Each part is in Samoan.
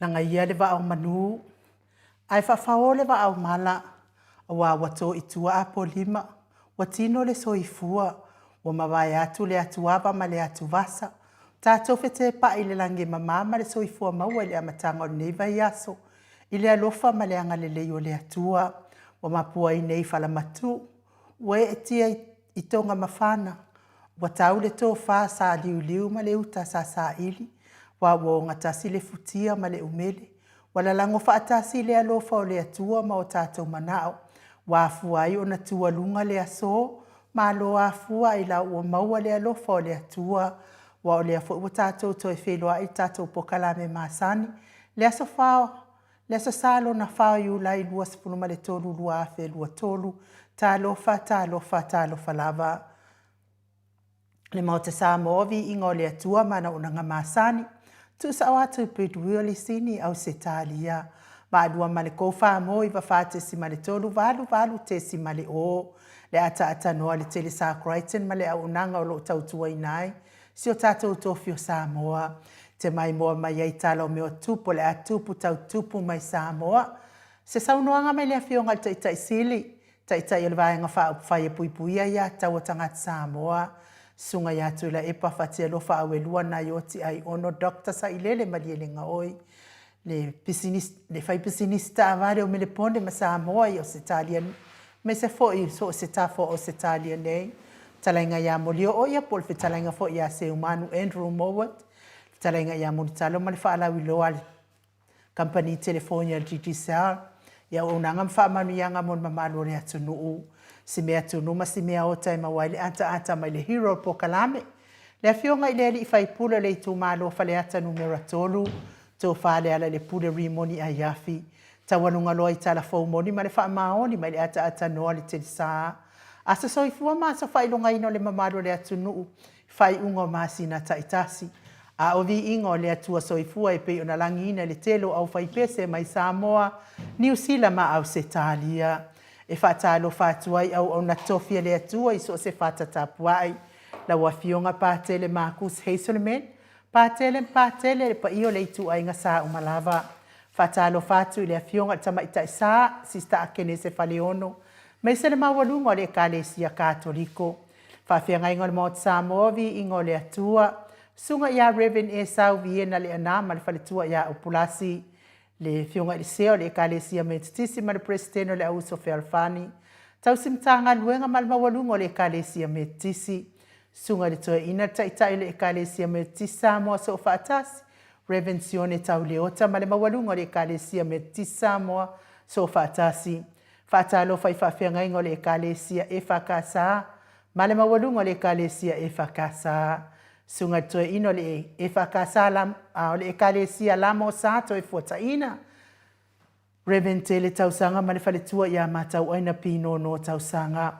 Lagaia le vaa o manu, ae faafao le vaa o mala, aua ua to i tua Apolima, ua tino le soifua, ua mavae atu le atuava ma le atuvasa, tatou fetepa'i i le lagi e mama ma le soifua maua i le amataga o lenei vaiaso, i le alofa ma le agalelei o le Atua, ua mapua ai nei falamatu, ua eetia i toga mafana, ua tau le tofa sāliuliu ma le uta sa saili, aua ua ogatasi le futia ma le umele, ua lalago faatasi le alofa o le Atua ma o tatou manao, ua afua ai ona tualuga le aso, malo afua ailao ua maua le alofa o le Atua, aua o lea foi ua tatou toe feiloai i le tatou polokalame masani, le aso 4, le Aso Sa lona 4 o Iulai 23 2023. Talofa, talofa, talofa lava. Le Maota Samoa, viiga o le Atua ma ana auaunaga masani. Tuusao atu i Bridwell i Sini, Ausetalia. Vaalua ma le 4 94.3 88.0 Le ataatanoa a le Telesa Crichton ma le auaunaga o lo o tautuaina ai si o tatou tofi o Samoa. Te maimoa mai ai tala o mea o tupu o le a tupu tau tupu mai Samoa. Se saunoaga mai le Afioga i le Taitai Sili, Taitai o le Vaega Faaupufai e Puipuia Aia Tatau a Tagata Samoa, Susuga ia Tuilaepa Fatialofa Auelua Naioti Aiono Doctor Sailele Malielegaoi, le pisinisi, le faipisinisi taavale o Melepone ma Samoa i Ausetalia aemaise foi i so o se tafa o Ausetalia nei. Fetalaiga ia Molioo ia po o le fetalaiga foi ia Seumanu Andrew Mowat, fetalaiga ia Mulitalo ma le faalauiloa a le Kamupani Telefoni a le Digicel, i auaunaga ma faamanuiaga mo le mamalu o le atunuu. Si mea tunu ma si mea ota e maua ai le ataata mai le hero o le polokalame, le Afioga i le alii faipule o le itumalo o Faleata Numera 3, Tofa Lealailepule Rimoni Aiafi, taualuga loa i tala fou moni ma le faamaoni mai le ataata noa le Telesa. Aso soifua ma aso faailogaina o le mamalu o le atunuu i faaiuga o masina taitasi. A o viiga o le Atua Soifua e pei ona lagiina i le tele o aufaipese mai Samoa, Niu Sila ma Ausetalia. E faatalofa atu ai auauna tofi a le Atua i so o se fata tapuai. Lau Afioga Patele Marcus Hazelman, Patele ma Patele, le paia o le ituaiga sa uma lava. Faatalofa atu i le Afioga i le Tamaitai Sa, Sista Akenese Faleono, maise le maualuga o le Ekalesia Katoliko. Faafeagaiga o le Maota Samoa, Viiga o le Atua, Susuga ia Rev. Esau Viena Leaana ma le faletua ia Upulasi, le Afioga i le Sea o le Ekalesia Metotisi ma le Peresetene o le Auuso Fealofani, Tausi Matagaluega ma le maualuga o le Ekalesia Metotisi, Susuga i le Toeaina, le Taitai o le Ekalesia Metotisi Samoa Soofaatasi, Rev. Sione Tauleota ma le maualuga o le Ekalesia Metotisi Samoa Soofaatasi. Faatalofa i faafeagaiga o le Ekalesia EFKS ma le maualuga o le Ekalesia EFKS. Susuga i le Toeaina o le EFKS o le Ekalesia Lamo Sa Toefuataina, Rev. Tele Tausaga ma le faletua ia Matauaina Pinono Tausaga.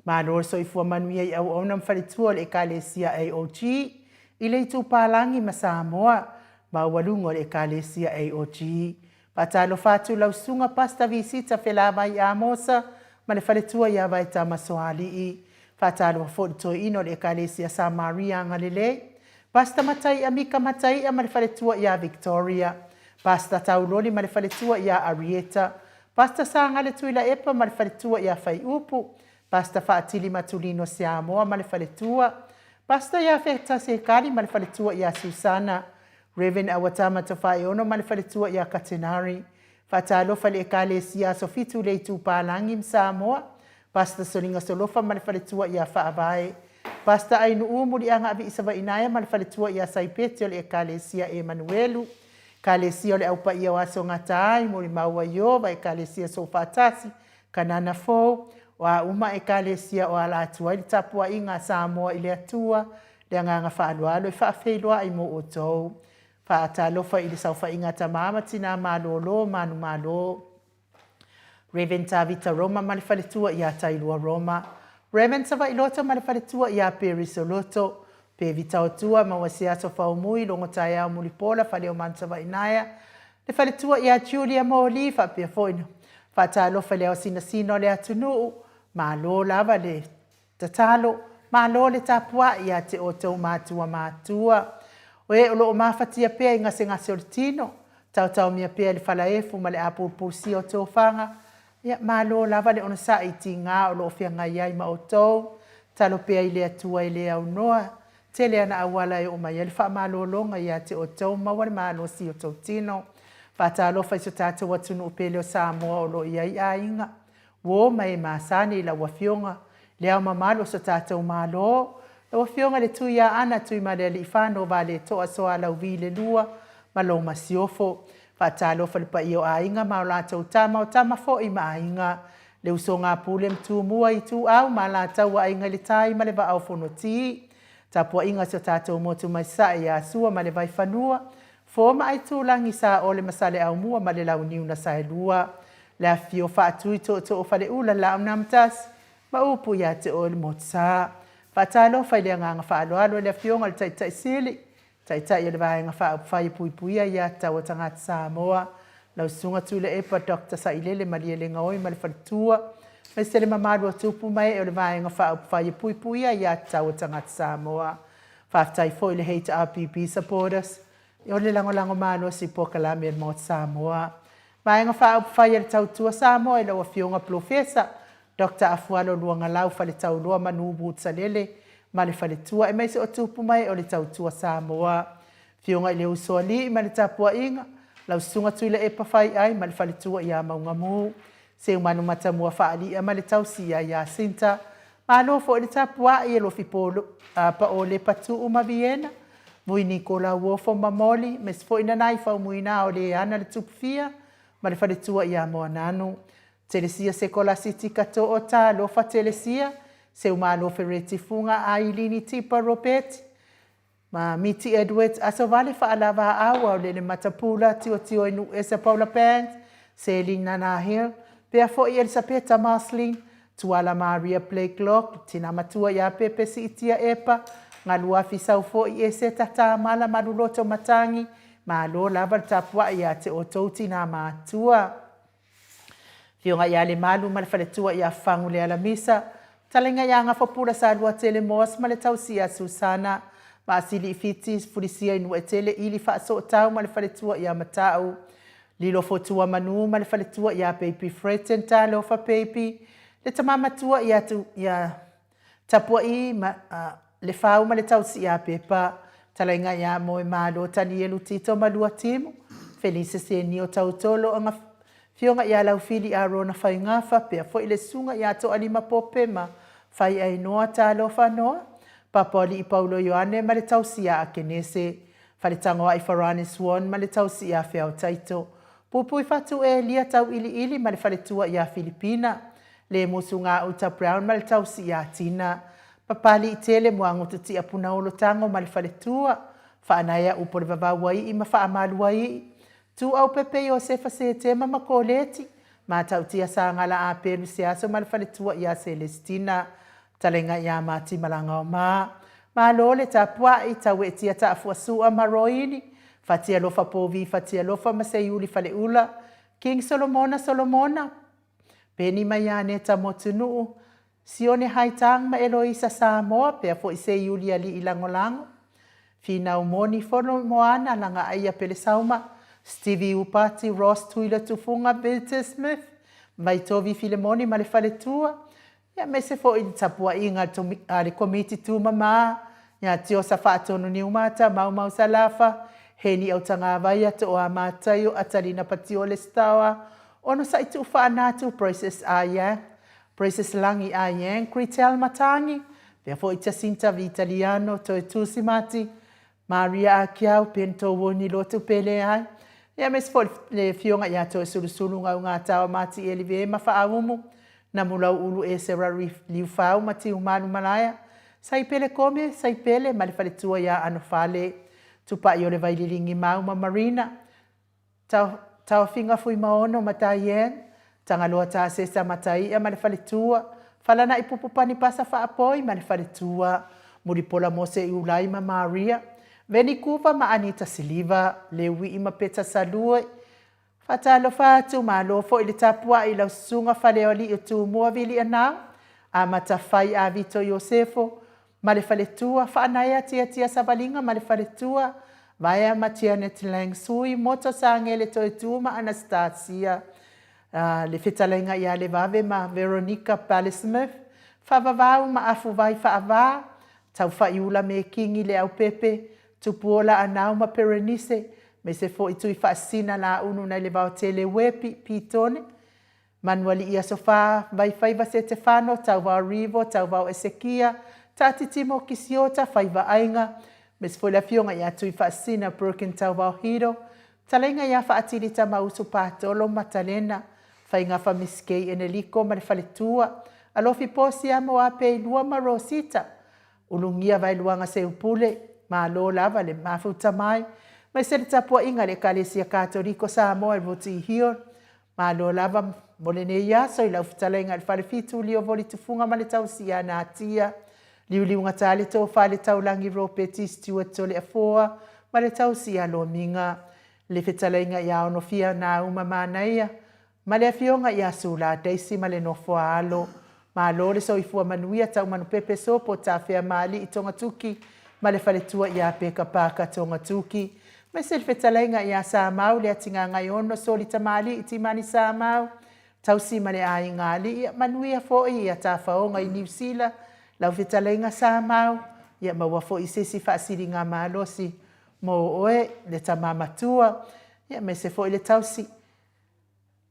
Malo le soifua manuia i auauna ma faletua o le Ekalesia AOG i le Itupalagi ma Samoa, maualuga o le Ekalesia AOG. Faatalofa atu lau Susuga Pastor Visita Felavai Amosa ma le faletua ia Vaetama Soalii. Faatalofa foi i le Toeaina o le Ekalesia Samaria Agalelei, Pastor Mataia Mika Mataia ma le faletua ia Victoria, Pastor Tauloli ma le faletua ia Arieta, Pastor Sagale Tuilaepa ma le faletua ia Faiupu, Pastor Faatili Matulino Siamoa ma le faletua, Pastor Iafeta Sekali ma le faletua ia Susana, Rev. Awatama Tofaeono ma le faletua ia Katenari. Faatalofa i le Ekalesia Aso Fitu i le Itupalagi ma Samoa, Pastor Soliga Solofa ma le faletua ia Faavae, Pastor Ainuu Muliaga Aviisavainaea ma le faletua ia Saipeti o le Ekalesia Emanuelu, Ekalesia o le Au Paia o Aso Gataai, Molimau a Iowa, Ekalesia Soofaatasi, Kanana Fou, o a uma Ekalesia o ala atu ai le tapuaiga a Samoa i le Atua, Le agaga faaaloalo e faafeiloai mo outou. Faatalofa i le saofaiga a tama ma tina malolo manumalo. Rev. Tavita Roma ma le faletua ia Tailua Roma. Rev. Savailoto ma le faletua ia Peri Soloto. Pevi Taotua maua se aso faumui logo taeao mulipola Faleomanu Savainaea. Le faletua ia Julia Moli faapea foi na faatalofa i le ao sinasina o le atunuu. Malo lava le Tatalo, Malo le tapuai ia te outou matua matua. O e o lo o mafatia pea i gasegase o le tino, Taotaomia pea i le falaefu ma le apulupusia o tofaga, ia malo lava le onosai i tiga o lo o feagai ai ma outou. Tatalo pea i le Atua e le aunoa tele ana auala e oo mai ai le faamalologa ia te outou maua le malosi i o outou tino. Faatalofa i so tatou atunuu pele o Samoa o lo o i ai aiga, uo ma e masani i lau Afioga Le Ao Mamalu o so tatou Malo, lau Afioga i le Tuiaana Tuimalealiifano Vaaletoa Sualauvi II ma lou Masiofo. Faatalofa i le paia o Aiga ma latou Tama, o Tama foi ma Aiga, le Usoga a Pule ma Tumua, Ituau ma Alataua, Aiga i le Tai ma le Vaa o Fonoti. Tapuaiga a si o tatou motu mai Sasae ia Sua ma le Vaifanua, Fofo ma Aitulagi, Saole ma Saleaaumua ma le Launiu na Saelua, le afifio o Faatui, Tootoo o Faleula, Laau na Amotasi ma upu ia te oe le Motusa. Faatalofa i le agaga faaaloalo i le Afioga i le Taitai Sili, Taitai o le Vaega Faaupufai e Puipuia Aia Tatau a Tagata Samoa, lau Susuga Tuilaepa Doctor Sailele Malielegaoi ma le faletua, aemaise le mamalu o tupu ma ee o le Vaega Faaupufai e Puipuia Aia Tatau a Tagata Samoa. Faafetai foi i le HRPP supporters o le lagolago malosi i polokalame a le Maota Samoa. Vaega Faaupufai a le Tautua Samoa i lau Afioga Polofesa Doctor Afualo Luagalau Faletauloa Manu Woods-Salele ma le faletua aemaise o tupu ma ee o le Tautua Samoa. Afioga i le Usoalii ma le tapuaiga, lau Susuga Tuilaepa Faiai ma le faletua ia Maugamu, Seumanu Matamua Faali'a ma le tausi ia Jacinta. Malo foi le tapuai e Lofi Paolepa Tuu ma Viena, Vui Niko Lauofo ma Moli, aemaise foi Nanai Faumuina o le ana le Tupufia ma le faletua ia Moananu. Telesia Sekolasi Tika Too Talofa Telesia, Seumalo Fereti Fuga Ailini Tipa Robeti, ma Miti Edwards, Asovale Faalavaau, Aolele Matapula, Tiotio i Nuuese Paula Banks, Seli Nana Hill, pea foi Elisapeta Marceline, Tuala Maria Blakelock, Tina Matua ia Pepe Siitia Epa, Galuafi Sau foi Eseta Tamala Maluloto Matangi, malo lava le tapuai ia te outou tina matua. Afioga ia Lemalu ma le faletua ia Fagu Lealamisa, Fetalaiga ia Gafapula Saluatele Moas ma le tausi ia Susana, Maasili Fiti, Fulisia i Nuuetele Ili Faasootau ma le faletua ia Matau, Lilo Fotua Manu ma le faletua ia Baby Freton Talofa Baby, le tama matua ia ia Tapua'i ma Lefau ma le tausi ia Pepa, Fetalaiga ia Moemalo Tanielu Tito ma Luatimu, Felise Senio Tautolo Aga Afioga ia Laufili Arona Faigafa, pea foi le Susuga ia Toalima Pope ma Faiainoa Talofa Noa, Papoalii Paulo Ioane ma le tausi ia Akenese, Faletagoai Farani Swan ma le tausi ia Feao Taito, Puipuifatu Elia Tauiliili ma le faletua ia Filipina, Lemusu Gauta Brown ma le tausi ia Tina, Papaliitele Muagutu Tiapunaolo Tago ma le faletua, Faanaea Upo le Vavauaii ma Faamaluaii, Tuuaupepe Iosefa Setema ma Koleti, Matautia Sagala Apelu Seaso ma le faletua ia Selesitina, Fetalaiga ia Mati Malagaoma. Malo le tapuai, Tauetia Taafuasua ma Roini, Fatialofa Povi Fatialofa ma Seiuli Faleula, King Solomona Solomona, Peni ma Ianeta Motunuu, Sione Haitang ma Eloisa Samoa, pea foi Seiuli Alii Lagolago, Finau Moni Fono Moana Lagaaia Pelesauma, Stevie Upati Ross Tuila Tufunga Victor Smith, Vaitovi Filemoni ma le faletua, ia aemaise foi le tapuaiga a le Komiti Tumama ia Tiosa Faatonu Niumata, Maumau Salafa, Heni Autagavaia, Tooa Mataio, Atalina Patiole Stawa, Onosai Tuufaanatu, Princess Ayang, Princess Lagi Ayang, Cretel Matangi, pea foi Jacinta Vitaliano, Toetusi Mati, Maria Akiau, Ben Towoni Lotu Pele ai, ia aemaise foi le Afioga ia Toesulusulu Gaugatawa Mati Elive ma Faaumu, Namulau Ulu Esera Liufau ma Tiumalu Malaea, Saipele Kome, Saipele ma le faletua ia Anofale, Tupai o le Vaililingi Mau ma Marina, Taofiga Fuimaono ma Diane, Tagaloa Tasesa Mataia ma le faletua, Falana'i Pupu Panipasa Faapoi ma le faletua, Mulipola Mose Iulai ma Maria, Veni Kuva ma Anita Siliva, Leui'i ma Peta Salue. Faatalofa atu, malo foi le tapua'i i lau susuga Faleoalii o Tumua Vilianao, Amata Fai Avito Iosefo, ma le faletua, Faanaea Tiatia Savaliga ma le faletua, Vaea ma Janet Lang Sui, Moto Sagele Toetu ma Anastasia le fetalaiga ia Levave ma Veronica Pale-Smith, Faavavau ma Afuvai Faava, Taufaiula Mekingi Leaupepe, Tupuola Anau ma Perenise, aemaise foi Tuifaasisina Launu nai le Vaotele Uepi, Pitone, Manualii Aso Fa, Vaifaiva Setefano, Tauvao Rivo, Tauvao Esekia, Taatitimo Kisiota, Faiva Aiga, aemaise foi le afioga ia Tuifaasisina Broken Tauvao Hiro, Talaiga ia Faatili Tamausu Patolo Matalena, Faigafa Miss Kay Eneliko ma le faletua, Alofi Posia mo Apeilua ma Rosita, Ulugia Vaeluaga Seupule, Malo lava le mafuta mai, aemaise le tapuaiga a le Ekalesia Katoliko Samoa i Roti Hill. Malo lava mo lenei aso i lau fetalaiga i le Falefitu Liovoli Tufuga ma le tausi ia Natia, Liuliugata le Tofa i le Taulagi Ropeti Stewart Toleafoa ma le tausi ia Lomiga, le fetalaiga ia Onofia Nauma Manaia ma le afioga ia Sula Daisy ma le nofo a alo. Malo le soifua manuia Taumanupepe Sopo Tafea Maali'i Togatuki ma le faletua ia Peka Parker Togatuki. Aemaise le fetalaiga ia Samau Leatigaagaiono Soli Tamali'i Timani Samau Tausi ma le aiga alii, ia manuia foi ia tafaoga i Niu Sila, lau fetalaiga Samau, ia maua foi se isi faasiligamalosi mo oe, le tama matua, ia aemaise foi le tausi.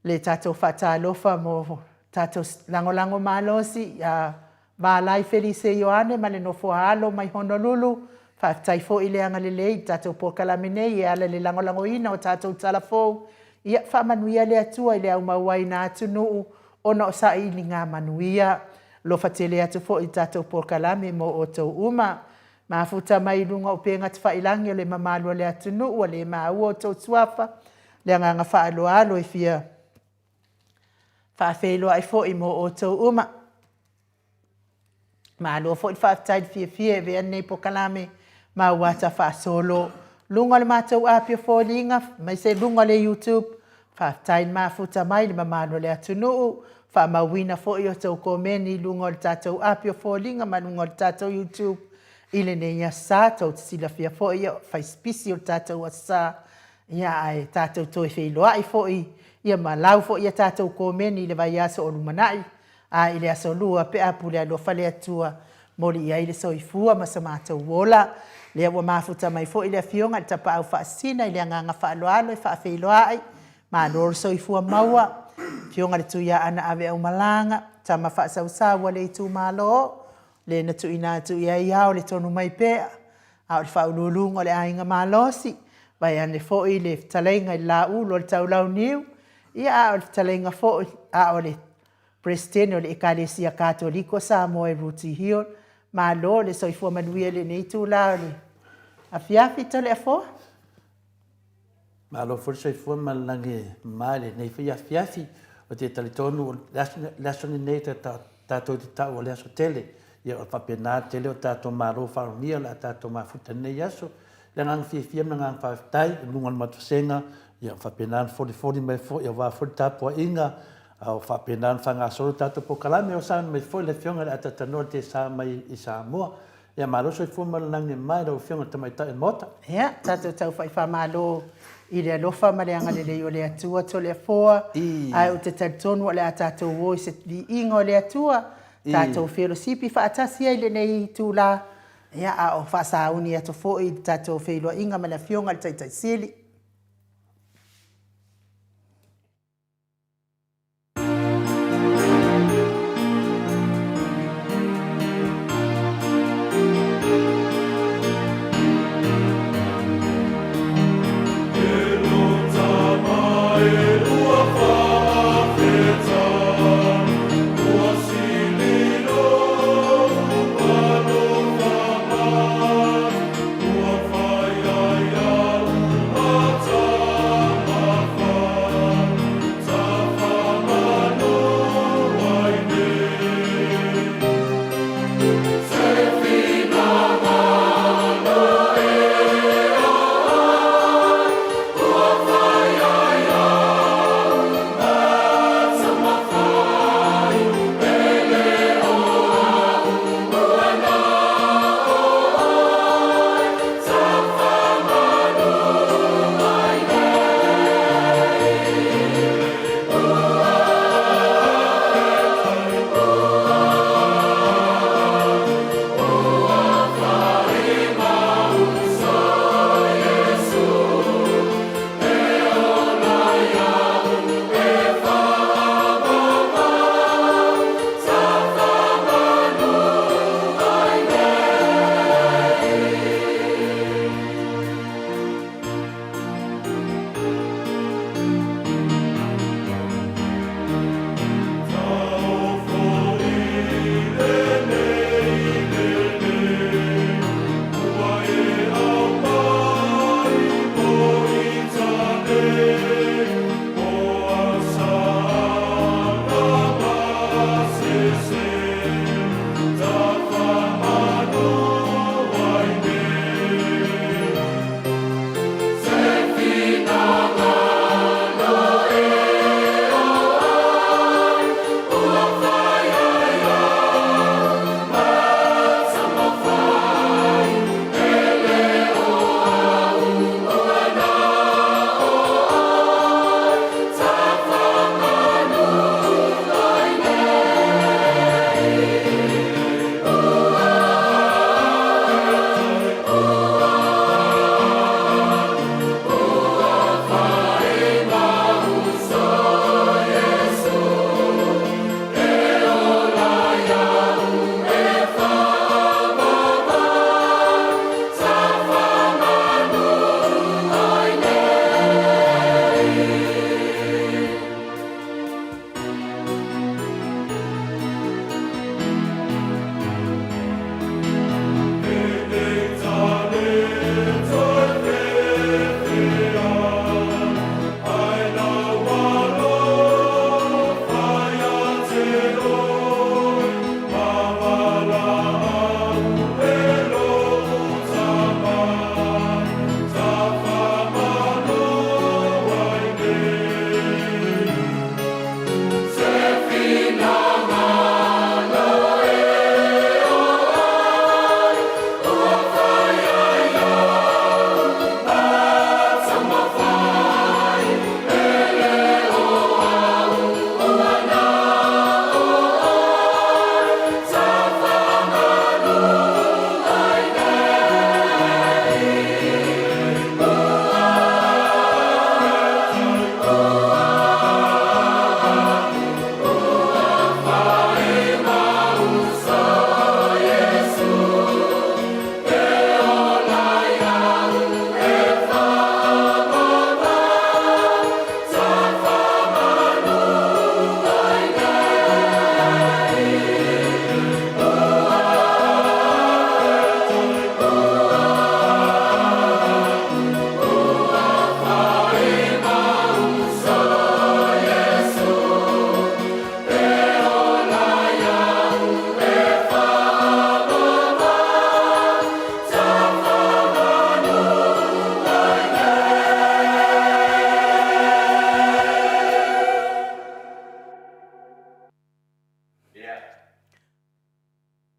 Le tatou faatalofa mo tatou lagolago malosi ia Valai Felise Ioane ma le nofoa alo mai Honolulu. Faafetai foi le agalelei i le tatou polokalame nei e ala i le lagolagoina o tatou tala fou. Ia faamanuia le Atua i le aumauaina atunuu ona o sailiga manuia. Alofa tele atu foi i le tatou polokalame mo outou uma. Mafuta mai i luga o upega tafailagi o le mamalu o le atunuu ua le maua outou suafa. Le agaga faaaloalo e fia faafeiloai foi mo outou uma. Malo foi le faafetai i le fiafia e avea lenei polokalame ma auata faasolo. Luga o le matou api o foliga, aemaise luga o le YouTube, faafetai le mafuta mai le mamalu o le atunuu, faamauina foi outou komeni i luga o le tatou api o foliga ma luga o le tatou YouTube i lenei Aso Sa. Tou te silafia foi, ia, faisipisi o le tatou Aso Sa, ia, ae tatou toe feiloai foi, ia ma lau foi a tatou komeni i le vaiaso o lumanai, a i le Aso Lua pe a pule alofa le Atua, moli i ai le soifua ma so matou ola. Lea ua mafuta mai foi le Afioga i le Tapaau Faasisina i le agaga faaaloalo e faafeiloai, malo le soifua maua, Afioga i le Tuiaana Aveaumalaga, tama faasausau a le itumalo, le na tuuina atu i ai ao le tonu mai pea, a o le faauluuluga o le aiga malosi, vaeane foi le fetalaiga i le Laulu o le Taulauniu, ia a o le fetalaiga foi, a o le Peresetene o le Ekalesia Katoliko Samoa i Rooty Hill. Malo le soifua manuia i lenei itula o le afiafi Toleafoa. Malo foi le soifua ma le lagi e mama i lenei foi afiafi. Ou te talitonu o le aso lenei tatou te tau o le aso tele. Ia o faapena le tele o tatou malo faalogia o le a tatou mafuta i lenei aso. Le agaga fiafia ma le agaga faafetai i luga o le matou vasega, ia faapena ona folifoli mai foi aua foi le tapuaiga, a o faapena ona faagasolo le tatou polokalame. O saunoa mai foi le Afioga i le Atatanoa Tesa mai i Samoa. Ia malo soifua ma le lagi e mama i lau Afioga i le Tamaitai o le Maota. Ia, tatou taufa'i faamalo i le alofa ma le agalelei o le Atua Toleafoa, ae ou te talitonu o le a tatou o i se viiga o le Atua, tatou felosipi faatasi ai i lenei itula, ia, a o faasauni atu foi i le tatou feiloaiga ma le Afioga i le Taitai Sili.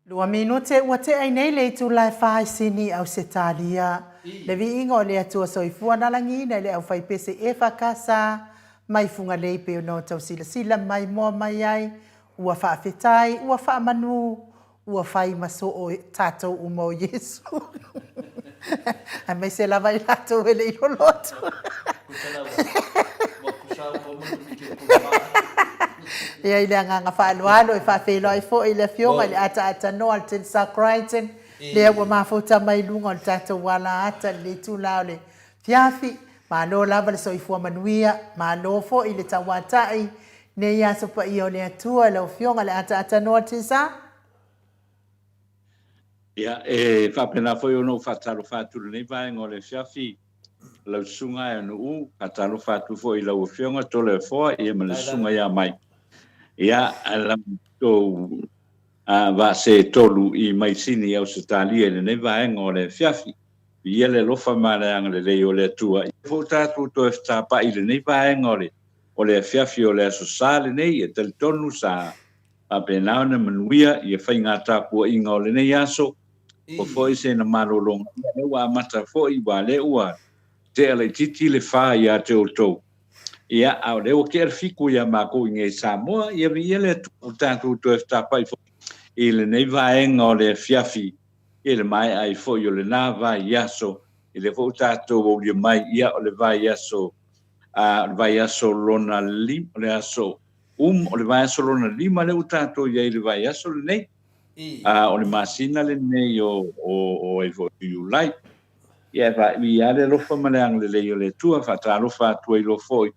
Lua minute ua tea ai nei le itula e fa i Sini, Ausetalia. Le viiga o le Atua Soifua na lagiina i le aufaipese EFKS mai Fugalei pei ona outou silasila mai moa mai ai, ua faafetai, ua faamanu, ua fai ma soo tatou uma o Iesu. Aemaise lava i latou e le i lolotu. Ia i le agaga faaaloalo e faafeiloai foi i le Afioga i le Ataatanoa le Tensar Crichton, lea ua mafuta mai i luga o le tatou alaata i lenei itula o le afiafi. Malo lava le soifua manuia, malo foi le tauatai nei aso paia o le Atua i lau Afioga i le Ataatanoa le Tensar. Ia, e faapena foi ona ou faatalofa atu i lenei vaega o le afiafi, lau susuga e Nuu, faatalofa atu foi i lau Afioga Toleafoa ia ma le susuga ia Mai. Ia, la outou vaa tolu i mai Sini i Ausetalia i lenei vaega o le afiafi. Viia le alofa ma le agalelei o le Atua. Ia foi tatou toe fetapai i lenei vaega o le afiafi o le Aso Sa lenei, e talitonu sa Faapena ona manuia ia faiga tapuaiga o lenei aso, ua foi se na malologa, ia lea ua amata foi, ua lea ua tea laitiiti le fa ia te outou, ia a o lea ua tea le fiku ia makou i nei Samoa, ia viia le Atua ua tatou toe fetapai foi i lenei vaega o le afiafi i le maea ai foi o lena vaiaso, i lea foi ua tatou aulia mai, ia o le vaiaso, a o le vaiaso lona lima, o le aso o le vaiaso lona lima lea ua tatou i ai i le vaiaso lenei. A o le masina lenei o ai foi Iulai. Ia e faaivi lava le alofa ma le agalelei o le Atua, faatalofa atu ai loa foi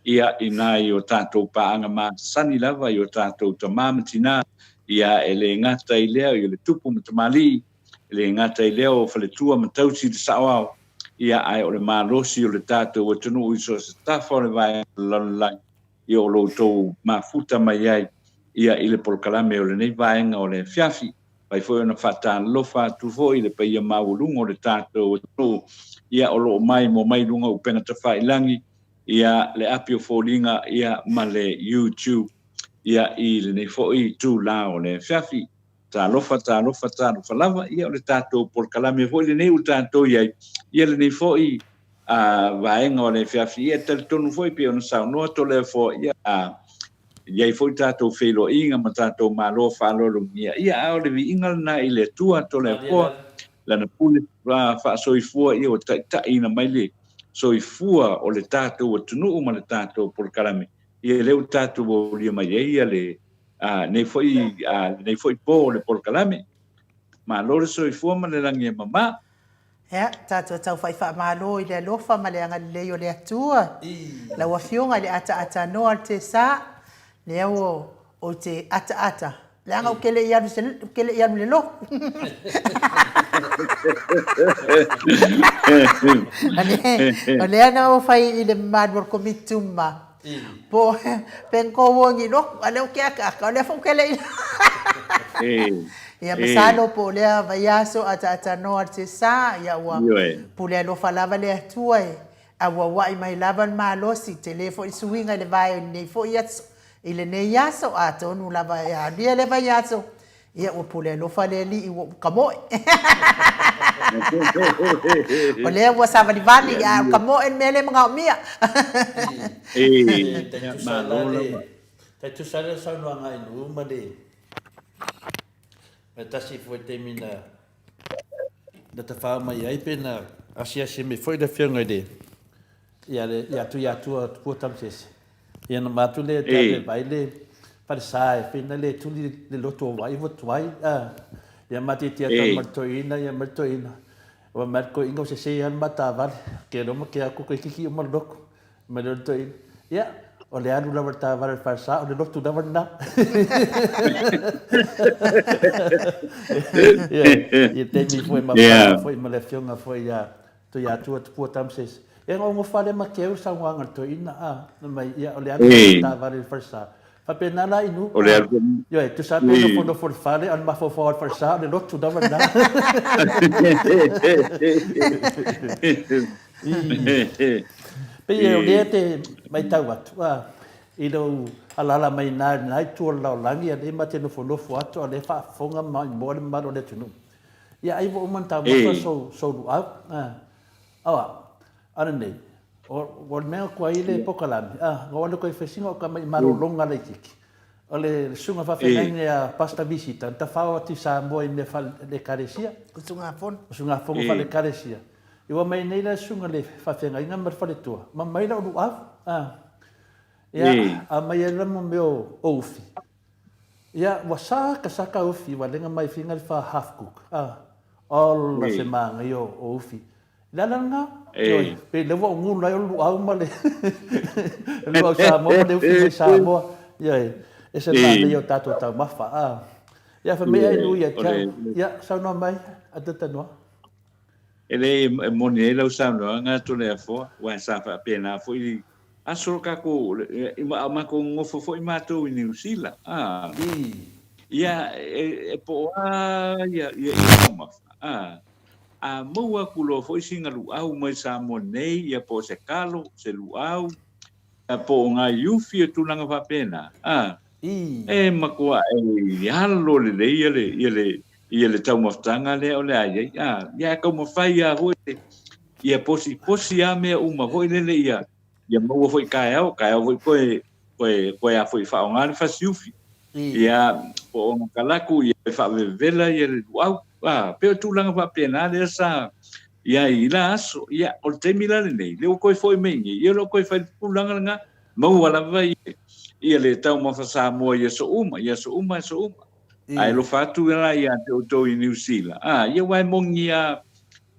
ia i nai o tatou paaga masani lava i o tatou tama ma tina, ia e le gata i lea i le tupu ma tamalii, e le gata i lea o faletua ma tausi i le saoao, ia ae o le malosi o le tatou atunuu i so o se tafa o le vaega o le lalolagi. Ia o lo outou mafuta mai ai ia i le polokalame o lenei vaega o le afiafi. Fai foi ona faatalofa atu foi i le paia maualuga o le tatou atunuu ia o lo o maimoa mai luga o upega tafailagi ia le api o foliga ia ma le YouTube ia i lenei foi itula o le afiafi. Talofa, talofa, talofa lava, ia o le tatou polokalame foi lenei ua tatou i ai, ia lenei foi a vaega o le afiafi, ia e talitonu foi pei ona saunoa Toleafoa, ia a i ai foi tatou feiloaiga ma tatou malo faaaloalogia, ia a o le viiga lena i le Atua Toleafoa, lana pule faasoifua, ia ua taitaiina mai le soifua o le tatou atunuu ma le tatou polokalame, ia lea ua tatou aulia mai ai ia le nei foi lenei foi po o le polokalame. Malo le soifua ma le lagi e mama. Ia, tatou tau faamalo i le alofa ma le agalelei o le Atua. Lau Afioga i le ataata noa o le Tesa, lea ua ou te ataata, leaga ou te le i alu, ou te le i alu i le lotu. O lea na ou fai i le mamalu o le Komiti Tumama, Po penkowo ngi loku a lea ou te akaaka, o lea foi ou te le i Ia masalo po o lea vaiaso ataatanoa le Tesa, ia ua pule alofa lava le Atua e auauai mai lava le malosi, tele foi le suiga i le vae o lenei foi aso, i lenei aso, atonu lava e alia lea vaiaso, Ia, ua pule alofa le Alii ua ou kamoe. O lea ua savalivali, a o le kamoe le mea lea e manaomia. E tai tusa la le, tai tusa le saunoaga i Nuu ma le, ma tasi foi taimi na, na tafao mai ai pe na asiasi mai foi le afioga i le, ia le, ia Tuiatua Tupua Tamasese. Ia na matu le te ave vai le falesa e whina le tuli le loto o vai ua tuai a. Ia mati tia tau ma toina ia ma toina. Ua mai ko ingo se se han mata vale ke lo ma ke aku ko kiki o ma loko ma le toina. Ia o le alu lava ta vale falesa o le lotu lava na. Ia ia te mi foi ma foi ma le afioga foi ia Tuiatua Tupua Tamsese. E gongo fale ma keu saunoaga a le toeaina, a, na mai, ia, o le alu lea taavale i le falesa. Faapena la inu, O le alu. Ioe, tusa pe nofonofo i le fale, a o le mafaufau lava i le falesa, o le lotu lava lena. Pei o lea te matau atu, a. i lou alaala mai ina i lena itu o le lalolagi, ia lea ma te nofonofo atu a o lea e faafofoga ma maimoa le mamalu o le atunuu. Ia ai ua uma ona taumafa sou luau. Aua, a lenei, o le mea na tuai le polokalame, a, na ou alu atu ai e fai sina au tamai malologa laitiiti. O le susuga faafeagaiga ia Pastor Visita, na tafao atu i Samoa i mea faale-Ekalesia. Usugafono. Usugafono faale-Ekalesia. Ua mai nei la le susuga i le faafeagaiga ma le faletua, ma mai lau luau. A, ia, aumai ai la mo mea o ufi. Ia, ua saka saka ufi, ua lega mai finga le fa half cook. A, ola se manaia o ufi. O le ala lena, ioe, pei lea ua ou gula ai o le luau ma le luau Samoa ma le ufi mai Samoa. Ioe, ese le manaia o tatou taumafa. A, ia, fai mai ai nui ia te au. Ia, saunoa mai, a Tatanoa. E leai, e moni ai lau saunoaga Toleafoa, aua sa faapena foi aso o tatou, a o matou nonofo foi matou i Niu Sila, a, ia, e po o a ia taumafa, a, a maua atu loa foi sina luau mai Samoa nei, ia po o se talo, se luau, ia po o nai ufi o tulaga faapena, a, e matuai alo lelei ia le, ia le, ia le taumafataga lea o le a i ai, a, ia ae taumafai lava foi ia posiposi lava mea uma foi lele ia, ia maua foi taeao, taeao foi toe, toe, toe a foi faaaoga le fasiufi. Ia, po o Gakalaku, ia e faavevela ia le luau. A, pei o tulaga faapena lea sa i ai i la aso. Ia, o le taimi la lenei, lea ua toe foi mai nei, ia o lo o toe fai le tulaga lena, maua lava ia le taumafa Samoa i aso uma, i aso uma, aso uma. Ae alofa atu la ia te outou i Niu Sila. A, ia aua e moni lava,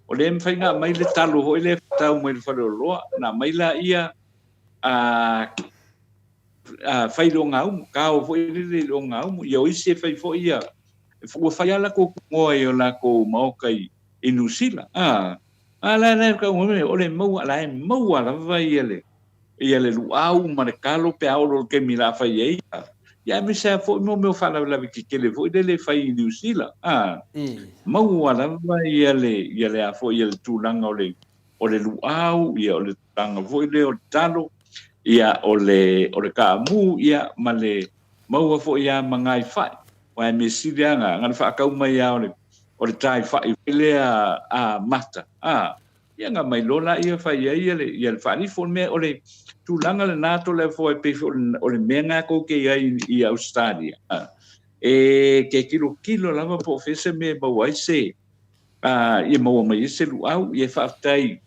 o lea e mafai ona aumai le talo foi lea e faatau mai le faleoloa, ona aumai laia, a, a fai i le ogaumu, kao foi lele i le ogaumu. Ia o isi e fai foi ia, ua fai lava latou kumoa i o latou maota i, i Niu Sila. A, a la la tau o le maua, la e maua lava ia le, ia le luau ma le talo pe a oo loa i le taimi o le a fai ai. Ia aemaise lava foi mo mea o faalavelave tetele foi lele e fai i Niu Sila. A, maua lava ia le, ia le a foi ia le tulaga o le, o le luau, ia o le tulaga foi lea o le talo, ia o le, o le kaamu, ia ma le maua foi lava ma nai fai. Aua e mea sili lava na, na le faatau mai lava o le, o le tae fai foi lea a mata, a, ia na aumai loa laia fai ai ia le, ia le faalifo. O le mea, o le tulaga lena Toleafoa e pei foi o le mea lena tou te i ai i Ausetalia, a, e te tilotilo lava po o fea se mea e maua ai se, a, ia maua mai ai se luau, ia faafetai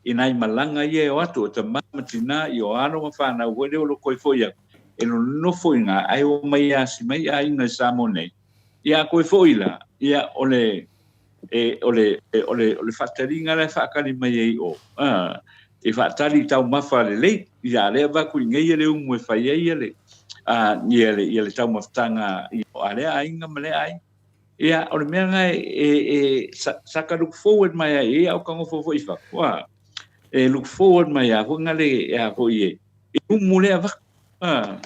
i nai malaga ia e o atu, o tama ma tina, ia o alo ma fanau foi lea o lo o toe foi atu, e nonofo i ina, ae o mai asi mai aiga i Samoa nei, ia a toe foi la, ia o le, e, o le, o le, o le faataliga la e faatali mai ai o, a, e faatali i taumafa lelei, ia a lea avatu i nei le umu e fai ai ia le, a, ia le, ia le taumafataga a lea aiga ma lea aiga. Ia, o le mea lena e, e, e sa, sa ka look forward mai ai, e au ka ngofo foi i fafo, a, e look forward mai a foi ngale, e a foi e, e umu lea avatu. A,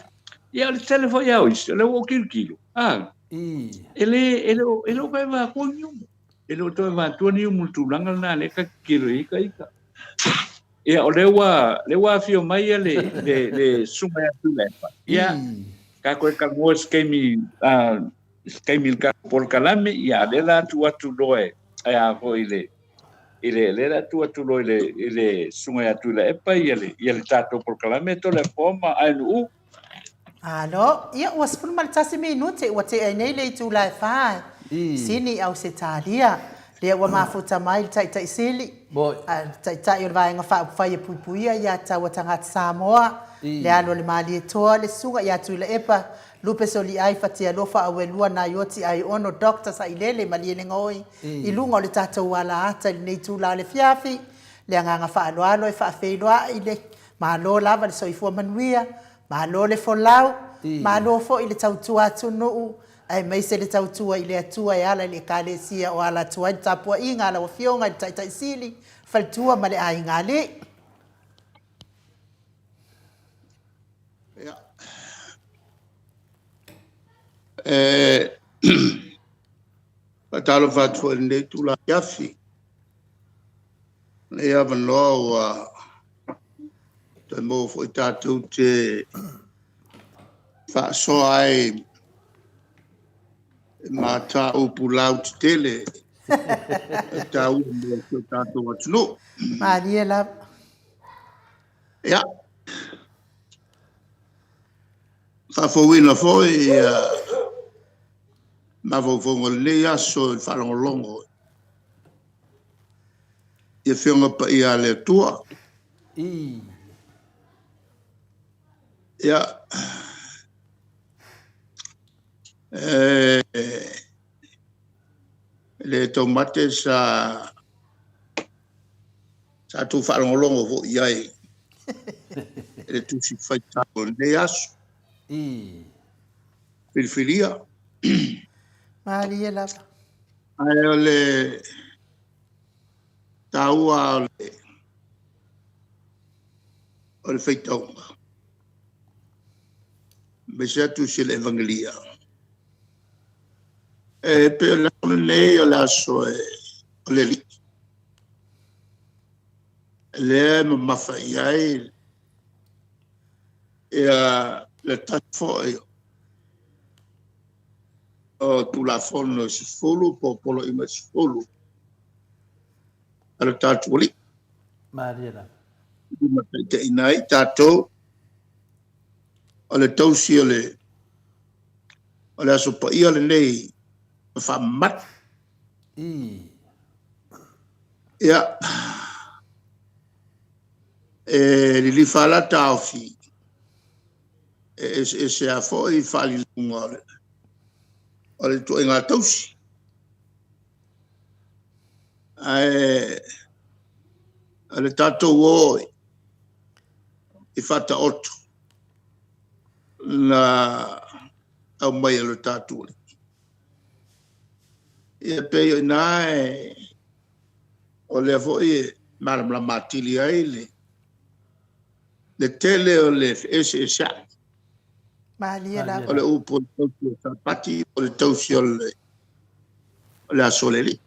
ia, o le tele foi a o isi, o lea ua ou tilotilo, a, e le, e le o, e le o toe avatua ni umu. E le o toe avatua ni umu i le tulaga lena lea ka tilotilo i ai ka ita. Ia, o lea ua, lea ua afio mai ia le, le, le susuga ia Tuilaepa. Ia, ka koe talanoa i se taimi, a, se taimi i le tatou polokalame, ia, a o lea o le a tuu atu loa e, e a foi i le, i le, lea o le a tuu atu loa i le, i le susuga ia Tuilaepa ia le, ia le tatou polokalame Toleafoa ma Aenu'u. Alo, ia ua 11 minute ua tea ai nei le itula e fa i Sini i Ausetalia. Lea ua mafuta mai le Taitai Sili, le Taitai o le Vaega Faaupufai e Puipuia ia Taua Tagata Samoa, le alo o le Malietoa, le Susuga ia Tuilaepa Lupe Soliai Fatialofa Auelua Naioti Aiono Doctor Sailele Malielegaoi i luga o le tatou alaata i lenei itula o le afiafi. Le agaga faaaloalo e faafeiloai i le Malo lava le soifua manuia, malo le folau, malo foi le tautua atunuu, aemaise le tautua i le Atua e ala i le Ekalesia o ala atu ai le tapuaiga a lau Afioga i le Taitai Sili, faletua ma le aiga alii. Ia. E faatalofa atu foi i lenei itula afiafi, lenei avanoa ua toe Toe maua foi tatou te faasoa ai i mataupu lautetele e taua mo si o tatou atunuu. Malie lava. Ia, faafouina foi ia mafaufauga o lenei aso i le faalogologo i Afioga Paia a le Atua. Ia, e le taumate sa sa tou faalogologo foi i ai i le tusi faitau o lenei aso. Filifilia. Malie lava. Ae o le taua o le o le faitauga, aemaise atu si le Evangelia. E pei o le aso lenei o le aso e, o le Alii. Lea e mamafa i ai ia le tasi foi o Tulafono e 10 po o Poloaiga e 10 a le tatou Alii. Malie lava. Limataitaiina ai tatou o le tausi o le o le aso paia lenei ma faamamalu. Ia, e lilifa lava la taofi e eseese lava foi faaliliuga o le, o le ituaiga tausi. Ae o le tatou o i Faataoto na aumai e lo tatou Alii. Ia pei o ina e o lea foi e malamalama atili ai le le tele o le feeseeseai. Malie lava. O le upu o le tausi o Sapati, o le tausi o le, o le aso o le Alii.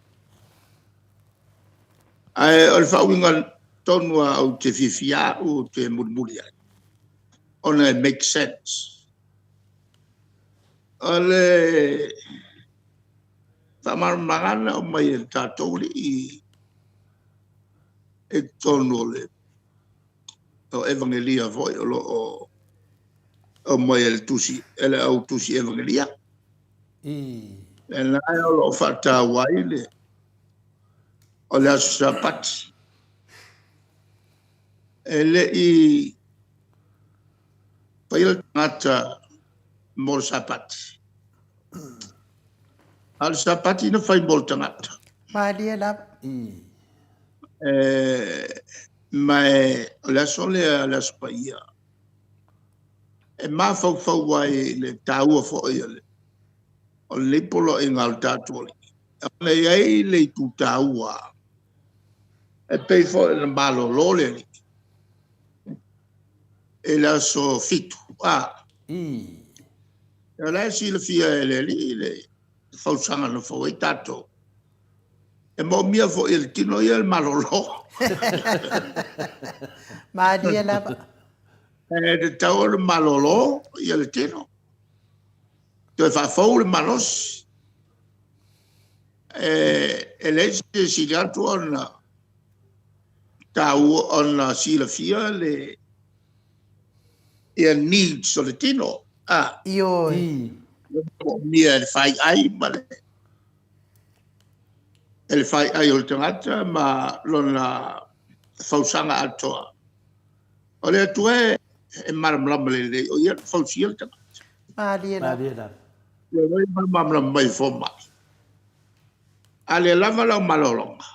Ae o le faauiga tonu lava ou te fiafia au ou te mulimuli ai, ona e make sense. O le faamalamalamaga na aumai e le tatou Alii i totonu o le o Evagelia foi o lo o aumai e le tusi e le au tusi Evagelia. Lena o lo o faataua ai le o le aso Sapati. E le i faia le tagata mo le Sapati. A o le Sapati na fai mo le tagata. Malie lava. E, ma e, o le aso lea, le aso paia, e mafaufau ai i le taua foi o le o lenei poloaiga o le tatou Alii. Ona e i ai le itu taua e pei foi ona malolo le Alii i le aso 7. A, o la e silafia e le Alii le fausaga na fau ai tatou. E moomia foi e le tino ia le malolo. Malie lava. E tatau ona malolo ia le tino. Toe faafou le malosi. E leai se sili atu ona taua ona silafia le ia needs o le tino. A. Ioe. Moomia e le fai ai ma le e le fai ai o le tagata ma lona fausaga atoa. O le Atua e malamalama lelei, o ia na fausia le tagata. Malie lava. Malie lava. Le wai malamalama mai fomai. A le lava lau malologa,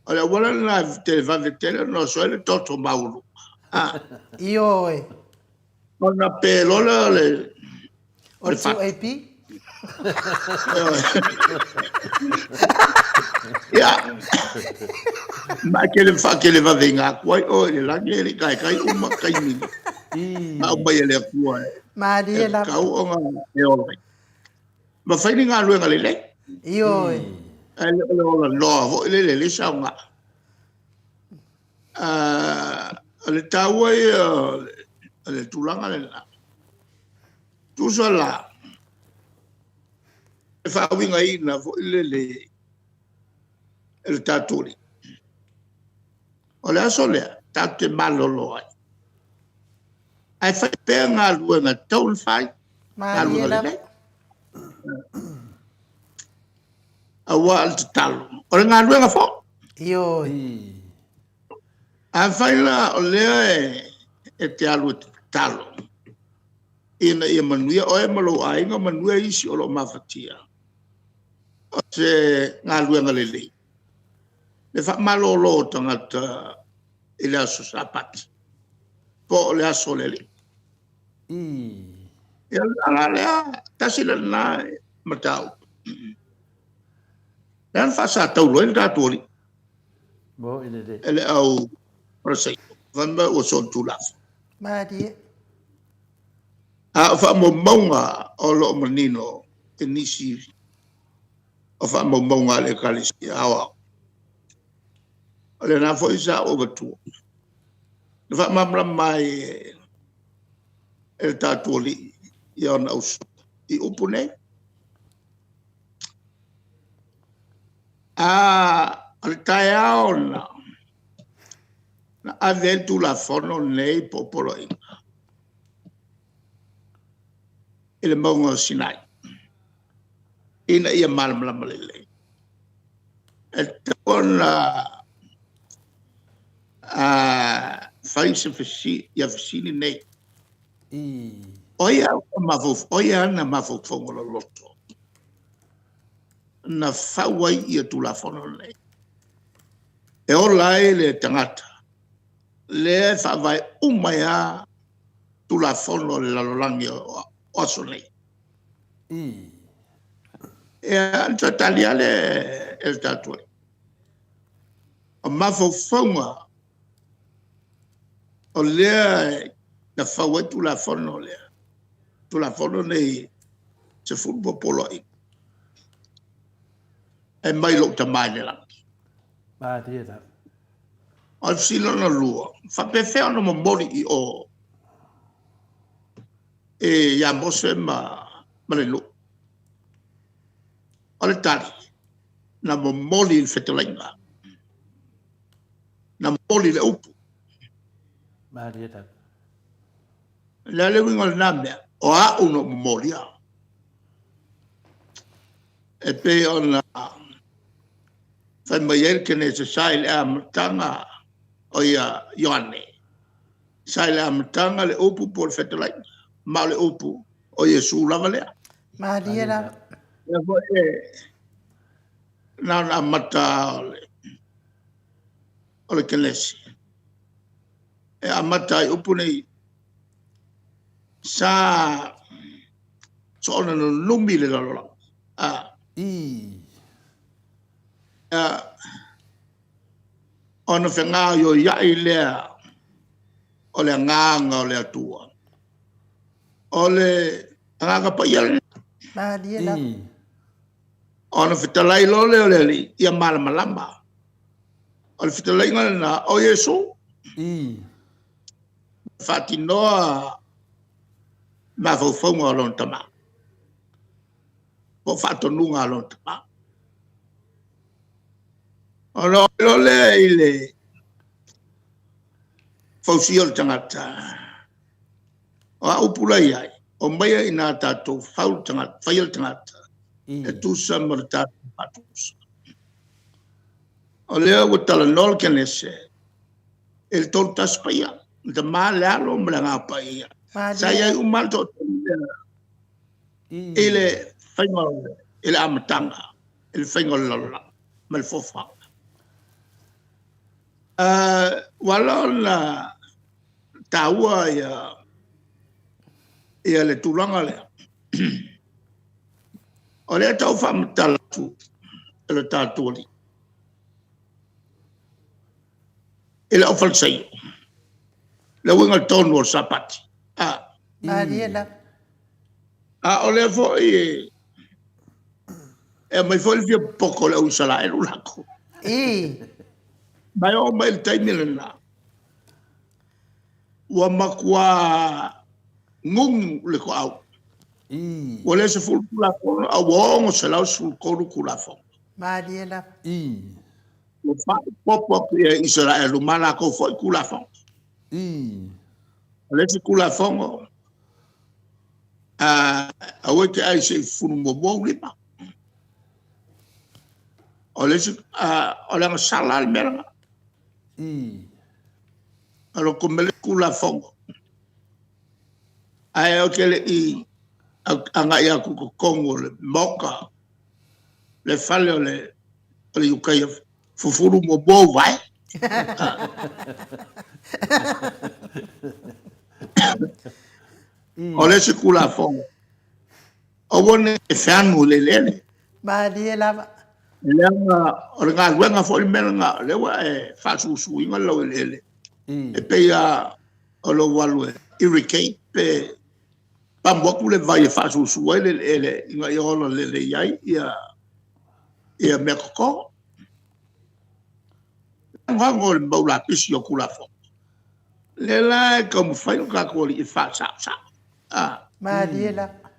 o le auala lena e televave tele ona oso ai le toto maualuga. Ah. Ioe. Ona pe loa lea o le O le 2AP? Ia. Ma e kele whakelevave ngā atu ai oe i le lagi e le kai kai uma taimi. Na aumai e le Atua e. Malie lava. Kau ona e ola ai. Ma fai ni galuega lelei. Ioe. Ae le o le ola noa foi lele e leai se aoga. O le taua ia o le tulaga lena. Tusa la, e faauigaina foi lele e le tatou Alii. O le aso lea, tatou te malolo ai, ae fai pea galuega e tatau ona fai, Malie galuega lava. lelei. Aua o le tatalo, o le galuega foi. Ioe. Afai la o lea e te alu e te tatalo ina ia manuia oe ma lou aiga, manuia isi o lo o mafatia, o se galuega lelei. Le faamalolo o tagata i le aso Sapati po o le aso o le Alii. Ia, o le ala lea, tasi lena mataupu. Lea na faasataulo ai le tatou Alii Mo i lelei. e le au Fariseio, fai mai ua solitulafono. Malie. A o faamaumauga o lo o manino i nisi o faamaumauga a le Ekalesia Aoao, o lena foi sa ou avatua, na faamalamalama ai e le tatou Alii i ona ausoa i upu nei. O le taeao na ave ai le Tulafono lenei po o Poloaiga i le mauga o Sinai, ina ia malamalama lelei. E tatau ona fai fesili nei. O ai ana mafaufauga loloto na fau ai Tulafono nei? E ola ai le tagata lea e faavae uma ai lava Tulafono a le lalolagi o aso nei. Ia, ona toe tali lava lea e le tatou Alii. O mafaufauga o lea na fau ai Tulafono lea, Tulafono nei e 10 po o Poloaiga, e mai lou Tama i le lagi. Malie lava. O le fesili lona lua, e faapefea ona momoli i o ia Mose ma le nuu? O le tali, na momoli i le fetalaiga, na momoli i le upu. Malie lava. O le a le uiga o lena mea? O au na ou momolia. E pei ona fai mai ai le Kenese sa i le amataga, o ia Ioane, sa i le amataga le upu po o le fetalaiga, ma o le upu, o Iesu lava lea. Malie lava. O lea foi na ona amata lava o le Kenese, e amata ai i upu nei, sa soona nunumi le lalolagi, ona fegaoioiai lea o le agaga o le Atua. O le Agaga Paia lena. Malie lava. Ona fetalai loa lea o le Alii, ia malamalama. O le fetalaiga lena o Iesu. Faatinoa mafaufauga o lona Tama, po o faatonuga a lona Tama. Ona oo mai loa lea i le fausia o le tagata, o a upu la e i ai, omaia ina a tatou faia le tagata e tusa ma le tatou faatusa. O lea ua talanoa le Kenese i le Tolu Tasi Paia, le Tama, le Alo ma le Agaga Paia. Sa i ai uma lava le toatolu lea i le faiga i le amataga, i le faiga o le lalolagi ma le foafoaga. Ua ala ona taua le tulaga lea, o lea e tau faamatala atu e le tatou Alii i le aufalesaio le uiga tonu o le Sapati. Malie lava. A o lea foi e aumai foi le fia popoto o le au Isaraelu latou. Ma e oo mai i le taimi lena, Ua matua gugu le toau. Ua le 10 Tulafono, a ua 613 Tulafono. Malie lava. Ua faaopoopo atu i ai Isaraelu ma latou foi Tulafono. O le isi Tulafono, aua e te ai se i fufulu muamua ou lima. O le isi, o le agasala le mea lena. O le mea Tulafono, ae ou te le i agai atu i totonu o le Maota, le fale o le Iutaia, fufulu muamua ou vae. O le isi Tulafono, aua ne i feanu i le eleele. Malie lava. Leaga o le galuega foi le mea lena, o lea ua e faasusuina lou eleele. E pei lava o lou alu e irrigate pe pamu atu le vai e faasusu ai le eleele ina ia ola lelei ai ia mea toto. Anoano o le mau lapisi o Tulafono. Lea la e taumafai lo tatou Alii e faasaosao. Malie lava.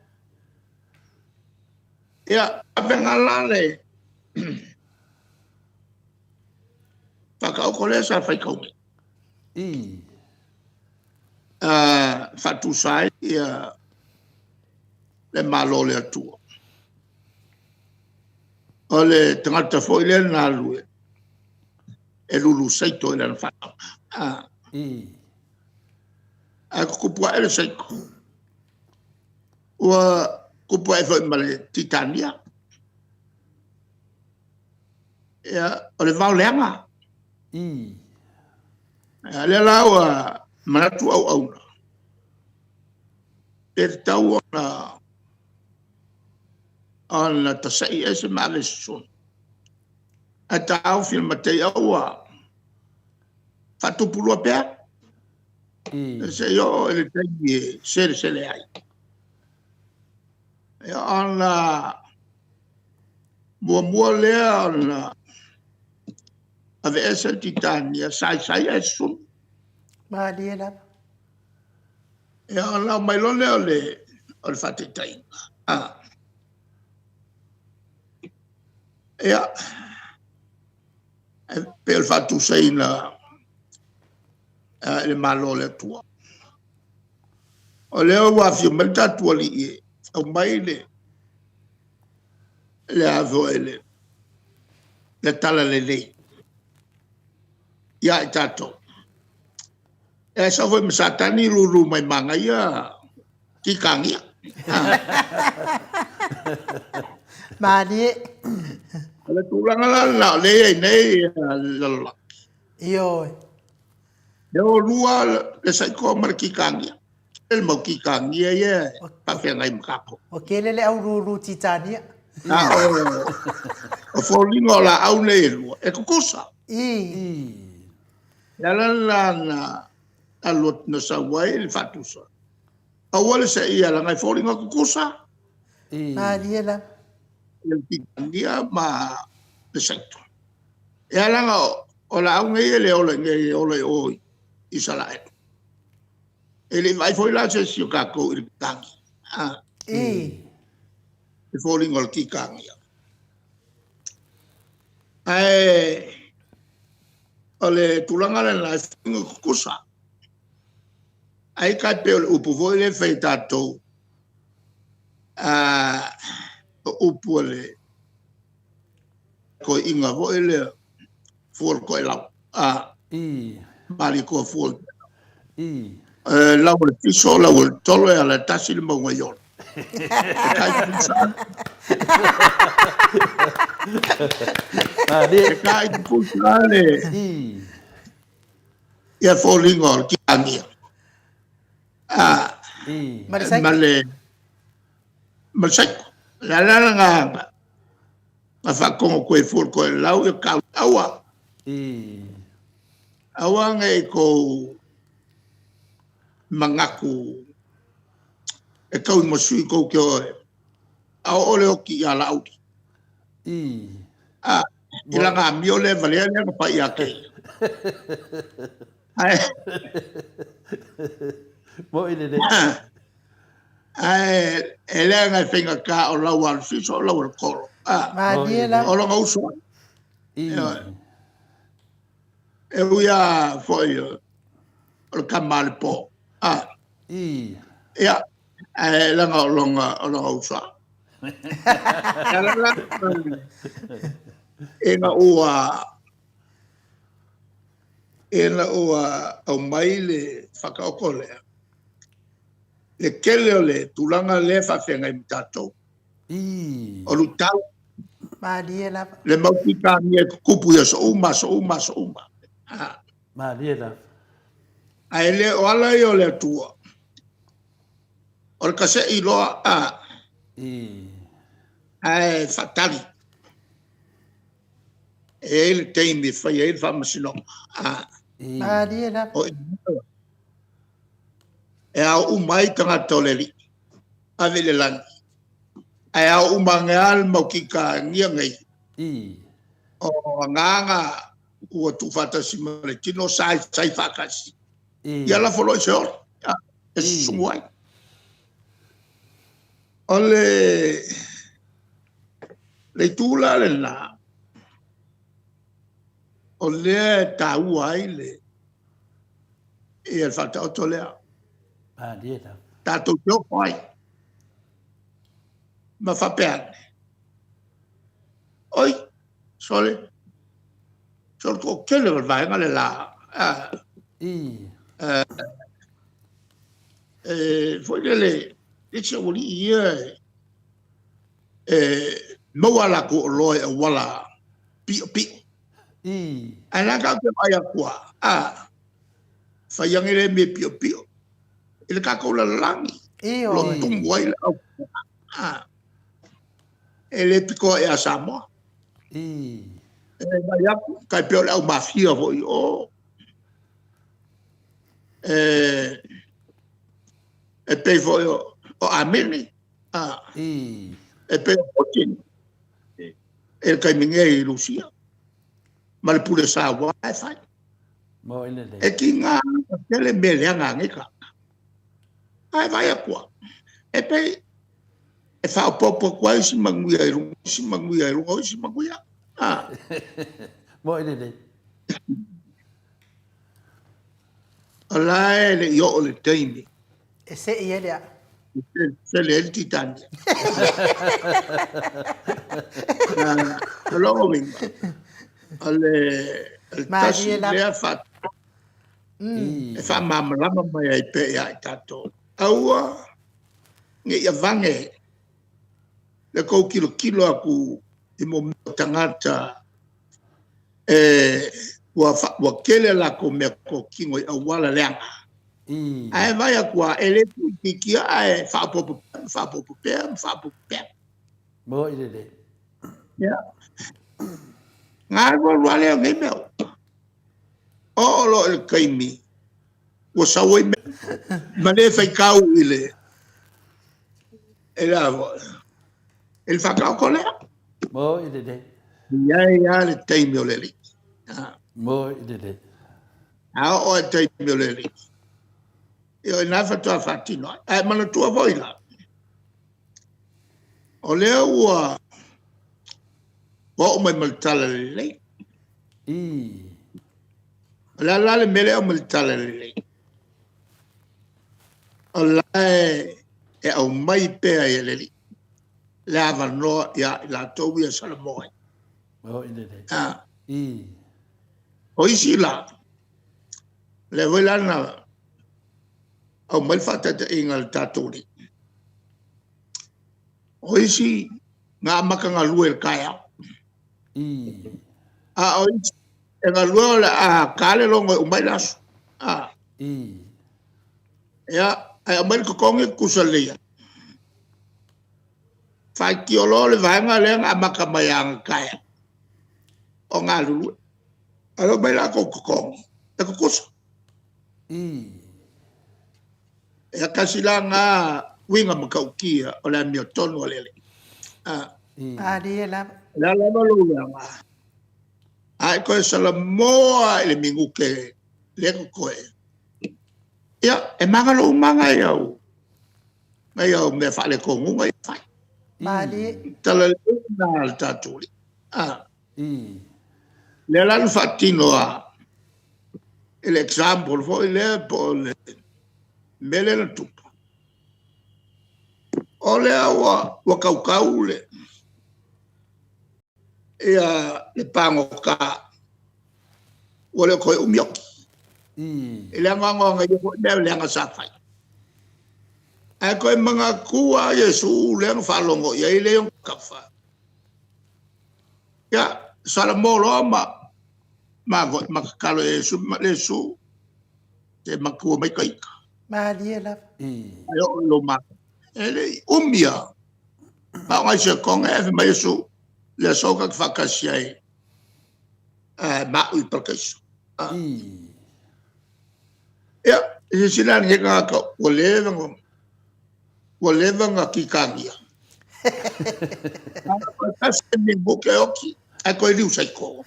Ia, avega la le faataoto lea sa faitau nei. Faatusa ai ia le Malo o le Atua. O le tagata foi lea na alu e lulu saito i lana faatoaga. Ae tutupu ae le saito, ua tupu ae foi ma le titania. Ia, o le vao leaga. O lea la ua manatu auauna, pe tatau ona tasai ese ma ave i sisifo. Ae taofi e le matai ua faatupulua pea. Se i oo i le taimi e selesele ai. Ia, ona muamua lea ona aveese le titania, saisai ae susunu. Malie lava. Ia, ona aumai loa lea o le faataitaiga. Ia, e pei o le faatusaina i le Malo o le Atua. O lea ua afio mai le tatou Alii e aumai le talalelei ia i tatou. E sau foi ma Satani lulu mai manaia titania. Malie. O le tulaga la lena o lea e i ai nei le lalolagi. Ioe. E o lua le saiko ma le titania. Le mau titania ia e faafeagai ma tatou. O kele le au lulu titania. O foliga o laau nei e lua, e tutusa. Le ala la na alu atu na sau ai le faatusa. Aua le seia laga e foliga tutusa. Malie lava. Le titania ma le saito. E ala o laau nei e le ola nei e ola i o i Isaraelu. E le i vaai foi la se isi o tatou i le titania. Le foliga o le titania. Ae o le tulaga lena e foliga tutusa. Ai tai pei o le upu foi lea e fai e tatou, o upu a le toeaina foi lea, fua o le toelau. Malietoa fua o le toelau. Lau o le fiso, lau o le tolo, e ala e tasi le mauga i ona. E kai tutusa. E kai tutusa le ia foliga o le titania. Ma le saiko. Ma le saiko. Le ala la na faatogo koe fua o le toelau ia kau aua. Aua nei kou manatu e tau i masui kou te oe. A o le oki ia lauli. I langa amio le valea lea na pai a ke. Ae. Mo'i lelei. Ae e leaga e faigata o lau a le fiso o lau a le kolo. Ah. Malie lava. O lona uso. I. E ui a foi o le kama a le po. Ah. I. Ia, ae leaga o lona, o lona uso. Ina ua Ina ua aumai le whakaoko lea, le tele o le tulaga lea e faafeagai ma tatou. I. O luitau. Malie lava. Le mau pitagia e tutupu i aso uma, aso uma, aso uma. Ha. Malie lava. Ae le o ala ia o le Atua. O le kase'i loa, a. I. Ae faatali. E i ai le taimi e fai ai le faamasinoga. A. Malie lava. O e ao uma ai tagata o le Alii, ave i le lagi. Ae ao uma ane lava le mau kikagia nei. O agaga ua tuufaatasi ma le tino sa sai faatasi. Ia lafo loa i se ola e susugu ai. O le le itu la lena, o lea e taua ai le ia le faataoto lea. Malie lava. Tatou te ofo ai. Ma faapea ane. Oi, sole, sole toatele o le vaega le la. I. E, foi lele, le se ualii ia e maua a latou oloa i auala piʻopiʻo. I. Ae la tatou te vaai atu a, a, fai ane lea mea piʻopiʻo i le tatou lalolagi. Ioe. Lo tumu ai le au. A, e le pitoa ia Samoa. I. E vaai atu, tai pei o le au mafia foi o. E, e pei foi o, o Amini. A, I. e pei o Putin. E le taimi nei i Rusia. Ma le pule saua e fai. Mo i lelei. E kiga tele mea leaga a nei tagata. Ae vaai atu lava, e pei e faaopoopo atu ai isi manuia i luga o isi manuia i luga o isi manuia. A. Mo i lelei. O la e le i oo le taimi. E se'i ai le aa. E sele ai le Titanic. O lona uiga, o le tasi lea faatoa e faamalamalama mai ai pea ia i tatou. Aua ne i avane le tou tilotilo atu i mea o tagata e ua tele a latou meatotino i auala leaga. Ae vaai atu lava, e le tuuitiitia ae faaopoopo pea ma faaopoopo pea ma faaopoopo pea. Moi lelei. Ia. Ga alualu lava lea o nei mea uma. Oo loa i le taimi ua sau ai mea ma le faitau i le i le a foi, i le faataoto lea. Moi lelei. E i ai lava le taimi o le Alii. Moi lelei. A oo i le taimi o le Alii, ia o i ina faatoa faatino ai. Ae manatua foi la, o lea ua oo mai ma le talalelei. I. O le a la le mea lea e aumai le talalelei? O la e aumai pea e le Alii le avanoa ia i latou ia e salamo ai. Moi lelei. A. I. O isi la, lea foi la na aumai le faataitaiga a le tatou Alii. O isi na amata galue i le taeao. I. A o isi e galue o le a ta le logo e uma ai le aso. A. I. Ia, ae aumai le totogi e tutusa lelei ai. Faitio loa le vaega lea na amata mai ia taeao o galulue. Ae omai latou totogi e tutusa. I. Ia tasi la na uiga matautia o le amiotonu a le Alii. A. I. Malie lava. O le a lava lou leaga, a e toe salamoa i le minute. lea totoe. Ia, e magalo uma ngai au, ngai au mea faalekonuga ia fai. Malie. Tala lelei lena a le tatou Alii. Ah. Lea la na faatino a i le example foi lea po o le mea lea na tupu. O lea ua, ua kaukau le, ia le pagota ua le o toe umi oki. I le anoanoaga ia foi mea leaga sa fai. Ae toe manatua a Iesu lea na faalogo i ai le ona tafa. Ia, salamo loa ma ma ma tatalo i Iesu, ma Iesu, te matua mai ka ita. Malie lava. Ai o lo ma. E le i umi a. Ma o ngai se konga e fai mai Iesu, le aso ka te whaakasi ai ma'u i parakaiso. Ia, silasila lenei tagata ua leva na, ua leva na kikagia. Tasi le minuke e oti, ae toe liu saiko.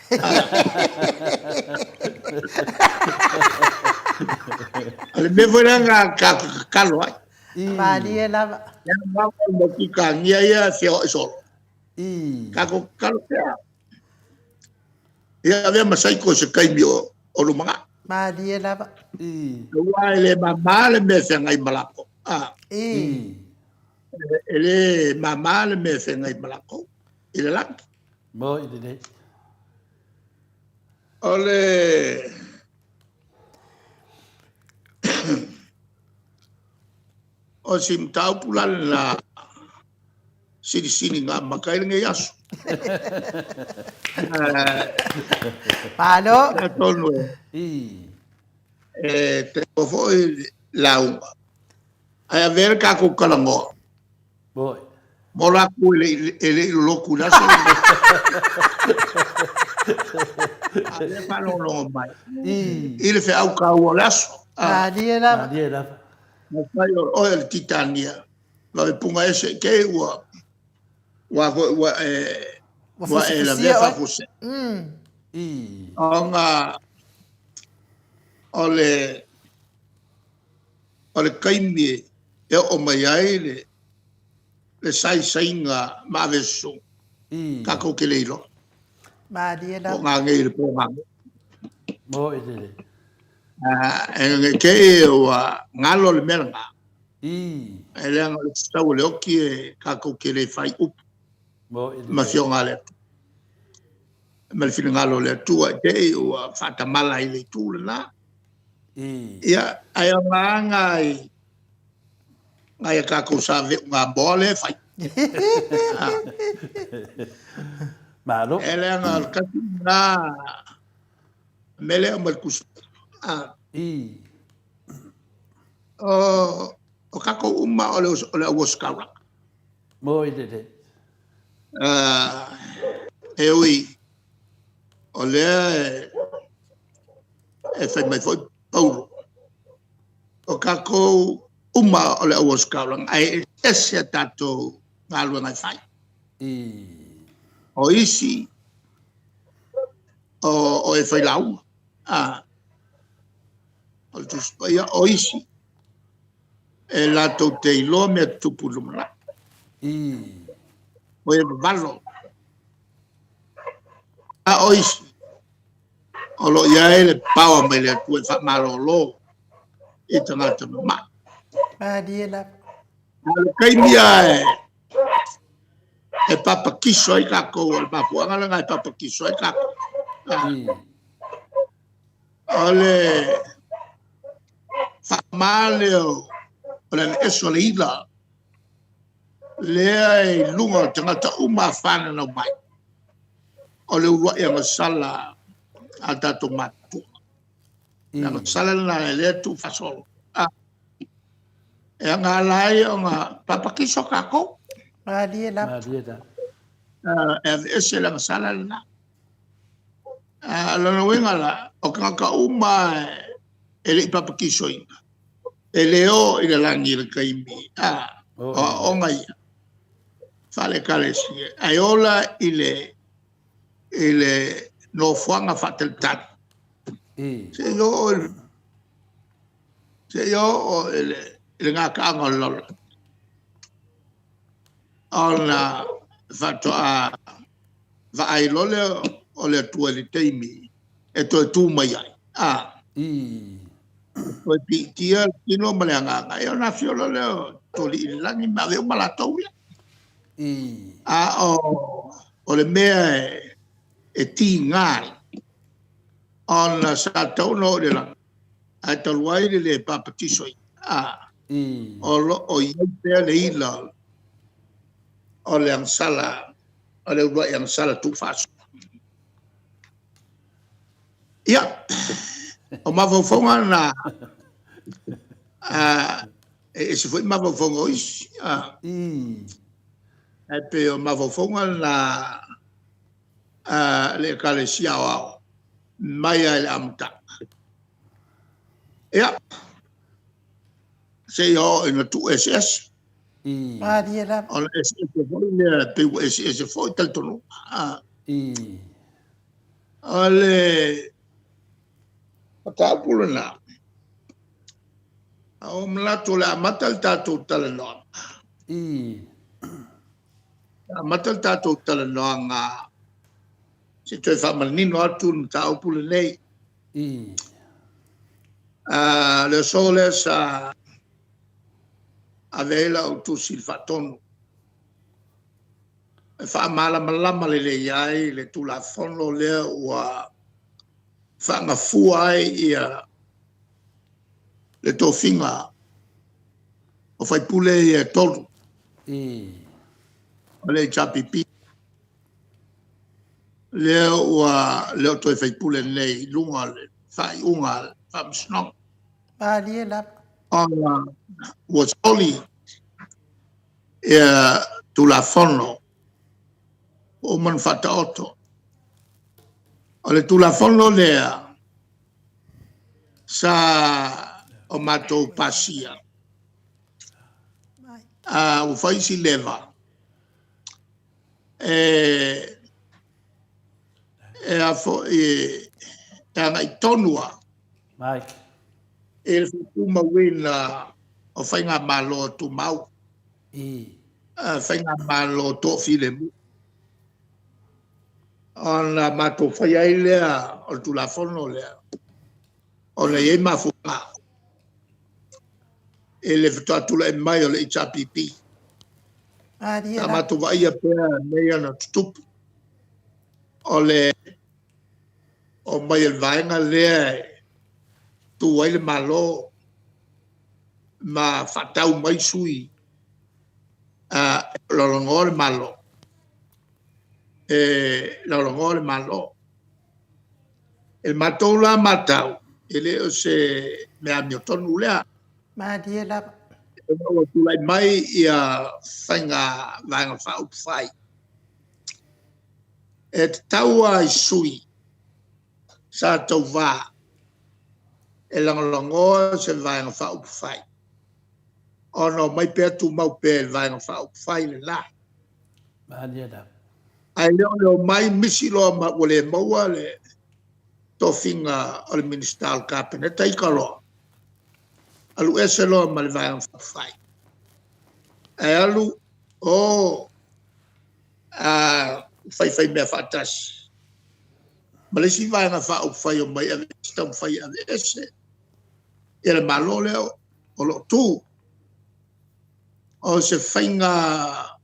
O le mea foi lea na tatou tatalo ai. Malie lava. Lea na mau kikagia ia e feoai solo. Tatou tatalo pea. Ia avea ma saiko i se taimi o, o lumanai. Malie lava. Aua e le māmā le mea e feagai ma lakou. A. E le māmā le mea e feagai ma lakou i le lagi. Mo i lelei. O le o si mataupu la lena silisili na maka ai lenei aso. Malo. Atonu e e te foi lauga. Ae avea le tatou talanoa. Moi. Mo lakou e le e le i lolotu i le aso lenei. A lea e faalogologo mai i le feau taua o le aso. Malie lava. Malie lava. Afai o oe o le Titania, vave puga ese i te ua ua foi ua e Ua ua e lavea fusifusia oe. faafuasei. Ona o le o le taimi e oo mai ai le le saisaiga ma aveso tatou te le iloa. Malie Po o lava. ngā nei le po ngā nei. Mo i lelei. E nge te i ua ngalo le mea lena. E leaga o le tatau o le oki e tatou te le fai upu Mo i ma lelei. afioga a le Atua. Ma le finagalo o le Atua i te i ua faatamala i le itu lena. Ia, ae o ngā ngai ngai a tatou sa veuga moa lea e fai. Malo. E leaga o le tasi lena mea lea e aumai le Tusi Paia. O, o tatou uma o le, o le au ositaulaga. Mo i lelei. E ui, o lea e, e fai mai foi Paulo, o tatou uma o le au ositaulaga, ae ese a tatou galuega e fai. O isi, o, o e fai lauga. A, o le Tusi Paia, o isi, e latou te iloa mea tutupu i lumanai. O e vavalo. A o isi, o lo o i ai le power mai le Atua e faamalolo i tagata mamai. Malie lava. A o le taimi lava e, e papakiso ai tatou, o le mafuaaga lena e papakiso ai tatou. O le faamama lea o le aveese o le ila lea e i luga o tagata uma a fananau mai, o le uluai agasala a tatou matutua. Le agasala lena e lea tuufaasolo. E aga ala ai ona papakiso tatou. Malie lava. Malie lava. E aveese le agasala lena. O lona uiga la, o tagata uma e le i papakisoina, e le o i le lagi i le taimi, o aoaoga ia faale-Ekalesia, ae ola i le i le nofoaga faatalitali. Se i oo i Seia oo i le, i le gataaga o le lalolagi, ona faatoa vaai loa lea o le Atua i le taimi e toe tu mai ai. A. Toe piitia le tino ma le agaga, ia ona afio loa lea o Tolii i le lagi ma ave uma latou ia. A o le mea e tiga ai, ona sa tatau ona oo i le lagi, ae talu ai le le papatisoina, o lo o i ai pea le ila o le agasala, o le uluai agasala tuufaasoa. Ia, o mafaufauga na, e ese foi mafaufauga o isi. Ae pei o mafaufauga na a le Ekalesia Aoao mai lava i le amataga. Ia, seia oo ina tuueseese. Malie lava. Ona eseese foi lea, pei ua eseese foi talitonuga. O le mataupu lena, a ua manatu o le a amata le tatou talanoaga. Amata le tatou talanoaga se i toe faamanino atu le mataupu lenei. Le aso lea sa ave ai lau tusi i le Faatonu e faamalamalama lelei ai le Tulafono lea ua faagafua ai le tofiga o faipule ia e 3 o le HRPP, lea ua le o toe faipule nei i luga o le faaiuga a le Faamasinoga. Malie lava. Ona ua soli ia Tulafono ua uma ona faataoto. O le Tulafono lea sa o matou pasia, ua fai si leva e agai tonu lava i le faatumauina o Faigamalo tumau, Faigamalo toafilemu. Ona matou faia ai lea o le Tulafono lea, ona e i ai mafuaaga i le faatoa tulai mai o le HRPP. Sa matou vaaia pea mea ia na tutupu, o le omai o le vaega lea e tu ai le Malo ma faatau mai sui e lagolagoa le Malo, e lagolagoa le Malo. I le matou la matau, e le o se mea amiotonu lea. Malie lava. Ina ua tulai mai faiga Vaega Faaupufai, e tatau lava i sui sa tauva e lagolagoa se Vaega Faaupufai, ona omai pea tumau pea i le Vaega Faaupufai lena. Ae le o le omai misi loa ma ua le maua le tofiga o le Minisita o le Kapeneta, ita loa, alu ese loa ma le Vaega Faaupufai, ae alu o fai faimea faatasi ma le isi Vaega Faaupufai e omai e taumafai e aveese le Malo lea o lo o tu. O se faiga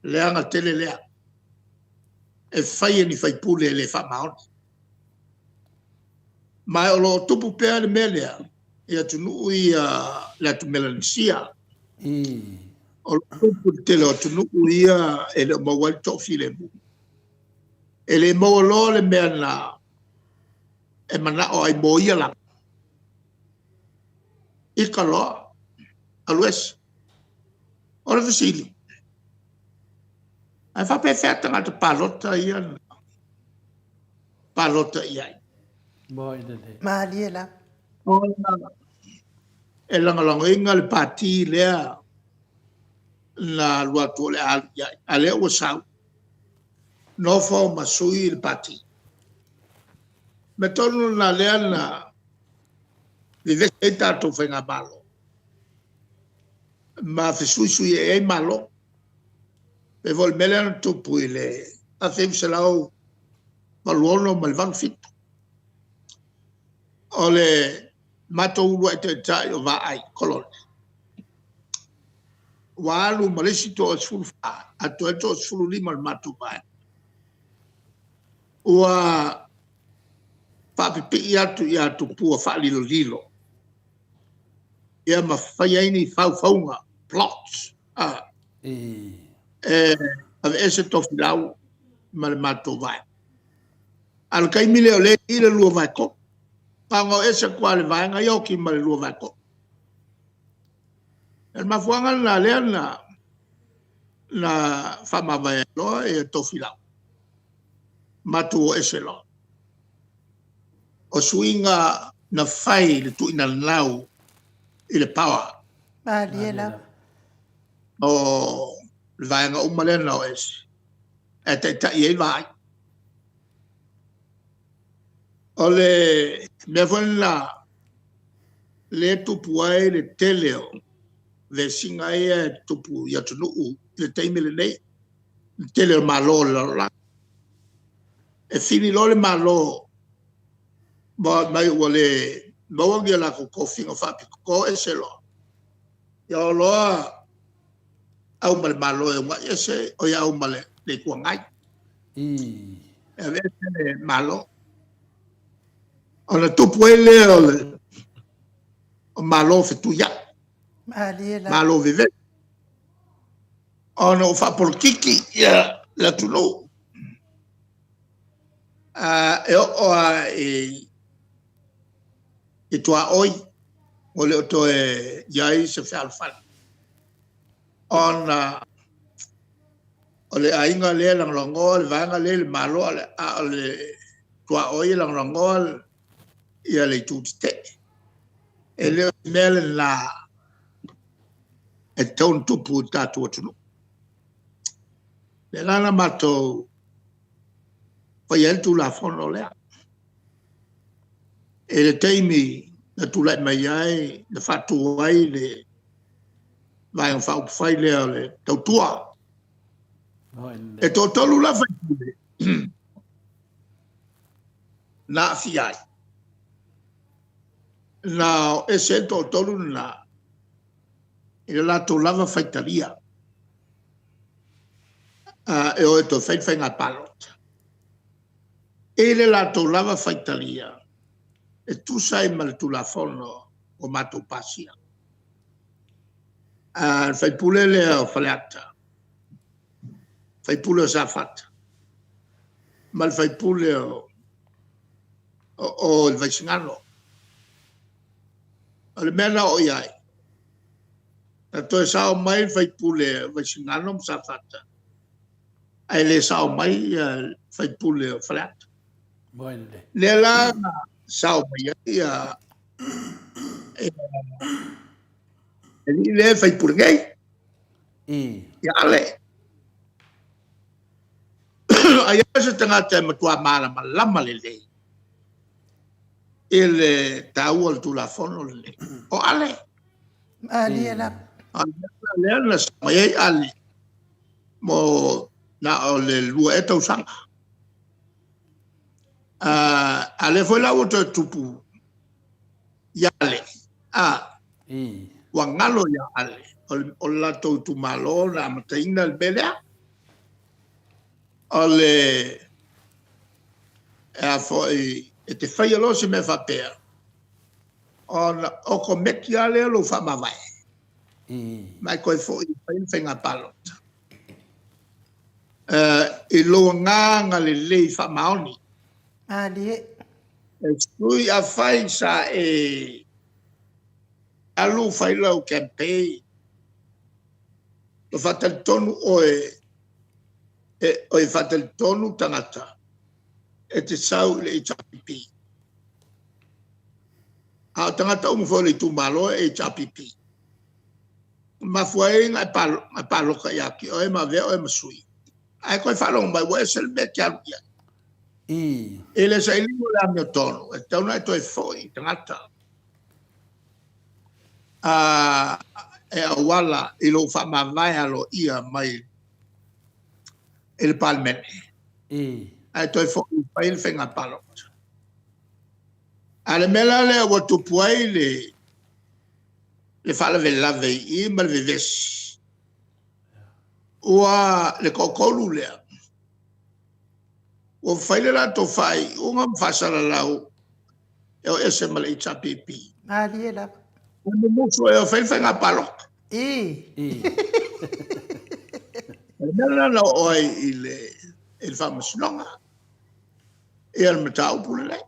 leaga tele lea e fai e ni faipule le faamaoni. Ma o lo o tupu pea le mea lea i atunuu ia, le atu Melenesia. O lo o tupu i le tele o atunuu ia e le o maua ai le toafilemu. E le maua loa le mea na e manao ai mo ia lava, ita loa alu ese. O le fesili, ae faapefea tagata palota ia na palota i ai? Malie lava. Ona e lagolagoina le pati lea na alu atu o le a alu i ai, a o lea ua sau, nofo ma sui le pati. O le mea tonu lena o lea na vevesi ai tatou faigamalo ma fesuisuiai ai Malo. E pei foi o le mea lea na tupu i le 1986 ma le 87. O le matou uluai taitai o Vaai Kolone, ua alu ma le isi toa-14, atoa ai le toa-15 o le matou vaega, ua faapipii atu ia Tupua faalilolilo, ia ma fai ai ni faufauga, plots. E aveese Tofilau ma le matou vaega. A o le taimi lea o lea e i i le 2/3. Na ona o ese atu lava o le vaega ia oti ma le 2/3. O le mafuaaga lena o lea na faamavae ai loa Tofilau, matou o ese loa. O suiga na fai i le tuuinanau i le power. Malie lava. O le vaega uma lea na o ese, ae taitai ai Vaai. O le mea foi lena lea e tupu ai le tele o vesiga ia e tutupu i atunuu i le taimi lenei, i le tele o Malo o le lalolagi. E fili loa le Malo ma fai mai ua le maua ni a latou tofiga faapitoa, o ese loa. Ia o loa au ma le Malo e uluai ese, au ma le Itu Agai. E aveese le Malo. Ona tupu ai lea o Malo fetuiai, Malo vevesi, ona ua faapolokiki le atunuu. E oo lava i tuaoi ua le o toe i ai se fealofani, ona o le aiga lea e lagolagoa le vaega lea i le Malo, a o le tuaoi e lagolagoa le Itu Tetee. E le o se mea lena e tatau ona tupu i lo tatou atunuu. O lea la na matou faia ai le Tulafono lea. I le taimi na tulai mai ai, na faatu ai le Vaega Faaupufai lea o le Tautua. E toatolu la faipule na aafia ai, na o ese ai le toatolu lena i le latou lava faitalia e o e toe fai le faiga palota. I le latou lava faitalia e tusa ai ma le Tulafono ua matou pasia. O le sui usufono lea o Faleata, le sui usufono o Safata ma le sui usufono o le Vaisigano. O le mea na oo i ai, na toe sao mai le sui usufono o Vaisigano ma Safata, ae le sao mai le sui usufono o Faleata. O lea la na sao mai ai le alii lea e sui usufono nei, ia Ale. Ai lava se tagata e matua malamalama lelei i le taua o le Tulafono lenei, o Ale. Malie lava. O lea na sao mai ai Ale mo na o le 2 ea tausaga. A o lea foi la ua toe tupu ia Ale, ua galo ia Ale, o le latou itumalo na amataina le mea lea. O le a foi, e te faia loa se mea faapea, ona okomeki lava lea o lou faamavae, ma e toe foi e fai le faiga palota. I lou agaga lelei faamaoni. Malie. E sui, afai sa e alu fai lau campaign, ma faatalitonu oe, faatalitonu tagata e te sau i le HRPP. A o tagata uma foi o le itumalo e HRPP. Na mafua ai ona e palota ia te oe ma avea oe ma sui, ae toe faalogo mai ua ese le mea e te alu i ai. I le sailiga o le amiotonu, e tatau ona e toe foi i tagata. E auala i lou faamavae aloaia mai i le Palemene, ae toe foi e fai le faiga palota. A o le mea la lea ua tupu ai le faalavelave i i ma le vevesi, ua le toatolu lea, ua fai le latou faaiuga ma faasalalau e o ese ma le HRPP. Malie lava. Ua mumusu e o fai le faiga palota. O le mea lena na oo ai i le faamasinoga ia le mataupu lenei.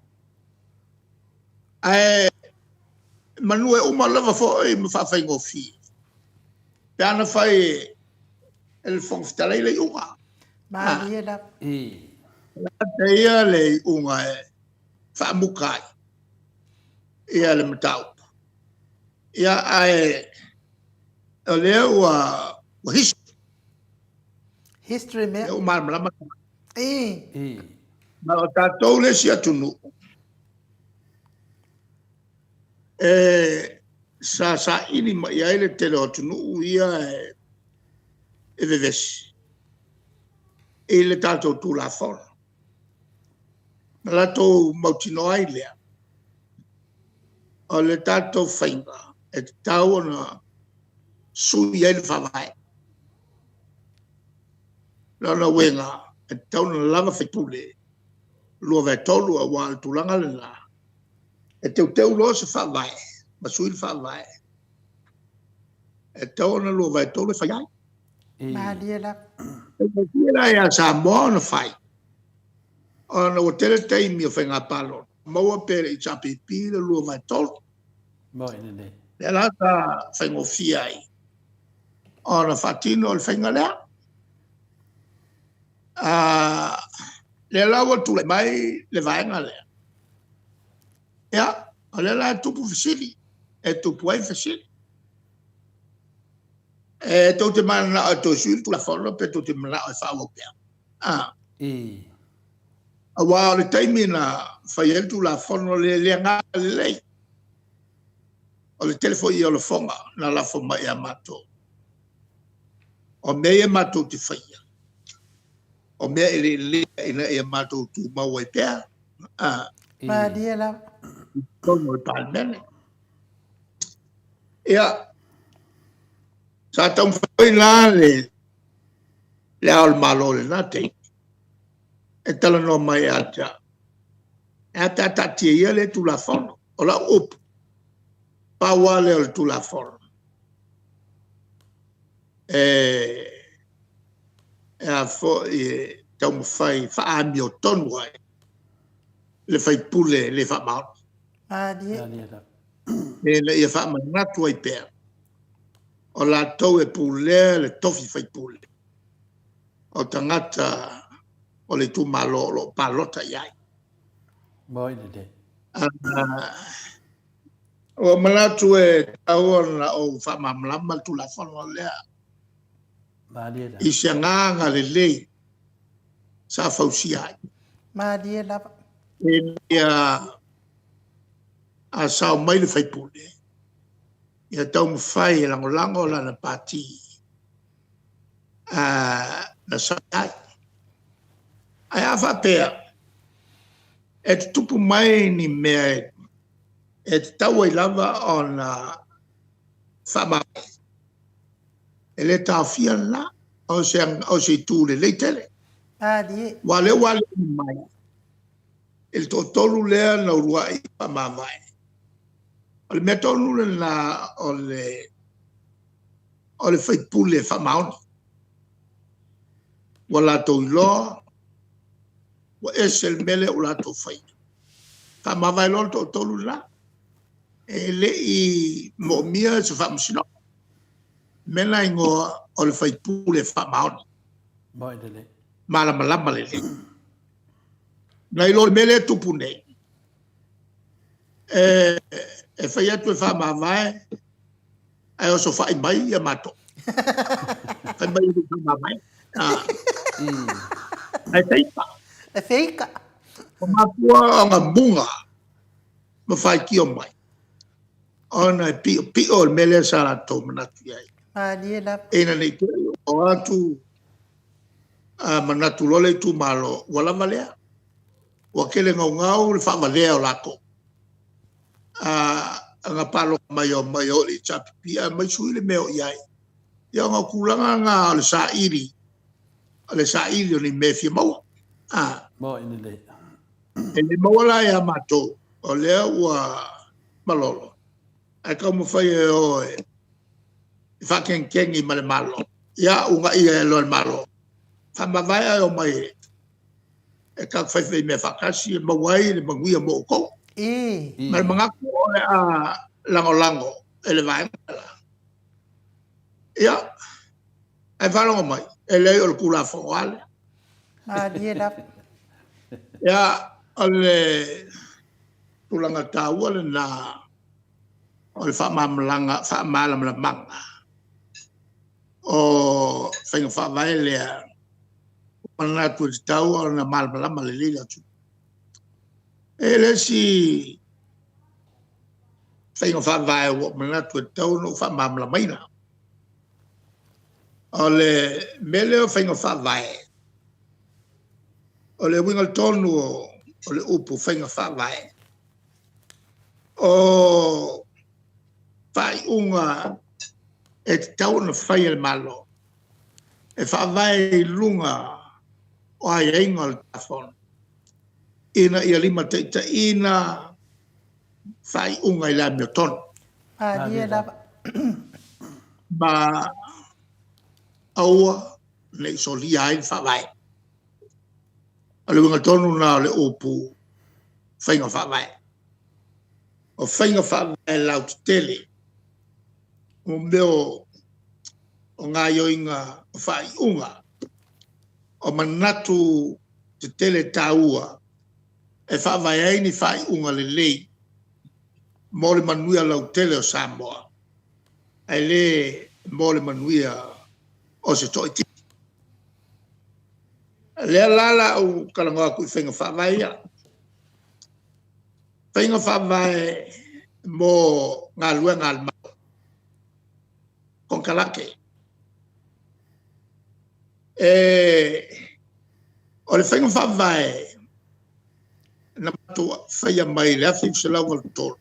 Ae manu e uma lava foi ma faafaigofie pe ana fai e le Fofoga Fetalai le iuga. Malie lava. E ia le iuga e faamuta ai ia le mataupu. Ia, ae o lea ua history. History mea. Lea ua malamalama. Ma o tatou le isi atunuu e sa saili mai ai le tele o atunuu ia e vevesi i le tatou Tulafono. Na latou mautinoa ai lea, o le tatou faiga e tatau ona sui ai le Faavae. O lona uiga, e tatau ona lava faipule 2/3, aua o le tulaga lena, e teuteu loa se Faavae ma sui le Faavae, e tatau ona 2/3 e fai ai. Malie lava. E faigofie la ia Samoa ona fai, ona ua tele taimi o faiga palota, maua pea e le HRPP le 2/3. Lea la sa faigofie ai ona faatino le faiga lea. Lea la ua tulai mai le vaega lea, ia, o lea la e tupu fesili, e tupu ai fesili. E tou te mananao e toe sui le Tulafono pe tou te mananao e faaauau pea? Aua o le taimi na fai ai le Tulafono lea, e le agaga lelei. O le tele foi o lafoga na lafo mai ia matou, o mea ia matou te faia, o mea e lelei ina ia matou tumau ai pea. Malie lava. I totonu o le Palemene. Ia, sa taumafai foi la le Ao o le Malo i lena taimi e talanoa mai ia te au, e a pe a taatia ia lea Tulafono. O lau upu, pau lava lea o le Tulafono e taumafai e faaamiotonu ai le faipule le faamaoni. Malie. Ina ia faamanatu ai pea, o latou e pulea le tofi faipule, o tagata o le itumalo o lo o palota i ai. Ua manatu e tatau ona ou faamalamalama le Tulafono lea i se agaga lelei sa fausia ai. Malie lava. Ina ia a sao mai le faipule, ia taumafai e lagolago lana pati na sao ai. Ae a faapea e tutupu mai ni mea e tatau ai lava ona faamavae, e le taofia lena, o se itu lelei tele. Malie. Aua o lea ua aliali mai i le toatolu lea na uluai faamavae, o le mea tonu lena o le faipule faamaoni. Ua latou iloa ua ese le mea lea ua latou faia, faamavae loa le toatolu le la. E le i moomia se faamasinoga. O le mea lena e igoa o le faipule faamaoni. Malamalama lelei. Nai lo le mea lea e tupu nei, e fai atu e faamavae, ae osofai mai matou. Fai mai e le i faamavae. Ae feika. E feika. Ua mafua ona muga ma faitio mai. Ona e piopio le mea lea sa latou manatu i ai. Malie lava. Ina ne i te i ua o atu manatu loa le itumalo ua lava lea. Ua tele naunau le faavalea o latou. Na palota mai e omai e o i le HRPP ae omai sui le mea e o i ai. Ia ona o tulaga na o le saili, o le saili o ni mea e fia maua. Moni lelei. E le maua la ia matou, o lea ua malolo, ae taumafai e o e faakegikegi ma le Malo. Ia uunaia ai loa e le Malo, faamavae ae omai e tatou te faifaimea faatasi e maua ai le manuia mo outou. Ma le manatu o le a lagolago e le Vaega le la. Ia, ae faalogo mai, e leai o le Tulafono lava lea. Malie lava. Ia, o le tulaga taua lena o le faamalamalamaga o faiga faavae lea ua manatu e tatau ona malamalama lelei le atunuu. E i ai le isi faiga faavae ua ou manatu e tatau ona ou faamalamalamaina. O le mea lea o faiga faavae, o le uiga tonu o le upu faiga faavae, o faaiuga e tatau ona fai e le Malo, e faavae i luga o aiaiga o le Tulafono, ina ia limataitaiina faaiuga i le amiotonu. Malie lava. Ma aua ne i solia ai le Faavae. O le uiga tonu lena o le upu faiga faavae. O faiga faavae lautetele, o mea o gaoioiga o faaiuga, o manatu tetele taua e faavae ai ni faaiuga lelei mo le manuia lautele o Samoa, ae le mo le manuia o se toaitiiti. O lea la o le a ou talanoa atu i faiga faavae ia. Faiga faavae mo galuega a le Malo, konekarate. O le faiga faavae na matou faia mai le 1983,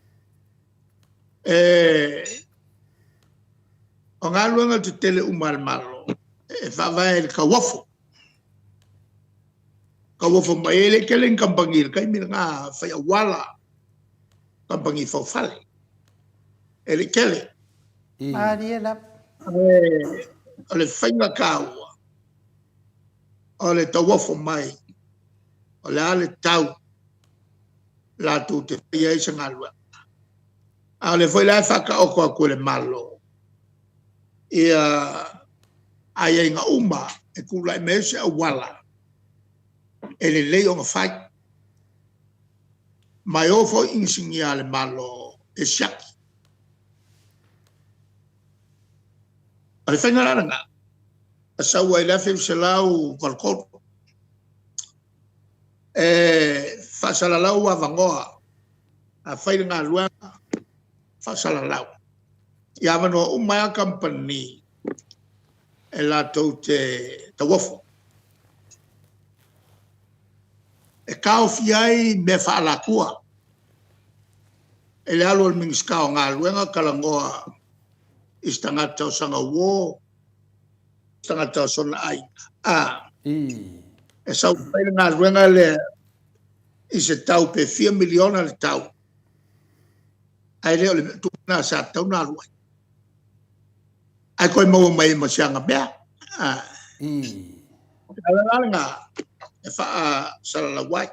o galuega tetele uma a le Malo, e faavae i le tauofo. Tauofo mai ai, e le i tele ni kamupani i le taimi lena fai auala, kamupani faufale, e le i tele. Malie lava. O le faiga taua, o le tauofo mai, o le a le tau latou te faia ai se galuega. A o lea foi la e faataoto atu e le Malo ia aiaiga uma e tulai mai ai se auala e lelei ona fai. Ma e o foi inisinia a le Malo e siaki. O le faiga la lena, na sau ai i le 1983, e faasalalau avanoa, a fai le galuega faasalalau. Ia avanoa uma ai lava kamupani e latou te tauofo. E taofia ai mea faa-alatua i le alu a le Minisita o Galuega talanoa i se tagata o sana uo, se tagata o sona aiga, e sau e fai le galuega lea i se tau pe fia miliona le tau, ae le o le tupe lena sa tatau ona alu ai. Ae toe maua mai ai ma si ana mea. O le ala la lena e faasalalau ai,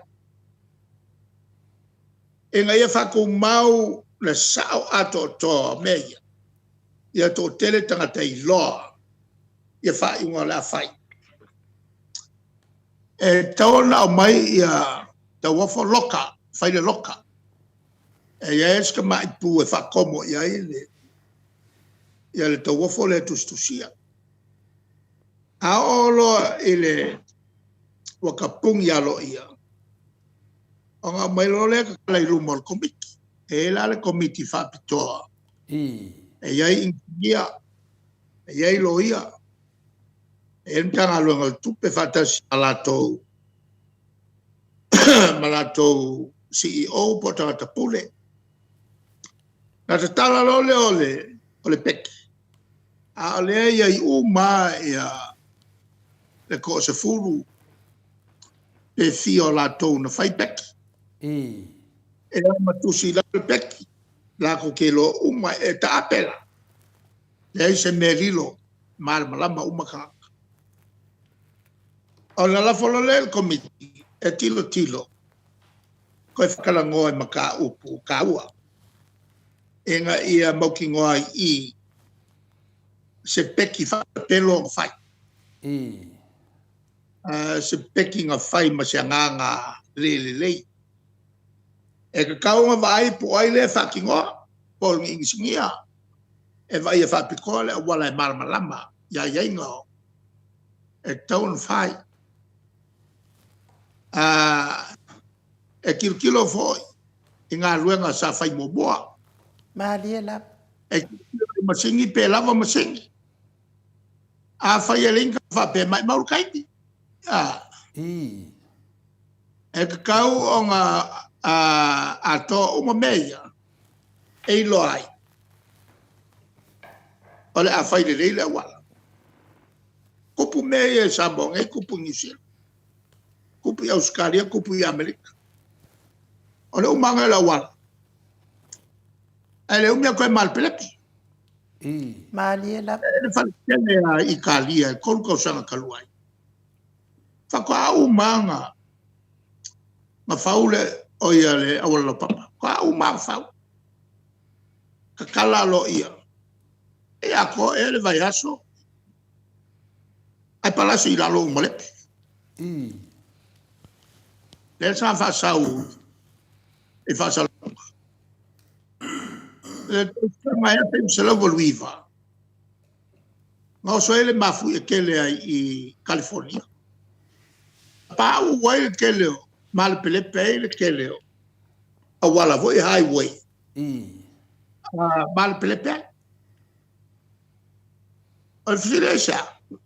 ina ia faatumau le sao atoatoa o mea ia, ia toatele tagata e iloa ia faaiuga o le a fai. E tatau ona aumai ia tauofo loka, fai le loka. E i ai si tamai pu e faatomo i ai le tauofo lea e tusitusia. A oo loa ina ua tapuni aloaia, ona aumai loa lea tatala i luma o le Komiti. E i ai la le Komiti faapitoa. E i ai inisinia, e i ai loia, e i ai le Matagaluega o Tupe faatasi ma latou ma latou CEO po o tagata pule. Ona tatala loa lea o le peki, a o lea e i ai uma lava le toa-10 pe fia o latou na fai peki. E o ma tusi i lalo le peki, latou te iloa uma, e taape la, leai se mea e lilo, e malamalama uma tagata. Ona lafo loa lea i le Komiti e tilotilo toe faatalanoa i mataupu taua, ina ia mautinoa ai i i, se peki faapelo ona fai. Se peki na fai ma se agaga le lelei. E tatau ona vaai po o ai lea e faatinoa, po o ni inisinia e vaaia faapitoa le auala e malamalama i aiaiga e tatau ona fai. E tilotilo foi i galuega sa fai muamua. Malie lava. E tilotilo i masini pe lava masini. Afai e leai ni tala faapea, maumau le taimi. E tatau ona atoa uma mea ia, e iloa ai o le a fai lelei le auala. Tupu mea ia i Samoa nei, tupu i Niu Sila, tupu i Ausetalia, tupu i Amerika. O le uma lava lena o le auala, ae le umi ae toe malepelepe. Malie lava. E i ai le faletele lava i Italia i le 3 tausaga talu ai, faatoa uma lava ona fau le auala laupapa. Faatoa uma lava ona fau, tatala aloaia. E atoa ea le vaiaso ae palasi i lalo uma ma lepe. Lea sa faasau i faasalalauga. I le tausaga 1989, na oso ai le mafuie tele ai i Kalifonia, pauu ai le tele, malepelepe ai le tele o auala foi highway, malepelepe ai. O le fesili aisea? O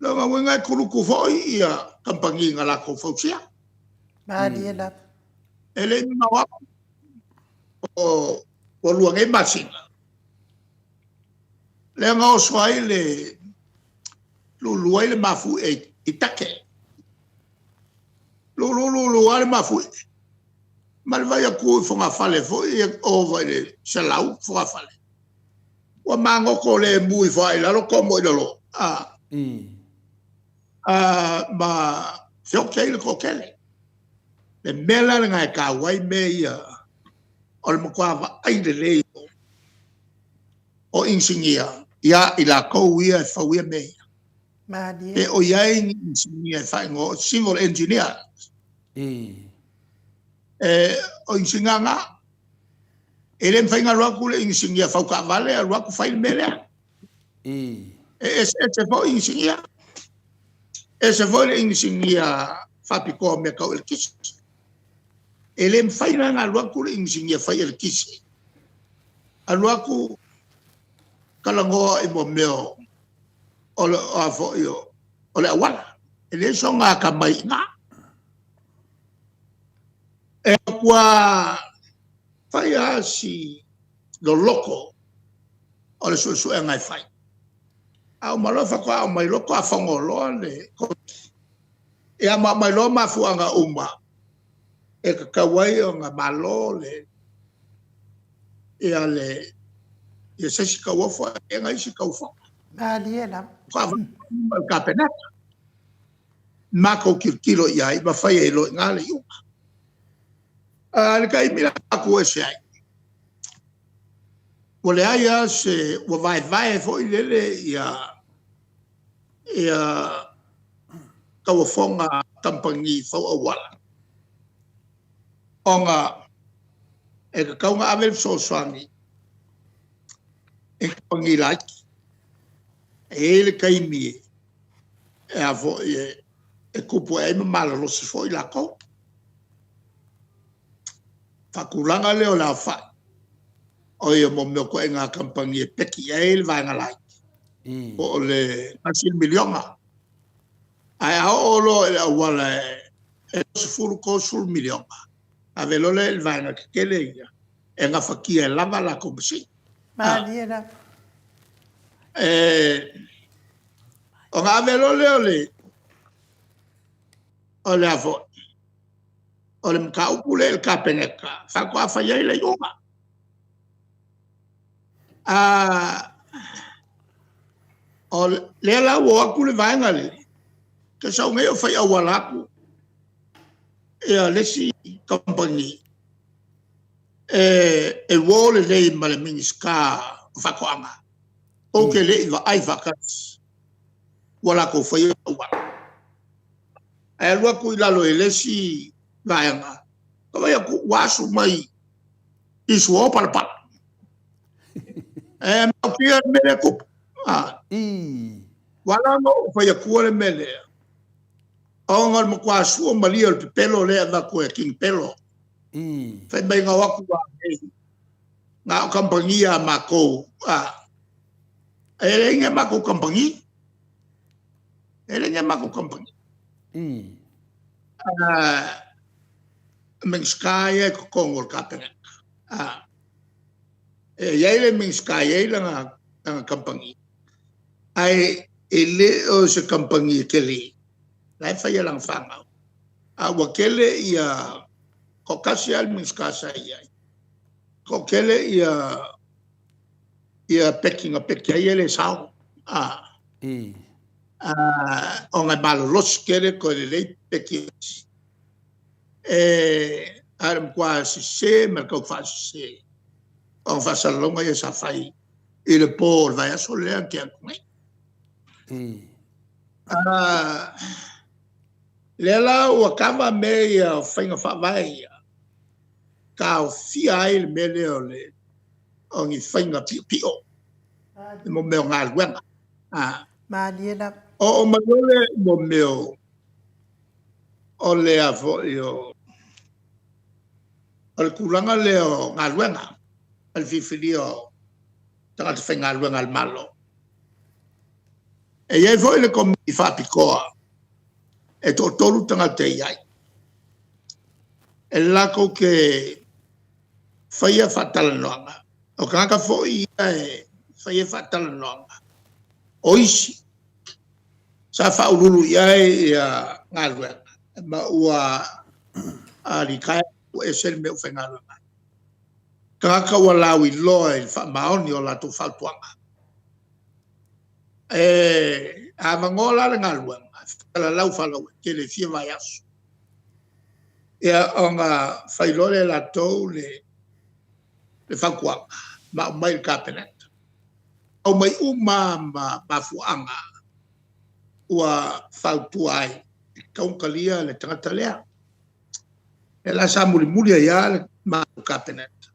lona uiga e kuluku foi kamupani na latou fausia. Malie lava. E le i mamao atu, ua 2 nei masina, lea na oso ai le lulu ai le mafuie i Take. Lulu lulu lava le mafuie, ma le vaai atu i fogafale foi ia e ova i le 100 fogafale, ua magoto lemu ifo lava i lalo tomo i lalo, ma feoti ai le toatele. O le mea la lena e taua ai mea ia, o le matua vaai lelei o inisinia ia i latou ia e fausia mea ia. Pe o i ai ni inisinia e faaigoa o civil engineer. O inisinia na, e le mafai ona alu atu le inisinia fautaavale alu atu fai le mea lea. E eseese foi inisinia, ese foi le inisinia faapitoa o mea tau eletise. E le mafai la ona alu atu le inisinia fai eletise, alu atu talanoa i mea o le auala. E leai sona atamai i ina. E matua fai lava si loloto o le suesuega e fai, a uma loa faatoa aumai loa faatoa fono loa le Komiti, ia ma aumai loa mafuaaga uma e tatau ai ona malo se isi tauofo ae teena isi tauofoga. Malie lava. Faatoa avatu i luma o le Kapeneta, matou tilotilo i ai ma fai ai loa i ina le iuga. O le taimi la na matou o ese ai, ua leai lava se... ua vaevae foi lele ia tauofoga a kamupani fau auala, ona e tatau ona ave le fesoasoani i kamupani laiti. E i ai le taimi e tupu ae ai ma malolosi foi latou. Faatulaga lea o le aofai O ia mo mea koe ngā kampangi e peki ai le vaega laiti. Po o le 1 miliona. Ae a oo loa i le auala e 20, 30 miliona, ave loa lea i le vaega tetele ia e gafatia e lava a latou masini. Malie lava. Ona ave loa lea o le o le a foi, o le mataupu lea i le Kapeneta faatoa fai ai le iuga. O lea la ua o atu le vaega lea, te sau nei o fai auala atu ia le isi kamupani e uo lelei ma le Minisita o Faatoaga. Ou te le i vaai faatasi ua latou faia se auala. Ae alu atu i lalo i le isi vaega, vaai atu ua asu mai i suo palapala. E matautia le mea lea e tupu. Ua ala ona ou fai atua le mea lea, ona o le matua sua malie o le pepelo lea e avatu e King Pelo. Fai mai na o atu lava na o kamupani a matou, e leai ni a matou kamupani. E leai ni a matou kamupani. Minisita ia i totonu o le Kapeneta, e i ai le Minisita e i ai lana kamupani, ae e le o se kamupani e tele, o la e fai e lana fanau. Ae ua tele ia, toatasi lava le Minisita sa i ai, toatele ia peki na peki ai e le sao. Ona e malolosi tele toe lelei peki e isi. Ae o le matua sese ma le taufaasese o faasalalauga ia sa fai i le po o le vaiaso lea na tea atu nei. Lea la ua kava mea ia o faiga faavae ia, taofia ai le mea lea o ni faiga piopio i mea o galuega. Malie lava. Oo mai loa lea i mea o le a foi o le tulaga lea o galuega, o le filifilia o tagata faigaluega a le Malo. E i ai foi le Komiti Faapitoa e toatolu tagata e i ai, e latou te faia faatalanoaga. O tagata foi ia e faia faatalanoaga, o isi sa faauluulu i ai galuega, ma ua litaea ua ese le mea ua faigaluega ai. Tagata ua lauiloa i le faamaoni o latou fautuaga. E avanoa la le galuega, e faasalalau faalauaitele e fia vaiaso, ona fai loa lea e latou le fautuaga ma aumai i le Kapeneta. Aumai uma lava ma mafuaaga ua fautua ai, e tatau ona talia le tagata lea. O lea la sa mulimuli ai lava le matou Kapeneta,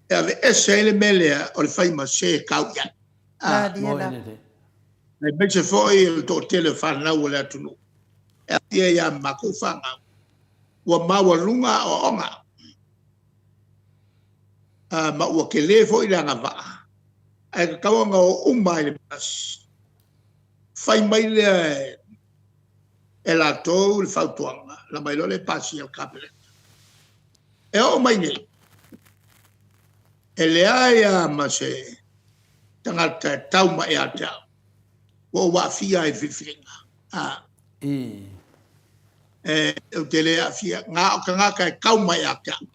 e aveese ai le mea lea o le fai ma se e tau i ai. Malie lava. Aemaise foi o le toatele o fanau a le atunuu e aofia ai ma matou fanau, ua maualuga aoaoga, ma ua tele foi le agavaa, ae tatau ona o uma lava i le mea e tasi, fai mai lea e latou le fautuaga, ona aumai loa lea pasia e le Kapeneta. E oo mai nei, e leai lava ma se tagata e tau mai ia te au, ua ou aafia ai i le filifiliga. Ou te le aafia, na o tagata e tau mai ia te au,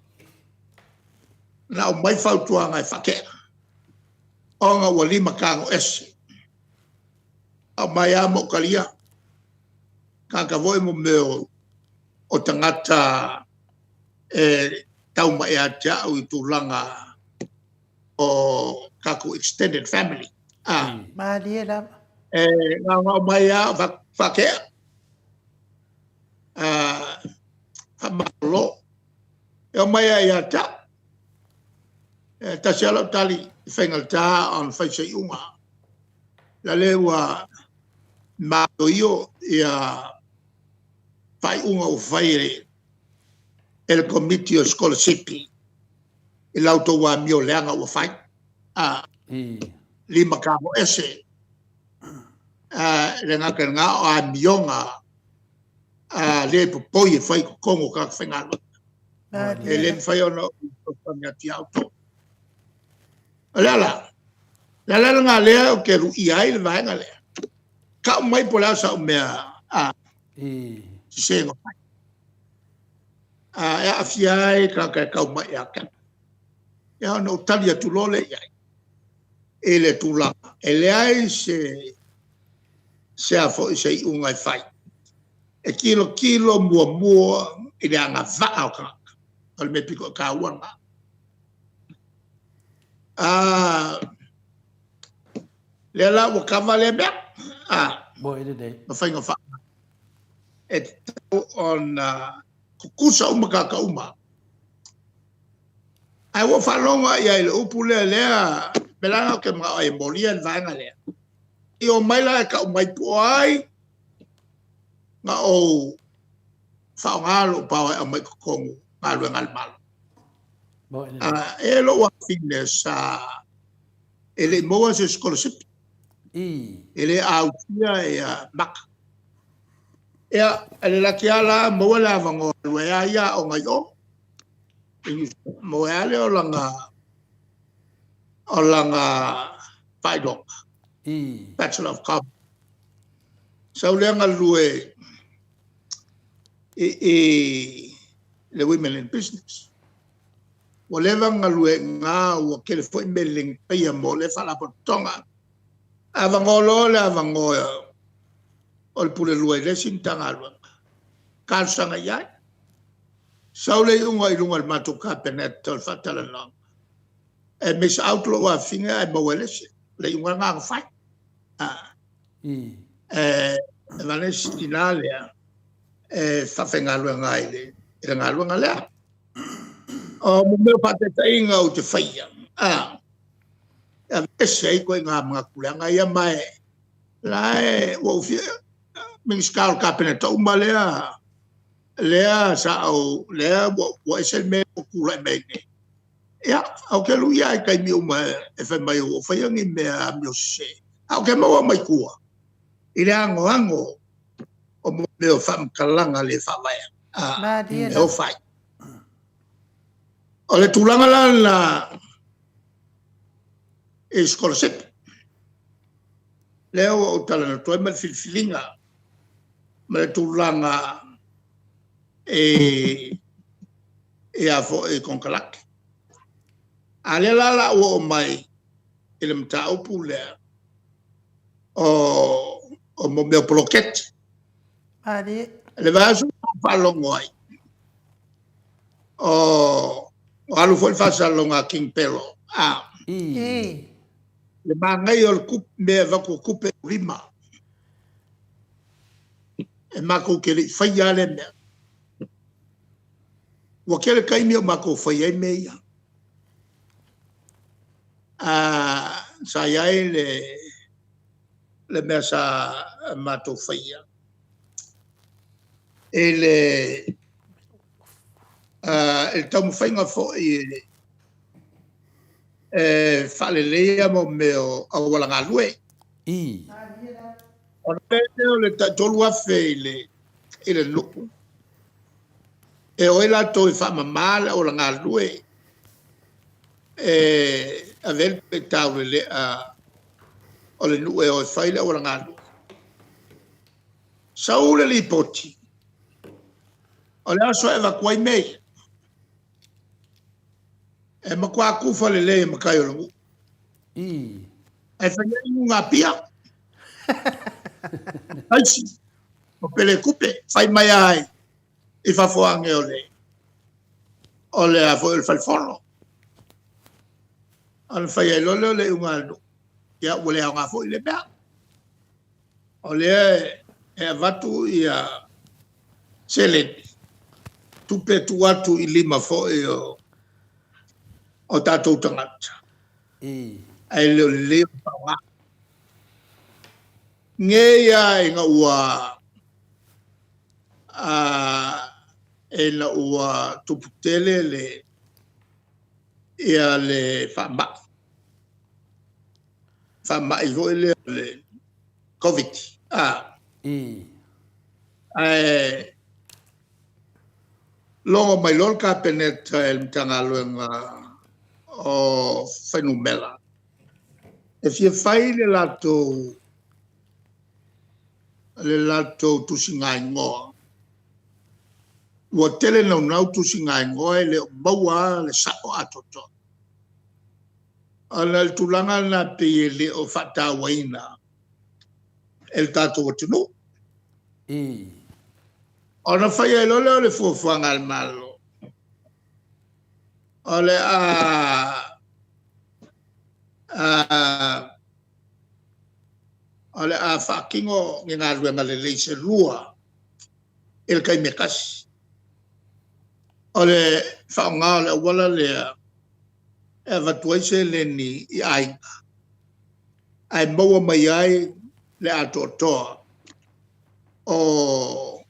na aumai fautuaga e faatea, ona ua limatago ese. Aumai lava ma ou talia, tagata foi mo o tagata e tau mai ia te au i tulaga o tatou extended family. Malie lava. E na ona aumai lava faatea, faamalolo. E omai lava ia te au. E tasi lava lau tali, e faigata ona fai se iuga. O lea ua maioio ia faaiuga ua fai e le Komiti o Sikolasipi. i la outou amio leaga ua fai. A, limatago ese, e le gata i lena o amioga le popoi e fai i totonu o tagata faigaluega. E le mafai ona ou fesoasoani atu ia outou. O le ala, o le ala lena o lea ou te luia ai le vaega lea, tau mai po o le a sau mea sese na fai. E aafia ai tagata e tau mai ia te au. Ia ona ou tali atu loa lea i ai i le tulaga, e leai se iuga e fai, e tilotilo muamua i le agavaa o tagata. O le mea pito i taua lena. O lea la ua kava lea mea, ma faiga faavae e tatau ona tutusa uma tagata uma. Ae ua ou faalogo lava i ai i le upu lea, o le mea la lena ou te manao ai e molia le vaega lea. Se i omai la e tau mai po o ai na ou faaaoga lou power e aumai i totonu o galuega a le Malo. E i ai lou afafine sa e le i maua se sikolasipi, e le ausia ia maka. Ia, e le laki lava la maua le avanoa e alu ai lava ia aoga i o. Maua ai lava lea o lana faailoga, Bachelor of Commerce. Sau lea galue i i, i le Women in Business. Ua leva ona galue ai i ina, ua tele foi meleni paia mo lea Faalapotopotoga. Avanoa loa le avanoa o le Pule 2 i le isi Matagaluega, talosaga i ai. Sau le iuga i luga i le matou Kapeneta o le faatalanoaga, e miss out lou afafine ae maua e le isi. O le iuga lena na fai. E avane si tina lea e faafaigaluega ai i le galuega lea. O mea o faataitaiga ou te faia, e aveese ai ituaiga manatu leaga ia. Ma o la e ua ou fia, Minisita o le Kapeneta uma lea, lea sa ou, lea ua ese le mea lea ua tulai mai ai nei. Ia, ou te luia lava i taimi uma e fai mai ua ou faia ni mea amio sese, ae ou te maua mai tua i le anoano o mea o faamatalaga le faavaea e o fai. O le tulaga la lena i sikolasipi, lea ua ou talanoa atu ai ma le filifiliga ma le tulaga i konekarate. A o lea la o le a ou oo mai i le mataupu lea o mea o poloketi. O le vaiaso na ou faalogo ai, o alu foi le faasalalauga a King Pelo, le manaia o le mea e avatu o tupe i lou lima. E matou te le i faia lava lea mea. Ua tele taimi o matou faia ai mea ia. Sa i ai le mea sa matou faia, i le taumafaiga foi e faaleleia mea o auala galue. Ona pei lea o le tai $3,000 i le nuu, e o ai latou e faamama le auala galue, e ave ai le taulealea o le nuu e o e fai le auala galue. Sau le lipoti, o le aso e avatu ai mea ia, e matua tufa lelei e matai o le nuu. Ae fai ai nugapia, raisi, o peletupe, fai mai lava i fafo ane o le fale fono. Ona fai ai loa lea o le iuga a le nuu, ia ua le aoga foi lea mea. O lea e avatu ia seleni, tupe e tuu atu i lima foi o tatou tagata, ae le o lelei ona faaaoga. Nei lava ina ua tupu tele le Ia le faamai, faamai foi lea o le Covid. A. Ae logo mai loa le Kapeneta e le Matagaluega o Fuainumera, e fia fai le latou tusigaigoa, ua tele naunau tusigaigoa e le o maua lava le sao atoatoa. Ona o le tulaga lena e pei e le o faatauaina e le tatou atunuu. Ona fai ai loa lea o le fuafuaga a le Malo, o le a faatino ni galuega lelei se 2 i le taimi e tasi. O le faaaoga o le auala lea e avatu ai seleni i aiga, ae maua mai ai le atoatoa o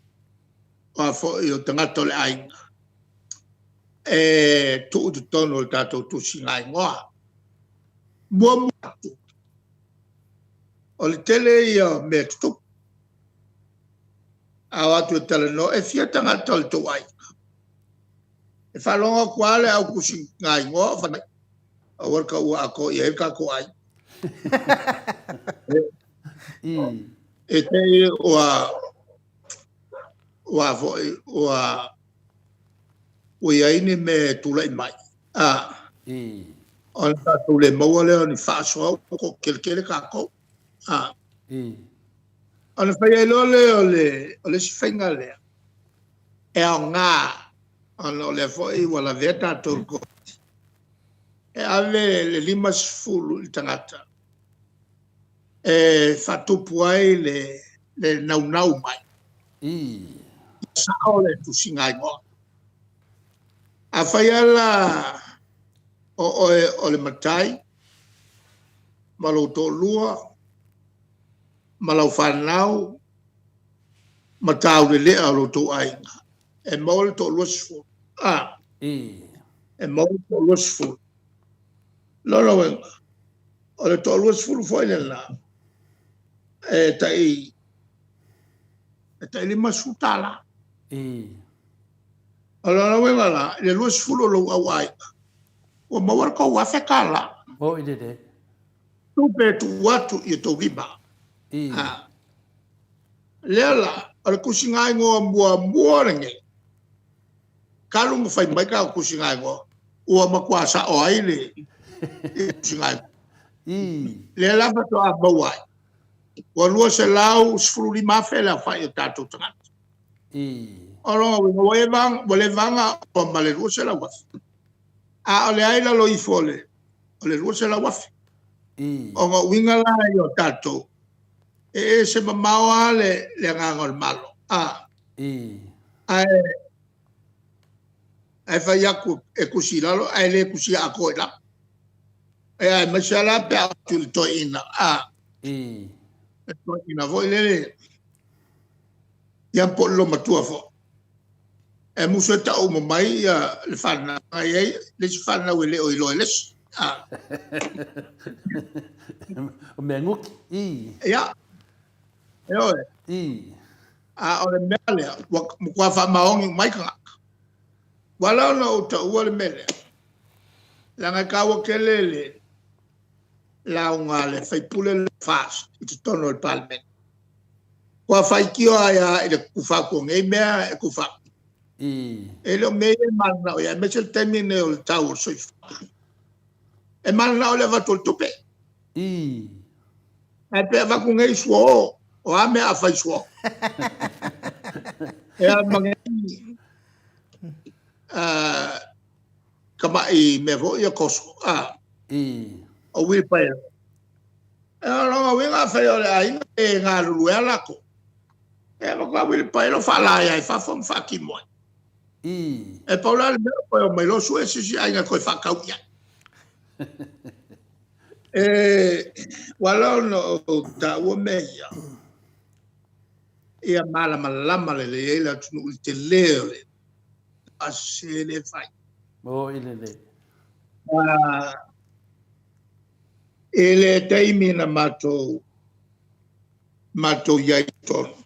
tagata o le aiga e tuu i totonu o le tatou tusigaigoa. Muamua atu, o le tele ia o mea e tutupu. A o atu e talanoa, e fia tagata o le tou aiga? E faalogo atu lava le au tusigaigoa o fai mai, aua le taua atoa i ai lo tatou aiga. E te i ua i ai ni mea e tulai mai, ona tatou le maua lea o ni faasoa ua toatele tele tatou. Ona fai ai loa lea o le isi faiga lea, e aoga ona o lea foi ua lavea tatou i le Koviti, e ave le 50 i le tagata e faatupu ai le naunau mai, ia sao le tusigaigoa. Afai lava la o oe o le matai ma lou toalua ma lau fanau ma taulelea o lo outou aiga, e maua le toa-20, e maua le toa-20. O lona uiga, o le toa-20 foi lena, e tai $50. O lona uiga la, i le 20 o lou au aiga, ua maua le tou $1,000. Tupe e tuu atu i outou lima. Lea la, o le tusigaigoa muamua lenei, talu ona fai mai tatou tusigaigoa, ua matua sao ai le tusigaigoa. Lea la faatoa maua ai, ua 215,000 le aofai o tatou tagata. O lona uiga ua leva lava ona ova ma le 200,000, a o lea e i lalo ifo o le 200,000. O uiga la ia o tatou, e ese mamao lava le agaga o le Malo, ae fai atu e tusi i lalo ae le tusia atoa i lalo. Aemaise lava la pe a oo atu i le toeaina, le toeaina foi lele, ia po o le olomatua foi, e musu e tau uma mai le fanau, ae i ai le isi fanau e le o iloa e le isi. O mea nuti. Ia, ioe. A o le mea lea, ua matua faamaoni uma ai tagata. Ua ala ona ou taua le mea lea, leaga e taua tele le lauga a le sui usufono le FAST i totonu o le Palemene. Ua faitio ai lava i le tutufa atu o nei mea e tufa atu. E le o mea ia e mananao i ai, aemaise le taimi lenei o le tau o le soifuaga. E mananao i le avatu o le tupe. Ae pe avatu nei suo, o a mea a fai suo? Ea ma nei tamai mea foi ia toso, o uilipaelo. O lona uiga afai o le aiga e galulue lava latou, e avatu lava uilipaelo faalaea i fafo ma faatimo ai. E pau la le mea, toe omai loa sue se isi aiga e toe faatau i ai. Ua ala ona ou taua mea ia, ia malamalama lelei ai le atunuu i le tele o le faasese lea e fai. I le taimi na matou matou i ai i totonu,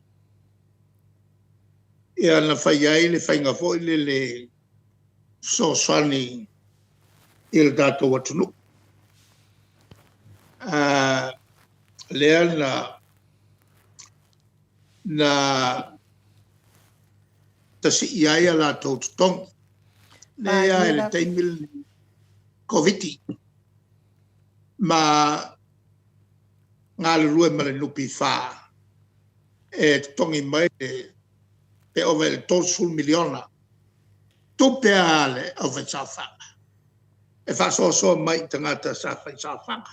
ia na fai ai le faiga foi lele fesoasoani i le tatou atunuu. Lea na na tasii ai a latou totogi. Lea i le taimi lenei Koviti ma galulue ma le NPF e totogi mai pe ova i le $30 miliona tupe a le aufaisaofaga e faasoasoa mai i tagata sa faisaofaga.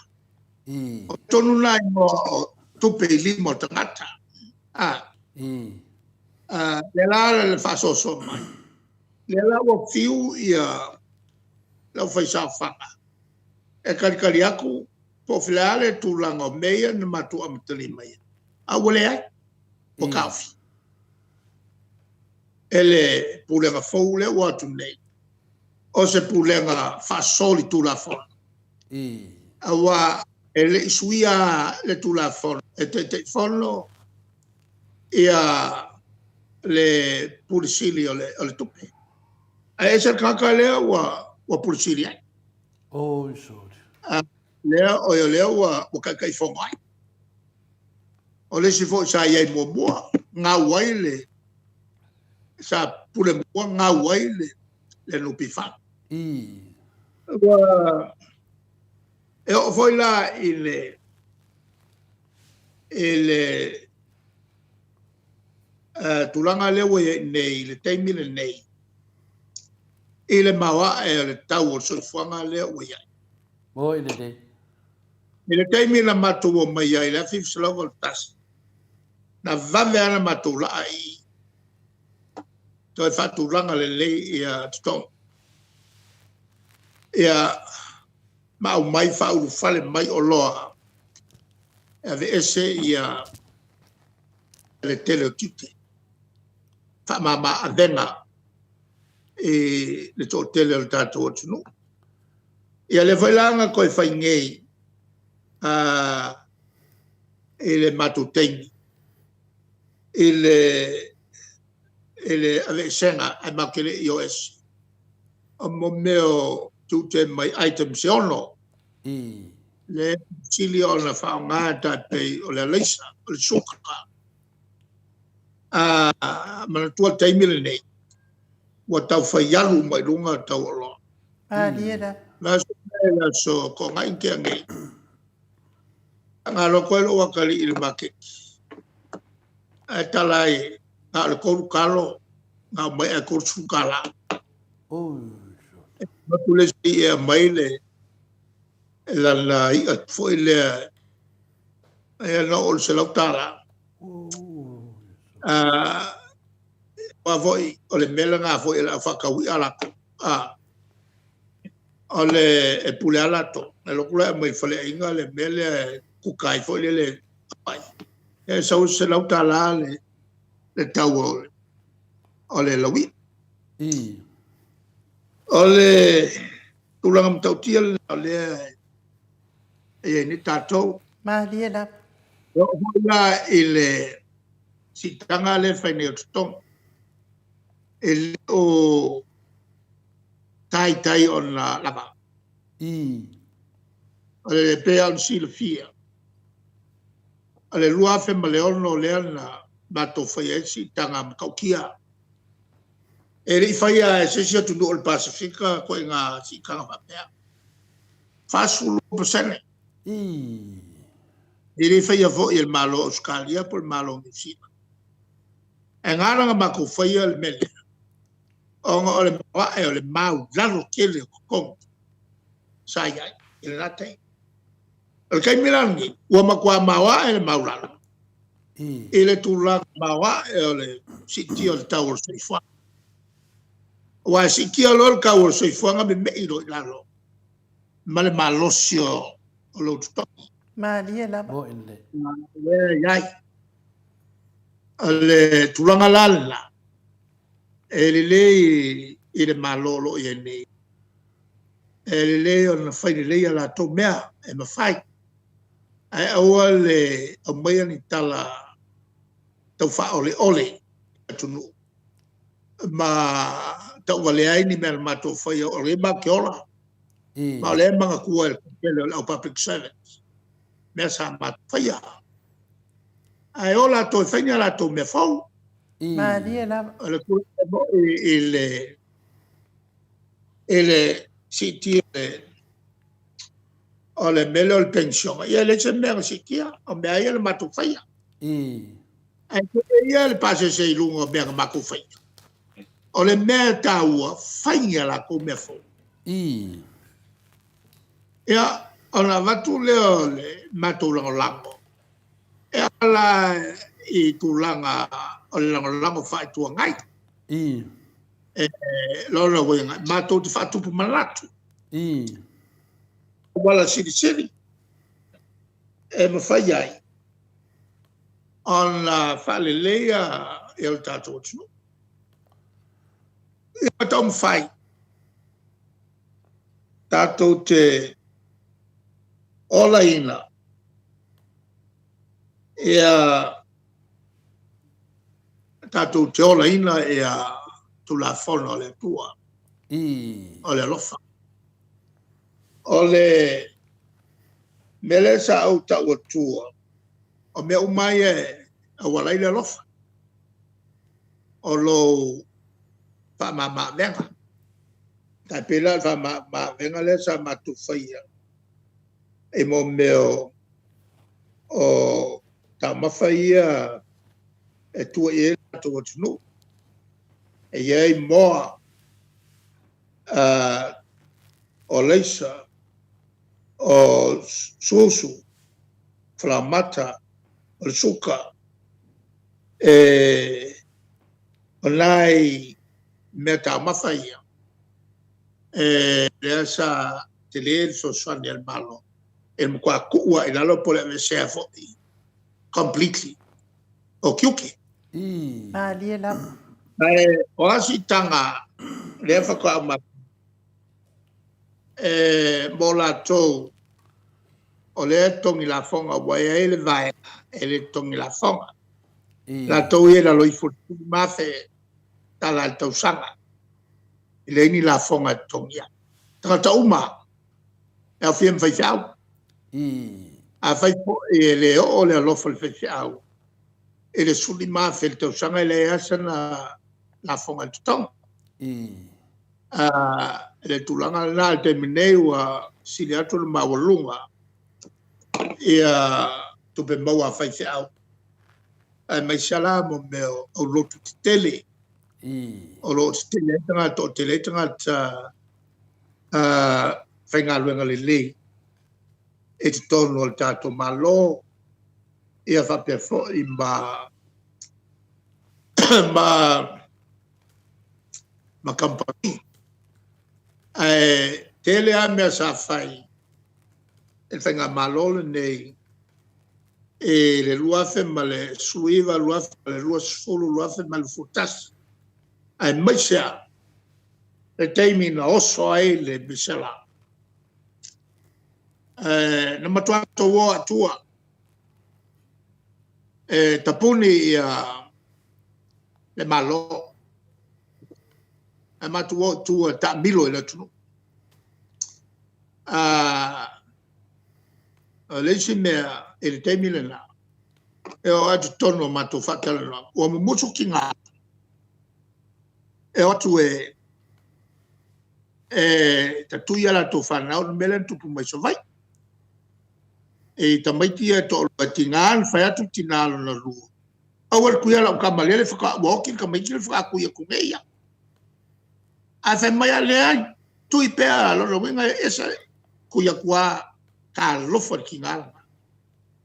O tonu na o tupe i lima o tagata. Lea la le faasoasoa mai, lea la ua fiu le aufaisaofaga e talitali atu po o le a le tulaga o mea ia na matou amatalia mai ai, a ua leai, ua taofi e le Pulega fou lea ua o atu nei, o se Pulega faasolitulafono. Aua e le i suia lava le Tulafono e Taitaifono le Pule Sili o le Tupe. Ae ese le tagata lea ua Pule Sili ai. Lea, o lea ua Taitaifono ai. O le isi foi sa i ai muamua, gau ai le, sa pule muamua gau ai le NPF. Ua e oo foi la i le tulaga lea ua i ai nei i le taimi lenei, i le maoae o le tau o le soifuaga lea ua i ai. Moi lelei. I le taimi na matou omai ai i le 1981, na vave lava ona matou laa i i, toe faatulaga lelei ia totogi. Ia ma aumai faaulufale mai oloa e aveese le tele o tiute, faamama avega i le toatele o le tatou atunuu. Ia lea foi la na toe fai nei i le matou taimi, i le aveeseina ae matou te le i o ese, o mea o tiute mai items e 6, lea e sili ona faaaoga e tai pei o le araisa, o le suka. Manatua le taimi lenei, ua tau fai alu uma i luga le tau o oloa. Malie lava. O le aso le aso Toonai na tea nei, na alu atu ai lou atalii i le maketi, ae tala ai, na o le 3 talo na aumai ae $30. E alu atu le isi e aumai lana i'a foi lea, na oo i le $100. Aua foi o le mea lena foi a le au faatau i'a latou. O le e pule lava latou, e alu atu la e aumai i le faleaiga le mea lea e kuka ai foi lele, e sau e $100 le tau o le lauia. O le tulaga matautia lena o lea e i ai nei tatou. Malie lava. E oo foi la i le siitaga lea e fai nei o totogi, e le o taitai ona lava. E pei lava ona silafia, o le 2006 lea na matou faia ai le siitaga matautia. E le i faia lava e se isi atunuu o le Pasefika ituaiga siitaga faapea. E 42%. E le i faia foi e le Malo o Ausetalia po o le Malo o Niu Sila. Ae na ala ona matou faia le mea lea, ona o le maoae o le maualalo tele o totogi sa i ai i lena taimi. O le taimi la lenei, ua matua maoae le maualalo i le tulaga maoae o le siitia o le tau o le soifuaga. Aua e siitia loa le tau o le soifuaga memei loa i lalo ma le malosi o lou totogi. Malie lava. O lea e i ai. O le tulaga la lena, e lelei i le Malo o lo o i ai nei, E lelei ona fai lelei a latou mea e mafai, ae aua le aumaia ni tala tau faaoleole i le atunuu ma tauvalea ai ni mea na matou faia, o lea matou te ola. Ma o lea e manatua e le toatele o le au public servants mea sa matou faia. Ae o latou e fai ni a latou mea fou. Malie lava. O le tulaga foi i le siitia o le mea lea o le penisione, ia e leai se mea na siitia, o mea lava ia na matou faia. Ae tele ia le pasese i luga o mea na matou faia. O le mea e taua, fai ni a latou mea fou. Ia, ona avatu lea o le matou lagolago e ala i tulaga o le lagolago faa-Itu Agai. O lona uiga, matou te faatupu manatu i auala silisili e mafai ai ona faaleleia le tatou atunuu. Ia taumafai tatou te olaina tatou te olaina Tulafono a le Atua o le alofa. O le mea lea sa ou tau atua, o mea uma ia e auala ai le alofa, o lou faamama avega. E tai pei la o le faamama avega lea sa matou faia i mea o taumafa ia e tua i ai le tatou atunuu. E i ai moa, o alaisa, o susu, falaoamata, o le suka. O nai meataumafa ia, lea sa tele le fesoasoani a le Malo, i le matua tuu lava i lalo po o le aveesea foi completely o tiute. Malie lava. Ae o a siitaga lea faatoa aumai, mo latou o lea e totogi lafoga, aua e i ai le vaega e le totogi lafoga. Latou ia e i lalo ifo o le $15,000 tala i le tausaga, e leai ni lafoga e totogia. O tagata uma lava, e aofia ai ma faifeau. Afai foi e le oo le alofa o le faifeau i le $15,000 i le tausaga, e leai lava sana lafoga e totogi. O le tulaga lena i le taimi nei ua sili atu le maualuga ia tupe maua a faifeau, aemaise lava la mea o aulotu tetele, o lo o toatele ai tagata faigaluega lelei i totonu o le tatou Malo, ia faapea foi ma kamupani. Ae tele lava mea sa fai e le Faigamalo lenei i le 2019, 2020, 2021, aemaise lava le taimi na oso ai le misela. Na matua matou o lava i tua e tapuni le Malo, ae matou o i tua e taamilo i le atunuu. O le isi mea i le taimi lena, e oo lava i totonu o matou faatalanoaga, ua mumusu tina e o atu e tatui a latou fanau. O le mea lea na tupu mai Savaii, i tamaiti ia e toalua, e tiga ona fai atu le tina lona lua, aua le tuia lau tama lele ua oti le tamaititi lea faatoa tui atu nei lava. Ae fai mai, leai, tui pea, o lona uiga e ese, tui atu lava, talofa i le tina lena.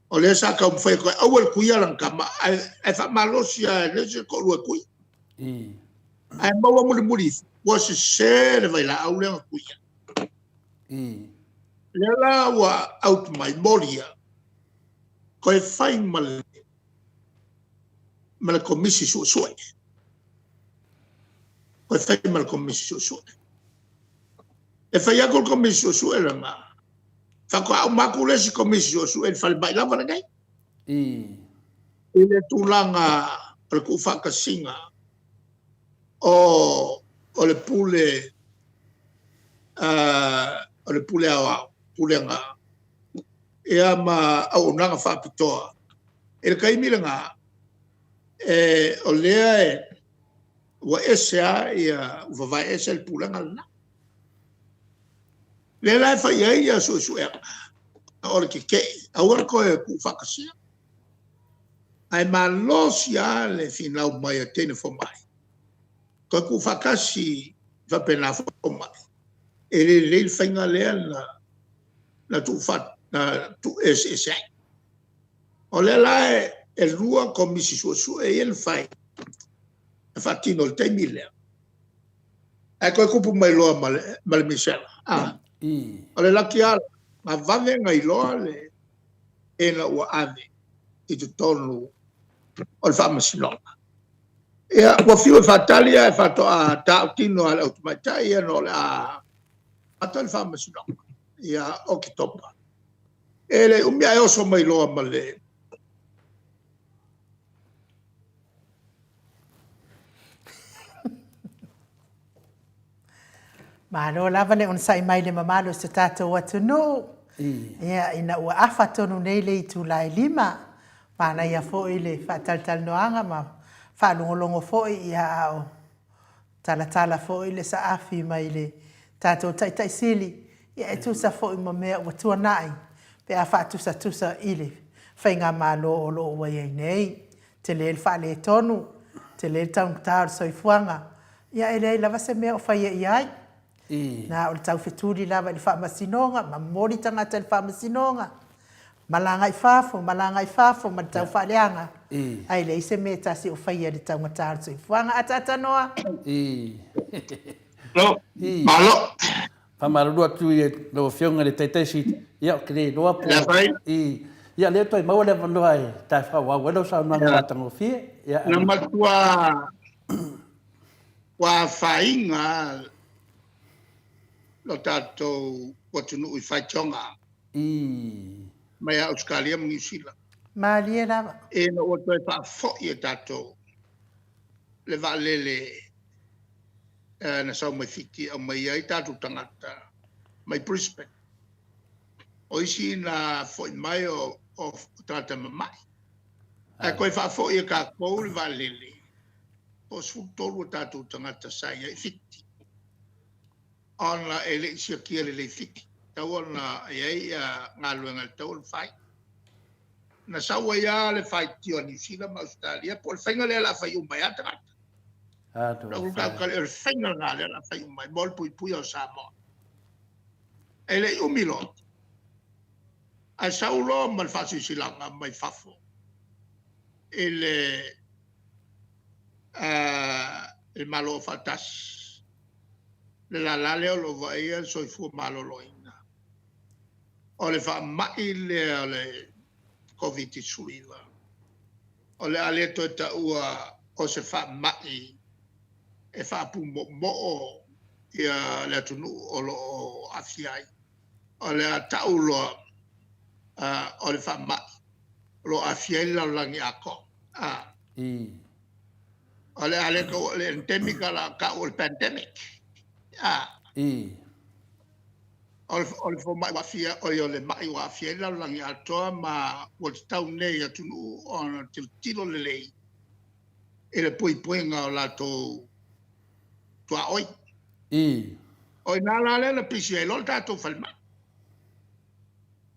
O lea sa taumafai atu e aua le tuia lana tama, ae faamalosi lava e le isi toalua e tui. Ae maua mulimuli ifo, ua sese le vailaau lea na tuia. O lea la ua out mai moli ia, toe fai ma le Komisi Suesue. Toe fai ma le Komisi Suesue. E fai atu le Komisi Suesue lena, faatoa uma atu le isi Komisi Suesue i le falemai lava lenei. I le tulaga o le tuufaatasiga o o le pule o le pule aoao, pulega ia ma auaunaga faapitoa. I le taimi lena, e, o lea e, ua ese lava ia, ua vavae ese le pulega lena. O lea la e fai ai ia suesuega, o le tetee, aua le toe tuufaatasia. Ae malosi lava le finau mai a teine fomai, toe tuufaatasi faapena foi fomai, e le lelei le faiga lea na tuueseese ai. O lea la e 2 Komisi Suesue ia na fai, na faatino i le taimi lea, ae toe tupu mai loa ma le misela. O le laki lava la, na vave ona iloa le ina ua ave i totonu o le faamasinoga. Ia, ua fiu e faatali ae faatoa tautino lava e le au tamaitai ia ina o le a amata le faamasinoga ia Oketopa. E le umi ae oso mai loa ma le Malo lava le onosai mai i le mamalu o si o tatou atunuu. Ia, ina ua afa tonu nei le itula e 5, manaia foi le faatalatalanoaga ma faalogologo foi ia a o talatala foi le saafi mai le tatou Taitai Sili, ia e tusa foi ma mea ua tuanai pe a faatusatusa i le faigamalo o lo o ua i ai nei. Tele le faaletonu, tele le taugata o le soifuaga, ia e leai lava se mea o faia i ai. Na o le taufetuli lava i le faamasinoga, ma momoli tagata i le faamasinoga, malaga i fafo, malaga i fafo ma le taufaaleaga, ae leai se mea e tasi o faia i le taugata o le soifuaga. Ataata noa. Malo. Faamalulu atu i lau Afioga i le Taitaisi, ia ou te le iloa po o... Ia lea toe maua le avanoa e tae faaauau ai lau saunoaga matagofie. Ia, na matua ua afaina lo tatou atunuu i faitioga mai Ausetalia ma Niu Sila. Malie lava. Ina ua toe faafoi e tatou le vaalele na sau mai Fiti e aumai ai tatou tagata mai Brisbane. O isi na foi mai o tagata mamai. Ae toe faafoi e tatou le vaalele, po o 13 o tatou tagata sa i ai i Fiti, ona e le i siakia lelei Fiti, tatau ona i ai galuega e tatau ona fai. Na sau ai lava le faitio a Niu Sila ma Ausetalia, po o le faiga lea o le a fai uma ai lava tagata. O le faiga lena lea o le a fai uma ai, mo le puipuia o Samoa. E le i umi loa, ae sau loa ma le faasilasilaga mai fafo i le Malo Aufaatasi, le lala lea o lo o vaaia le soifua maloloina, o le faamai lea o le Koviti-19, o le a le toe taua o se faamai e faapumoomoo le atunuu o lo o aafia ai. O le a tau loa o le faamai o lo o aafia ai le lalolagi atoa. O le a le taua o le endemic, ae o le a tau o le pandemic. O le fomai ua aafia, o le mai ua aafia ai le lalolagi atoa, ma ua tatau nei i atunuu ona tilotilo lelei i le puipuiga o latou tuaoi. O i ina la lea na pisi ai loa le tatou falemai,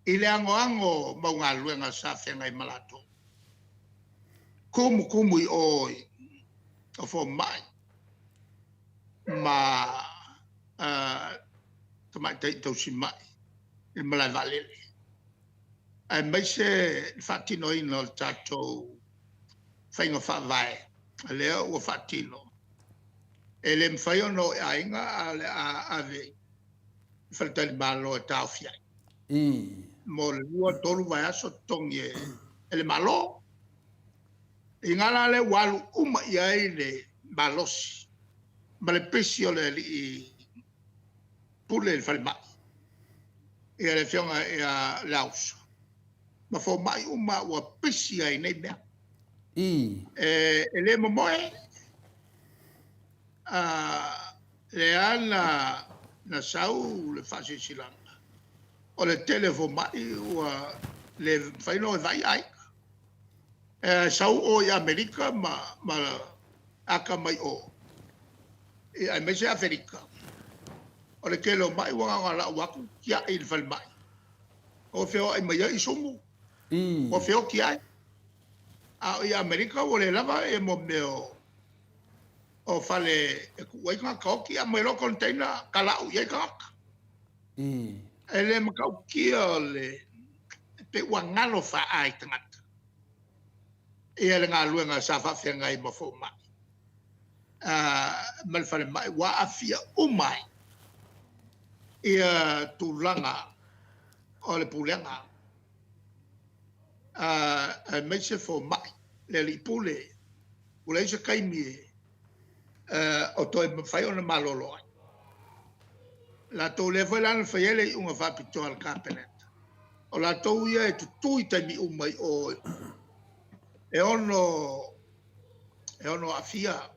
i le anoano o mau galuega sa feagai ma latou, tumutumu i o i fomai ma tamaitai tausi mai i le malae vaalele, aemaise le faatinoina o le tatou faiga faavae lea ua faatino. E le mafai ona o i aiga, ae o le a ave i faletalimalo e taofi ai. Mo le 2, 3 vaiaso totogi e le Malo. I ina la lea ua alu uma i ai le malosi ma le pisi o le alii Pule i le falemai, ia le Afioga ia Leausa, ma fomai uma ua pisi ai nei mea. E le momoe, lea na sau le faasilasilaga, o le tele o fomai ua le mafai ona o e vaai aiga. E sau o i Amerika ma aka mai o, aemaise Aferika, o le tele o mai ua na ona lau atu tiai i le falemai, ua feoai mai ai isumu, ua feoti ai. A o i Amerika ua le lava e mo mea o fale e tuu ai tagata oti, aumai loa container talau i ai tagata. E le matautia o le pe ua galo faa i tagata ia le galuega sa faafeagai ma fomai ma le falemai ua aafia uma ai ia tulaga o le pulega aemaise fomai, le alii pule, ua leai se taimi o toe mafai ona malolo ai. Latou lea foi la na fai ai le iuga faapitoa a le Kapeneta, o latou ia e tutu i taimi uma i o e ono aafia,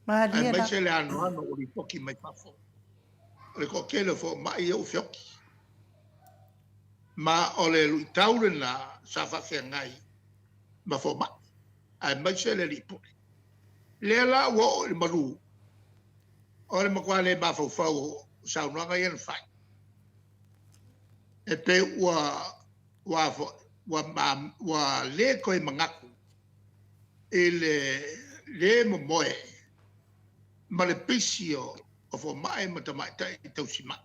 aemaise le anoano ua lipoti mai fafo. O le toatele o fomai ia ua feoti. Ma o le luitau lena sa faafeagai ma fomai, aemaise le alii pule. Lea la ua oo i le malu, o le matua le mafaufau o saunoaga ia na fai, e pei ua le toe manatu i le le momoe ma le pisi o fomai ma tamaitai tausi soifua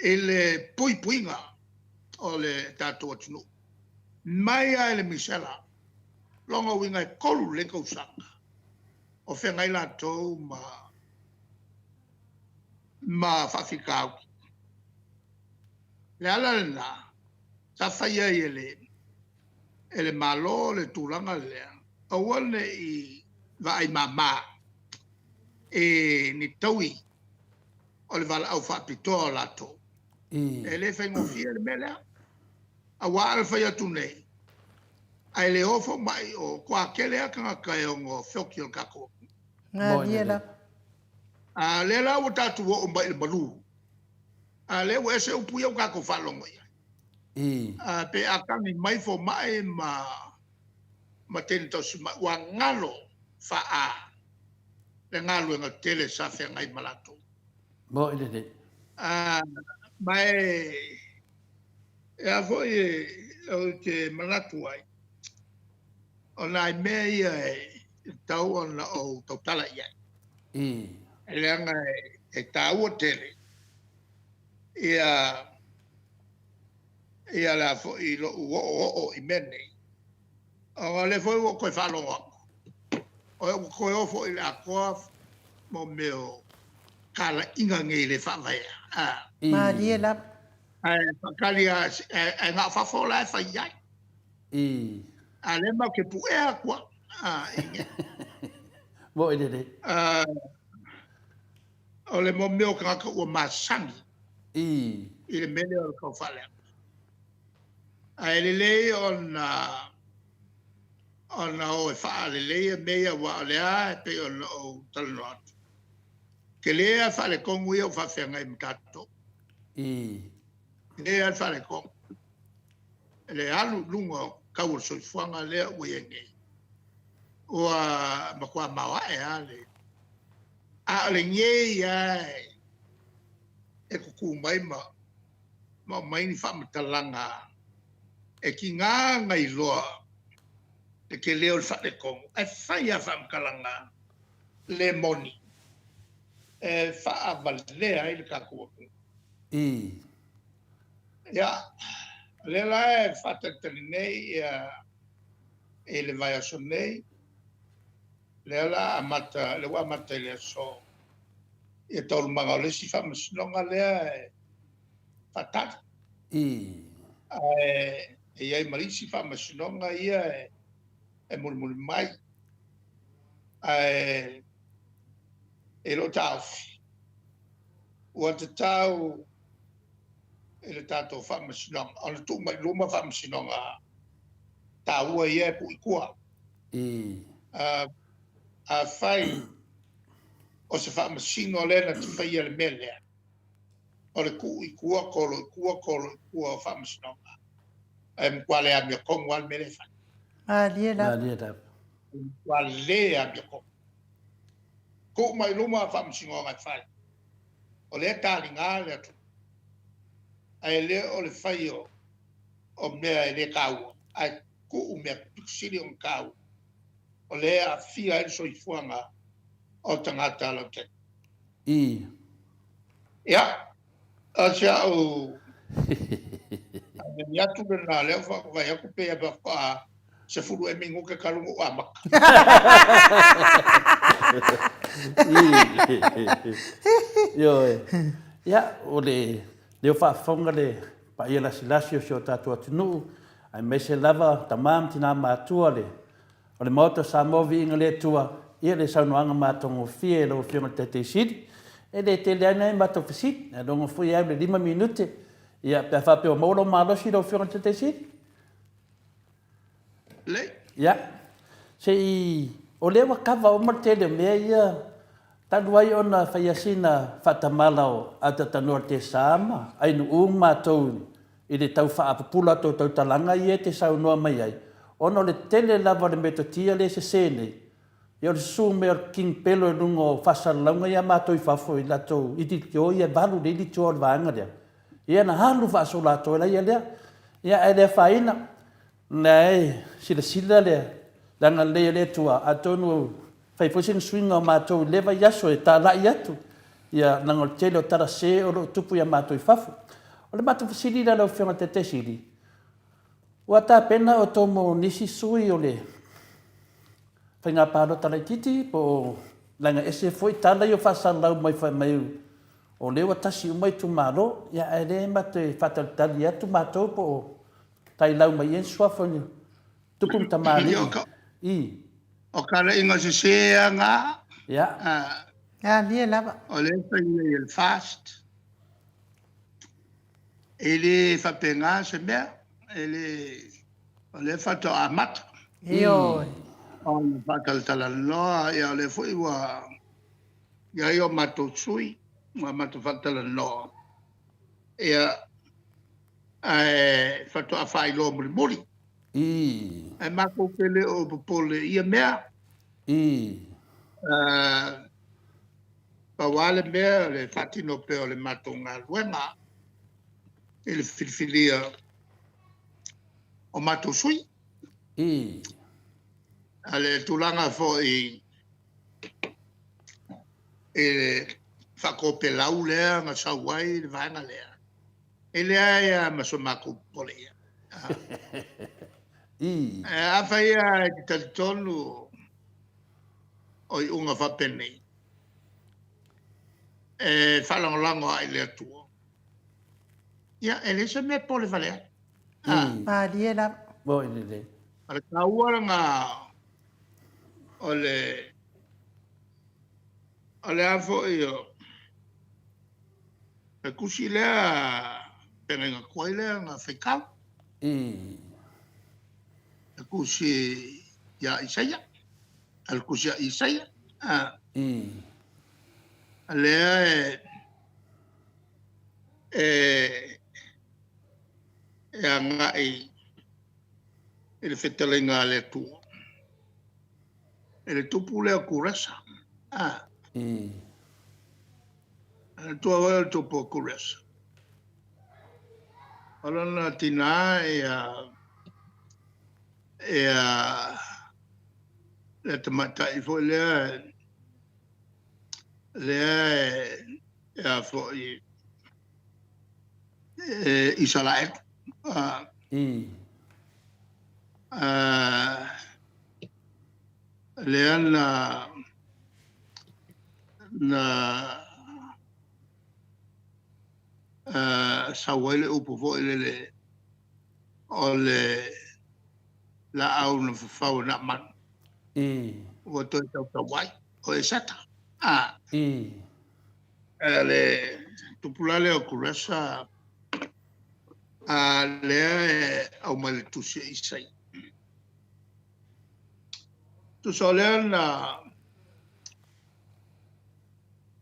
i le puipuiga o le tatou atunuu, mai lava i le misela. O lona uiga e 3 lelei tausaga o feagai latou ma faafitauli. O le ala lena sa fai ai e le Malo le tulaga lea, aua ne i vaai mama i ni taui o le valaau faapitoa o latou. E le faigofie le mea lea. Aua a na fai atu nei, ae le o fomai, o le toatele lava tagata e ono feoti o le tatou atunuu. A o lea la ua tatou oo mai i le malu, a o lea ua ese upu ia ua tatou faalogo i ai. Pe a tagi mai fomai ma teine tausi soifua, ua galo faa le galuega tele sa feagai ma latou. Moni lelei. Ma e a foi, ou te manatu ai, o nai mea ia e tatau ona ou tautala i ai. Leaga e taua tele ia lou oooo i mea nei, ona o lea foi ua ou toe faalogo atu, ua toe o foi i le atoa mea o talaiga nei le faavaea. Malie lava. Ae faatali lava, ae na o fafo la e fai i ai. A o lea matou te puea atu lava. Moni lelei. O le mea o tagata ua masani i le mea lea o le tau faaleaga. Ae lelei ona o e faaleleia mea ia, aua o lea e pei ona ou talanoa atu, e tele lava le faaletonu ia ua faafeagai ma tatou. Tele lava le faaletonu. Le alu i luga o le tau o le soifuaga lea ua i ai nei, ua matua maoae lava. A o lenei lava e tutu mai ma aumai ni faamatalaga e tiga ona iloa le tele o le faaletonu, ae fai lava faamatalaga le moni e faavalea ai le tatou atunuu. Ia, o lea la e faatalitali nei i le vaiaso nei, lea o le a ua amata i le aso ia taualumaga o le isi faamasinoga lea e faatali. Ae i ai ma isi faamasinoga ia e mulimuli mai. Ae i lou taofi, Ua tatau i le tatou Faamasinoga ona tuu mai i luma Faamasinoga taua ia e tuu i tua. Afai o se Faamasino lea na te faia le mea lea, o le tuu i tua, tolo i tua, tolo i tua o Faamasinoga, e matua le amiotonu lava le mea lea e fai. Malie lava. E matua le amiotonu. Tuu mai i luma Faamasinoga e fai. O lea e taliga le atunuu, ae le o le fai o mea e le taua, ae tuu mea pito sili ona taua, o lea e aafia ai le soifuaga o tagata lautele. Ia, o si au aniani atu lena, lea ua faavaai atu pei e faatoa 10 ea minute talu ona ou amata. Ioe. Ia, o le leo faafofoga le paia lasilasi o si o tatou atunuu, aemaise lava tama ma tina matua le o le Maota o Samoa Viiga le Atua, ia le saunoaga matagofie e lau Afioga i le Taitaifono Sili. E le tele lava nai matou fesili, ailoga foi e au i le 5 minute, ia pe a faapea ua maua lou malosi lau Afioga i le Taitaifono Sili. Lelei. Ia, se i, o lea ua kava uma le tele o mea ia talu ai ona faia sina faatamala o Atatanoa Tesa ma Ainuu ma matou i le tau faapupula atu o tautalaga ia e te saunoa mai ai, ona o le tele lava o le metotia lea e sese nei, ia o le susu mea o le King Pelo i luga o faasalalauga ia a matou i fafo i latou ilitio ia e valu le ilitio o le vaega lea, ia na alu faasoloatoa ai lea, ia ae le afaina, Na e silasila le agalelei o le Atua, atonu fai foi sina suiga o matou i lea vaiaso e talai atu, ia, leaga o le tele o tala sese o lo o tupu ia matou i fafo. O le matou fesili lea lau Afioga i le Taitai Sili, ua tapena outou mo nisi sui o le faiga palota laitiiti po o leaga ese foi tala ia ua faasalalau mai fai mai o lea ua tasi uma itumalo, ia ae le ma toe faatalitali atu matou po o Tailau mai ai suafa o tupu ma tamalii. I. O talaiga sese lava na. Ia. Alia lava. O lea e fai nei e le FAST. E le faapena se mea. E le, o lea faatoa amata. Ioe. Ona faatalatalanoa, ia o lea foi ua i ai o matou sui, ua matou faatalanoa. Ia, ae faatoa faailoa mulimuli. Ae matou te le o popole i ia mea. Pau lava le mea o le faatino pea o le matou galuega i le filifilia o matou sui. A le tulaga foi i le faatopelau lea na sau ai le vaega lea, E leai lava ma so matou popole i ai. Afai lava e te talitonu o iuga faapenei, e faalagolago lava i le Atua, ia e leai se mea e popole vale ai. Malie lava. Moni lelei. O le taua lena o le o le a foi o Le tusi lea feagaiga tuai lea na faitau. Le tusi ia Isaia. A le tusi ia Isaia. A lea e e e agai i le fetalaiga a le Atua. E le tupu lea o Kuresa. Tua foi o le tupu o Kuresa. O lona tinā ia ia le tamaitai foi lea lea e foi e Isaraelu. Lea na na sau ai le upu foi lele o le laau na fafau e Naamanu. Ua toe tautau ai o Eseta. Le tupulaga lea o Kuresa, a lea e aumai le tusi a Isaia. Tusa o lea na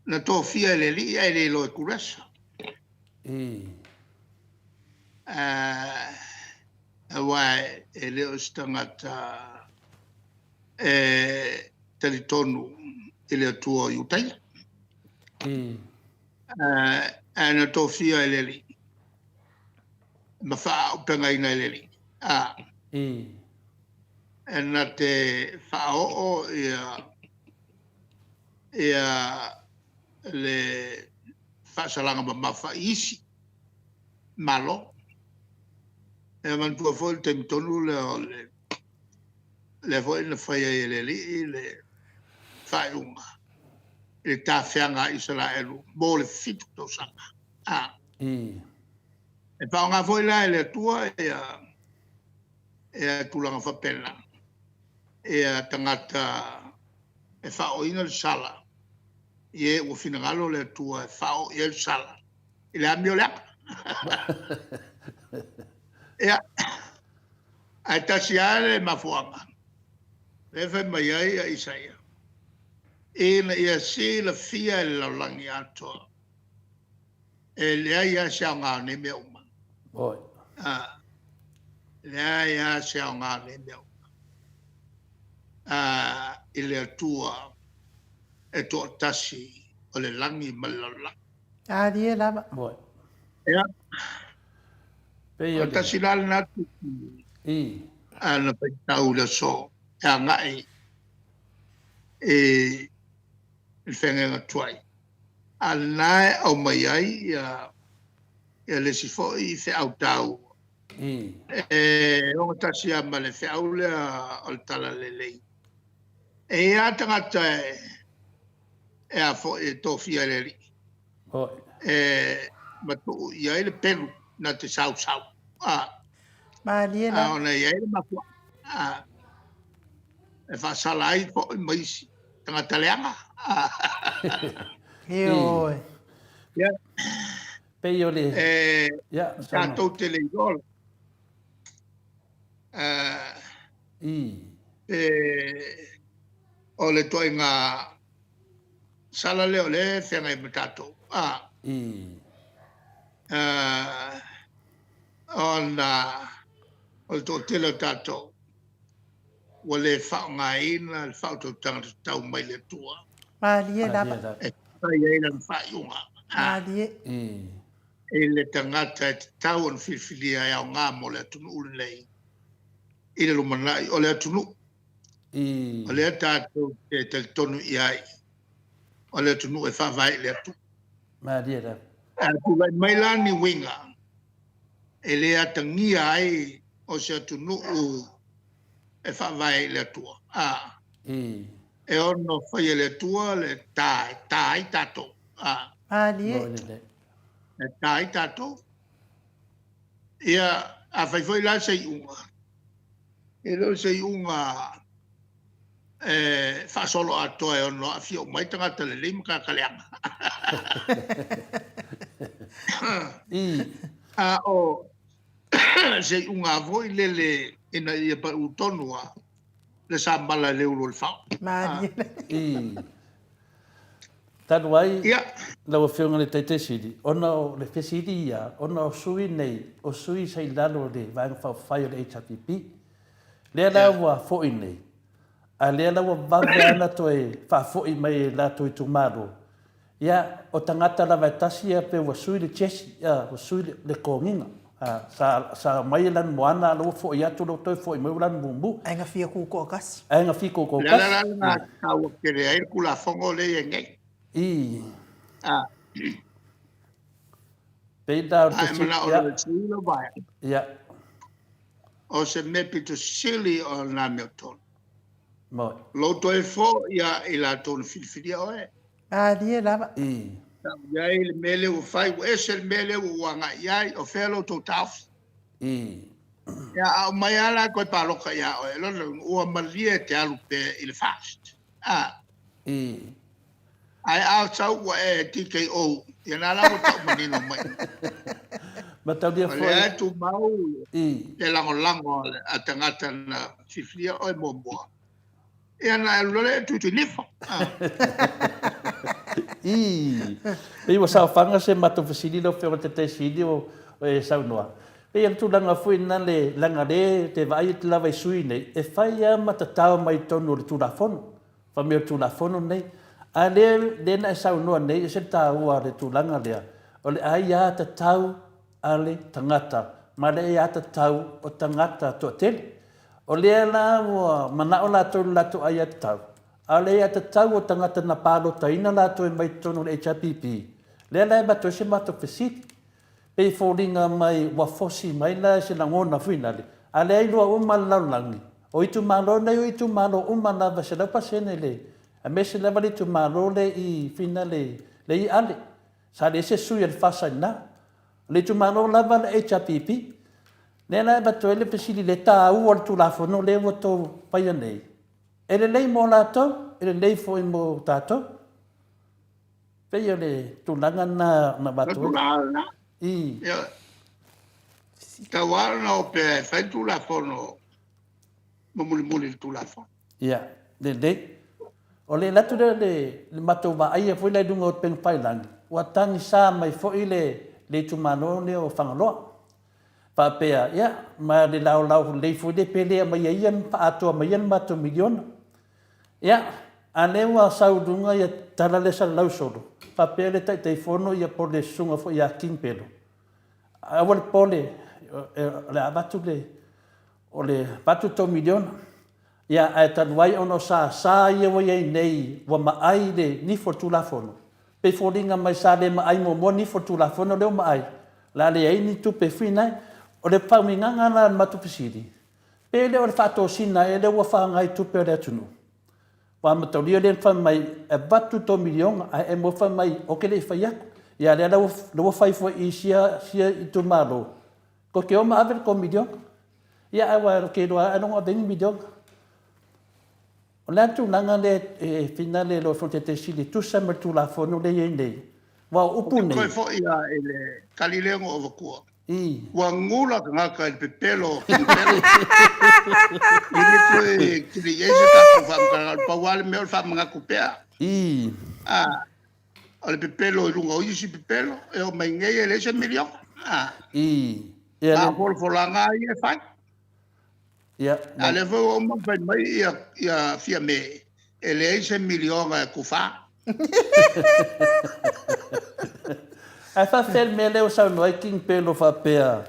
na tofia e le Alii ae le iloa e Kuresa. Aua e le o se tagata e talitonu i le Atua o Iutaia. Ae na tofia e le Alii ma faaaupegaina e le Alii. E na te faaoo ia ia le faasalaga mamafa i isi Malo. E manatua foi le taimi tonu lea o le lea foi na fai ai e le Alii le faaiuga i le tafeaga a Isaraelu mo le 7 tausaga. E faaaoga foi la e le Atua ia ia tulaga faapena ia tagata e faaooina le sala i e ua finagalo le Atua e faaoo i ai le sala i le amio leaga. Ia, ae tasi lava le mafuaaga lea e fai mai ai a Isaia, ina ia silafia e le lalolagi atoa, e leai lava se aoga o nei mea uma. E leai lava se aoga o nei mea uma i le Atua e toatasi o le lagi ma le lalolagi. Alie lava. Ia. O le tasi la lena tusi na faitau i le aso e agai i le feagaiga tuai, a o lena e aumai ai ia le isi foi feau taua e ogatasi lava ma le feau lea o le Talalelei. E i ai lava tagata e a foi e tofia e le Alii e matuu i ai le pelu na te sausau. Malie la. Ona e i ai le mafuaaga e faasala ai foi ma isi tagata leaga. Ioe. Ia. Pei o le... E tatou te le iloa. O le ituaiga sala lea o lea e feagai ma tatou, ona o le toatele o tatou ua le faaaogaina le faautautaga tatau mai le Atua. Malie lava. E fai ai lana faaiuga. Malie. I le tagata e tatau ona filifilia e aoga mo le atunuu lenei i le lumanai o le atunuu. O lea tatou te talitonu i ai, o le atunuu e faavae i le Atua. Malie lava. A tulai mai la ni uiga e le atagia ai o se atunuu e faavae i le Atua, e ono fai e le Atua le ta e ta ai tatou. Malie. E ta ai tatou. Ia, a fai foi la se iuga, e le o se iuga e faasolo atoa e ono aafia uma ai tagata lelei ma tagata leaga. A o se iuga foi lele ina ia pau tonu lava le samala e le ulu o le fao. Malie. Talu ai, lau Afioga i le Taitaisili, ona o le fesili ia, ona o sui nei, o sui sa i lalo o le Vaega Faaupufai o le HRPP, lea la ua foi nei, a lea la ua vave lava ona toe faafoi mai e latou itumalo, ia, o tagata lava e tasi ia pei ua sui le jersey, ua sui le toniga. Sa aumai e Lanumoana, a o la ua foi atu, la ua toe foi mai ua Lanumoumou. Ae na fia tutoatasi. Ae na fia tutoatasi. O le ala la lena e taua tele ai le Tulafono lea e i ai nei. Pei la o le A e manao loa e sui lau vaega. O se mea pito sili o le amiotonu. Lou toe foi ia i latou na filifilia oe. Malie lava. Tau i ai le mea lea ua fai, ua ese le mea lea ua ou agai i ai, o fea lo outou taofi? Ia, a aumai lava la e toe palota ia oe, o lona uiga, ua malie e te alu pea i le fast. Ae Ae a sau ua e TKO, ia na la ua tau manino mai. Mataulia O foi. lea e tumau I. le lagolago a le a tagata na filifilia oe muamua. Ia na e alu loa lea e tuitui nifo. Ah. I. Pei ua saofaga se matou fesili lau Afioga i le Taitaisili o e saunoa. Pei o le tulaga foi lena le leaga le te vaai atu lava i sui nei e fai lava ma tatao mai totonu o le Tulafono. Fai mai o le Tulafono lenei. A lea, lea na e saunoa nei, e ese le taua o le tulaga lea, o le aiatatau a le tagata ma le aiatatau o tagata toatele. O lea la ua manao latou i le latou aiatatau, a o le aiatatau o tagata na palotaina latou e mai totonu o le HRPP, lea la e avatu ai se matou fesili. Pei e foliga mai ua fosi mai la se lagona foi lale, a lea iloa uma le lalolagi, o itumalo nei o itumalo uma lava 100% le, aemaise lava le itumalo le i finale le i Ale, sa leai se sui a le FAST i ina. O le itumalo lava le HRPP. Lea la e avatu ai le fesili i le taua o le Tulafono lea ua outou faia nei, e lelei mo latou, e lelei foi mo tatou. Pei o le tulaga lena na avatu ai. Tulaga lena. I. Ia. Tau lava ona opea e fai le Tulafono ma mulimuli le Tulafono. Ia, lelei. O le alu atu lea o le matou vaaia foi la i luga o upegatafailagi, ua tagisa mai foi le le itumalo lea o Fagaloa. Faapea, ia, ma le laolao lelei foi lea pe le aumaia ia ma faaatoa mai ia le matou miliona. Ia, a lea ua sau i luga ia tala lea salalau solo, faapea le Taitaifono ia po o le susuga foi ia King Pelo, aua le popole, o le a avatu le, o le avatu le tou miliona. Ia, ae talu ai ona o sasa ia ua i ai nei ua maai le nifo o le Tulafono, pei foliga mai sa le maai muamua nifo o le Tulafono lea ua maai, o le a leai ni tupe e fuina ai. O le faauigaga la o le matou fesili, Pe le o le faatosina ea lea ua faga ai tupe a le atunuu? Ua amatalia lea na fai mai e avatu tou miliona ae MO fai mai ou te le i fai atu. Ia lea la ua fai foi i sia itumalo tou te o ma ave le tou miliona. Ia ae ua ou te iloa lava ailoga o ave ai ni miliona. O le a le tulaga lea e finale lau Afioga i le Taitai Sili e tusa ma le Tulafono lea e i ai nei? Aua o upu nei. Ou te toe foi lava i le tali lea na ou avatua. I. Ua gula tagata i le pepelo o Kinipelo. E le toe tele i ai se tatou faamatalaga, o le pau lava le mea o le faamanatu pea. I. A, o le pepelo i luga o isi pepelo, e oo mai nei e leai se miliona. A. I. A o folafolaga lava ia e fai. Ia. A lea foi ua uma ona fai mai ia, ia Fiame, e leai se miliona e tufa. Ae faafefea le mea lea ua saunoa ai King Pelo faapea,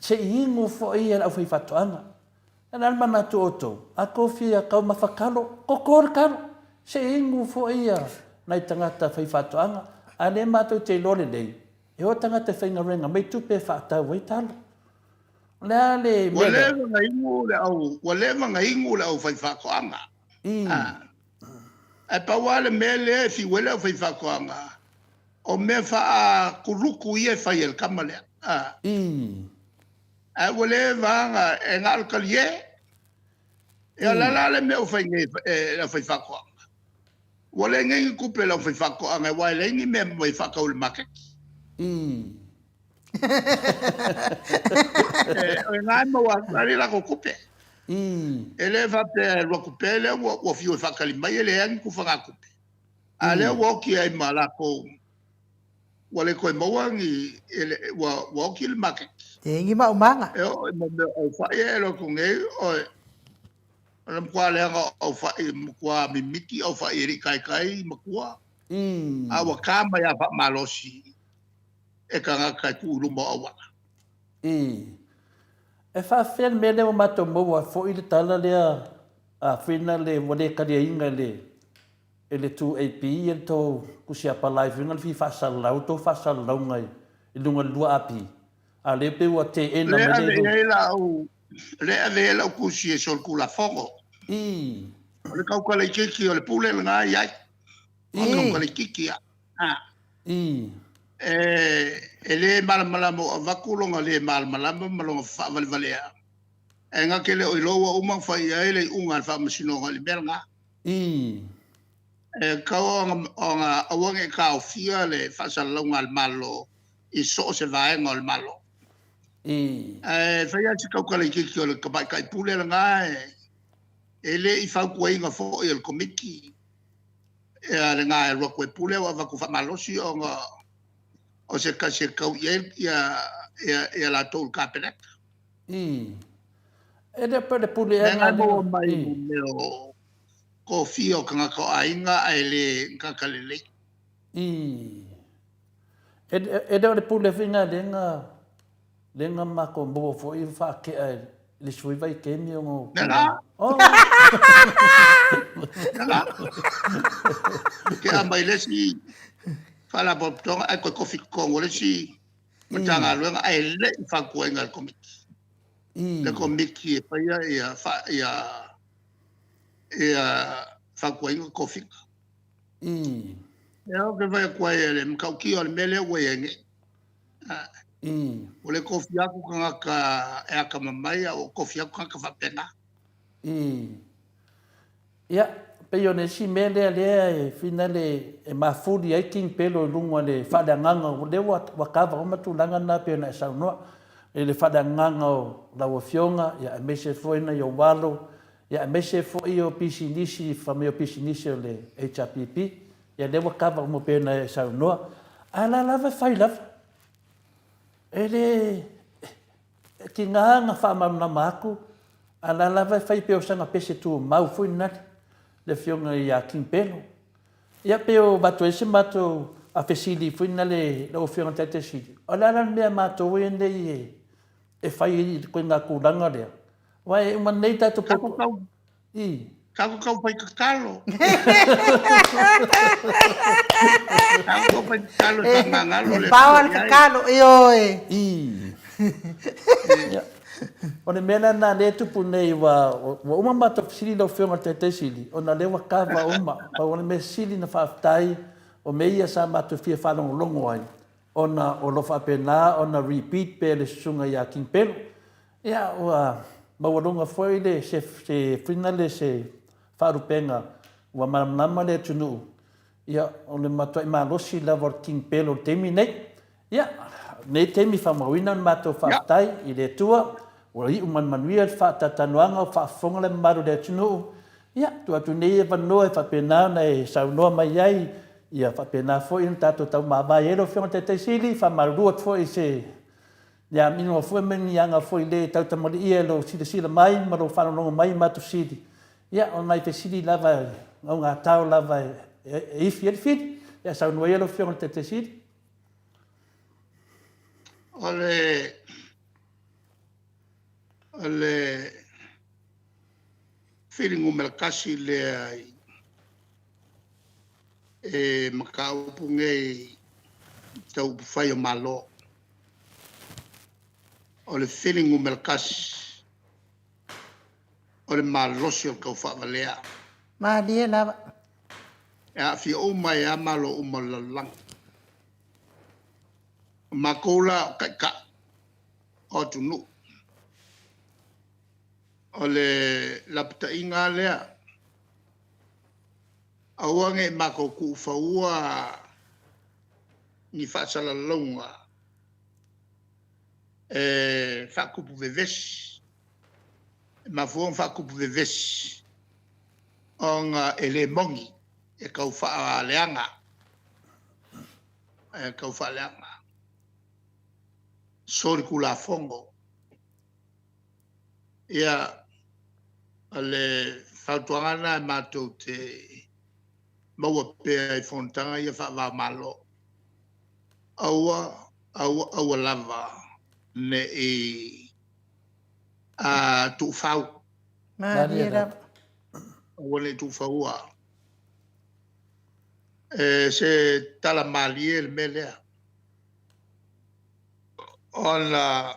se i inu foi ia le aufaifaatoaga. O le a le manatu o outou? A tou fia taumafa talo, toto le talo. Se i inu foi ia nai tagata faifaatoaga. A lea matou te iloa lelei, e o tagata e faigaluega mai tupe e faatau ai talo. O le a le mea lea? Ua leva na inu le au, ua leva na inu le aufaifaatoaga. Ae pau lava le mea lea e fiu ai le aufaifaatoaga, o mea faakuluku ia e fai e le tama lea. Ae ua leva lava na, e na o le talie. Ia o le a la le mea ua fai nei e le aufaifaatoaga? Ua leai nei ni tupe a le aufaifaatoaga aua e leai ni mea e faatau i le maketi. O lena e maua atu ai le latou tupe. E le faapea e alu atu pea lea ua fiu e faatali mai e leai ni tufagatupe. A lea ua oti ai ma latou, ua le toe maua ni, ua oti le maketi. Leai ni maumaga. E oo i mea o aufai e alu atu nei, o le matua leaga o aufai, matua mimiti aufai e le i taitai matua. A ua ta mai lava faamalosi e tagata e tuu i luma o auala. I. E faafefea le mea lea ua matou maua foi le tala lea a Whina le ua le taliaina e le e le 2AP ia le tou tusi apalai foi na le fia faasalalau tou faasalalauga i luga i le 2AP a lea pei ua teena mai le lea ave i ai lau lea ave i ai lau tusi e solitulafono. I. O le tautala itiiti o le pule lena e i ai. O le tautala itiiti lava. I. E le malamalama ua avatu lona le malamalama ma lona faavalevalea, ae na te le o iloa ua uma ona fai i ai le iuga a le Faamasinoga i le mea lena. I. E tatau ona aua ne i taofia le faasalalauga a le Malo i so o se vaega o le Malo. Ae fai lava si tautala itiiti o le Tamaitai Pule lena, e le i fautuaina foi e le Komiti lena e alu atu e pule, ua avatu faamalosi ona o se tasi e tau i ai latou i le Kapeneta. E le o pe o le pule ea lena maua mai mea o tofia o tagata o aiga ae le tagata lelei. E le o le pule foi lena lea na matou maua foi faatea i le isi foi vaitaimi ona o tulaga. Lena. Tea mai le isi faalapotopotoga ae toe tofi i totonu o le isi Matagaluega ae le i fautuaina e le Komiti. Le Komiti e faia ia fautuaina tofiga. Lea ou te fai atu ai o le matautia o le mea lea ua i ai nei. Ua le tofia atu tagata e atamamai, a ua tofi atu tagata faapena. Ia, pei o le isi mea lea lea e finale e mafuli ai King Pelo i luga o le faaleagaga, o lea ua kava uma tulaga na pei ona e saunoa i le faaleagaga o lau Afioga, aemaise foi nai ou alo, aemaise foi o pisinisi, fai mai o pisinisi o le HRPP, ia lea ua kava uma pei ona e saunoa. Ae o la e lava e fai lava. E le E tiga ona faamalamalama atu, a o la lava e fai pei o sana pese tumau foi lena le Afioga ia King Pelo. Ia pei ua avatu ai se matou fesili foi lena i lau Afioga i le Taitai Sili, o le a la le mea a matou ia nei e fai ai i le ituaiga tulaga lea? Aua e uma nei tatou I. Tatou tau fai tatalo. Tatou tau fai tatalo e faamagalo le E pao le tatalo, ioe. I. O le mea lena lea e tupu nei, ua uma matou fesili lau Afioga i le Taitai Sili, ona o lea ua kava uma. Pau o le mea sili ona faafetai, o mea ia sa matou fia faalogologo ai, ona o lo o faapena ona repeat pea e le Susuga ia King Pelo. Ia, ua maualuga foi le se finale se faalupega ua malamalama le atunuu, ia, o le matuai malosi lava o le King Pelo i le taimi lenei. Ia, lenei taimi faamauina le matou faafetai i le Atua, ua iu ma le manuia le faatalatalanoaga o faafofoga le mamalu o le atunuu. Ia, tuu atu nei avanoa e faapena ona e saunoa mai ai, ia faapena foi ona tatou taumavae ai lau Afioga i le Taitai Sili, faamalulu atu foi i se Ni amioga foi ma ni aga foi le tautamaliia i lou silasila mai ma lou faalogologo mai i matou fesili. Ia, o nai fesili lava e augatao lava e ifi ai le fili. Ia, saunoa ia lau Afioga i le Taitai Sili. O le o le fili numera 1 lea i e mataupu nei tau upufai o Malo. O le fili numera 1, o le malosi o le taufaavalea. Malie lava. E aafia uma ai lava Malo uma o le lalolagi. O matou la o taitai o atunuu, o le lapataiga lava lea, aua ne i matou tuufaua ni faasalalauga e faatupu vevesi. E mafua ona faatupu vevesi ona e le moni, e tau faaleaga, e tau faaleaga, solitulafono. Ia, o le fautuaga lena e matou te maua pea i fonotaga ia faava-o-Malo, aua, aua, aua lava ne i tuufau. Malie lava. Aua ne i tuufaua. E se tala malie le mea lea, ona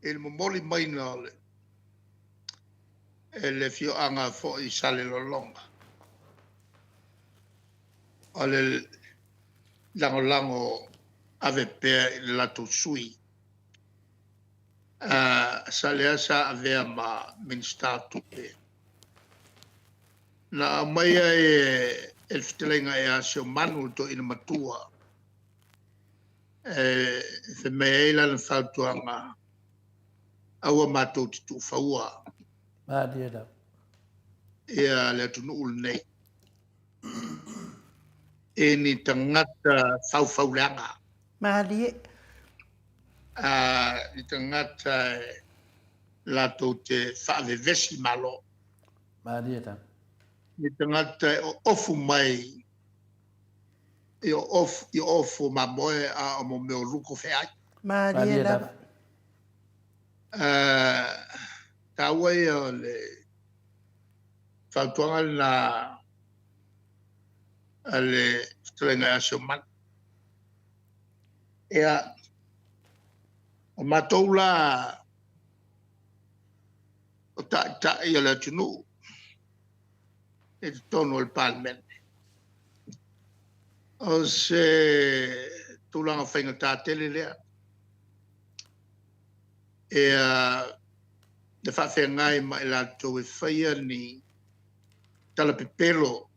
i le momoli maiga o le e le afioaga foi i Salelologa, o le lagolago ave pea i le latou sui lea sa avea ma Minisita o Tupe. Na aumai ai e le fetalaiga ia Seomanu le toeaina matua e fai mai ai lana fautuaga, aua matou te tuufaua Malie lava. ia le atunuu lenei i ni tagata faufauleaga. Malie. Ni tagata e latou te faavevesi Malo. Malie lava. Ni tagata e oofu mai i oofu o mamoe a o mea o luko feai. Malie lava. Taua ia o le fautuaga lena a le fetalaiga ia Seomanu. Ia, o matou la o taitai o le atunuu i totonu o le Palemene, o se tulaga faigata tele lea, le faafeagai ma i latou e faia ni tala pepelo,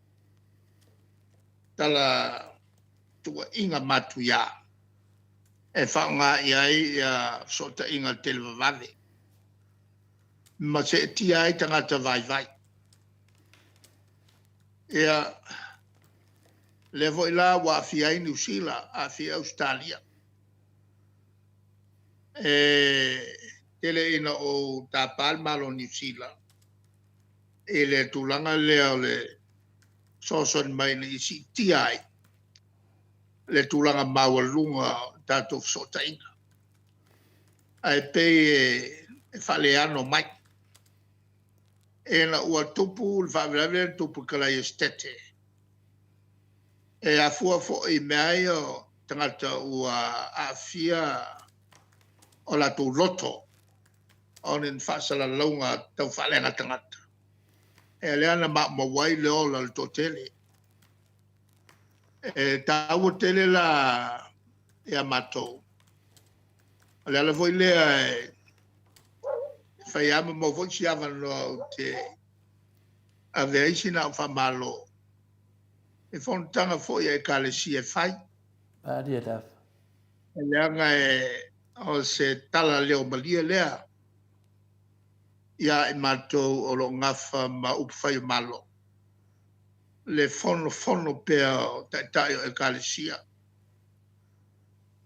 tala tuuaiga matuia e faaaoga i ai fesootaiga televavave ma seetia ai tagata vaivai. Ia, lea foi la ua aafia ai Niu Sila, aafia ai Ausetalia. E tele ina ou tapa le Malo o Niu Sila i le tulaga lea o le fesoasoani mai ina ia siitia ai le tulaga maualuga o tatou fesootaiga. Ae pei e faaleano mai. Ina ua tupu le faalavelave lea na tupu i Kalaiasetete, e afua foi i mea lava ia o tagata ua aafia o latou loto ona o ni faasalalauga tau faaleaga tagata, ia lea na maumau ai le ola o le toatele. E taua tele la ia matou, o le ala foi lea e fai lava ma maua foi si avanoa ou te ave ai sina au faamalo i fonotaga foi a Ekalesia e fai. Malie lava. Leaga o se tala leo malie lea ia i matou o lo o nafa ma upufai o Malo, le fonofono pea o Taitai o Ekalesia.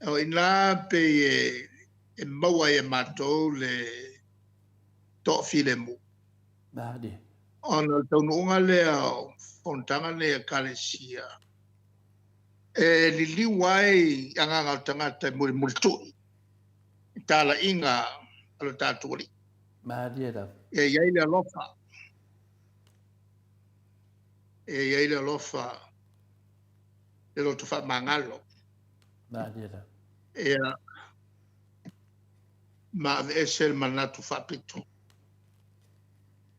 O i ina pei e maua ai e matou le toafilemu, Malie. ona o le taunuuga lea o fonotaga nei a Ekalesia, e liliu ai agaga o tagata e mulimulitui i talaiga a lo tatou Alii. Malie lava. Ia i ai le alofa, ia i ai le alofa, le loto faamagalo. Malie lava. Ia ma aveese le manatu faapito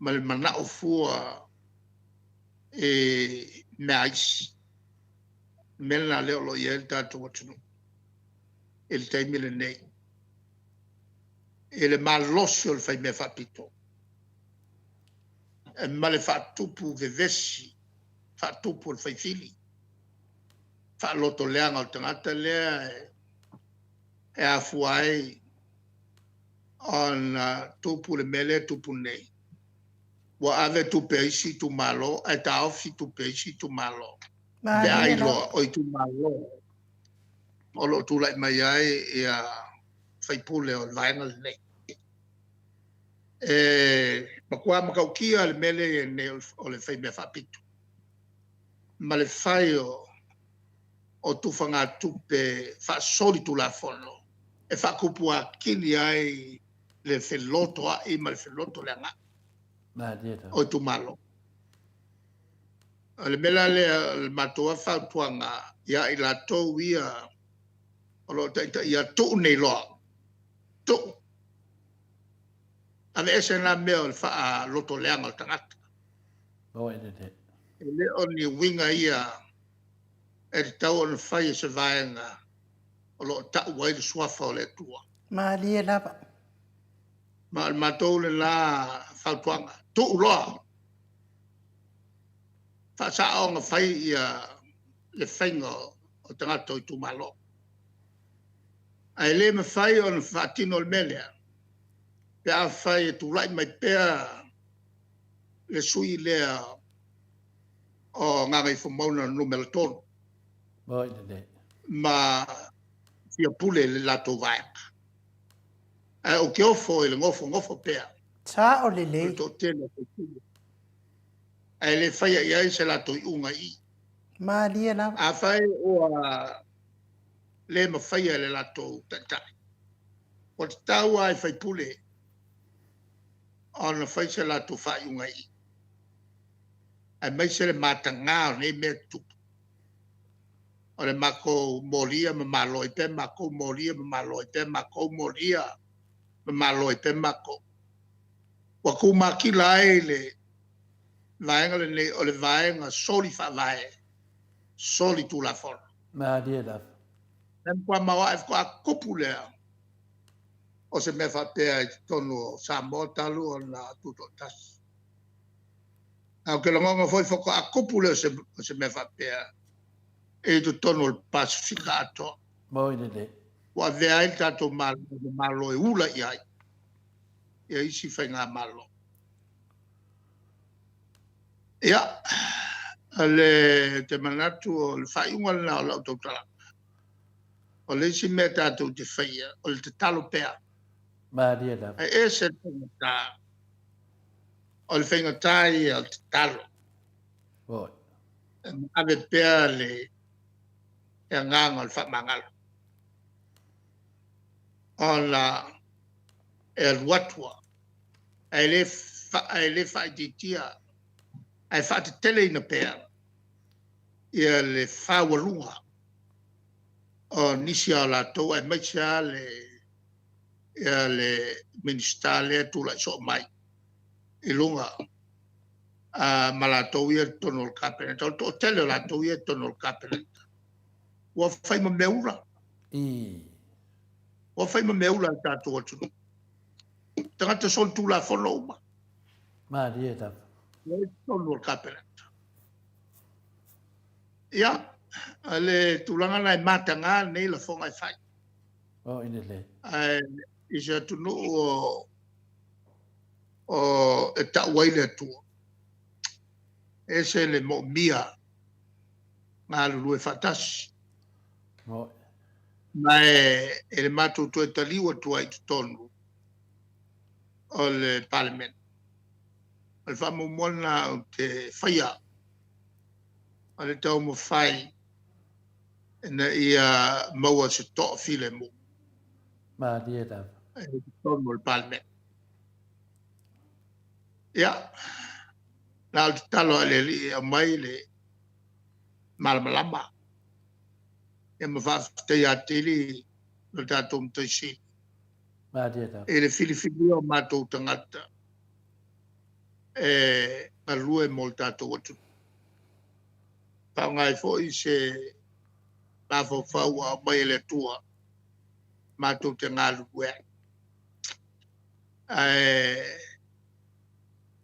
ma le manao fua i mea aisi. Le mea lena lea o lo o i ai le tatou atunuu i le taimi lenei, i le malosi o le faimea faapito ma le faatupu vevesi, faatupu o le faifili, faalotoleaga o le tagata lea e afua ai ona tupu le mea lea e tupu nei. Ua ave tupe a isi itumalo ae taofi tupe a isi itumalo. Pe a iloa o itumalo o lo o tulai mai ai ia faipule o le vaega lenei. E matua matautia le mea lea e i ai nei o le faimea faapito ma le fai o tufagatupe faasolitulafono e faatupu atili ai le felotoai ma le felotoleagai o itumalo. O le mea la lea o le matou lava fautuaga ia i latou ia o lo o taitaia, tuu nei loa, tuu, aveese na mea o le faalotoleaga o tagata. E le o ni uiga ia e tatau ona fai e se vaega o lo o tau ai le suafa o le Atua. Malie lava. Ma o le matou lena fautuaga, tuu loa. Faasaoga fai ia le faiga o tagata o itumalo. Ae le mafai ona faatino le mea lea, pe afai e tulai mai pea le sui lea o Gagaifomauga Nu.3 ma fia pule i le latou vaega. Ae ou te ofo i le nofonofo pea Sao o le lelei. toatele o faipule, ae le faia i ai se latou iuga i i. Malie lava. Afai ua le mafaia e le latou taitai, ua tatau lava i faipule ona fai se latou faaiuga i i, aemaise le mataga o nei mea e tutupu. O le matou molia ma malo ai pea matou, molia ma malo ai pea matou, molia ma malo ai pea matou. Ua tumatila ai le vaega lenei, o le vaega soli faavae, soli tulafono. Malie lava. E matua maoae faatoa tupu lea o se mea faapea i totonu o Samoa talu ona tutoatasi. Ae ou te lagona foi faatoa tupu lea o se mea faapea i totonu o le Pasefika atoa. Moi lelei. Ua avea ai le tatou Malo ma Malo e ula i ai ia isi Faigamalo. Ia, ou te manatu o le faaiuga lena o lau tautalaga. O le isi mea tatou te faia, o le tatalo pea. Malie lava. Ae ese le faigata. O le faigata ia o le tatalo. Moi. E ave pea le agaga o le faamagalo. Ona e alu atu lava, ae le faaitiitia, ae faateteleina pea ia le faualuga o nisi o latou, aemaise lava le Minisita lea e tulai soo mai i luga ma latou ia e i totonu o le Kapeneta. O le toatele o latou ia e i totonu o le Kapeneta, ua fai ma mea ula. Ua fai ma mea ula e le tatou atunuu. Tagata solitulafono uma. Malie lava. Ua i totonu o le Kapeneta. Ia, o le tulaga lena e mataga lenei lafoga e fai. Moi lelei. Ae i se atunuu o e tau ai le Atua, e ese le moomia galulue faatasi. Moi. Ma e le matou toe taliu atu ai i totonu o le Palemene. O le faamuamua lena ou te faia, o le taumafai ina ia maua se toafilemu Malie lava. i totonu o le Palemene. Ia, na o le tatalo lava i le Alii e aumai le malamalama, ia ma faafetaia atili lo tatou Matai Sili Malie lava. i le filifilia o matou tagata e galue mo le tatou atunuu. Faaaoga ai foi se mafaufau ua aumai e le Atua matou te galulue ai. Ae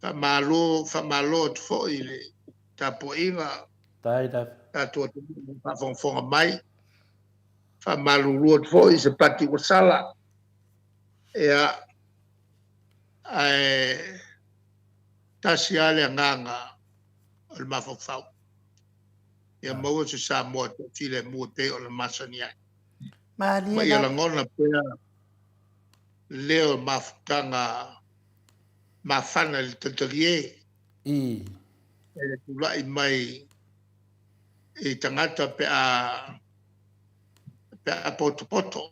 faamalo, faamalo atu foi i le tapuaiga Faafetai lava. tatou atunuu o faafogafoga mai. Faamalulu atu foi i se pati ua sala, ia, ae tasi lava le agaga o le mafaufau, ia maua se Samoa toafilemu e pei ona masani ai. Ma Malie ia lava. lagona pea leo o mafutaga mafana i le talitalie e tulai mai i tagata pe a potopoto.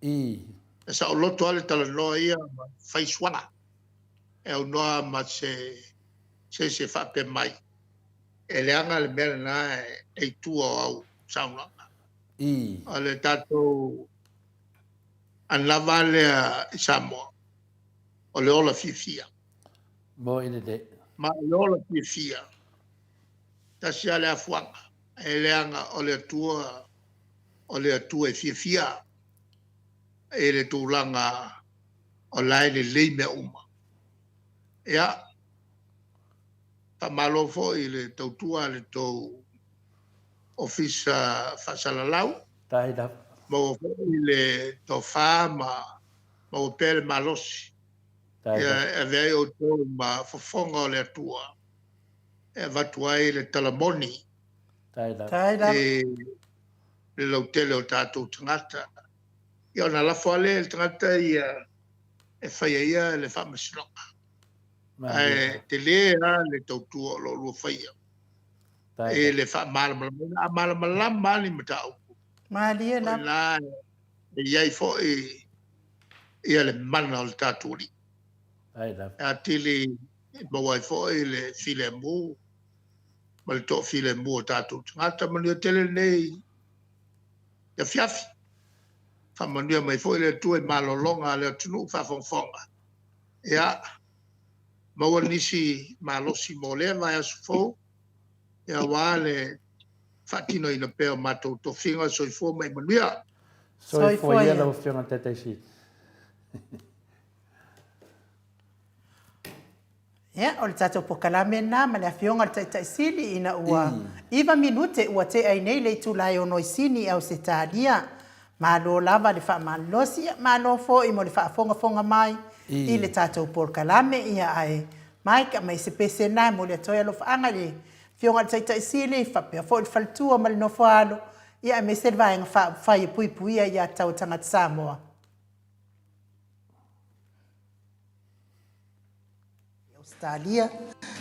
E saoloto lava le talanoa ia ma fai suaga e aunoa ma se isi e faapea mai, e leaga le mea lena e i tua o au saunoaga. O le tatou anava lea i Samoa, o le ola fiafia. Moi lelei. Ma o le ola fiafia, tasi lava le afuaga, e leaga o le Atua, o le Atua e fiafia i le tulaga o la e lelei mea uma. Ia, Faamalo foi i le tautua a le tou Ofisa Faasalalau. Faafetai lava. Maua foi le tofa ma maua pea le malosi Faafetai lava. e avea ai outou ma fofoga o le Atua e avatu ai le tala moni Faafetai lava. Faafetai lava. i le lautele o tatou tagata. Ia ona lafo lava lea i le tagata ia e faia e ia le faamasinoga. Malie. Ae tele lava le tautua o lo o lua faia Faafetai i lava. le faamalamalamaina. A malamalama lava ni mataupu, Malie o lava. ina e i ai foi ia le mana o le tatou Alii. Faafetai lava. E atili e maua ai foi le filemu ma le toafilemu o tatou tagata. Manuia tele lenei afiafi. Faamanuia mai foi le Atua i malologa a le atunuu o faafogafoga. Ia, maua nisi malosi mo lea vaiaso fou, aua le faatinoina pea o matou tofiga. Soifua ma ia manuia. Soifua Soifua ia ia. lau Afioga i le Taitaifono. Ia, o le tatou pokalame lena ma le Afioga i le Taitai Sili ina ua iva minute ua tea ai nei le itula e ono i Sini i Ausetalia. Malo lava le faamalolosi, ia malo foi mo le faafogafoga mai i le tatou polokalame. Ia ae Mike, aumai se pese lena e momoli atu ai alofaaga i le Afioga i le Taitai Sili, faapea foi le faletua ma le nofoaalo, ia aemaise le Vaega Faaupufai e Puipuia Aiatatau a Tagata Samoa. I Ausetalia,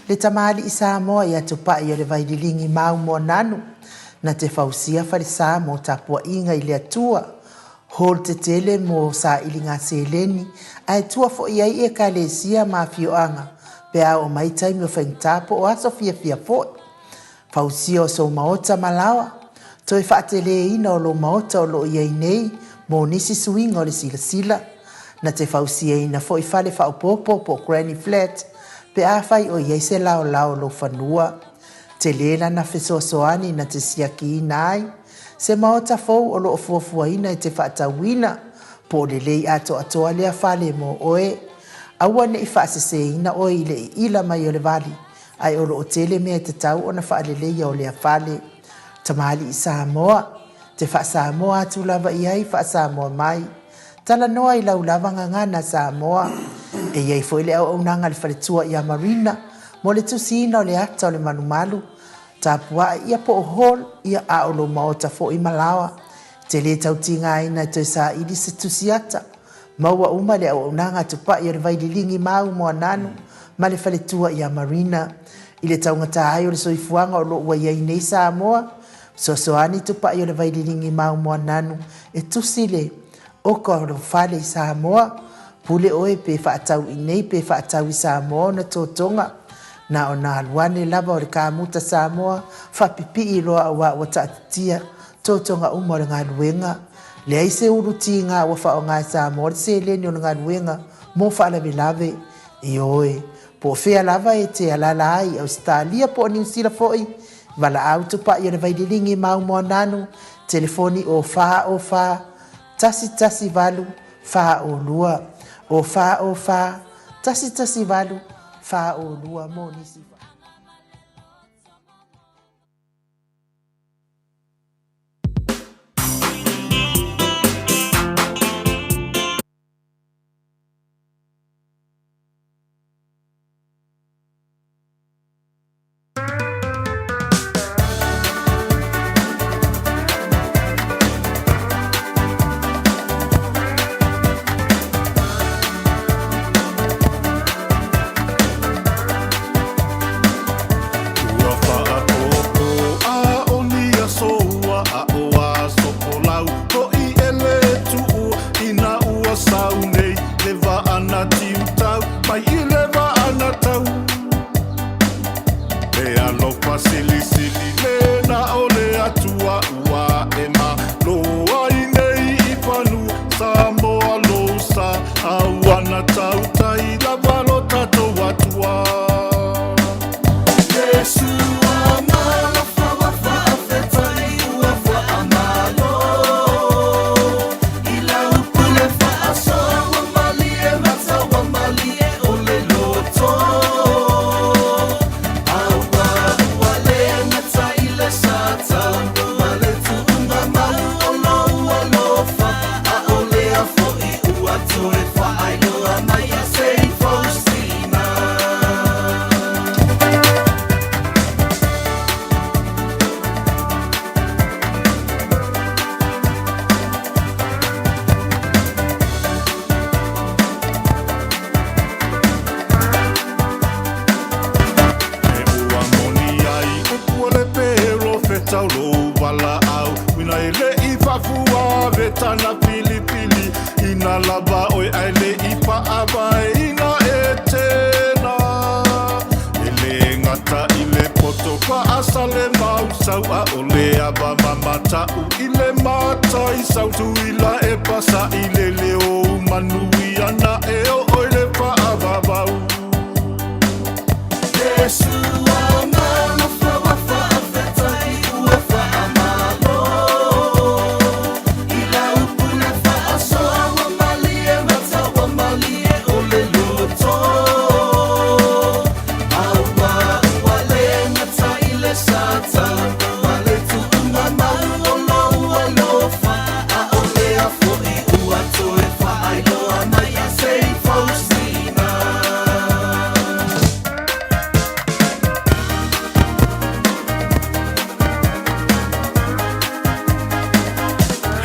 le tamalii Samoa ia Tupai o le Vaililigi mau Moananu, na te fausia falesa mo tapuaiga i le Atua, hall tetele mo sailiga seleni, ae tua foi ai ekalesia ma afioaga pe a oo mai taimi o faigata po o aso fiafia foi. Fausia o sou maota ma laoa, toe faateleina o lou maota o lo o i ai nei mo nisi suiga o le silasila. Na te fausiaina foi fale faaopoopo po o granny flat pe afai o i ai se laolao o lou fanua. Tele lana fesoasoani na te siakiina ai se maota fou o lo o fuafuaina e te faatauina, po o lelei atoatoa lea fale mo oe. Aua ne i faaseseina oe i le iila mai o le vali ae o lo o tele mea e tatau ona faaleleia o lea fale. Tamalii Samoa, te faa-Samoa atu lava i ai faa-Samoa mai. Talanoa i lau lava gagana Samoa. E i ai foi le auaunaga a le faletua ia Marina mo le tusiina o le ata o le malumalu, tapuai ia po o hall ia a o lou maota foi ma laoa. E te le tau tigaina e toe saili se tusi ata. Maua uma le auaunaga a Tupai o le Vaililigi Mau Moananu ma le faletua ia Marina. I le taugata ai o le soifuaga o lo o ua i ai nei Samoa, fesoasoani Tupai o le Vaililigi Mau Moananu e tusi le oka o lou fale i Samoa. Pule oe pe faatau i nei pe faatau i Samoa ona totoga. Na ona alu ane lava o le kamuta Samoa faapipii loa aua ua taatitia totoga uma o le galuega. Leai se ulu tiga ua faaaoga e Samoa le seleni o le galuega mo faalavelave. Ioe, po o fea lava e te alaala ai i Ausetalia po o Niu Sila foi, valaau tupai o le Vaililigi Mau Moananu, telefoni o 4 o 4 118 4 o 2, o 4 o 4 118 4 o 2 mo nisi. tatau lou valaau Uina e le i faafua vetana filifili Ina lava oe ae le i faavaeina e tena E le gata i le poto faasale mausau Aʻole ava mamatau i le mataisau Tuila e pasaʻi le leo manuia na e oo i le faavavau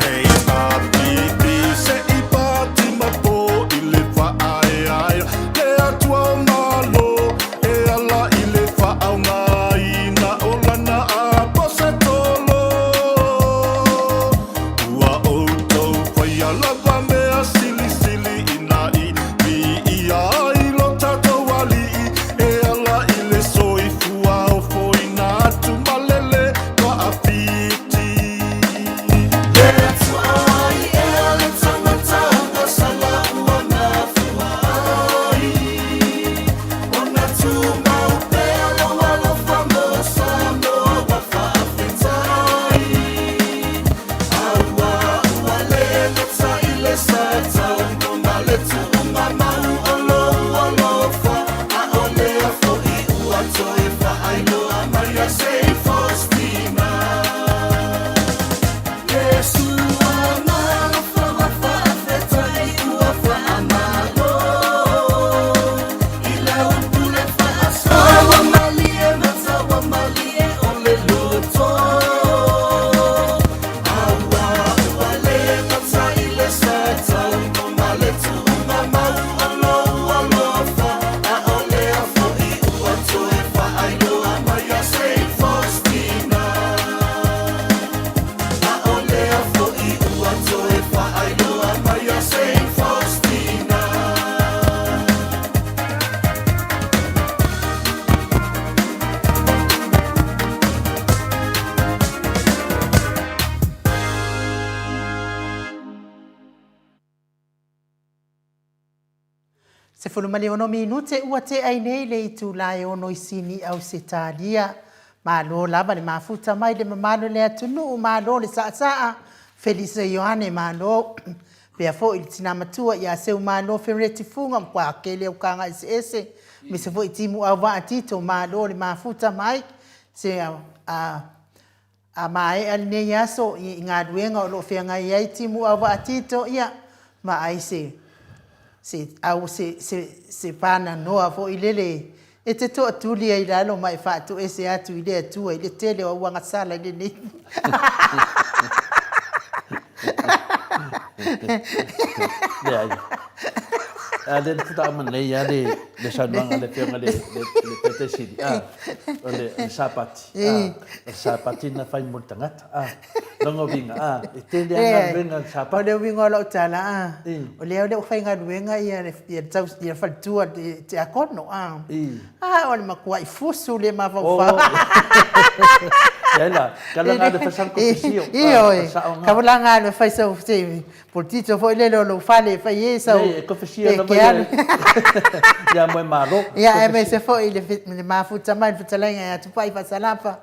Hei āpiti se i pātima pō i le whaaeaea le Atua o Malo e ala i le faaaogaina o lana Aposetolo. Ua outou faia lava mea silisili ina i viia ai lo tatou Alii e ala i le soifua ofoina atu ma lele faafiti. 16 minute ua tea ai nei le itula e ono i Sini Ausetalia. Malo lava le mafuta mai le mamalu o le atunuu, malo le saasaa, Felisa Ioane, malo pea foi i le tina matua ia Seumalo Fereti Fuga, matua tele au taga eseese, aemaise foi timu auvaa Tito, malo le mafuta mai, se a A maea lenei aso i galuega o lo o feagai ai timu auvaa Tito, ia, vaai se, se au, se, se, se pananoa foi lele e te toatuli ai i lalo ma e faatoese atu i le Atua i le tele o au agasala i lenei. Leai. A lea na faatoa ma nei lava le, le saunoaga a le Afioga i le, le, le Taitaisili, a, o le, le Sapati. A, o le Sapati na fai mo le tagata. A, lona uiga, a, e tele lava galuega a le Sapati. O le uiga o lau tala, a, o lea o lo o faigaluega ia le, ia le, taus, ia le faletua le tiakono, a, a, o le matuai fusu le mafaufau. Leai la, tala na le fai sau kofesio. Ioe, kau la nga le fai sau se polotito foi lele o lou fale e fai ai sau. E kofesia lava ia ia Moemalo. Ia aemaise foi le le mafuta mai le fetalaiga ia Tupai Faasalapa.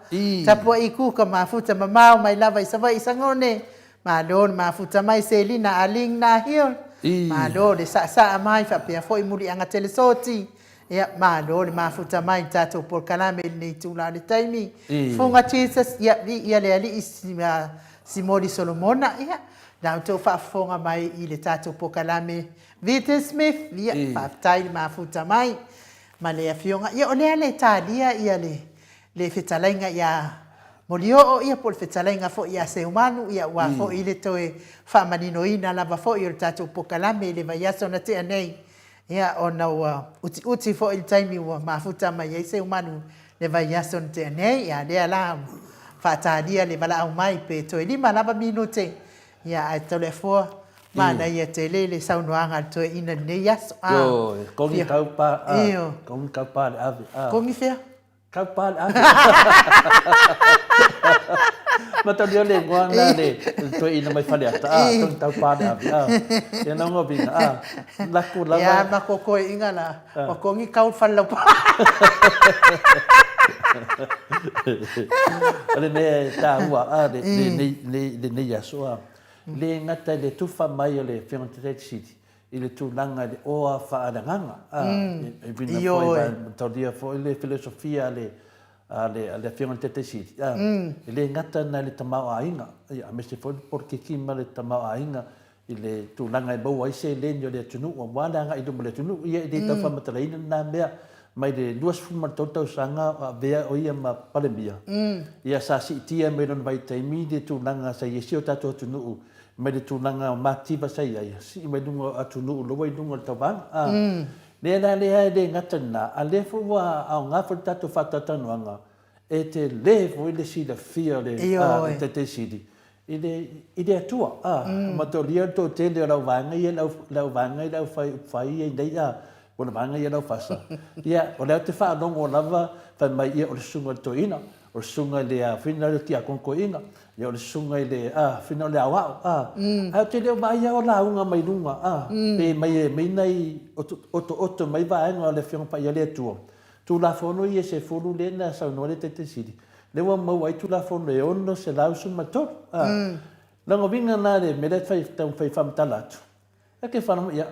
Tapuai Kuka mafuta mamao mai lava i Savaii Sagone. Malo le mafuta mai Selina Aling Nahil. Malo le saasaa mai faapea foi Muliaga Telesoti. Ia, malo le mafuta mai i le tatou polokalame i lenei itula o le taimi. Fuga Jesus, ia, viia le Alii Simoli Solomona, ia, la outou faafofoga mai i le tatou polokalame Vita Smith, ia, faafetai le mafuta mai ma le afioga. Ia, o lea le talia ia le, le fetalaiga ia Molioo, ia, po o le fetalaiga foi ia Seumanu, ia, aua foi le toe faamaninoina lava foi o le tatou polokalame i le vaiaso na tea nei. Ia, ona ua utiuti foi le taimi ua mafuta mai ai Seumanu le vaiaso na tea nei, a lea la Faatalia le valaau mai pe toe 5 lava minute, ia ae Toleafoa, manaia tele le saunoaga a le toeaina i lenei aso. Ioe, kongi tau pa, kongi tau pa le ave. Kongi fea? Tau pa le ave. Matalia le igoa na le toeaina mai Faleata, kongi tau pa le ave. Ia na ngo vina, laku lava. Ia ma ko toeaina la, ua kongi kau le fale laupa. O le mea e taua a lenei aso a, le gata i le tufa mai o le Afioga i le Taitai Sili i le tulaga i le oa faaleagaga a, e uiga foi i mataulia foi le filosofia a le a le Afioga i le Taitai Sili a, e le gata na i le tamaoaiga, aemaise foi le polokiki ma le tamaoaiga i le tulaga e maua ai seleni o le atunuu aua le agai i luma o le atunuu. Ia e le tau faamatalaina lena mea mai le 23 tausaga o avea o ia ma Palemia, ia sa siitia mai lona vaitaimi le tulaga sa i ai si o tatou atunuu mai le tulaga o mativa sa i ai, sii mai luga o atunuu loa i luga o le tauvaga. A, lea la lea e le gata i lena, a lea foi ua aoga foi le tatou faatalatalanoaga, e tele foi le silafia o le Taitai Sili i le, i le Atua, a, matolia le toatele o le auvaega ia, le auvaega i le aufai upufai ia nei, a, po o le vaega ia le aufasa. Ia, o lea ou te faalogo lava fai mai, ia, o le susuga i le toeaina, o le susuga i le, a, whina o le tiakono toeaina, ia, o le susuga i le, a, whina o le aoao, a. Ae ou te le o vaai lava o lauga mai luga, a, pe mai e aumai nai otooto mai vaega o le Afioga Paia a le Atua. Tulafono ia e 10 lea na saunoa le Taitai Sili, lea ua maua ai Tulafono e 613. A, lona uiga la le mea lea e taumafai e faamatala atu, e te whanau mai, ia,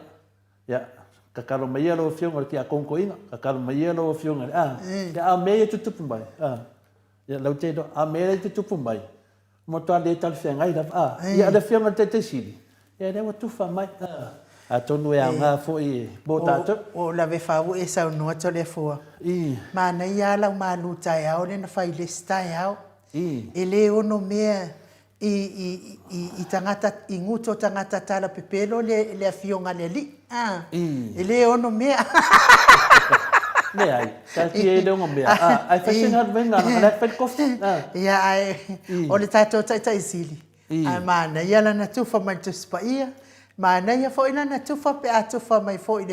ia, tatalo mai ia lau Afioga i le Tiakono Toeaina, tatalo mai ia lau Afioga i le, a, ia, a o mea ia e tutupu mai, a, ia, lau te iloa, a o mea ia e tutupu mai, Matua le talafeagai lava. A, ia, o le Afioga i le Taitai Sili, ia lea ua tufa mai. A, atonu e aoga foi mo tatou. Ua ou lave fau e saunoa Toleafoa. Manaia lava lau malu taeao lea na fai i le isi taeao. E le ono mea i tagata, i gutu o tagata tala pepelo le Afioga a le Alii. A, e le ono mea. Leai, taatia e le ono mea. A, ae fai se galuega, leaga o la e fai le kofi. A. Ia, ae o le tatou Taitai Sili, ae manaia lana tufa mai le Tusi Paia, manaia foi lana tufa pe a tufa mai foi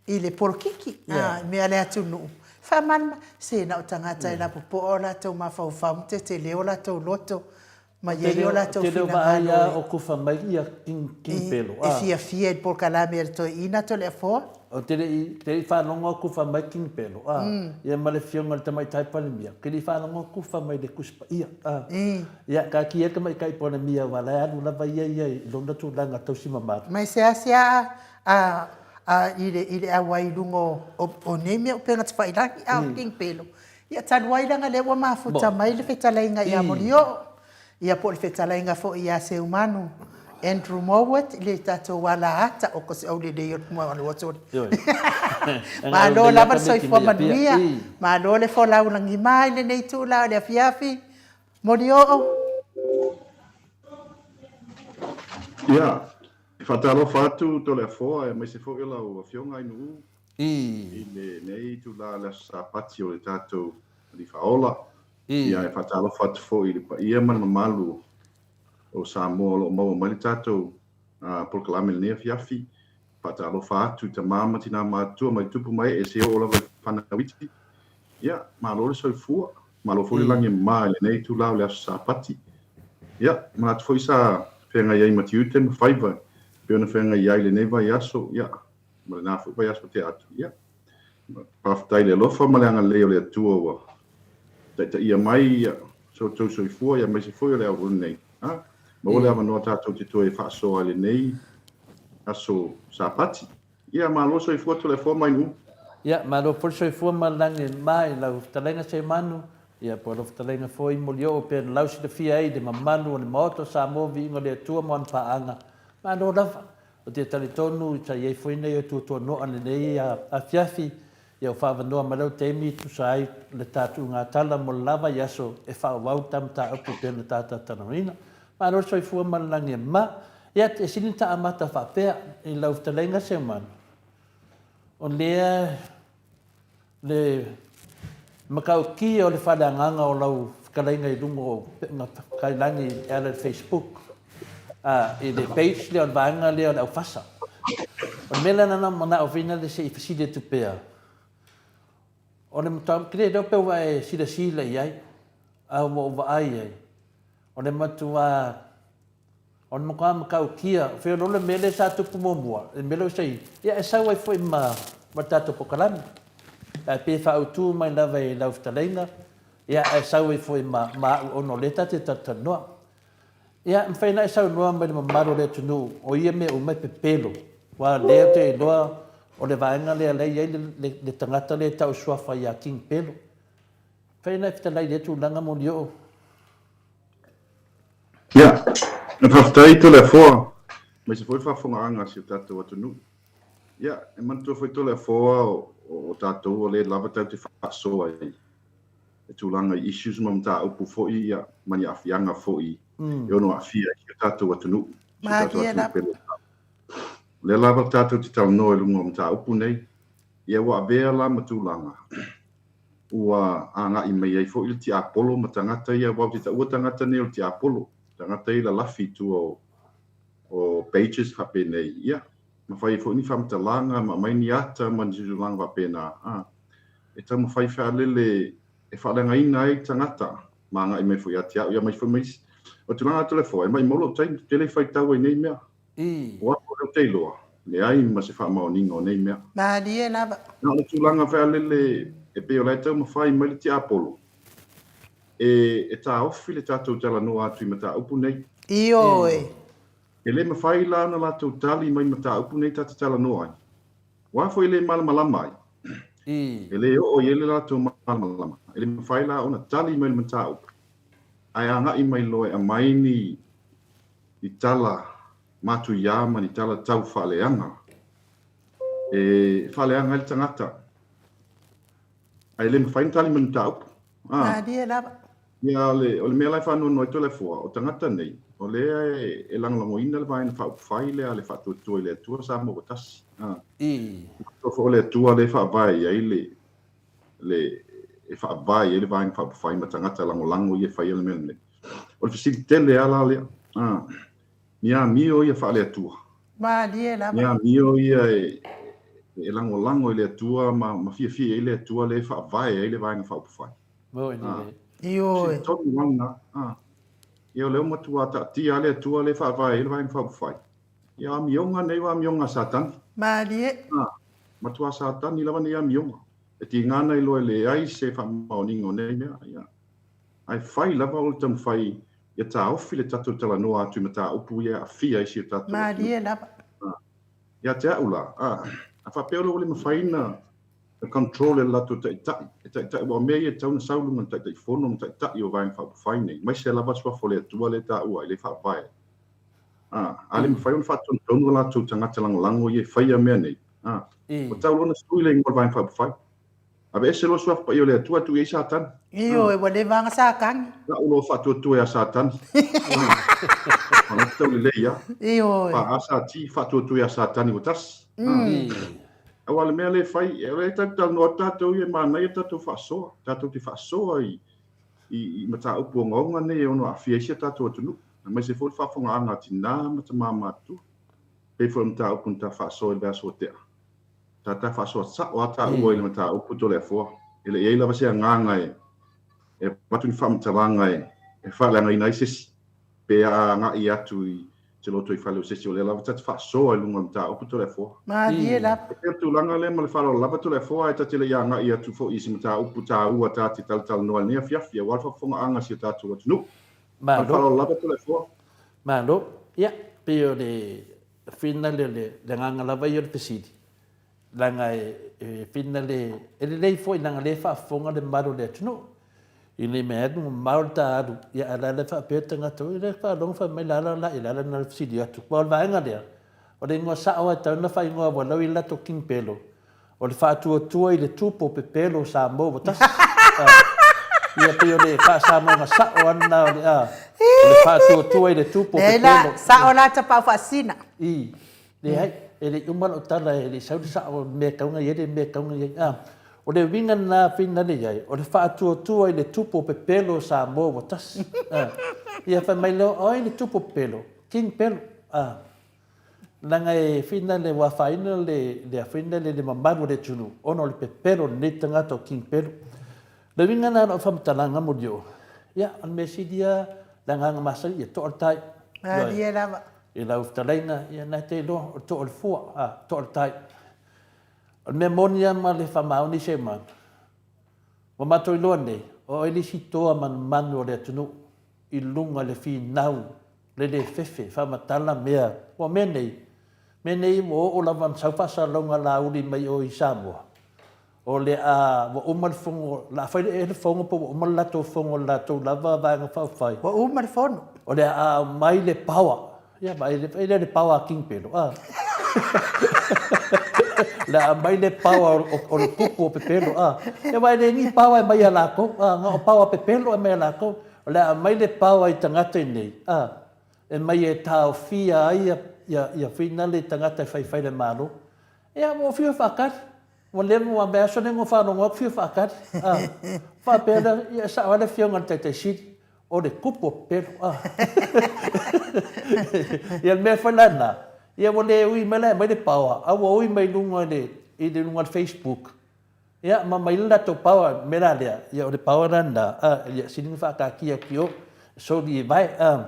i le polokiki, a, i mea a le atunuu. Faamalamalama, se na o tagata e lapopoa o latou mafaufau ma tetele o latou loto Ma i ai o latou finagalo e. Te leo vaai a o kufa mai ia King Pelo a. E fiafia i le polokalame a le toeaina Toleafoa. O te le i faalogo a kufa mai King Pelo a. Ia ma le afioga i le Tamaitai Palemia. Te le i faalogo a kufa mai le Tusi Paia a. Ia taatia le Tamaitai Palemia aua la e alu lava ia ia i lona tulaga tausi mamalu. Ma e seasea a i le auai i luga o nei mea upega tafailagi a o King Pelo. Ia, talu ai leaga lea ua mafuta mai le fetalaiga ia Molioo, ia po o le fetalaiga foi ia Seumanu Andrew Mowat i le tatou alaata, o ko se aulelei o le Pumaluatoli. Malo lava le soifua manuia, malo le folau lagima i lenei itula o le afiafi. Molioo. Ia, e faatalofa atu Toleafoa aemaise foi o lau Afioga Ainuu. I lenei itula o le Aso Sapati o le tatou Alii Faaola, ia e faatalofa atu foi i le paia ma le mamalu o Samoa o lo o maua mai le tatou polokalame i lenei afiafi. Faatalofa atu i tama ma tina matutua mai tupu ma ee seia oo lava i fanau iti. Ia, malo le soifua, malo foi le lagi e mama i lenei itula o le Aso Sapati. Ia, manatu foi sa feagai ai ma tiute ma faiva e pei ona feagai ai i lenei vaiaso, ia, ma lena foi vaiaso tea atu. Ia, faafetai i le alofa ma le agalelei o le Atua ua taitaia mai so outou soifua, ia aemaise foi o le auauna nei. A, maua le avanoa tatou te toe faasoa i lenei aso Sapati. Ia, malo le soifua Toleafoa mai Nu'u. Ia, malo foi le soifua ma le lagi e mama i lau fetalaiga Seumanu, ia po o lau fetalaiga foi Molioo pei ona lausilafia ai le mamalu o le Maota o Samoa Viiga o le Atua ma ana paaga. Malo lava. Ou te talitonu sa i ai foi nai o tuatuanoa lenei afiafi, ia ua faaavanoa mai lau taimi e tusa ai le ta tuuga tala mo le la vaiaso e faaauau ta mataupu e pei ona ta talatalanoaina. Malo le soifua ma le lagi e mama. Ia, e sili ona ta amata faapea i lau fetalaiga Seumanu, o lea le matautia o le faaleagaga o lau fetalaiga i luga o upega tafailagi e ala i le Facebook, i le page lea o le vaega lea o le aufasa. O le mea lea na ou manao foi lea se i fesili atu pea, o le mataupu, ou te le iloa pe ua e silasila i ai, a ua ou vaai i ai, o le matua O le matua matautia, feoloolo le mea lea sa tupu muamua, le mea lea ua sai, ia e sau ai foi ma ma le tatou polokalame. Ae pei e faaautu mai lava i lau fetalaiga, ia ae sau ai foi ma ma au ona o lea ta te talatalanoa. Ia, e mafai ona e saunoa mai i le mamalu o le atunuu o ia mea uma e pepelo, aua o lea ou te iloa o le vaega lea la e i ai le, le, le tagata lea e tau suafa ia King Pelo. Mafai ona e fetalai i lea tulaga Molioo? Ia, faafetai Toleafoa, aemaise foi le faafofogaaga a si o tatou atunuu. Ia, e manatua foi Toleafoa o tatou o lea lava tatou te faasoa i le tulaga i issues ma mataupu foi ia ma ni aafiaga foi e ono aafia ai si o tatou atunuu, si o tatou atunuu pele. O lea lava tatou te talanoa i luga o mataupu nei, ia ua avea la ma tulaga ua agai mai ai foi le tiapolo ma tagata ia, aua ou te taua tagata nei o le tiapolo, tagata ia e lalafi i tua o, o pages faapenei, ia, ma fai ai foi ni faamatalaga ma aumai ni ata ma ni tulaga faapena, a, e taumafai faalele e faaleagaina ai tagata ma agai mai foi ia te au, ia mai foi ma isi. O le tulaga atu le foa, e maimau lou taimi, ou te le i faitau ai nei mea. O au lea ou te iloa, leai ma se faamaoniga o nei mea. Malie lava. Na o le tulaga fealele e pei o la e taumafai mai le tiapolo e, e taofi le tatou talanoa atu i mataupu nei. Ioe. E le mafai la ona latou tali mai mataupu nei ta te talanoa ai. Ua foi e le malamalama ai. E le oo i ai le latou malamalama. E le mafai la ona tali mai le mataupu, ae agai mai loa e aumai ni ni tala matuia ma ni tala tau faaleaga e faaleaga ai le tagata, ae le mafai ona tali mai le mataupu. Ah. Malie lava. Ia, o le, o le mea la e faanoanoa ai Toleafoa, o tagata nei, o lea e, e lagolagoina le Vaega Faaupufai lea a le Faatuatua i le Atua Samoa ua Tasi. Ah. I. O le Atua lea e faavae i ai le, le, e faavae i ai le Vaega Faaupufai ma tagata lagolago ia e faia le mea lenei. O le fesili tele lava la lea, a, ni amio ia faale-Atua? Malie lava. Ni amio ia e, e lagolago i le Atua ma, ma fiafia i ai le Atua lea e faavae ai le Vaega Faaupufai? Moni lelei. Ioe. Fesili tonu lava lena. A, ia o lea ua matua taatia lava le Atua lea e faavae ai le Vaega Faaupufai. Ia o amioga nei o amioga a Satani. Malie. A, matua Satani lava nei amioga. E tiga ana iloa e leai se faamaoniga o nei mea. Ia. Ae fai lava o le taumafai ia taofi le tatou talanoa atu i mataupu ia e aafia ai si o tatou atunuu. Malie lava. Ia te au la, a, a faapea o lea ua le mafai na control e le latou taitai, e taitai, aua o mea ia e tatau ona sau i luga o le Taitaifono ma Taitai o Vaega Faaupufai nei, aemaise lava suafa o le Atua lea e taua ai le Faavae. A, a le mafai ona faatonutonu o latou tagata lagolago ia e faia mea nei, a, ua tatau loa ona sui le igoa o le Vaega Faaupufai. Aveese loa suafa paia o le Atua, tuu i ai Satani. Ioe, ua leva ona Satani. Tau loa faatuatua ia Satani. Ona tau lelei lava. Ioe. Fa-A-sa-T, faatuatua ia Satani ua tasi. Aua o le mea lea e fai, o lea e tatou talanoa atu tatou ia, e manaia le tatou faasoa. Tatou te faasoa i, i, i mataupu ogaoga nei e ono aafia ai si a tatou atunuu, aemaise foi le faafofogaaga a tinā ma tamā matutua. Pei foi o le mataupu na ta faasoa i le vaiaso ua tea. Sa ta faasoa sao lava taua i le mataupu Toleafoa. E le i i ai lava se agaga e avatu ni faamatalaga e faaleagaina ai se isi, pe a agai atu i se lotoifale o se isi, o lea lava ta te faasoa i luga o le mataupu Toleafoa. Malie lava. E pei o le tulaga lea ma le faaaloalo lava Toleafoa, ae ta te le i agai atu foi i se mataupu taua ta te talatalanoa i lenei afiafi aua le faafofogaaga a si o tatou atunuu. Ma le faaaloalo lava Toleafoa. Malo. Ia, pei o le Finale o le agaga lava ia o le fesili, leaga e finale, e lelei foi leaga lea e faafofoga le mamalu o le atunuu. Ina i mea alu mamao le ta alu, ia ae la e faapea le tagata, oi lea faalogo fai mai la la la i la na fesili atu. Aua o le vaega lea, o le igoa sao lava e tatau ona faaigoa ua lau i le latou King Pelo, O le faatuatua i le tupu o pepelo o Samoa ua tasi. Ia pei o le faa-Samoaga sao lava lena o le a. O le faatuatua i le tupu o Leai la, pepelo. sao la tapau faasina. I, leai, e le i uma lau tala e le i sau le sao o le mea e tatau ona i ai le mea e tatau ona i ai. A, o le. O le uiga lena finale i ai, o le faatuatua i le tupu o pepelo o Samoa ua tasi. A. Ia fai mai lea, o ai le tupu o pepelo? King Pelo. A. Leaga e finale ua afaina le, le finale le mamalu o le atunuu ona o le pepelo o lenei tagata o King Pelo. O le uiga lena o lau faamatalaga Molioo, ia, o le mea sili lava le agaga masani, ia to'a le tai. Malie lava. I lau fetalaiga, ia na te iloa, o le to'a o le fua, a, to'a le tai. O le mea moni lava ma le faamaoni Sherman, ua matou iloa nei, o oe le isi toa manumanu o le atunuu i luga i le finau le le fefe faamatala mea. Ua mea nei, mea nei ua oo lava ona sau faasalalauga Laauli mai o i Samoa, o le a, ua uma le fono, o le a fai ea le fono po ua uma le latou fono i le latou lava Vaega Faaupufai. Ua uma le fono. O le a aumai le power. Ia vaai lea i le power a King Pelo, a. O le a aumai le power o le tupu o pepelo, a. Ia aua e le ni power e aumai ia latou, a, na o power pepelo e aumai ia latou. O le a aumai le power i tagata iinei, a, e aumai e taofia ai ia finale tagata e faifai le Malo. Ia ua ou fiu e faatali. Ua leva ua vaiaso lea na ou faalogo atu fiu faatali. A, faapea lea, ia e sao lava le afioga i le Taitai Sili, o le tupu o pepelo. A. Ia le mea foi la lena, ia ua le ui mai la e aumai le power, a ua ui mai luga i le, i le luga o le Facebook, ia ma aumai le latou power, le mea la lea, ia o le power la lena, a, ia sili ona faataatia atu i o, soli e vae. A.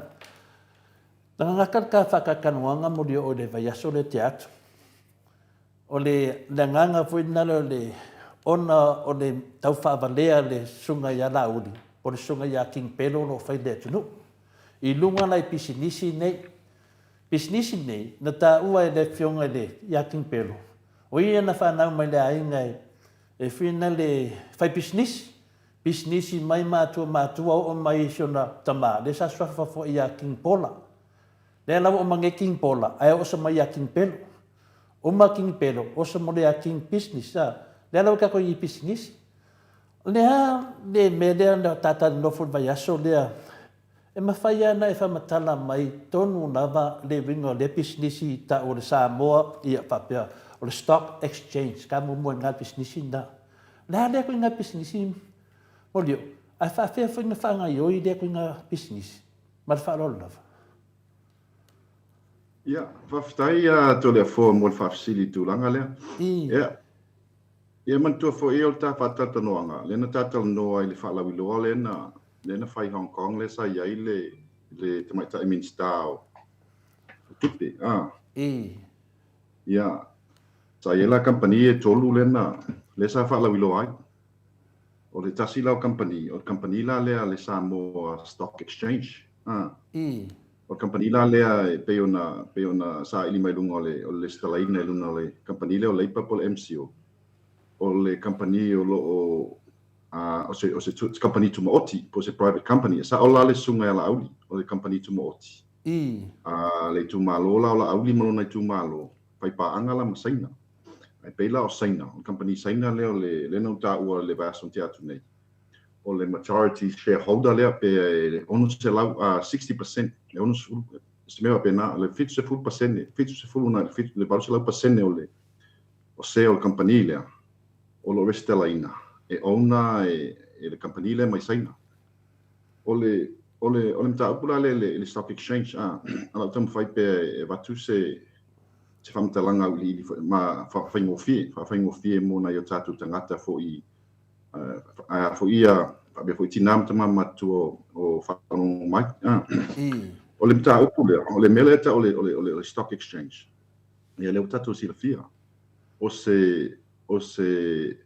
Na gagata le ta faatalatalanoaga Molioo i le vaiaso lea tea atu. O le agaga foi lena o le, ona o le tau faavalea le susuga ia Laauli, po o le susuga ia King Pelo o lo o fai i le atunuu. I luga la i pisinisi nei. Pisinisi nei, na taua e le afioga i le, ia King Pelo, o ia na fanau mai le aiga e fina le fai pisinisi, pisinisi mai matua matua oo mai i si ona tama, lea sa suafa foi ia King Pola. Lea la ua uma nei King Pola, ae oo mai ia King Pelo. Uma King Pelo, oso mo lea King Business, a. Lea la ua tatou i pisinisi. O le a le mea lea na tata nofo i le vaiaso lea, e mafai lava ona e faamatala mai tonu lava le uiga o lea pisinisi i tau o le Samoa, ia faapea, o le Stock Exchange, ka muamua i na pisinisi lena. O le a lea ituaiga pisinisi, Molioo, ae faapefea foi ona faagaoioi lea ituaiga pisinisi? Ma le faaaloalo lava. Ia, faafetai ia Toleafoa mo le faafesili i le tulaga lea. Ia, ia manatua foi o le ta faatalatalanoaga, lea na ta talanoa i le faalauiloa lea na, lea na fai i Hong Kong lea sa i ai le, le tamaitai Minisita o Tupe. Ah. Ia, sa i ai la kamupani e tolu lea na, lea sa faalauiloa ai. O le tasi la o kamupani, o le kamupani la lea a le Samoa Stock Exchange. Ah. O le kamupani la lea e pei ona, pei ona saili mai luga o le, o le lesitalaina i luga o le kamupani lea o Leipa po o le MCIL. O le kamupani o lo o, uh, o se, o se kamupani tumaoti, po o se private company. E sao la le susuga ia Laauli, o le kamupani tumaoti. A le itumalo la o Laauli ma lona itumalo, faipaaga la ma Saina. Ae pei la o Saina, o le kamupani Saina lea o le, lea na ou taua i le vaiaso na tea atu nei, o le majority shareholder lea pe 600, 60%, le 60, se mea faapena, le 70%, 70 na i le 800% o le o sea o le kamupani lea o lo o resitalaina, e owner e le kamupani lea mai Saina. O le, o le, o le mataupu la lea i le stock exchange, a, o lau taumafai pea e avatu se, se faamatalaga auiliili ma faafaigofie, faafaigofie mo nai o tatou tagata foi, a foi ia, faapea foi tina ma tama matutua o faalogo mai. O le mataupu lea, o le mea lea e tau o le, o le, o le stock exchange, ia lea ua tatou silafia, o se, o se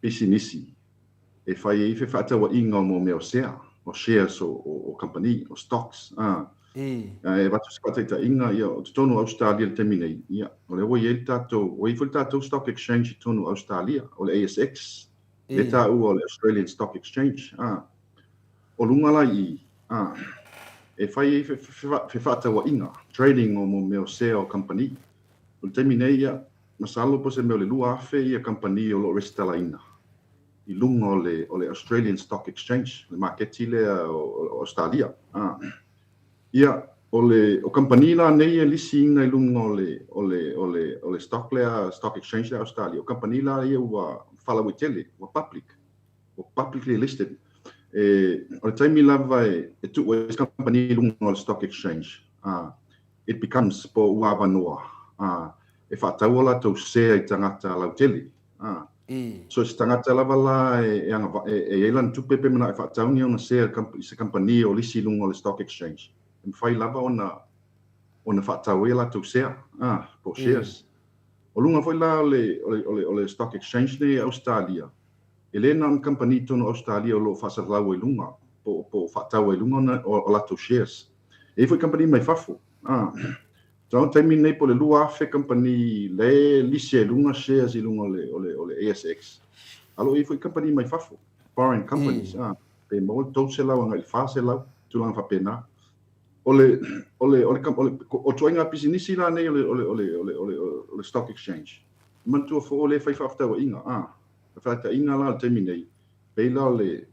pisinisi e fai ai fefaatauaiga o mea o sea, o shares o kamupani, o stocks. E avatu se faataitaiga, ia, o totonu o Ausetalia i le taimi nei, ia, o lea ua i ai le tatou, ua i ai foi le tatou stock exchange i totonu o Ausetalia, o le ASX, lea e taua o le Australian Stock Exchange. O luga la i i, e fai ai fefaatauaiga, trading o mea o sea o kamupani. O le taimi nei, ia, masalo po o se mea o le 2,000 kamupani o lo o resitalaina i luga o le, o le Australian Stock Exchange, le maketi lea o Ausetalia. Ia, o le, o kamupani la nei e lisiina i luga o le, o le, o le, o le stock lea, stock exchange lea a Ausetalia, o kamupani la ia ua faalauaitele, ua public, ua publicly listed. E, o le taimi lava e, e tuu ai se kamupani i luga o le stock exchange, a, it becomes po ua avanoa, a, e faatau o latou sea i tagata lautele, a. So se tagata lava la e, e, agava, e, e i ai lana tupe pe manao e faatau ni ona sea i se kamupani o lisi i luga o le stock exchange, e mafai lava ona, ona faatau ai a latou sea, a, po o shares. O luga foi la o le, o le, o le, o le stock exchange nei i Ausetalia, e le na o ni kamupani i totonu o Ausetalia o lo o faasalalau ai luga, po, po o faatau ai luga ona, o, o latou shares. E i ai foi kamupani mai fafo, a. Tau le taimi lenei po o le 2,000 kamupani le lisi ai luga shares i luga o le, o le, o le ASX. A o lo o i ai foi kamupani mai fafo, foreign companies, a, pe maua le 300 agai i le 400, tulaga faapena. O le, o le, o le, o le, o ituaiga pisinisi la nei o le, o le, o le, o le, o le, o le stock exchange. E manatua foi o lea e fai faafetauaiga, a, le faataitaiga la o le taimi nei, pei la o le,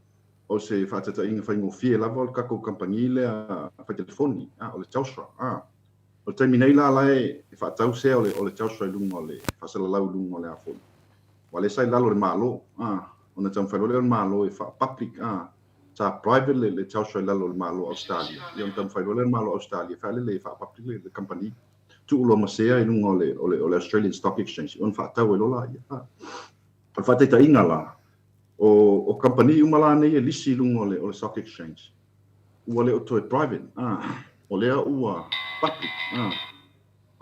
o se faataitaiga faigofie lava o le tatou kamupani lea fai telefoni, a, o le Telstra, a. O le taimi nei la la e faatau sea o le, o le Telstra i luga o le faasalalau i luga o le a foi. Aua lea sa i lalo o le Malo, a, ona taumafai loa lea o le Malo e faa-public, a, sa private le, le Telstra i lalo o le Malo o Ausetalia. Ia ona taumafai loa lea o le Malo o Ausetalia e faalele e faa-public le, le kamupani. Tuu loa ma sea i luga o le, o le, o le Australian Stock Exchange, ona faatau ai loa laia. A. O le faataitaiga la, o, o kamupani uma la nei e lisi i luga o le, o le Stock Exchange, ua le o toe private, a, o lea ua public, a,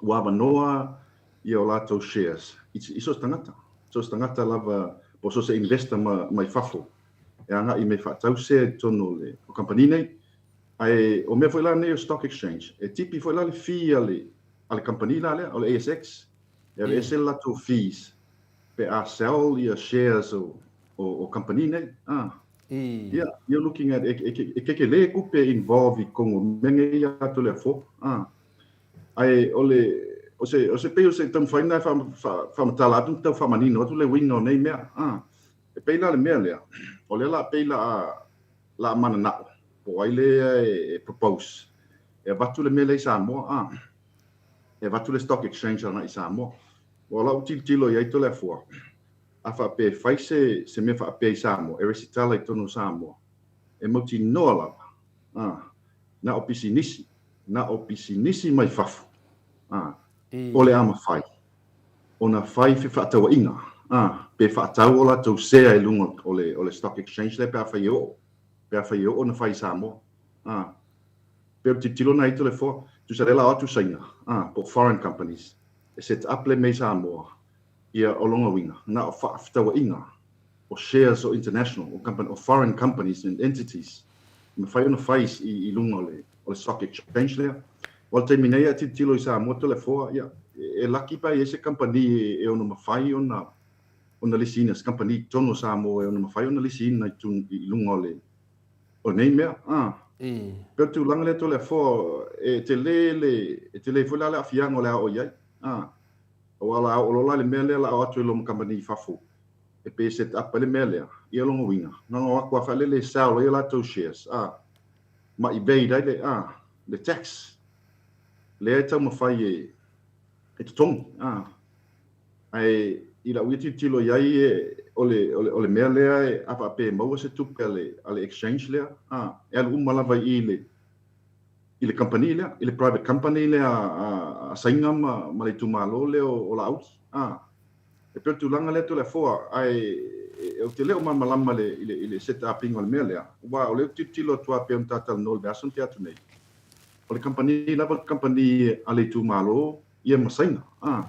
ua avanoa ia o latou shares i, i so o se tagata, so o se tagata lava, po o so o se investor ma, mai fafo e agai mai faatau sea i totonu o le o kamupani nei. Ae o mea foi la nei o stock exchange, e tipi foi la le fee a le, a le kamupani la lea, o le ASX, e aveese le latou fees pe a sell ia shares o, o, o kamupani nei. Ah. Ia, you're looking at, e, e, e kekelē tupe involve i totonu o mea nei ia Toleafoa. Ah. Ae o le, o se, o se pei o se taumafai lena e faamatala atu ma tau faamanino atu le uiga o nei mea. Ah. E pei la le mea lea, o lea la pei la a, la a mananao, po o ai lea e, e propose, e avatu le mea lea i Samoa, a, e avatu le stock exchange agai i Samoa. Ua lau tilotilo i ai Toleafoa, a faapea e fai se, se mea faapea i Samoa, e resitala i totonu o Samoa, e mautinoa lava, a, na o pisinisi, na o pisinisi mai fafo, a, o le a mafai ona fai fefaatauaiga, ā, pe faatau o latou sea i luga o le, o le stock exchange lea pe afai e oo, pe afai e oo ona fai i Samoa, ā. Pei o le tilotilo lena i Toleafoa, tusa lea la o atu Saina, ā, po o foreign companies, e set up le mea i Samoa, ia o lona uiga, na o faafetauaiga o shares o international, o company, o foreign companies and entities, e mafai ona fai i, i luga o le, o le stock exchange lea. Aua o le taimi nei a tilotilo i Samoa Toleafoa, ia, e laki pe a i ai se kamupani e, e ono mafai ona, ona lisiina, se kamupani i totonu o Samoa e ono mafai ona lisiina i, tun, i luga o le, o nei mea. Ah. Pei o le tulaga lea Toleafoa, e tele le, e tele foi la le aafiaga o le a oo i ai. Ah. Aua o le a oo loa la i le mea lea o le a oo atu ai loa ma kamupani i fafo e pei e set up ai le mea lea. Ia lona uiga, na ona o atu lava faalele e sell ai a latou shares, a, ma evade ai le, a, le tax lea e taumafai e, e totogi, a. Ae i lau ia tilotilo i ai, e, o le, o le, o le mea lea e, a faapea e maua se tupe a le, a le exchange lea, a, e alu uma lava i i le, i le kamupani lea, i le private company lea a, a Saina ma, ma le itumalo lea o, o Laauli, a. E pei o le tulaga lea Toleafoa, ae ou te le o malamalama i le, i le set up ina o le mea lea, aua o lea ou te tilotilo atu lava pei ona ta talanoa i le vaiaso na tea atu nei, o le kamupani lava o le kamupani a le itumalo ia ma Saina, a.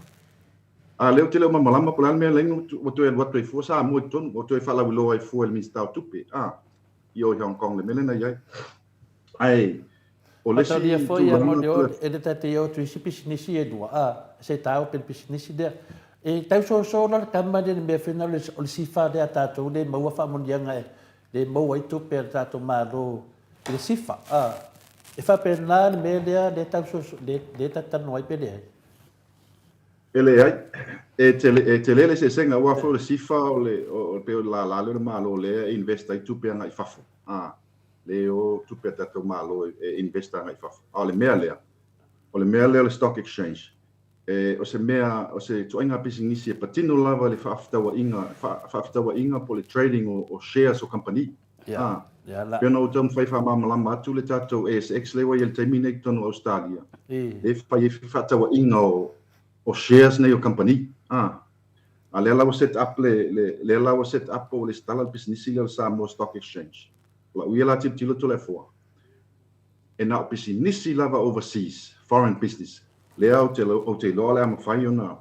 A o lea ou te le o malamalama po o le a le mea lea ua toe alu atu ai fua Samoa i totonu, ua toe faalauiloa ai fua e le Minisita o Tupe, a, i o i Hong Kong le mea lea na i ai. Ae o le isi Mataulia foi ia mo le o e le tate o tu isi pisinisi e lua a se tau pe pisinisi lea e tau soso la le kama le mea fena o le sifa lea tatou le maua faamanuiaga e le maua ai tupe a le tatou Malo i le sifa a e faapena le mea lea le tau soso le le talanoa ai pe leai. E leai, e tele, e tele le eseesega aua foi o le sifa o le o pei o le lālā lea o le Malo lea e invest ai tupe agai i fafo. A le o tupe a tatou Malo e invest agai i fafo. A o le mea lea, o le mea lea o le stock exchange, E, o se mea, o se ituaiga pisinisi e patino lava i le faafetauaiga, faafetauaiga po o le trading o, o shares o kamupani. Ia, A, ia la. pei ona ou taumafai e faamalamalama atu le tatou ASX lea ua i ai i le taimi nei i totonu o Ausetalia, I. lea e fai ai fefaatauaiga o, o shares nei o kamupani. A, a lea la ua set up le, le, lea la ua set up po ua lesitala le pisinisi lea o le Samoa Stock Exchange. O lau ia la tilotilo Toleafoa, e na o pisinisi lava overseas, foreign business, lea ou te, ou te iloa o le a mafai ona,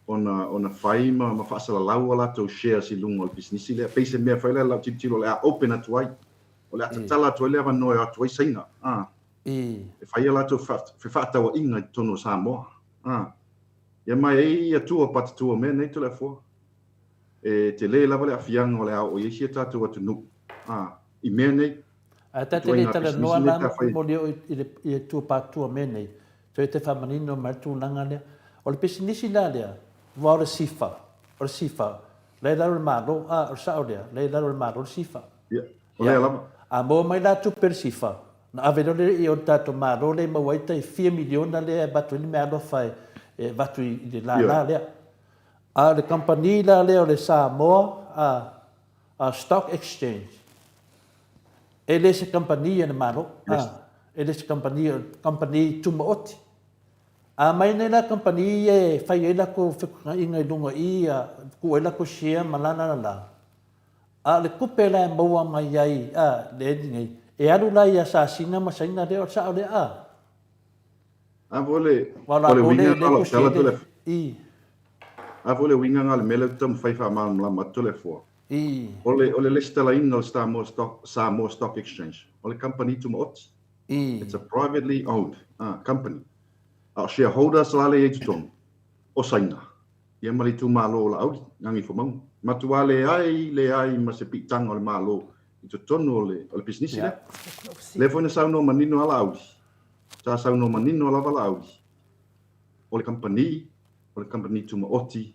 ona, ona fai ma, ma faasalalau a latou shares i luga o le pisinisi lea. Pei se mea foi lea lau tilotilo o le a open atu ai, o le a tatala atu ai le avanoa e o atu ai Saina, a, e fai a latou fefaatauaiga i totonu o Samoa, a. Ia ma e i ai atua patatua o mea nei Toleafoa. E tele lava le aafiaga o le a oo i ai si a tatou atunuu, a, i mea nei. Ae ta te le talanoa la moli o i le i le tuapatua mea nei, toe te faamanino mai le tulaga lea. O le pisinisi la lea, aua o le sifa, o le sifa, la i lalo o le Malo, a, o le sao lea, la i lalo o le Malo le sifa. Ia, o lea lava. A maua mai la tupe i le sifa, ona ave loa lea i o le tatou Malo lea e maua ai tai fia miliona lea e avatu ai le meaalofa e avatu i le lala lea. A o le kamupani la lea o le Samoa, a, a Stock Exchange, e le se kamupani a le Malo, a, e le se kamupani, o le kamupani tumaoti. A mai nei la kamupani ia e fai ai latou fetuunaiga i luga i i, a tuu ai latou share ma la la la la, a o le tupe la e maua mai ai a le nei, e alu la ia Sasina ma Saina lea, o le sao lea a? A foi le, o le uiga lena o lau tala Toleafoa. A foi le uiga lena o le mea lea ou te taumafai e faamalamalama atu Toleafoa. O le, o le lesitalaina o le Samoa Stock, Samoa Stock Exchange, o le kamupani tumaoti. It's a privately owned company. A o shareholders la lea e i ai i totonu, o Saina, ia ma le itumalo o Laauli, Gagaifomauga. Matua leai, leai ma se piitaga o le Malo i totonu o le, o le pisinisi lea. Lea foi na saunoa manino lava Laauli, Sa saunoa manino lava Laauli, o le kamupani, o le kamupani tumaoti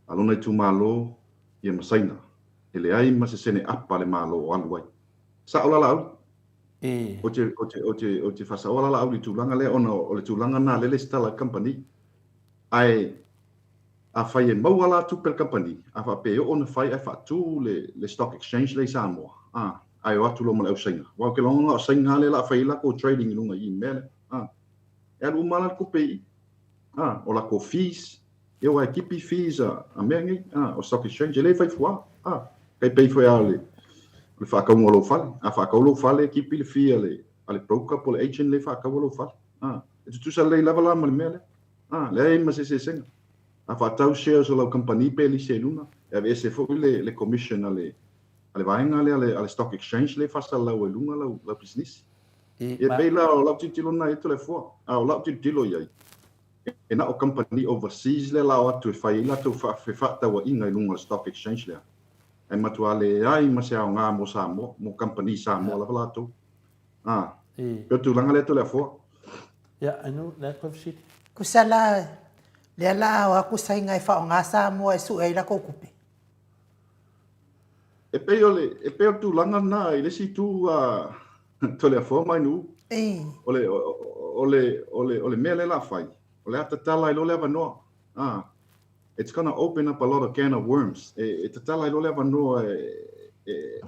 a lona itumalo ia ma Saina, e leai ma se sene apa a le Malo o alu ai. Sao la Laauli? Ou te, ou te, ou te, ou te faasaoa la Laauli i le tulaga lea ona o le tulaga lena lea lesitala ai le kamupani. Ae afai e maua la tupe a le kamupani, a faapea e oo ona fai ae faatu le, le stock exchange lea i Samoa, a, ae o atu loa ma le au Saina. Aua ou te lagona o Saina lava lea o le a fai ai latou trading i luga i i le mea lea. A, e alu uma lava la le tupe i i. A, o latou fees, ia aua e tipi fees a, a mea nei, a, o stock exchange, e le fai fua. A, tai pei foi lava o le, o le faatauga o lou fale. A faatau lou fale, e tipi le fee a le, a le broker po o le agent lea e faataua lou fale. A, e tutusa lelei lava la ma le mea lea. A, leai ma se eseesega. A faatau shares o lau kamupani pe lisi ai luga, e aveese foi le, le commission a le, a le vaega lea a le, a le stock exchange lea e faasalalau ai luga lau, lau pisinisi. I, E ma, pei la o lau tilotilo lena i ai Toleafoa, a o lau tilotilo i ai, e na o kamupani overseas lea la o atu e fai ai latou fefaatauaiga i luga o le stock exchange lea. Ae matua leai ma se aoga mo Samoa, mo kamupani Samoa lava latou. A, I. pei o le tulaga lea Toleafoa. Ia, Ainu, le a koe fesili? Tusa la, lea la o atu Saina e faaaoga Samoa e sue ai latou tupe. E pei o le, e pei o le tulaga lena i le isi itu a Toleafoa ma Ainuu. O le, o le, o le, o le mea lea o le a fai, o le a tatala ai loa le avanoa. Ah, it's gonna open up a lot of can of worms. E, e tatala ai loa le avanoa e, e,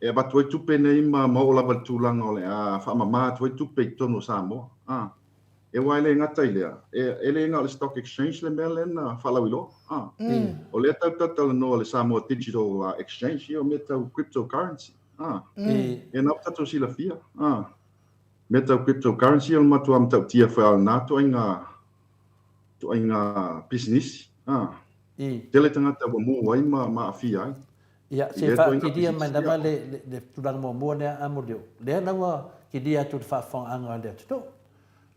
e avatu ai tupe nei ma, ma oo lava i le tulaga o le a faamama atu ai tupe i totonu o Samoa. Ah. E aua e le gata i lea, e, e le na o le stock exchange le mea lea na faalauiloa. Ah. O lea tau talatalanoa le Samoa Digital Exchange, ia o mea tau cryptocurrency. Ah. Ia na ua tatou silafia. Ah. Mea tau cryptocurrency o le matua matautia foi a o lena ituaiga, ituaiga pisinisi. Ah. Tele tagata ua mu ai ma, ma aafia ai. Ia, se faakilia mai lava le, le, le tulaga muamua lea a Molioo. Lea la ua kilia atu i le faafofogaaga a le atunuu.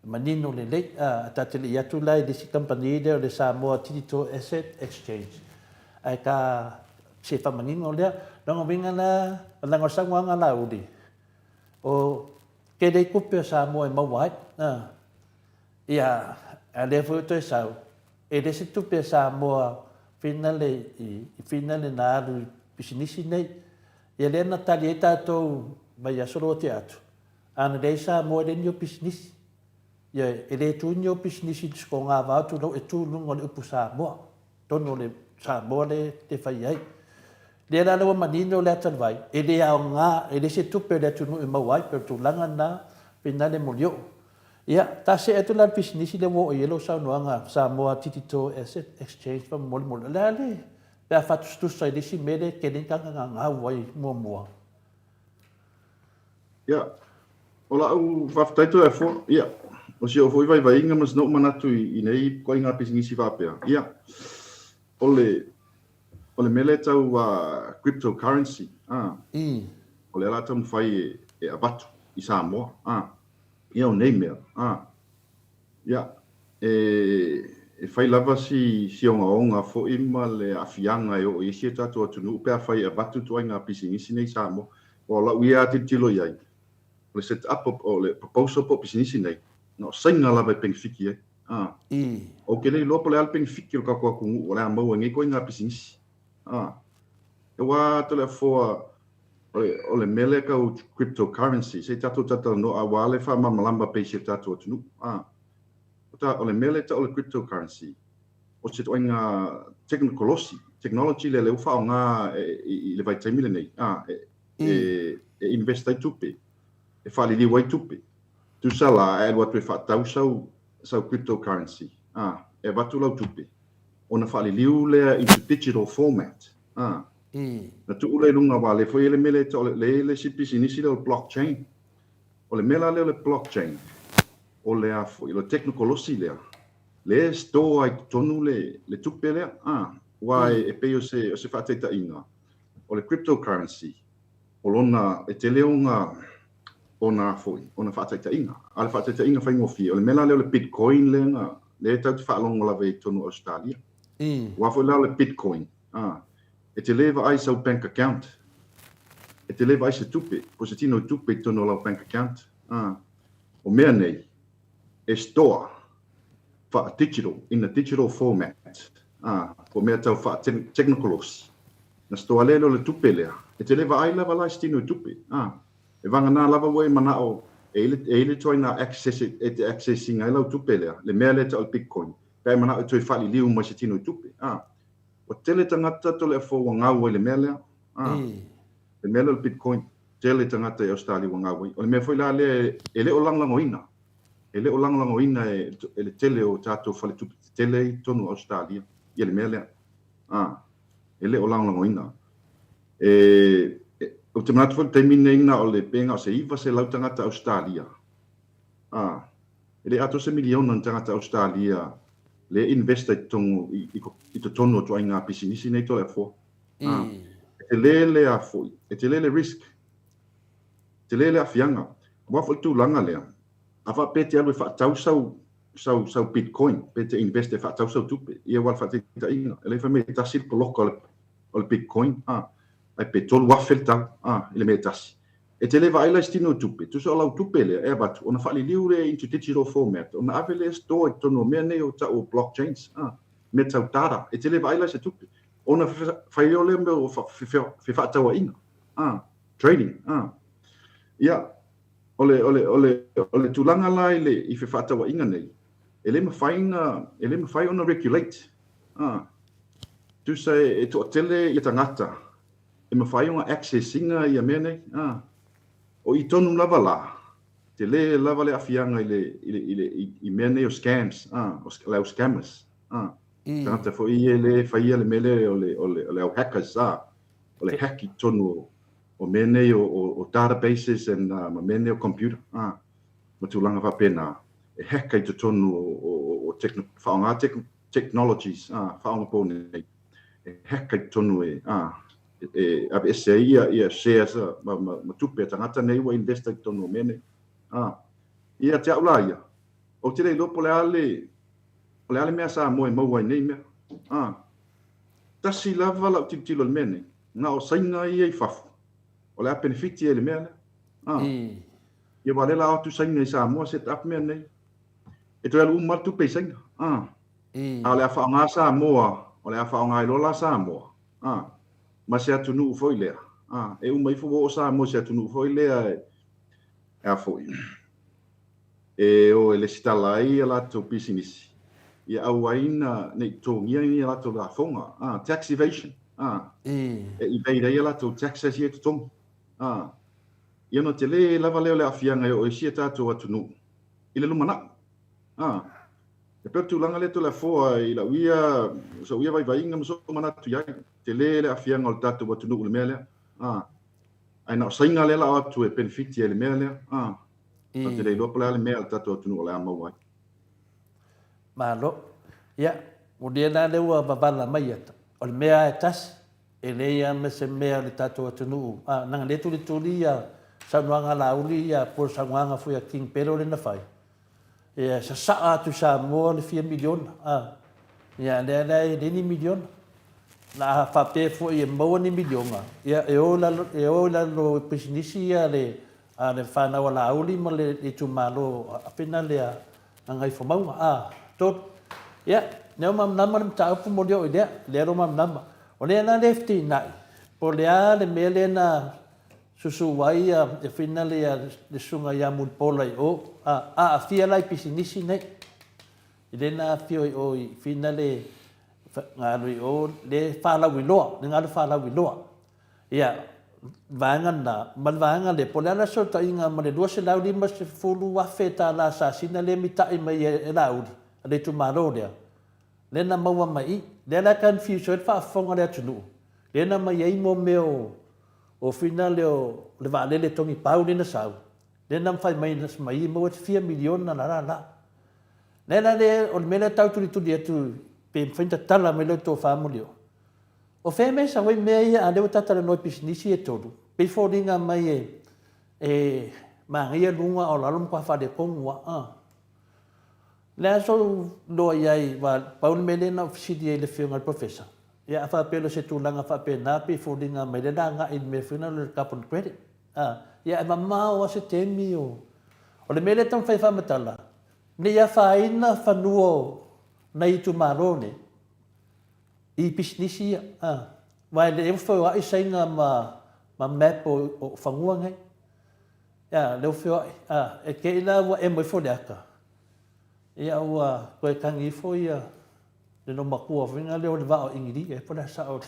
Manino lelei, a ta te le i atu la i le isi kamupani lea o le Samoa Digital Asset Exchange. Ae ka se faamanino lea, lona uiga la, leaga o le saunoaga a Laauli, o tele tupe a Samoa e maua ai, a, ia, a lea foi ua toe sau, e le se tupe a Samoa finale i, finale na alu i pisinisi nei. Ia lea na tali ai tatou mai aso loa tea atu, Ana leai Samoa e le ni o pisinisi. Ia, e le tu ni ou pisinisi i le sikogava atu lau e tu i luga o le upu Samoa. Tonu o le Samoa le te fai ai. Lea la ua manino le ata vai, e le aoga, e le se tupe a le atunuu e maua ai, pei o le tulaga lena, pei na le molioo. Ia, ta see atu la i le pisinisi lea ua oo i ai lau saunoaga Samoa Digital Asset Exchange faamolemole. O le a le, pe a faatusatusa i le isi mea lea e tele ai tagata gagau ai muamua? Ia, o la'u faafetai Toeafoa, ia, o si o'u foi vaivaiga ma sina o'u manatu i nei ituaiga pisinisi faapea, ia, o le, o le mea lea e tau crypto currency, a, o lea o le a taumafai e, e avatu i Samoa, a, ia o nei mea, a, Ia, e fai lava si si ogaoga foi ma le aafiaga e oo i isi o tatou atunuu pe afai e avatu ituaiga pisinisi nei i Samoa. Aua o lau ia tilotilo i ai, o le set up o le proposal po o pisinisi nei, na o Saina lava e penefiti ai. A. Ou te le iloa po o le a le penefiti o le tatou atunuu o le a maua i nei ituaiga pisinisi. A. Aua Toleafoa, o le mea lea tau cryptocurrency, se i tatou talatalanoa aua le faamalamalama pea i si o tatou atunuu. A, o le mea lea e tau o le cryptocurrency, o se ituaiga tekonolosi, technology lea lea ua faaaoga i le vaitaimi lenei, a, e invest ai tupe, e faaliliu ai tupe. Tusa la, a e alu atu e faatau sau, sau cryptocurrency, a, e avatu lau tupe, ona faaliliu lea into digital format, a. Na tuu lea i luga aua o lea foi e i ai le mea lea e tau o le, le isi pisinisi lea o le blockchain. O le mea la lea o le blockchain, o le a foi, o le tekonolosi lea, lea e store ai i totonu le, le tupe lea, a, aua e pei o se, o se faataitaiga, o le cryptocurrency, o lona, e tele ona, ona a foi, ona faataitaiga. A o le faataitaiga faigofie, o le mea la lea o le bitcoin lea na, lea e tatou te faalogo lava i totonu o Ausetalia. Aua foi la o le bitcoin, A, e te le vaai i sau bank account. E te le vaai se tupe, po o se tino tupe i totonu o lau bank account. A, o mea nei, e store faa-digital, in a digital format. A, po o mea tau faa-technicolosi. Na store lea o le tupe lea, e te le vaai lava la i se tino tupe. A, e vagana lava ua e manao e i ai le ituaiga access e te access ina ai lau tupe lea, le mea lea e tau o le bitcoin, pe a e manao e toe faaliliu mai se tino tupe. A, Ua tele tagata Toleafoa ua gau ai le mea lea. A, le mea lea o le Bitcoin, tele tagata i Ausetalia ua gau ai. O le mea foi la lea e le o lagolagoina, e le o lagolagoina e, e le tele o tatou faletupe tetele i totonu o Ausetalia ia le mea lea. A, e le o lagolagoina. E, e, ou te manatu foi i le taimi lenei na o le pe na o se 900 tagata Ausetalia. A, E le atoa se miliona ni tagata Ausetalia lea e investa i totonu i totonu o ituaiga pisinisi nei Toleafoa. A, e tele le a foi, e tele le risk, tele le aafiaga. Aua foi le tulaga lea, a faapea e te alu e faatau sau sau sau bitcoin, pe te invest e faatau sau tupe, ia aua o le faataitaiga, e le fai mai e tasi le poloka o le o le bitcoin, a, ae pe 3,000 le tau, a, i le mea e tasi. E te le vaai la i se tino tupe, tusa o lau tupe lea e avatu, ona faaliliu lea into digital format, ona ave lea store i totonu o mea nei o tau o blockchains, a, mea tau data, e te le vaai la i se tupe. Ona fai lea o lea mea o fefaatauaiga, a, trading, a. Ia, o le, o le, o le, o le tulaga la i le, i fefaatauaiga nei, e le mafai na, e le mafai ona regulate, a. Tusa e, e toatele ia tagata e mafai ona access ina ia mea nei. A. O i tonu lava la, tele lava le aafiaga i le, i le, i le, i mea nei o scams, a, o le au scammers, a. Tagata foi ia le faia le mea lea o le, o le, o le au hackers, a, o le hack i totonu o, o mea nei o, o, o databases and, uh, ma mea nei o computer, a, ma tulaga faapena, e hack i totonu o, o, o, o techno, faaaoga technologies, a, faaonapo nei. e hack ai totonu e, ā, e aveese ai ia, ia shares ma, ma, ma tupe a tagata nei ua invest ai totonu o mea nei. Ā, ia te au la ia, ou te le iloa po o le a le, o le a le mea a Samoa e maua ai nei mea. Ā, tasi lava lau tilotilo i le mea nei, na o Saina ia i fafo, o le a penefiti ai i le mea lea. Ā, ia aua o lea la o atu Saina i Samoa set up mea nei, e toe alu uma lava le tupe i Saina. Ā. A o le a faaaoga Samoa, o le a faaaoga ai loa la Samoa, a, ma se atunuu foi lea, a, e uma ifo ua oo Samoa i se atunuu foi lea e, e a foi, E o e lesitala ai a latou pisinisi, ia aua ai na ne i totogia ni a latou lafoga, a, tax evasion, a, e evade ai a latou taxes ia e totogi, a. Ia ona tele lava lea o le aafiaga e oo ai si a tatou atunuu i le lumanai, a. E pei o le tulaga lea Toleafoa i lau ia, sou ia vaivaiga ma sou manatu i ai, tele le aafiaga o le tatou atunuu i le mea lea, a. Ae na o Saina lea la o atu e penefiti ai i le mea lea, a. Ou te le iloa po o le a le mea a le tatou atunuu o le a maua ai. Malo. Ia, o lea la lea ua vavala mai ata, o le mea lava e tasi, e leai lava ma se mea o le tatou atunuu, a, leaga lea e tulituli ia saunoaga a Laauli ia po o le saunoaga foi a King Pelo lea na fai, Ia, sasaa atu i Samoa le fia miliona, a. Ia, lea la e leai ni miliona. Na a faapea foi e maua ni miliona, ia, e o i lalo, e o i lalo o pisinisi ia le, a le fanau a Laauli ma le itumalo a fina lea Gagaifomauga, a. Tolu. Ia, lea ua malamalama le mataupu mo le oo i lea, lea la ua malamalama. O lea la lea e feteenai, po o le a le mea lea na Susu ai ia finale ia le susuga ia Mulipola i o, a aafia la i pisinisi nei. I le na afio i o i finale galu i o le faalauiloa, le galu faalauiloa. Ia, vaega na, ma le vaega lea, po o le a la se fesootaiga ma le $250,000 tala sasina lea e mitai mai e Laauli, a le itumalo lea, lea na maua mai i. Lea la e confuse ai le faafofoga a le atunuu, lea na aumai ai mo mea o O finale o le vaalele togi pau lea na sau, lea na fai mai mai maua te fia miliona la la la. Lea la lea o le mea lea tau tulituli atu pe mafai ona tatala mai lau tofa molioo. O fea mea e sau ai mea ia a lea ua ta talanoa i pisinisi e tolu, pei foliga mai e e manaia luga a o lalo matua faaletonu lava a. Le a sou iloa i ai aua pau le mea lea na ou fesili ai i le afioga i le Professor, Ia a faapea o se tulaga faapena pei e foliga mai lea la agai i le mea foi lena o le carbon credit. A, ia ae mamao lava se taimi o... O le mea lea e taumafai e faamatala, ne i afaina fanua o nai itumalo nei i pisinisi ia. A, aua e le feoai Saina ma, ma map o, o fanua nei. Ia, lea ua feoai. A, e te i la ua emo ifo le ata, ia ua toe tagi ifo ia Le loomatua foi lea o le vaa o Ingilia eh po o le a sao o le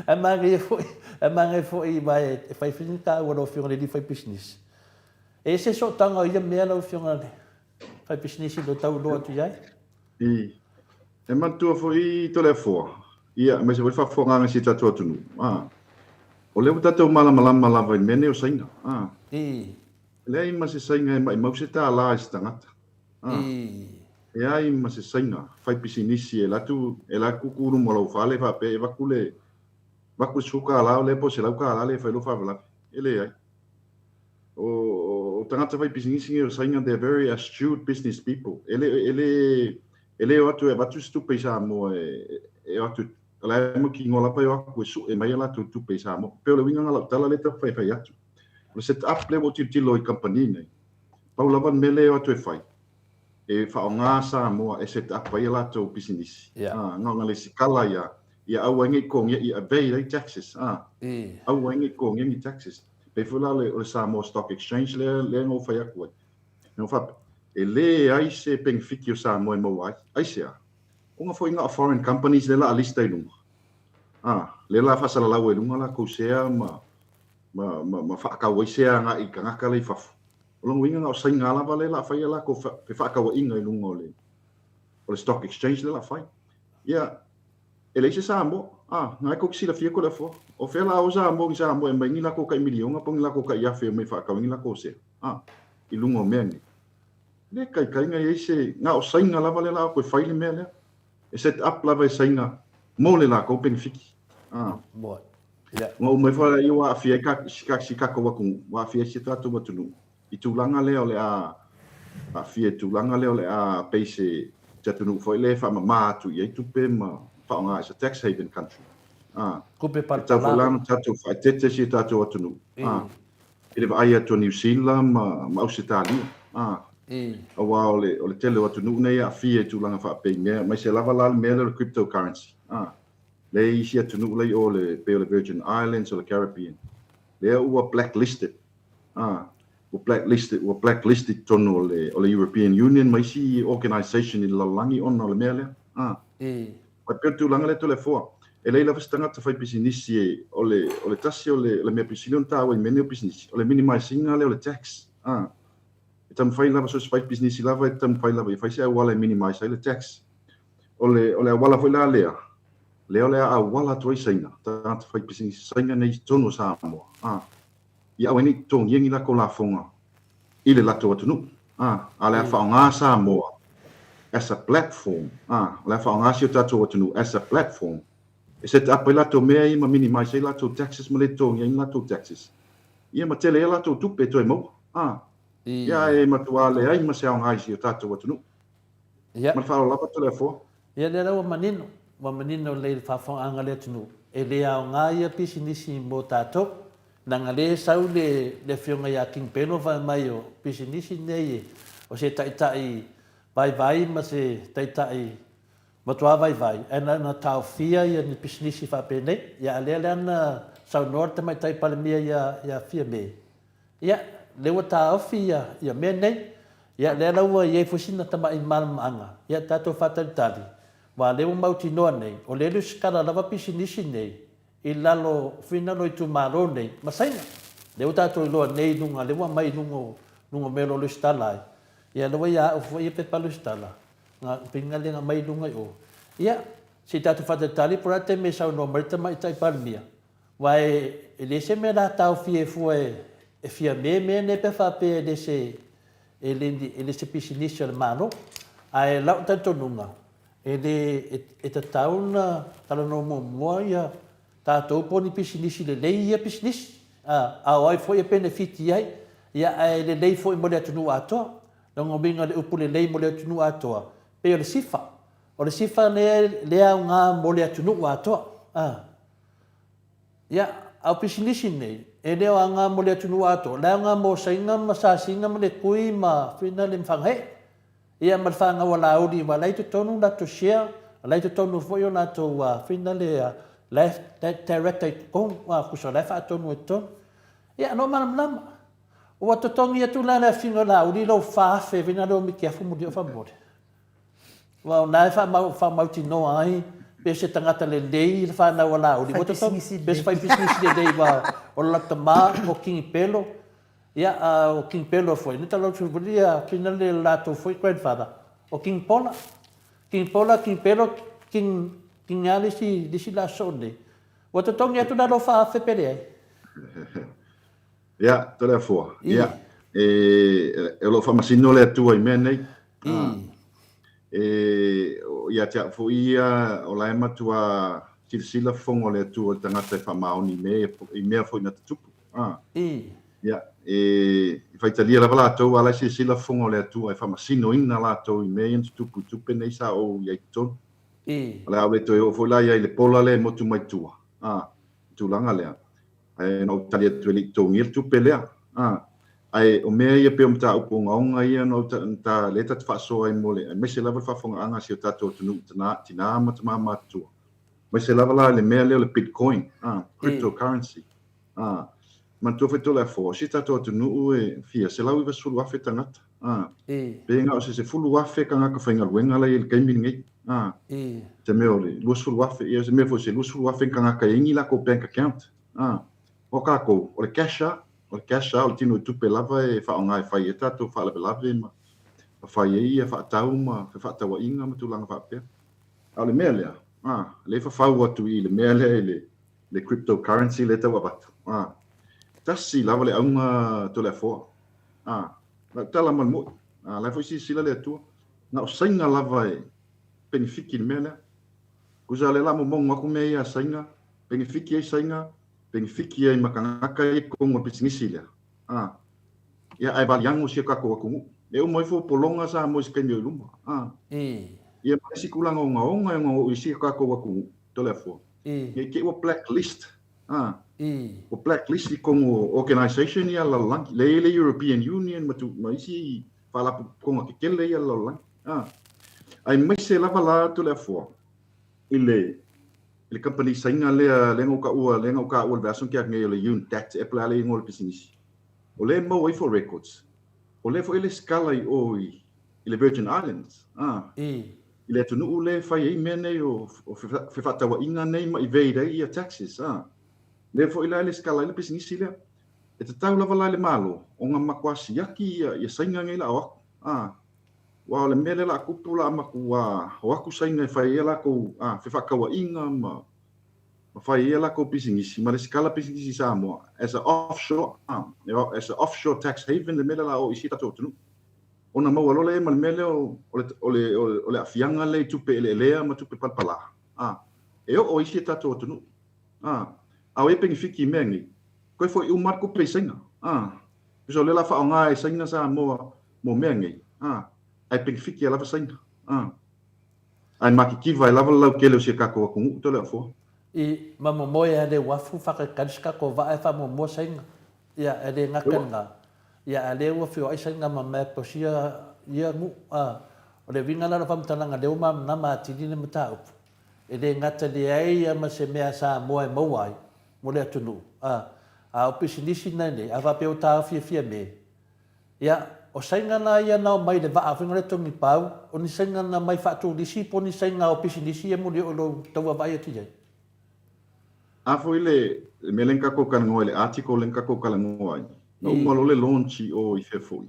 Ae manaia foi, ae manaia foi aua e fai foi sina taua a lau Afioga i le alii faipisinisi. E ese sootaga o ia mea lau Afioga i le faipisinisi i lou tau iloa atu i ai? I. E manatua foi Toleafoa, ia, aemaise foi le faafofogaaga a si o tatou atunuu, a, o lea ua tatou malamalama lava i le mea nei o Saina, a. I. E leai ma se Saina e maimau se tālā i se tagata. A. E leai ma se Saina fai pisinisi e alu atu, e alu atu kuku i luma o lou fale faapea e avatu le, avatu le $10 o lea po o le $100 lea e fai lou faalavelave. E leai. O, o tagata fai pisinisi nei o Saina, they are very astute business people. E le, e le, e le o atu e avatu se tupe i Samoa e, e o atu, o la e mautinoa lava e o atu e sue mai a latou tupe i Samoa. E pei o le uiga lena o lau tala lea e taumafai e fai atu. O le set up lea ua ou tilotilo i kamupani nei, pau lava le mea lea e o atu e fai, e faaaoga Samoa e set up ai a latou pisinisi. Yeah. Ah, na ona lesitala ia, ia aua ai ne i totogia, ia evade ai taxes. Ah, aua ai ne i totogia ni taxes. Pei foi la o le Samoa Stock Exchange lea, lea na ou fai atu ai. Na ou faapea, e leai se penefiti o Samoa e maua ai. Aisea? Ona foi na o foreign companies lea o le a list ai i luga. Ah, lea o le a faasalalau ai i luga latou sea ma, ma, ma, ma faatau ai sea agai i tagata la i fafo. O lona uiga na o Saina lava lea o le a fai a latou fefaatauaiga i luga o le, o le stock exchange lea o le a fai. Ia, e leai se Samoa. A, na e tou te silafia Toleafoa. O fea la o Samoa ni Samoa e aumai ni latou tai miliona po o ni latou tai afe e omai e faatau ai ni latou sea, a, i luga o mea nei. E le taitai na i ai se, na o Saina lava lea o le a toe fai le mea lea. E set up lava e Saina mo le latou penefiti. A. Boa. Ua uma ifo lea ua aafia ai si tatou atunuu, ua aafia ai si tatou atunuu i tulaga lea o le a aafia i tulaga lea o le a pei se se atunuu foi lea e faamama atu i ai tupe ma faaaoga as a tax haven country. A, Tupe e tatau foi palapala. la ona tatou faaeteete si tatou atunuu, a, i le vaai atu a Niu Sila ma ma Ausetalia, a, aua o le o le tele o atunuu nei e aafia i tulaga faapei mea, aemaise lava la le mea lea o le cryptocurrency, a. Lea i isi atunuu la i o le, pei o le Virgin Islands o le Caribbean, lea ua blacklisted, a, ua Ua blacklisted, ua blacklisted i totonu o le, o le European Union ma isi organisation i le lalolagi ona o le mea lea. A. Ae pei o le tulaga lea Toleafoa, e leai lava se tagata faipisinisi e, o le, o le tasi o le, o le mea pito sili ona taua i mea nei o pisinisi, o le minimize ina lea o le tax. A. E taumafai lava, so o se faipisinisi lava e taumafai lava ia fai se auala e minimize ai le tax. O le, o le auala foi la lea, lea o le a auala atu ai Saina, tagata faipisinisi Saina nei i totonu o Samoa. A. Ia aua ai ne i totogia ni latou lafoga i le latou atunuu. A, a o le a faaaoga Samoa as a platform, a, o le a faaaoga si o tatou atunuu as a platform e set up ai latou mea ia ma minimize ai latou taxes ma le totogia ai ni latou taxes, ia ma tele ai a latou tupe e toe maua. A, ia e matua leai ma se aoga i si o tatou atunuu. Ma le faaaloalo lava Toleafoa. Ia lea la ua manino, ua manino lelei i le faafofogaaga a le atunuu, e le aoga ia pisinisi mo tatou, leaga lea e sau le le afioga ia King Pelo fai mai o pisinisi nei o se taitai vaivai ma se taitai matua vaivai, ae na ona taofia ia ni pisinisi faapenei. Ia a lea la na saunoa le Tamaitai Palemia ia ia Fiame, Ia, lea ua taofi ia, ia mea nei. Ia, lea la ua i ai foi sina tamai malamalamaaga, ia tatou faatalitali, aua lea ua mautinoa nei, o lea e lusitala lava pisinisi nei i lalo, finalo itumalo nei ma Saina. Lea ua tatou iloa nei i luga, lea ua aumai i luga o, luga o mea o lo o lusitala ai. Ia, lea ua ia au foi ia pepa lusitala, na pinga lea na aumai i luga i o. Ia, se i tatou faatalitali po o le a le taimi e saunoa mai le Tamaitai Palemia, Aua e le se mea la taofia fua e fia me mea nei pe faapea e le se e le e le se pisinisi a le Malo. Ae lau talitonuga, e le e tatau ona talanoa muamua ia tatou po o ni pisinisi lelei ia pisinisi. A, a o ai foi e penefiti ai, ia ae lelei foi mo le atunuu atoa. Lona uiga o le upu lelei mo le atunuu atoa, pei o le sifa. O le sifa lea le aoga mo le atunuu atoa. A. Ia, a o pisinisi nei, e le o aoga mo le atunuu atoa, la e aoga mo Saina ma Sasina ma le Kui ma Fina le Mafagaee. Ia ma le fanau a Laauli aua la e i totonu latou share, la e i totonu foi o latou fina le la e director i totonu, tusa o la e faatonu ai i totonu. Ia, na ou malamalama. Ua totogi atu la e le afioga i Laauli lou 4000 fina lea o Mitiafu mulioo faamolemole. Aua o lena e faamautinoa ai pe se tagata lelei le fanau a Laauli. Fai pisinisi lelei. Pe se fai pisinisi lelei aua o le latou tama o King Pelo. Ia, a o King Pelo foi, ne tala atu foi ia fina le latou foi grandfather, o King Pola. King Pola, King Pelo, King, King a le isi, le isi la soo nei. Ua totogi atu la lou 4000 pe leai. Ia, Toleafoa, ia, e, e o lo o faamasino le Atua i mea nei. I. E, ia te au foi ia, o la e matua silasila fofoga o le Atua i le tagata e faamaoni i mea, i mea foi na tutupu. A. I. Ia, e, e faitalia lava latou, a la e silasila fofoga o le Atua e faamasinoina latou i mea ia na tutupu i tupe nei sa ou i ai i totonu. I. O le a ou le toe oo foi la i ai i le pola lea e motu mai tua, a, i tulaga lea. Ae na ou tali atu e le i totogia le tupe lea. A, ae o mea ia pei o mataupu ogaoga ia na ou ta, lea ta te faasoa ai mo le, aemaise lava le faafofogaaga a si o tatou atunuu i tina ma tama matutua. Aemaise lava la i le mea lea o le Bitcoin, a, cryptocurrency. A, manatua foi Toleafoa, o si o tatou atunuu e fia 190,000 tagata. A, pe na o se 10,000 tagata faigaluega la e i ai i le taimi lenei. A, se mea o le 20,000, ia se mea foi se 20,000 tagata e i ai ni latou bank account. A, o tatou, o le cash lava, o le cash lava, o le tino i tupe lava e faaaoga e fai ai tatou faalavelave ma fai ai ia faatau ma fefaatauaiga ma tulaga faapea. A o le mea lea, a, lea e fafau atu i le mea lea i le, le cryptocurrency lea e tau avatu. A, tasi lava le auga Toleafoa. A, lau tala ma le moi. A, la e foi silasila le Atua. Na o Saina lava e penefiti i le mea lea. Tusa o lea la momono atu mea ia a Saina, penefiti ai Saina, penefiti ai ma tagata ia i totonu o le pisinisi lea. A, ia ae valiago si o tatou atunuu. E uma ifo pologa Samoa i se taimi o i luma. A, ia ma isi tulaga ogaoga e ogaoga i si o tatou atunuu, Toleafoa. Ne i te i ua blacklist. A, ua blacklist i totonu o organisation ia a le lalolagi. Lea e i ai le European Union ma, tu, ma isi faalapotopotoga tetele ia a le lalolagi. A, aemaise lava la Toleafoa i le i le kamupani Saina lea, lea na ou taua, lea na ou taua i le vaiaso na tea atu nei o le Undat, e po o le a le igoa o le pisinisi. O lea e maua ifo records, o lea foi e lesitala i o i i le Virgin Islands, a, i le atunuu lea e fai ai mea nei o fefaatauaiga nei ma evade ai ia taxes, a. Lea foi la e lesitala ai le pisinisi lea. E tatau lava la i le Malo ona matua siaki ia Saina nei la o atu, a. Aua o le mea lea la a tupu la a matua o atu Saina e fai ai a latou fefaatauaiga ma ma fai ai a latou pisinisi ma lesitala pisinisi i Samoa as a offshore, as a offshore tax haven le mea lea la a o i si tatou atunuu. Ona maua loa lea ma le mea lea o le, o le, o le aafiaga lea i tupe eleelea ma tupe palapala, a, e oo i isi a tatou atunuu, a, a o ai e penefiti i mea nei, toe foi uma lava le tupe i Saina, a, tusa o lea o le a faaaoga e Saina Samoa mo mea nei, a, ae penefiti lava Saina, a, ae matitiva ai lava le lautele o si a tatou atunuu Toleafoa. I ma momoe a le uafu faakalikali se tatou vaa e faamuamua Saina, ia, e le gata i lena. Ia, a lea ua feoai Saina ma map o sia ia nuu, a, o le uiga la o le faamatalaga lea ua malamalama atili le mataupu, e le gata leai ia ma se mea a Samoa e maua ai mo le atunuu, a, a o pisinisi na nei, a faapea ua taofiofia me, ia, o Saina la ia na omai i le vaa foi na le togi pau, o ni Saina na mai faaturisi po o ni Saina o pisinisi ia muli oo i lou tau vaavaai atu i ai? A foi le mea lea na tatou talanoa ai, le article lea na tatou talanoa ai, na uma loa le launch i o i fea foi,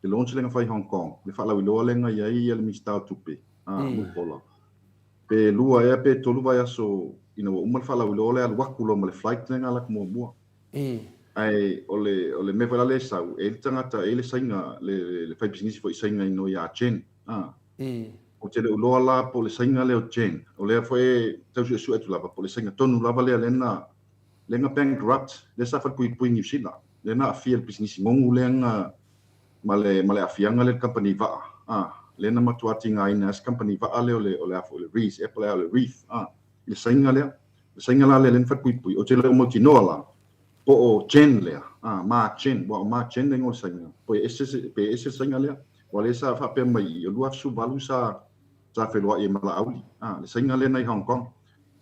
le launch lea na fai i Hong Kong, le faalauiloa lea na i ai le Minisita o Tupe, a, Mukola, pe lua ea pe tolu vaiaso ina ua uma le faalauiloa lea alu atu loa ma le flight lea na alu atu muamua. Ae o le, o le mea foi la lea e sau, e i ai le tagata, e i ai le Saina, le, le faipisinisi foi Saina i ia Chen, a. Ou te le o iloa la po o le Saina lea o Jen, o lea foi e tau suesue atu lava, po o le Saina tonu lava lea lea na, lea na bankrupt, lea sa falepuipui i Niu Sila, lea na aafia i le pisinisi gogu lea na, ma le, ma le aafiaga lea i le kamupani vaa, a, lea na matua tigaina ai se kamupani vaa lea o le, o le a foi, o le Rees, ea po o le a, o le Reef, a, i le Saina lea. Le Saina la lea lea na falepuipui, ou te le o mautinoa la, po o Jen lea, a, Ma Jen, aua o Ma Jen le igoa o le Saina, po e ese, pe ese le Saina lea. Aua lea sa faapea mai i i, o 2018 sa, sa feloai ai ma Laauli, a, le Saina lea nai Hong Kong.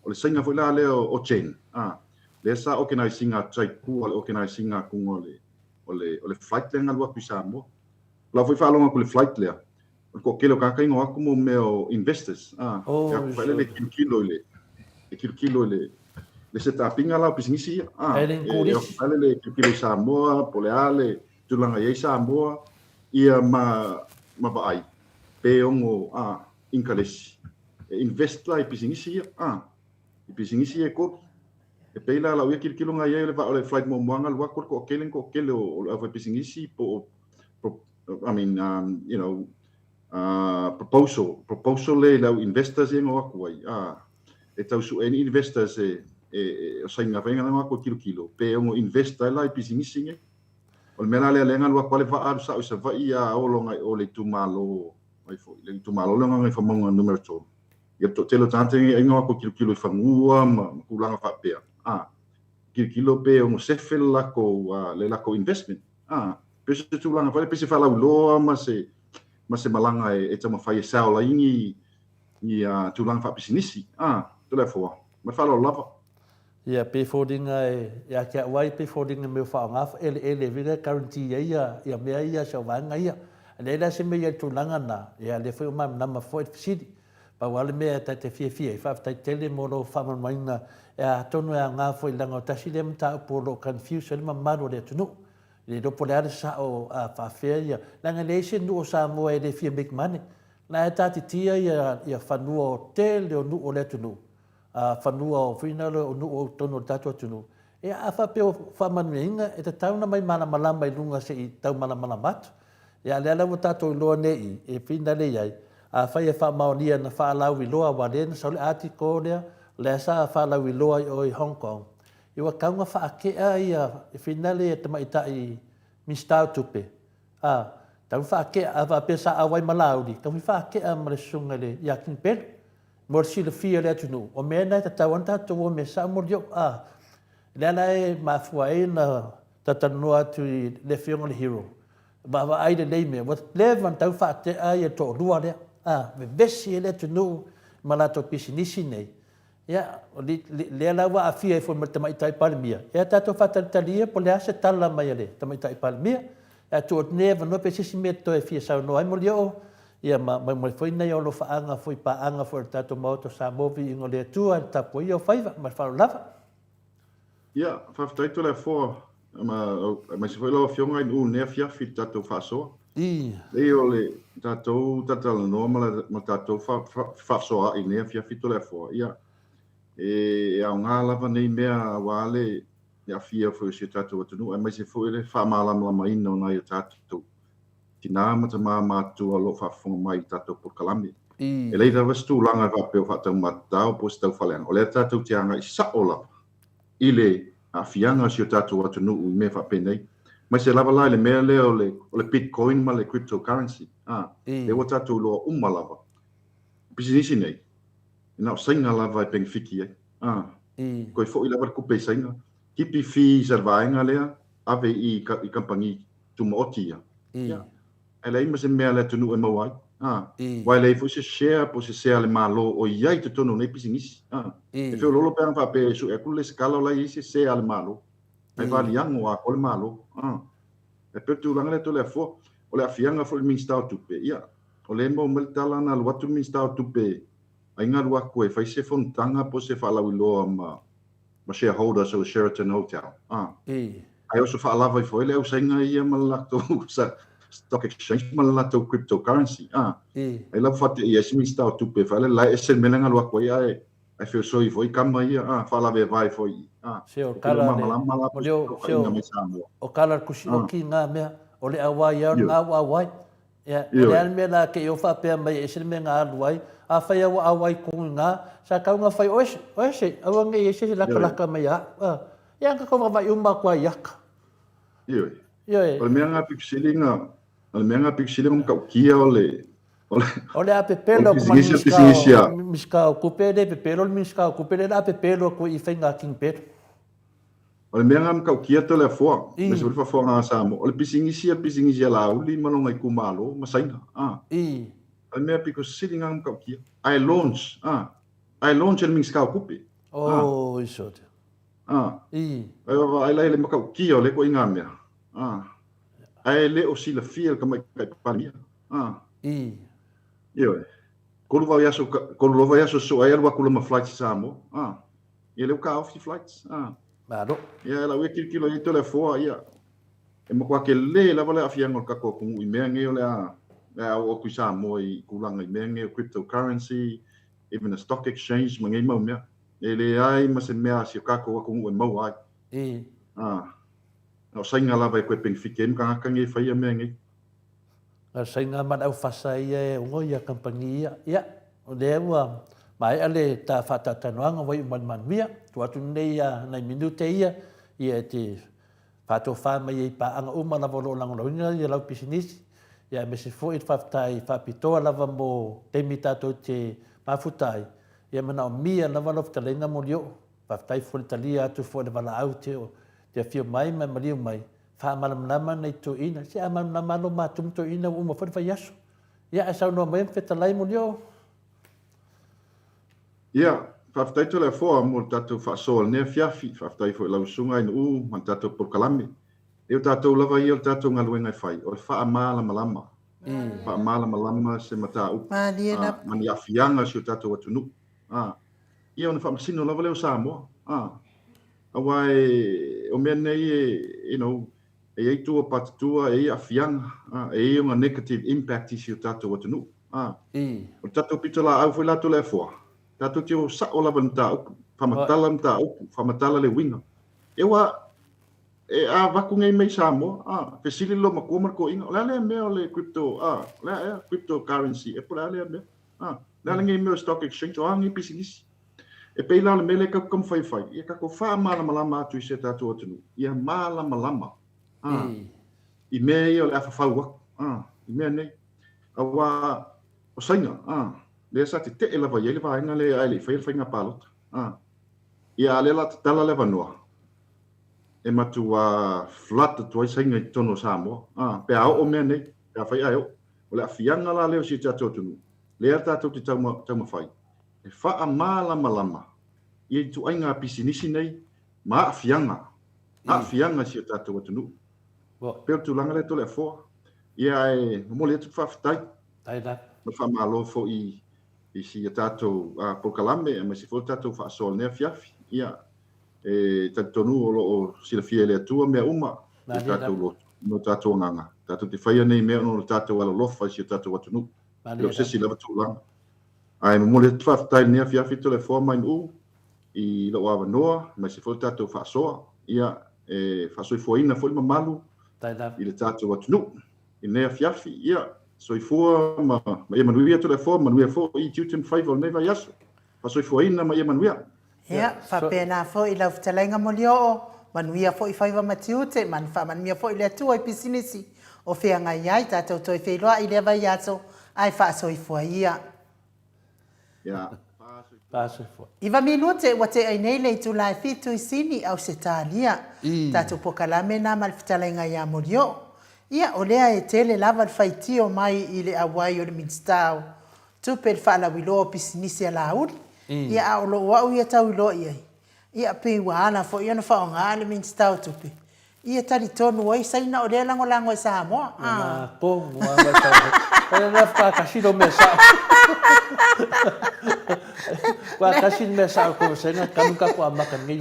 O le Saina foi la lea o, o Jen, a, lea sa organise ina atu ai tua le organise ina atuga o le, o le, o le flight lea na alu atu i Samoa. O lau foi faalogo atu i le flight lea, o le toatele o tagata ia na o atu mo mea o investors, a, e atu foi lele e tilotilo i le, e tilotilo i le, le set-up ina la o pisinisi ia, a, e, e o atu foi lele e tilotilo i Samoa, po o le a le tulaga e i ai Samoa, ia ma, ma vaai, pe ono, a, inkalesi, e invest la i pisinisi ia, a, i pisinisi ia e kolu. E pei la lau ia tilotilo na i ai o le vaa o le flight muamua na alu atu o le toatele na toatele o, o le aufaipisinisi po o, po, I mean, you know, proposal, proposal lea i le au investors ia na o atu ai, a, e tau sue ai ni investors e, e, e, o saina fai na o atu e tilotilo, pe ono invest ai la i pisinisi nei. O le mea la lea, lea na alu atu lava le vaa alu sao i Savaii a olo agai i o le itumalo, ai foi, le itumalo lea o Gagaifomauga numera 3. Ia le toatele o tagata nei ai na o atu e tilotilo i fanua ma, ma tulaga faapea, a, tilotilo pe ono sefe le latou, a, le latou investment, a, pei o se tulaga foi lea, pei se faalauiloa ma se, ma se malaga e, e taumafai e sell ai ni, ni uh, tulaga faapisinisi, a, Toleafoa, ma le faaaloalo lava. Ia, pei foliga e, ia te au ai, pei foliga mea faaaoga eleele vila e guarantee ai ia, ia mea ia si au vaega ia. E leai la se mea i ai tulaga na, ia lea foi ua malamalama foi le fesili. Pau lava le mea ta te fiafia ai, faafetai tele mo lou faamalamalamaina, e atonu e aoga foi leaga o tasi lea mataupu o lo o confuse ai le mamalu o le atunuu. E le iloa po o le a le sao a faafefea ia, leaga e leai se nuu o Samoa e le fia make money. La e tatitia ia, ia fanua o tele o nuu o le atunuu, a fanua o whina o nuu o totonu o le tatou atunuu, ia a faapea o faamanuiaina, e tatau ona mai malamalama i luga se i tau malamalama atu. Ia a lea la ua tatou iloa nei i, e whina le i ai, afai e faamaonia na faalauiloa aua lea na sau le article lea, lea sa faalauiloa i o i Hong Kong, ia ua tatau ona faatea ia whina le tamaitai Minisita o Tupe, a, tatau ona faatea, a faapea sa auai ma Laauli, tatau foi faatea ma le susuga i le, ia King Pele. Mo le silafia e le atunuu, o mea na e tatau lava ona tatou o mea sao molioo. A, lea la e mafua ai ona talatalanoa atu i le Afioga i le Hero, vaavaai lelei mea, ua leva ona tatau faatea ia le toalua lea. A, vevesi ai le atunuu ma latou pisinisi nei. Ia, o lea la ua aafia ai foi ma le Tamaitai Palemia, ia tatou faatalitali ia po o le a se tala mai a le Tamaitai Palemia. Ae tuu atu nei avanoa pe se isi mea e toe fia saunoa ai Molioo, ia ma maumau foi nai alofaaga foi paaga foi a le tatou Maota o Samoa Viiga o le Atua i le tapuaia o faiva. Ma le faaaloalo lava. Ia, faafetai Toleafoa, aemaise foi lau Afioga i Nu'u i lenei afiafi i le tatou faasoa. Leai o le tatou talatalanoa ma le tatou fefaasoaai i lenei afiafi Toleafoa, ia, e aoga lava nei mea aua le aafia foi o si o tatou atunuu, aemaise foi le faamalamalamaina o nai o tatou tina ma tama matutua o lo o faafofoga mai i le tatou polokalame. E leai lava se tulaga e faapea o faataumatatao po o se taufaaleaga, o lea tatou te agai sao lava i le aafiaga o si o tatou atunuu i mea faapenei. Aemaise lava la i le mea lea o le, o le Bitcoin ma le cryptocurrency, a, lea ua tatou iloa uma lava, o pisinisi nei, e na o Saina lava e penefiti ai, a, toe foi lava le tupe i Saina, tipi fees a le vaega lea, ave i i kamupani tumaoti ia, ia, ae leai ma se mea a le atunuu e maua ai, a, aua e leai foi se share po o se sea a le Malo o i ai i totonu o nei pisinisi, a. E feoloolo pe ana faapea e sue atu le lesitala o la e i ai se sea a le Malo, ae valiago atoa le Malo, a. E pei o le tulaga lea Toleafoa, o le aafiaga foi i le Minisita o Tupe, ia, o lea e maua mai le tala na alu atu le Minisita o Tupe ai na alu atu e fai se fonotaga po o se faalauiloa ma ma shareholders o le Sheraton Hotel. Ah. Ae oso faalava ifo ai le au Saina ia ma le latou stock exchange ma le latou cryptocurrency. Ah. Ai lava faateia ai se Minisita o Tupe fai le la e ese le mea lea na alu atu ai ae ae feosoi ifo ai kama ia, ah, faalavevae ifo i i. Ah. Se o kala le, mo se o, o kala le kusi oki nga mea, o le auai au nga ua auai. Ia, o le a le mea la ke i o faapea mai e ese le mea nga alu ai, afai a ua auai kogu i nga, sa tau nga fai o ese, o ese, aua nei ese se lakalaka mai ia au. A, ia nga kau vavai uma aku ai aka. Ioe. Ioe. O le mea nga pito sili nga, o le mea nga pito sili nga matautia o le, o le, O le a pepelo aku ma le Minisita o, Minisita o Tupe, le pepelo le Minisita o Tupe, le a pepelo aku i faiga King Pedro. O le mea lena matautia Toleafoa, aemaise foi le faafofoga a Samoa, o le pisinisi ia pisinisi a Laauli ma lona itumalo ma Saina, a. O le mea pito sili lena matautia. Ae launch, a. Ae launch e le Minisita o Tupe. A. Oi sote. A. Ae vaavaai la i le matautia o lea ituaiga mea, a. Ae le o silafia e le Tamaitai Palemia, a. Ioe. 3 vaiaso, 3 vaiaso sosoo ai alu atu lama flight i Samoa, a. Ia lea ua taofi flights. Ah. Malo. Ia lau ia tilotilo i ai Toleafoa, ia e matua tele lava le aafiaga o le tatou atunuu i mea nei o le a le a oo atu i Samoa i tulaga i mea nei o cryptocurrency, even the stock exchange ma nei mau mea. E leai ma se mea a si o tatou atunuu e maua ai. Ah. Na o Saina lava e toe penefiti ai ma tagata nei e faia mea nei. Na saina ma le aufasa ia e ogo ia kamupani ia. Ia, o lea ua maea le ta faatautanoaga ua iu mai le manuia. Tuu atu nei ia nai minute ia, ia e te faatofa mai ai i paaga uma lava o lo o lagolagoina ia lau pisinisi, ia aemaise foi le faafetai faapitoa lava mo taimi tatou te mafuta ai, ia manaomia lava lau fetalaiga Molioo. Faafetai foi le talia atu foi o le valaau te te afio mai ma e maliu mai. Faamalamalama nai toeaiina, se a malamalama lava lo matou ma toeaiina ua uma foi le vaiaso. Ia ae saunoa mai ma fetalai Molioo. Ia, faafetai Toleafoa mo le tatou faasoa i lenei afiafi. Faafetai foi i lau Susuga Ainuu ma le tatou polokalame. E o tatou lava ia o le tatou galuega e fai, o le faamalamalama. Faamalamalama se mataupu ma ni aafiaga o si o tatou atunuu. Ia ona faamasino lava lea o Samoa. Aua e, o mea nei e, you know, e i ai tua patatua, e i ai aafiaga, e i ai ona negative impact i si o tatou atunuu. O le tatou pitolaau foi la Toleafoa, tatou te o sao lava i le mataupu, faamatala le mataupu, faamatala le uiga. E ua, e avatu nei mea i Samoa, a, fesili le loomatua ma le toeaina, o le a lea mea o le crypto, a, o le a ea, cryptocurrency, e po o le a lea mea, a, o le a lenei mea o stock exchange, o a nei pisinisi. E pei la o le mea lea tatou taumafai e fai, ia tatou faamalamalama atu i si o tatou atunuu, ia malamalama a, i mea ia o le a fafau atu, a, i mea nei. Aua o Saina, a, lea sa tetee lava i ai le vaega lea ae le i faia le faiga palota, a. Ia a o lea o le a tatala le avanoa e matua flood atu ai Saina i totonu o Samoa, a, pe a oo mea nei, pe afai ae oo. O le aafiaga la lea o si o tatou atunuu, lea tatou te taumafai e faamalamalama. ia ituaiga pisinisi nei ma aafiaga, aafiaga i si o tatou atunuu. Pei o le tulaga lea Toleafoa. Ia ae momoli atu le faafetai ma le faamalo foi i si a tatou polokalame aemaise foi o le tatou faasoa i lenei afiafi. Ia, e talitonu o lo o silafia e le Atua mea uma i o tatou loto ma o tatou agaga. Tatou te faia nei mea ona o le tatou alolofa i si o tatou atunuu. E le o se isi lava tulaga. Ae momoli atu le faafetai i lenei afiafi Toleafoa Mainuu i lou avanoa aemaise foi o le tatou faasoa. Ia, e faasoifuaina foi le mamalu i le tatou atunuu i lenei afiafi. Ia, soifua ma ia manuia Toleafoa, manuia foi i tiute ma faiva o lenei vaiaso. Faasoifuaina ma ia manuia. Ia, faapena foi i lau fetalaiga Molioo, manuia foi faiva ma tiute, ma faamanuia foi le Atua i pisinisi o feagai ai, tatou toe feiloai i lea vaiaso, ae faasoifua ia. Ia, faasoifua. Iva minute ua tea ai nei le itula e fitu i Sini, Ausetalia. Tatou pokalame na ma le fetalaiga ia Molioo. Ia, o lea e tele lava le faitio mai i le auai o le Minisita o Tupe i le faalauiloa o pisinisi a Laauli. Ia, a o lou au ia tau iloa i ai, ia, pei ua ala foi ona faaaoga le Minisita o Tupe, ia talitonu ai Saina o lea e lagolago e Samoa. Ia matou no a mai tau. Ai na fa kasi lo mea sao. Fa kasi le mea sao ko Saina kanu ka ko amaka nei.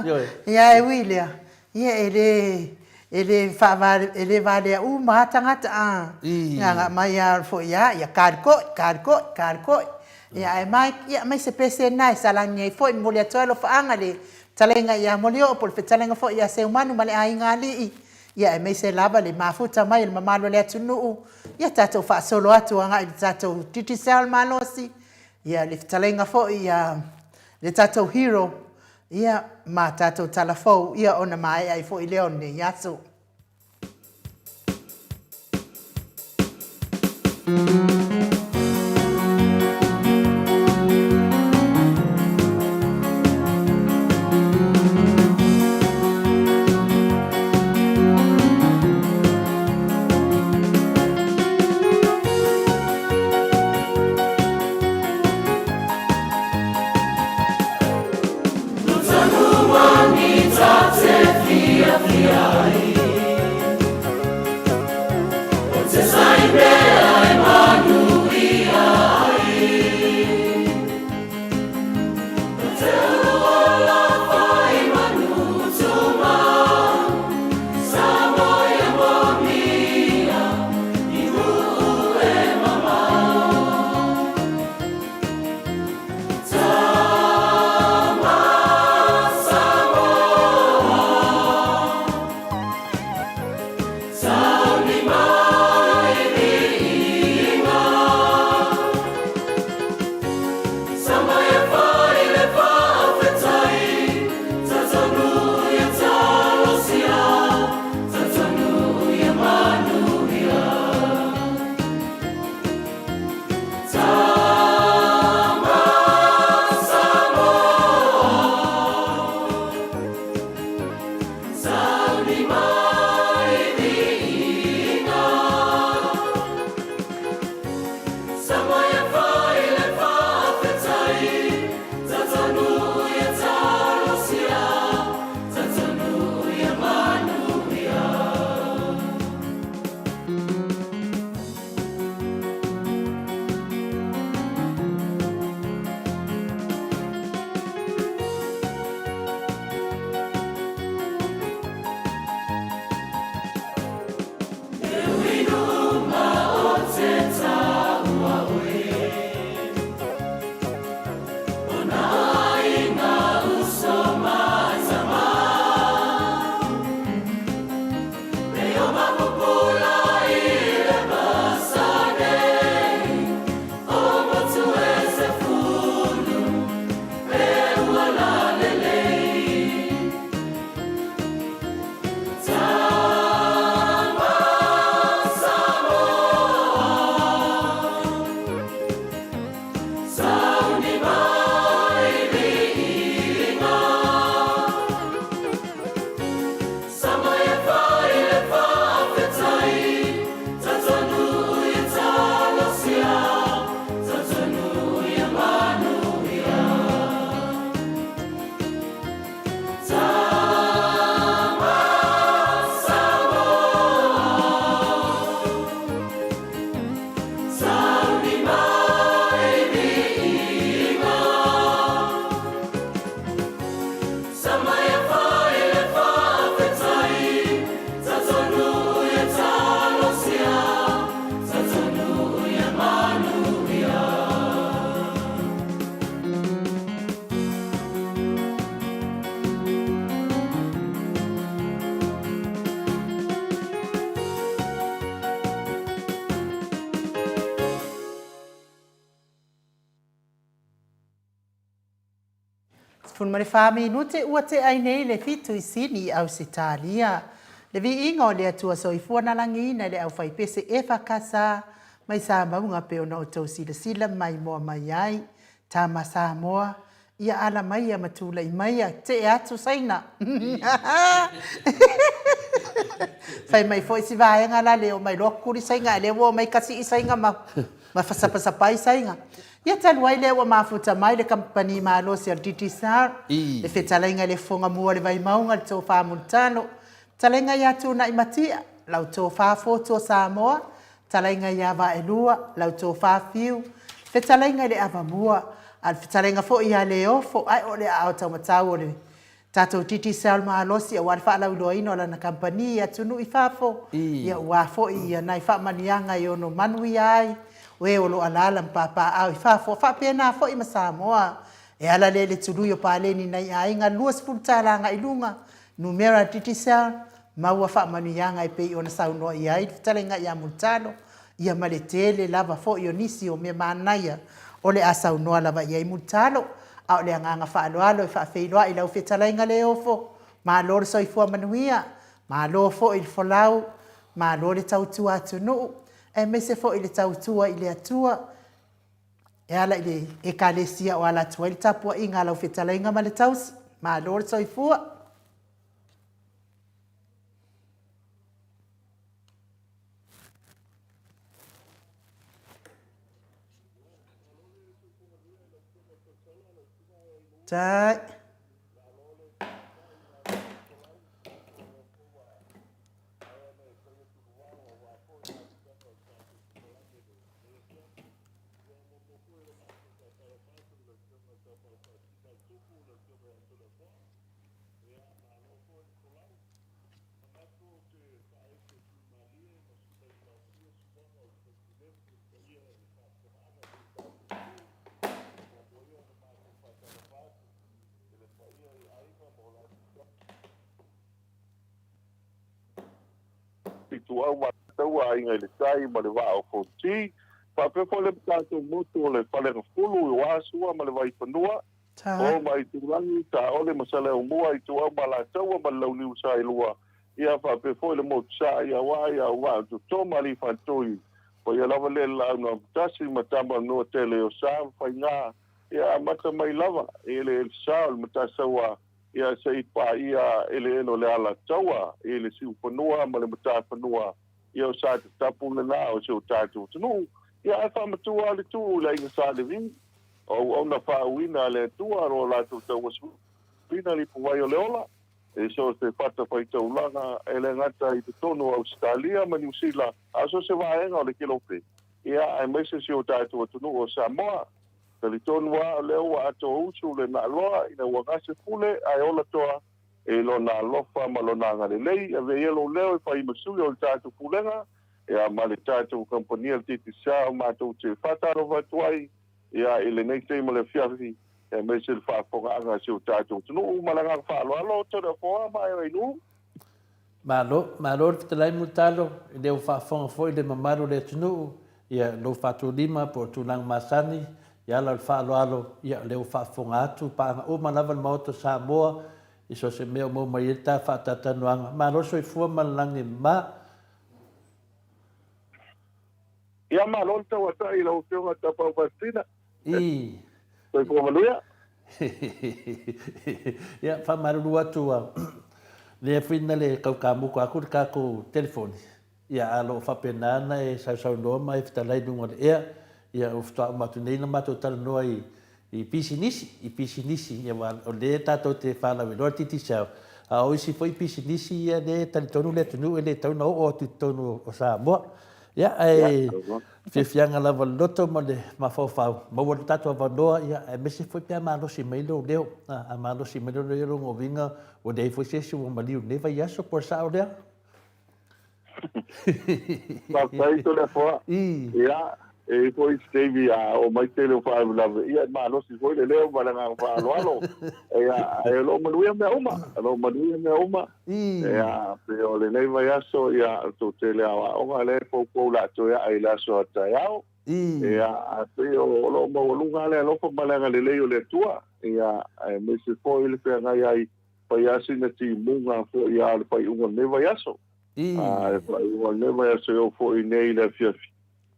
Ioe. Ia e ui lea, Ia e le, e le faavale, e le valea uma lava tagata a. Gagaaga mai lava foi a, ia kalikoi, kalikoi, kalikoi. Ia ae mai, ia aumai se pese lena e salani ai foi, momoli atu ai alofaaga i le fetalaiga ia Molioo po o le fetalaiga foi ia Seumanu ma le aiga alii, ia aemaise lava le mafuta mai o le mamalu o le atunuu, ia tatou faasolo atu agai i le tatou Digicel malosi, ia le fetalaiga foi ia le tatou hero Ia, ma tatou tala fou, ia ona maea ai foi lea o lenei aso. 14 minute ua tea ai nei le fitu i Sini i Ausetalia. Le viiga o le Atua Soifua na lagiina e le aufaipese EFKS mai Samauga pei ona outou silasila maimoa mai ai. Tama Samoa, ia ala maia ma tulai maia, tee atu Saina. Fai mai foi si vaega la le omai loa kuli Saina ae lea ua omai kasii Saina ma ma fasapasapai Saina. Ia talu ai lea ua mafuta mai le kamupani malosi a le Digicel, le fetalaiga i le Fofoga Mua o le Vaimauga le Tofa Mulitalo, fetalaiga ia Tuunai Matia, lau Tofa Fotu o Samoa, fetalaiga ia Vaelua, lau Tofa Fiu, fetalaiga i le Avamua, a o le fetalaiga foi ia Leofo, ae o le aao taumatau o le tatou Digicel malosi aua le faalauiloaina o lana kamupani i atunuu i fafo, ia ua foi ia nai faamanuiaga e ono manuia ai o e o lo o alaala ma papaaao i fafo, faapena foi ma Samoa. E ala lea i le tului o paleni nai aiga $20 agai luga, numera Digicel, maua faamanuiaga e pei ona saunoa i ai le fetalaiga ia Mulitalo, ia ma le tele lava foi o nisi o mea manaia o le a saunoa lava i ai Mulitalo. A o le agaga faaaloalo e faafeiloai i lau fetalaiga Leofo, malo le soifua manuia, malo foi le folau, malo le tautua atunuu, aemaise foi le tautua i le Atua e ala i le Ekalesia o ala atu ai le tapuaiga a lau fetalaiga ma le tausi. Malo le soifua. Tai. Ituau ma Taua, Aiga i le Tai ma le Vaa o Fonoti, faapea foi le tatou motu o le Falegafulu i Oasua ma le Vaifanua, O ma Aitulagi, Saole ma Saleaaumua, Ituau ma Alataua ma le Launiu Saelua, ia faapea foi le motu sa ia aua ia au vaa o Toto ma Alii Faatoi. Paia lava lea i le Laau na Amotasi ma Tama o le Nuatele o Sa ma Faiga, ia amata mai lava i eleele sa o le Matasaua, ia se i paia eleele o le Alataua i le Siufanua ma le Matafanua, ia o Sa Tatapu lena o si o tatou atunuu, ia ae faamatua le tuu i le Aiga Sa Levi. O auauna faauuina a le Atua lo latou tauasuina le ipuvai o le ola, i so o se fatafaitaulaga, e le gata i totonu o Ausetalia ma Niu Sila, a o so o se vaega o le Kelope, ia, aemaise si o tatou atunuu o Samoa. Talitonu lava o lea ua atoa usu le naaloa ina ua gase pule ae ola toa i Lona alofa ma Lona agalelei. Avea ia lou leo e fai ma sui o le tatou Pulega, ia, ma le tatou kamupani a le Digicel matou te faatalofa atu ai, ia, i lenei taimi o le afiafi, aemaise le faafofogaaga a si o tatou atunuu. Ma le agaga faaaloalo, Toleafoa ma Aerainu. Malo, malo le fetalai Mulitalo, e le o faafofoga foi le mamalu o le atunuu, ia, lou faatulima po o tulaga masani, i ala o le faaaloalo, ia, o lea ua faafofoga atu, paaga uma lava le Maota o Samoa, i so o se mea o maua mai ai le ta faataatanoaga. Malo le soifua ma le lagi e mama. Ia malo le tauatai i lau Afioga Tapaau Faasisina. I. Soifua manuia. Ia, faamalulu atu ua lea foi na le kaukamuka aku le tatou telefoni, ia a o lo o faapena ona e sausaunoa ma e fetalai i luga o le ea, ia ua faatoa uma atu nei ona matou talanoa i i pisinisi, i pisinisi, ia aua o lea tatou te faalauiloa le Digicel, a o isi foi pisinisi ia lea e talitonu le atunuu e le tatau ona oo atu i totonu o Samoa. Ia, ae fiafiaga lava o le loto ma le mafaufau, maua lo tatou avanoa, ia, aemaise foi pe a malosi mai lou leo. A malosi mai lou leo, lona uiga ua leai foi se isi ua maliu i lenei vaiaso, po o le sao lea? Faafetai Toleafoa. Ia, e i ai foi isi taimi a oo mai tele o faalavelave, ia e malosi foi le leo ma le agaga faaaloalo. Ia, ae o lo o manuia mea uma, o lo o manuia mea uma. Ia, pei o lenei vaiaso, ia, o le toatele lava o aoga lea e poupou o le a toe ae i le aso a taeao. Ia, ae pei o lo o maualuga lava le alofa ma le agalelei o le Atua. ia, aemaise foi le feagai ai fai lava sina timuga foi a o le faaiuga o lenei vaiaso. A le faaiuga o lenei vaiaso e oo foi nei i le afiafi,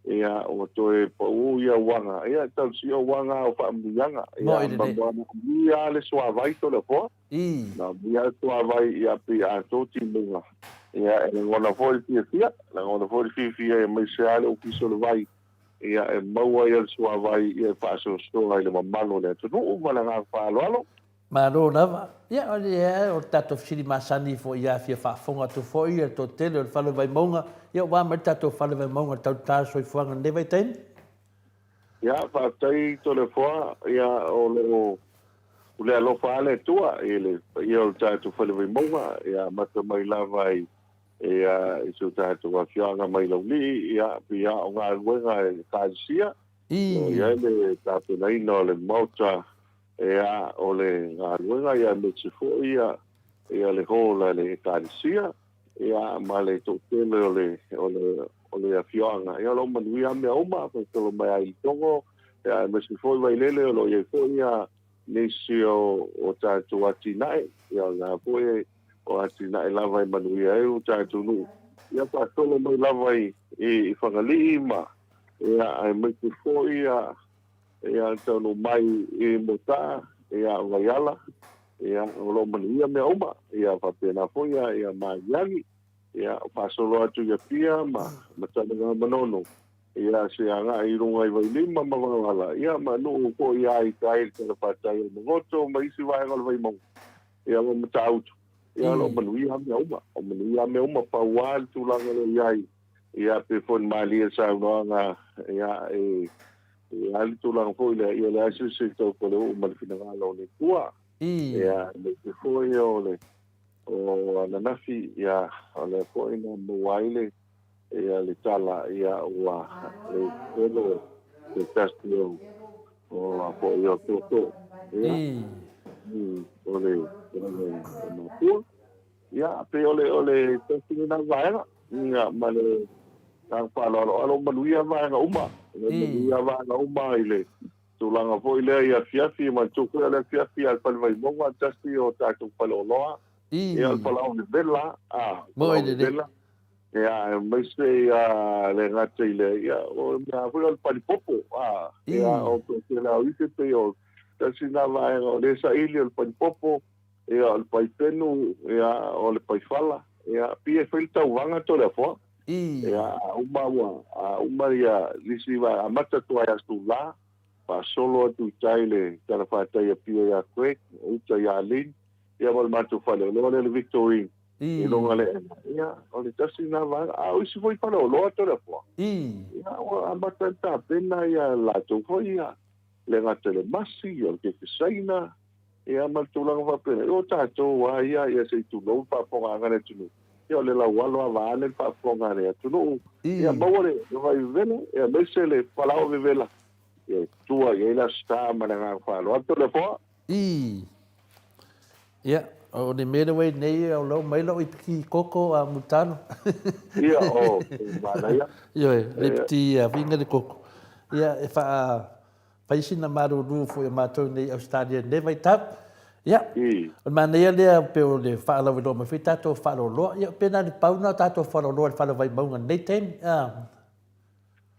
ia, ua toe pau ia uaga, ia, talosia uaga o faamanuiaga, ia, ma manaomia lava le suavai Toleafoa. Manaomia le suavai, ia, pei atoa timuga, ia, e lagona foi le fiafia, lagona foi le fiafia aemaise lava le Ofisa o le Vai, ia, e maua ai le suavai, ia, e faasoasoa i le mamalu o le atunuu. Ma le agaga faaaloalo. Malo lava. Ia, o le, o le tatou fesili masani foi ia fia faafofoga atu foi le toatele o le Fale o Vaimauga, ia ua a mai le tatou Fale Vaimauga i le tautā o le soifuaga i lenei vaitaimi? Ia, faafetai Toleafoa, ia, o lo o pule alofa lava le Atua i le paia o le tatou Fale Vaimauga, ia amata mai lava i, ia, i si o tatou afioaga mai Laulii, ia, pei lava o galuega a le Ekalesia, o lo o i ai le tapenaina o le Maota Ea, o le galuega ia aemaise foi ia, ia le hall a le Ekalesia, ia ma le toatele o le, o le, o le afioaga. Ia o lo o manuia lava mea uma, faitolo mai lava i Letogo, ia aemaise foi Vailele o lo o i ai foi ia nisi o, o tatou atinae, ia o lena foi o atinae lava e manuia ai o tatou nuu. Ia faasolo mai lava i, i, i Fagalii ma, ia aemaise foi ia, Ia, taunuu mai i Motaa, ia, Vaiala, ia, o lo o manuia mea uma. Ia, faapena foi ia, ia Magiagi, ia, faasolo atu i Apia ma, ma Tanuga Manono, ia, se agai i luga i Vailima ma Vaoala, ia, ma nuu foi ia i tai le talafatai o Magoto ma isi vaega o le Vaimauga, ia, ma Matautu. Ia, o lo o manuia mea uma, o manuia mea uma, pau lava le tulaga o lo o i ai, ia, pei foi ona malie le saunoaga, ia, e, E a le tulaga foi lea, ia leai se isi e tau paleuu ma le finagalo o le Atua. Ia, aemaise foi o le o ananafi, ia, o lea foi na maua ai le, ia, le tala, ia, ua le pelo se tasi o, o a foi o tootoo, ia, o le, o le matua. Ia, pei o le, o le tasi lena vaega, ia, ma le agaga faaaloalo, o lo o manuia vaega uma, o lo o manuia vaega uma i le tulaga foi lea i afiafi, manatua foi o le afiafi a le Fale Vaimauga, tasi o tatou faleoloa, ia, o le falaoa vevela, a, falaoa vevela, ia, aemaise ia le gata i le, ia, o le mea foi o le panipopo, a, ia, o le tele o isi pei o tasi lena vaega o lea e saili o le panipopo, ia, o le paipenu, ia, o le paifala, ia, pei e fai le tauvaga Toleafoa. Ia, a uma ua, a uma ia nisi vaega, amata atu ai Aso faasolo atu i tai le talafatai Apia ia Craig, o uta ia Lynn, ia ma le matou faleoloa lea le Victorine, i luga le ena. Ia, o le tasi lena vaega. A o isi foi faleoloa Toleafoa, ia, ua amata ona tapena ia latou foi ia, le gata i le masi, o le keke Saina, Ia ma le tulaga faapena, o tatou lava ia, ia se i tulou le faafofogaaga a le atunuu, ia o le laualo lava vaeane le faafofoga a le atunuu, ia maua le vai vevela, ia aemaise le falaoa vevela, ia e tua i ai le Aso Sa ma le agaga faaaloalo. Toleafoa. Ii. Ia, o le mea lea ua i ai nei, o la ua mai lau ipiki koko a Mulitalo. Ia, o, e manaia. Ioe, le ipiki viga le koko. Ia, e faa Fai sina malulu foi o matou nei i Ausetalia i lenei vaitau. Ia, o le manaia lea pei o le faalauiloa mai foi tatou faaloloa. Ia, pe na o le pau lena o tatou faaloloa i le fale o Vaimauga i lenei taimi.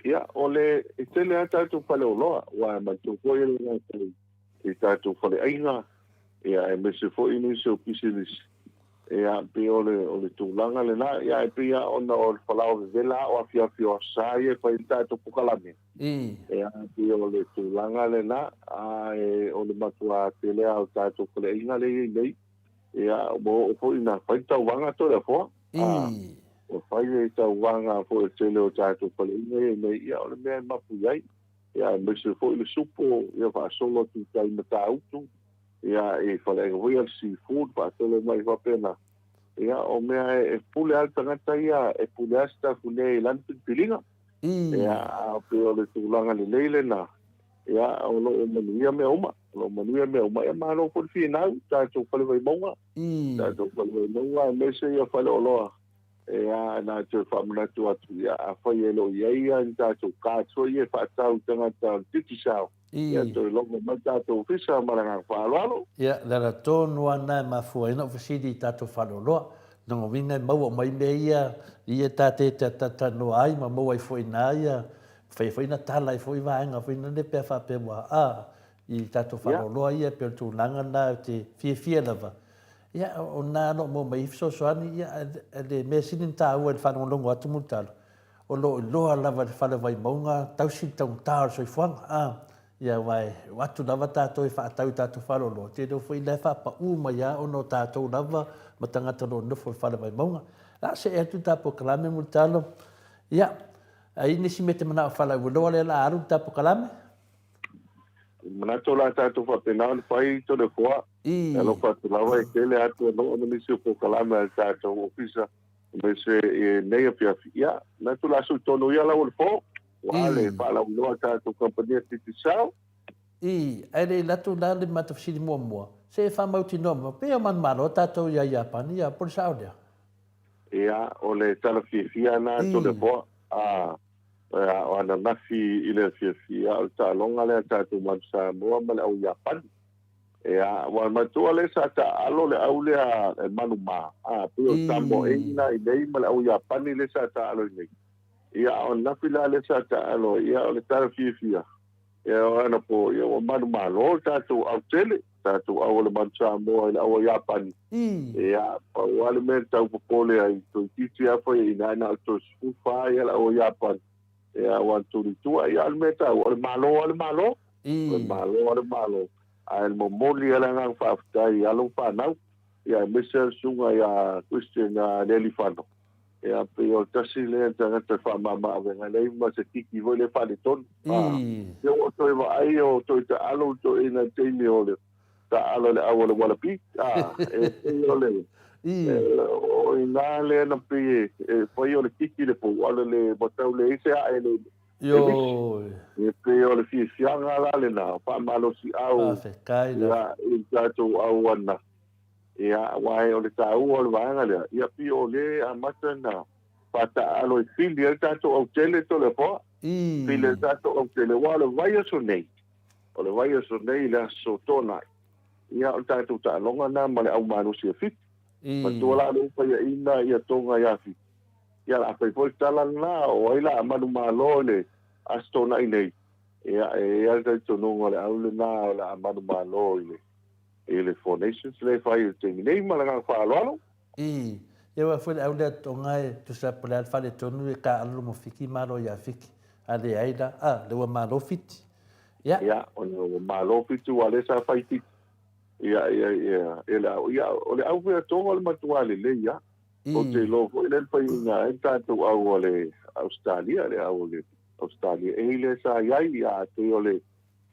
Ia, o le, e tele lava tatou faleoloa, aua e manatua foi e le gata i tatou faleaiga, ia, aemaise foi nisi o pisinisi. Ia, pei o le, o le tulaga lena. Ia, ae pei lava ona o le falaoa vevela o afiafi o Aso Sa ia e fai ai le tatou pokalame. Ia, pei o le tulaga lena, ae o le matua tele lava o tatou faleaiga lea e i ai nei, ia, ua oo foi ina fai le tauvaga Toleafoa. Ua fai le tauvaga foi o le tele o tatou faleaiga ia i nei, ia, o le mea e mapu i ai, ia, aemaise foi le supo, ia, faasolo atu i tai Matautu, ia, i faleaiga foi ia le seafood, faasolo mai faapena. Ia, o mea e pule lava le tagata ia, e pule lava Sitafune i lana filifiliga. Ia, a pei o le tulaga lelei lena, ia, o lo o manuia mea uma, o lo o manuia mea uma. Ia, malo foi le finau, tatou Fale Vaimauga, tatou Fale Vaimauga aemaise ia faleoloa. Ia, na toe faamanatu atu, ia, afai e le o i ai ni tatou cards foi ia e faatau i tagata o le Digicel. Ia toe logo mai tatou ofisa ma le agaga faaaloalo. Ia, le ala tonu lava lena e mafua ai ona ou fesili i tatou faleoloa. Lona uiga e maua uma ai mea ia, ia ta te talatalanoa ai ma maua ai foi i ina ia, mafai ai foi ona tala ai foi vaega foi lele pe a faapea ua a i tatou faleoloa ia, pei o le tulaga lena ou te fiafia lava. Ia, o lena o lo o maua mai ai fesoasoani, ia, ae le mea sili ona taua i le faalogologo atu Mulitalo, O lo o iloa lava e le Fale o Vaimauga tausi le taugata o le soifuaga, a. Ia aua e o atu lava tatou e faatau i tatou faleoloa, ou te iloa foi la e faapau mai lava ona o tatou lava ma tagata o lo o nofo i le Fale o Vaimauga. O le a see atu le ta polokalame Mulitalo. Ia, a i ai nisi mea e te manao e faalauiloa lea o le a alu le ta polokalame? Manatu o le a tatou faapena ona fai Toleafoa. E alofa atu lava e tele atu anoa ma nisi o polokalame a le tatou ofisa aemaise i lenei afiafi. Ia, manatu o le a sui tonu ia lau o le po, aua le faalauiloa a le tatou kamupani a Digicel. Ii, Ae le i alu atu la le matou fesili muamua, se e faamautinoa mai, pei o manumalo tatou ia Iapani, ia, po o le sao lea? Ia, o le tala fiafia lena Toleafoa, a, o ananafi i le afiafi, ia, o le taaloga lea a tatou Manu Samoa ma le au Iapani. Ia, ua matua lea sa taaalo le au lea e manumā, a, pei o Samoa i nei ma le au Iapani lea sa taaalo i nei. Ia, a o ananafi la lea sa taaalo ai, ia, o le tala fiafia, ia, o anapo, ia, ua manumalo le tatou au tele, tatou au o le Manu Samoa i le au a Iapani. Ia, pau lava le mea e tau popole ai, toeitiiti lava faiaina ae na o le 34 ia le au a Iapani, ia, aua na tuli i tua. Ia, o le mea taua, o le Malo lava le Malo. O le Malo lava le Malo. Ae momoli lava le agaga faafetai i alo ma fanau, ia aemaise le susuga ia Christian Lealifano, ia pei o le tasi lea tagata e faamama avega lea ma se kiki foi lea faaletonu. Ia ua toe vaai o toe taalo le toeaina i le taimi o le taalo i le au o le Wallaby, e pei o le o i ina lea na pei e fai o le kiki le pou, a o le ua tau leai se ae le Ioe. E pei o le fiafiaga la lena, faamalosiau ia i le tatou auana. Ia, aua o le taua o le vaega lea, ia pei o lea e amata ona faataaalo e pili ai le tatou autele Toleafoa. Pili ai le tatou autele, aua o le vaiaso nei, o le vaiaso nei i le aso Toonai, ia o le tatou taaloga lena ma le au malosi a Fiti. Matua la lea ua faiaina ia Toga ia Fiti. Ia, o le a fai foi le tala lena, o ai la a manumalo i le Aso Toonai nei, ia, e i ai le talitonuga o le au lena o le a manumalo i le, i le Four Nations lea e fai i le taimi nei ma le agaga faaaloalo. Ii, Ia aua foi le au lea Tonga e tusa po o le a le faaletonu e taaalo luma o Fiti malo ia Fiti, a leai la, a, lea ua malo Fiti. Ia. Ia, ona ua malo Fiti aua o lea sa fai Fiti. Ia, ia, ia, ia le au, ia, o le au foi a Tonga o le matua lelei lava. Ou te iloa foi lea na faiaina ai le tatou au a le Ausetalia, le au a le Ausetalia A lea sa i ai, ia atoi o le,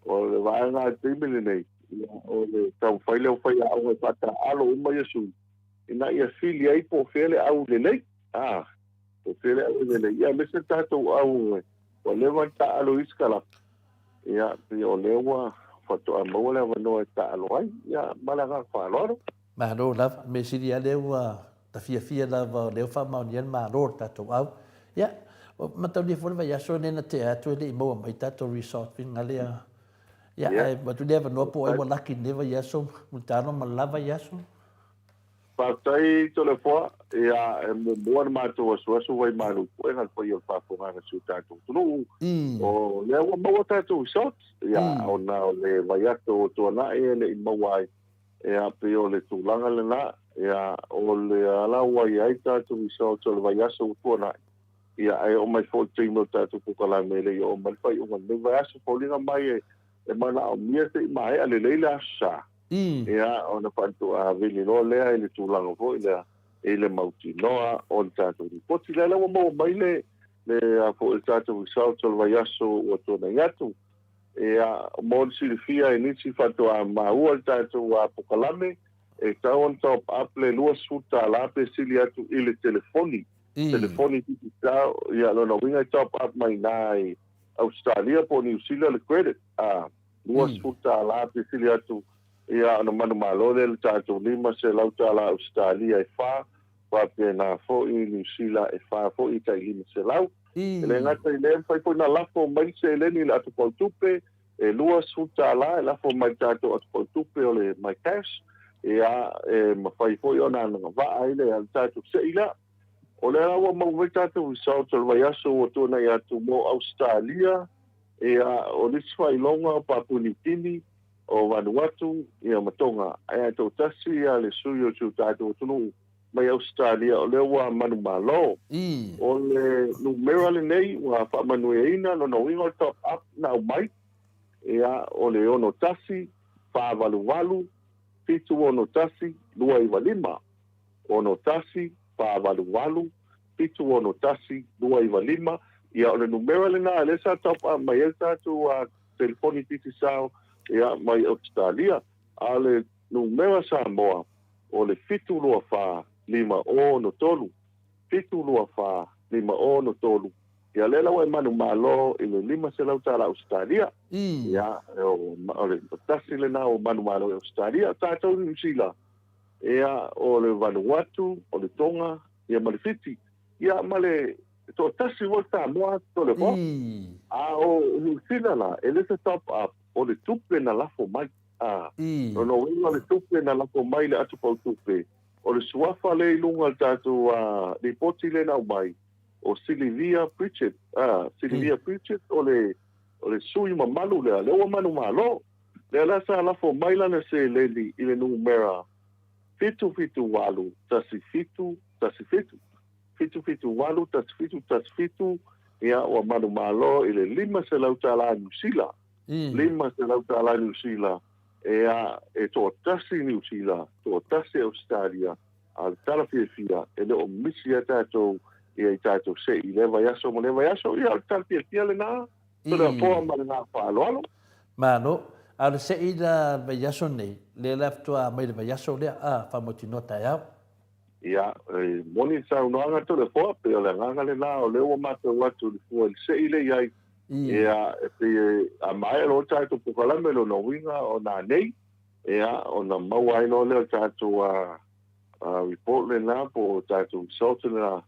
o le vaega i le taimi lenei, ia, o le taumafai lea o faiaoga e faataaalo uma ia sui, ina ia fili ai po o fea le au lelei, a, po o fea le au lelei, ia aemaise le tatou au ua leva ona taaalo i isi kalaka, ia, pei o lea ua faatoa maua le avanoa e taaalo ai, ia, ma le agaga faaaloalo. Malo lava, mea sili lava lea ua ta fiafia lava o lea ua faamaonia le Malo o le tatou au. Ia, mataulia foi le vaiaso lenei na tea atu e le i maua mai tatou resort finagale a. Ia, ae avatu le avanoa po o ai ua laki i lenei vaiaso, Mulitalo ma le la vaiaso. Faafetai Toleafoa, ia e muamua ona matou asuasu vaimalu i puega le paia o le faafofogaaga a si o tatou atunuu. O lea ua maua tatou resort, ia ona o le vaiaso ua tuanai e le i maua ai. Ia, pei o le tulaga lena, ia, o le ala ua i ai tatou results o le vaiaso ua tuanai, ia, ae oo mai foi le taimi o le tatou polokalame e le i oo mai le faaiuga o lenei vaiaso. Foliga mai e, e manaomia se i maea lelei le Aso Sa, ia, ona faatoa vili loa lea i le tulaga foi lea i le mautinoa o le tatou lipoti. Lea la ua maua mai le, le, a foi, le tatou results o le vaiaso ua tuanai atu. Ia, mo le silafia e nisi faatoa maua le tatou polokalame, e tatau ona top up le $20 pe sili atu i le telefoni, telefoni digitao, ia lona uiga e top up mai i ina i Ausetalia po o Niu Sila le credit, a, $20 pe sili atu, ia ona manumalo lea i le tatou $500 Ausetalia e fa, faapena foi i Niu Sila e fa foi e tai $500. E le gata i lea, e mafai foi ona lafo mai le seleni i le ato pautupe, E $20 e lafo mai i le tatou atupautupe o le MyCash, ia, e mafai foi ona agavaa ai le tatou se'i lea. O lea la ua maua mai tatou results o le vaiaso ua tuanai atu mo Ausetalia, ia, o nisi faailoga o Papua Niu Kini, o Vanuatu, ia, ma Tonga, ae toatasi ia le sui o si o tatou atunuu mai Ausetalia o lea ua manumalo. O le numera lenei ua faamanuiaina, lona uiga o le top up na aumai, ia, o le 61 488 761 295. 61 488 761 295. Ia, o le numera lena lea sa top up mai ai le tatou telefoni Digicel, ia, mai Ausetalia. A o le numera Samoa, o le 724 563, 724 563. Ia, lea la ua e manumalo i le $500 Ausetalia. Ia, o le tasi lena o manumalo i Ausetalia. O tatou i Niu Sila, ia, o le Vanuatu, o le Tonga, ia, ma le Fiti, ia, ma le toatasi foi le Samoa, Toleafoa. A o Niu Sila la, e le se top up, o le tupe na lafo mai. A, lona uiga o le tupe na lafo mai i le atupautupe, o le suafa lea i luga o le tatou lipoti lea na aumai, o Silivia Pritchard, a, Silivia Pritchard o le, o le sui mamalu lea, lea ua manumalo. Lea la sa lafo mai lana seleni i le numera 778 17 17, 778 17 17, ia ua manumalo i le $500 Niu Sila. $500 Niu Sila, ea, e toatasi Niu Sila, toatasi Ausetalia, a o le tala fiafia, e le o misi a tatou ia i tatou se'i i lea vaiaso ma lea vaiaso, ia o le tala fiafia lena, Toleafoa ma le agaga faaaloalo. Malo. A o le se'i la le vaiaso nei, lea la faatoa mai le vaiaso lea, a, faamautinoa taeao. Ia, e moni le saunoaga Toleafoa, pei o le agaga lena o lea ua matau atu i le fua i le se'i lea i ai, ia, e pei e, a maea loa le tatou polokalame, lona uiga o nanei, ia, ona maua ai loa lea o le tatou report lena po o tatou result lena,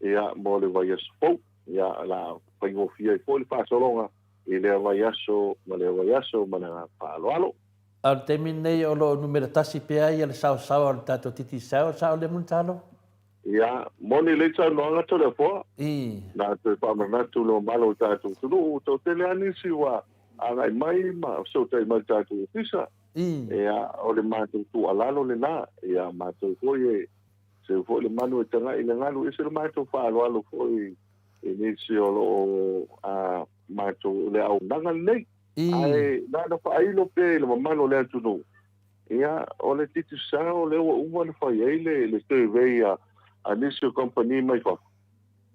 ia, mo le vaiaso fou. Ia, o le a faigofie ai foi le faasologa i lea vaiaso ma lea vaiaso ma le agaga faaaloalo. A o le taimi lenei o lo o numera tasi pea ia le saosaoa o le tatou Digicel, sao lea Mulitalo? Ia, moni lelei saunoaga Toleafoa. Na toe faamanatu le mamalu o le tatou atunuu, ua toatele lava nisi ua agai mai ma fesootai mai i le tatou ofisa. Ia, o le matou tuualalo lena, ia matou foi e seu foi le manu e tagai i le galu, e ese le matou faaaloalo foi i nisi o lo o matou le auaunaga lenei. Ae na ona faailo pea i le mamalu o le atunuu, ia, o le Digicel lea ua uma ona fai ai le survey a nisi o kamupani mai fafo,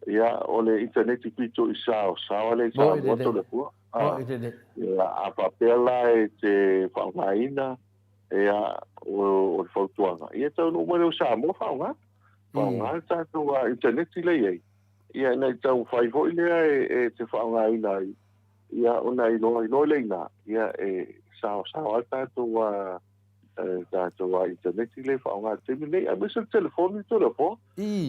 ia, o le initaneti pito i saosaoa lea i Samoa Toleafoa. Ia, a faapea la e te faaaogaina, ia, o le fautuaga, ia taunuu mai loa i Samoa faaaoga. Faaaoga le tatou initaneti lea e i ai, ia, ina ia taumafai foi lea e te faaaogaina ai, Ia, ona e iloa iloa lea i ina, ia, e saosaoa ai tatou a tatou a initaneti lea e faaaoga i le taimi lenei, aemaise le telefoni Toleafoa.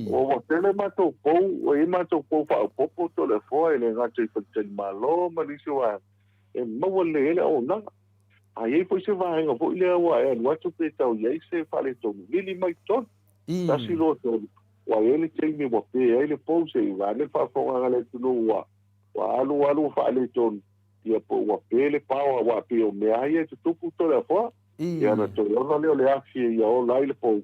Ua ua tele matou pou, ua i ai matou pou faaopoopo Toleafoa e le gata i faletalimalo ma nisi o vaega, e maua lelei ai le auaunaga. A i ai foi se vaega foi lea ua e alu atu pe tau i ai se faaletonu, lili mai totonu. 1, 2, 3, ua i ai le taimi ua pe ai le pou se i vaeane le faafofogaaga a le atunuu ua Ua alu alu ua faaletonu, ia po ua pe le power aua pei o mea lava ia e tutupu Toleafoa. Ia ona toe ola lea o le afi ia ola ai le pou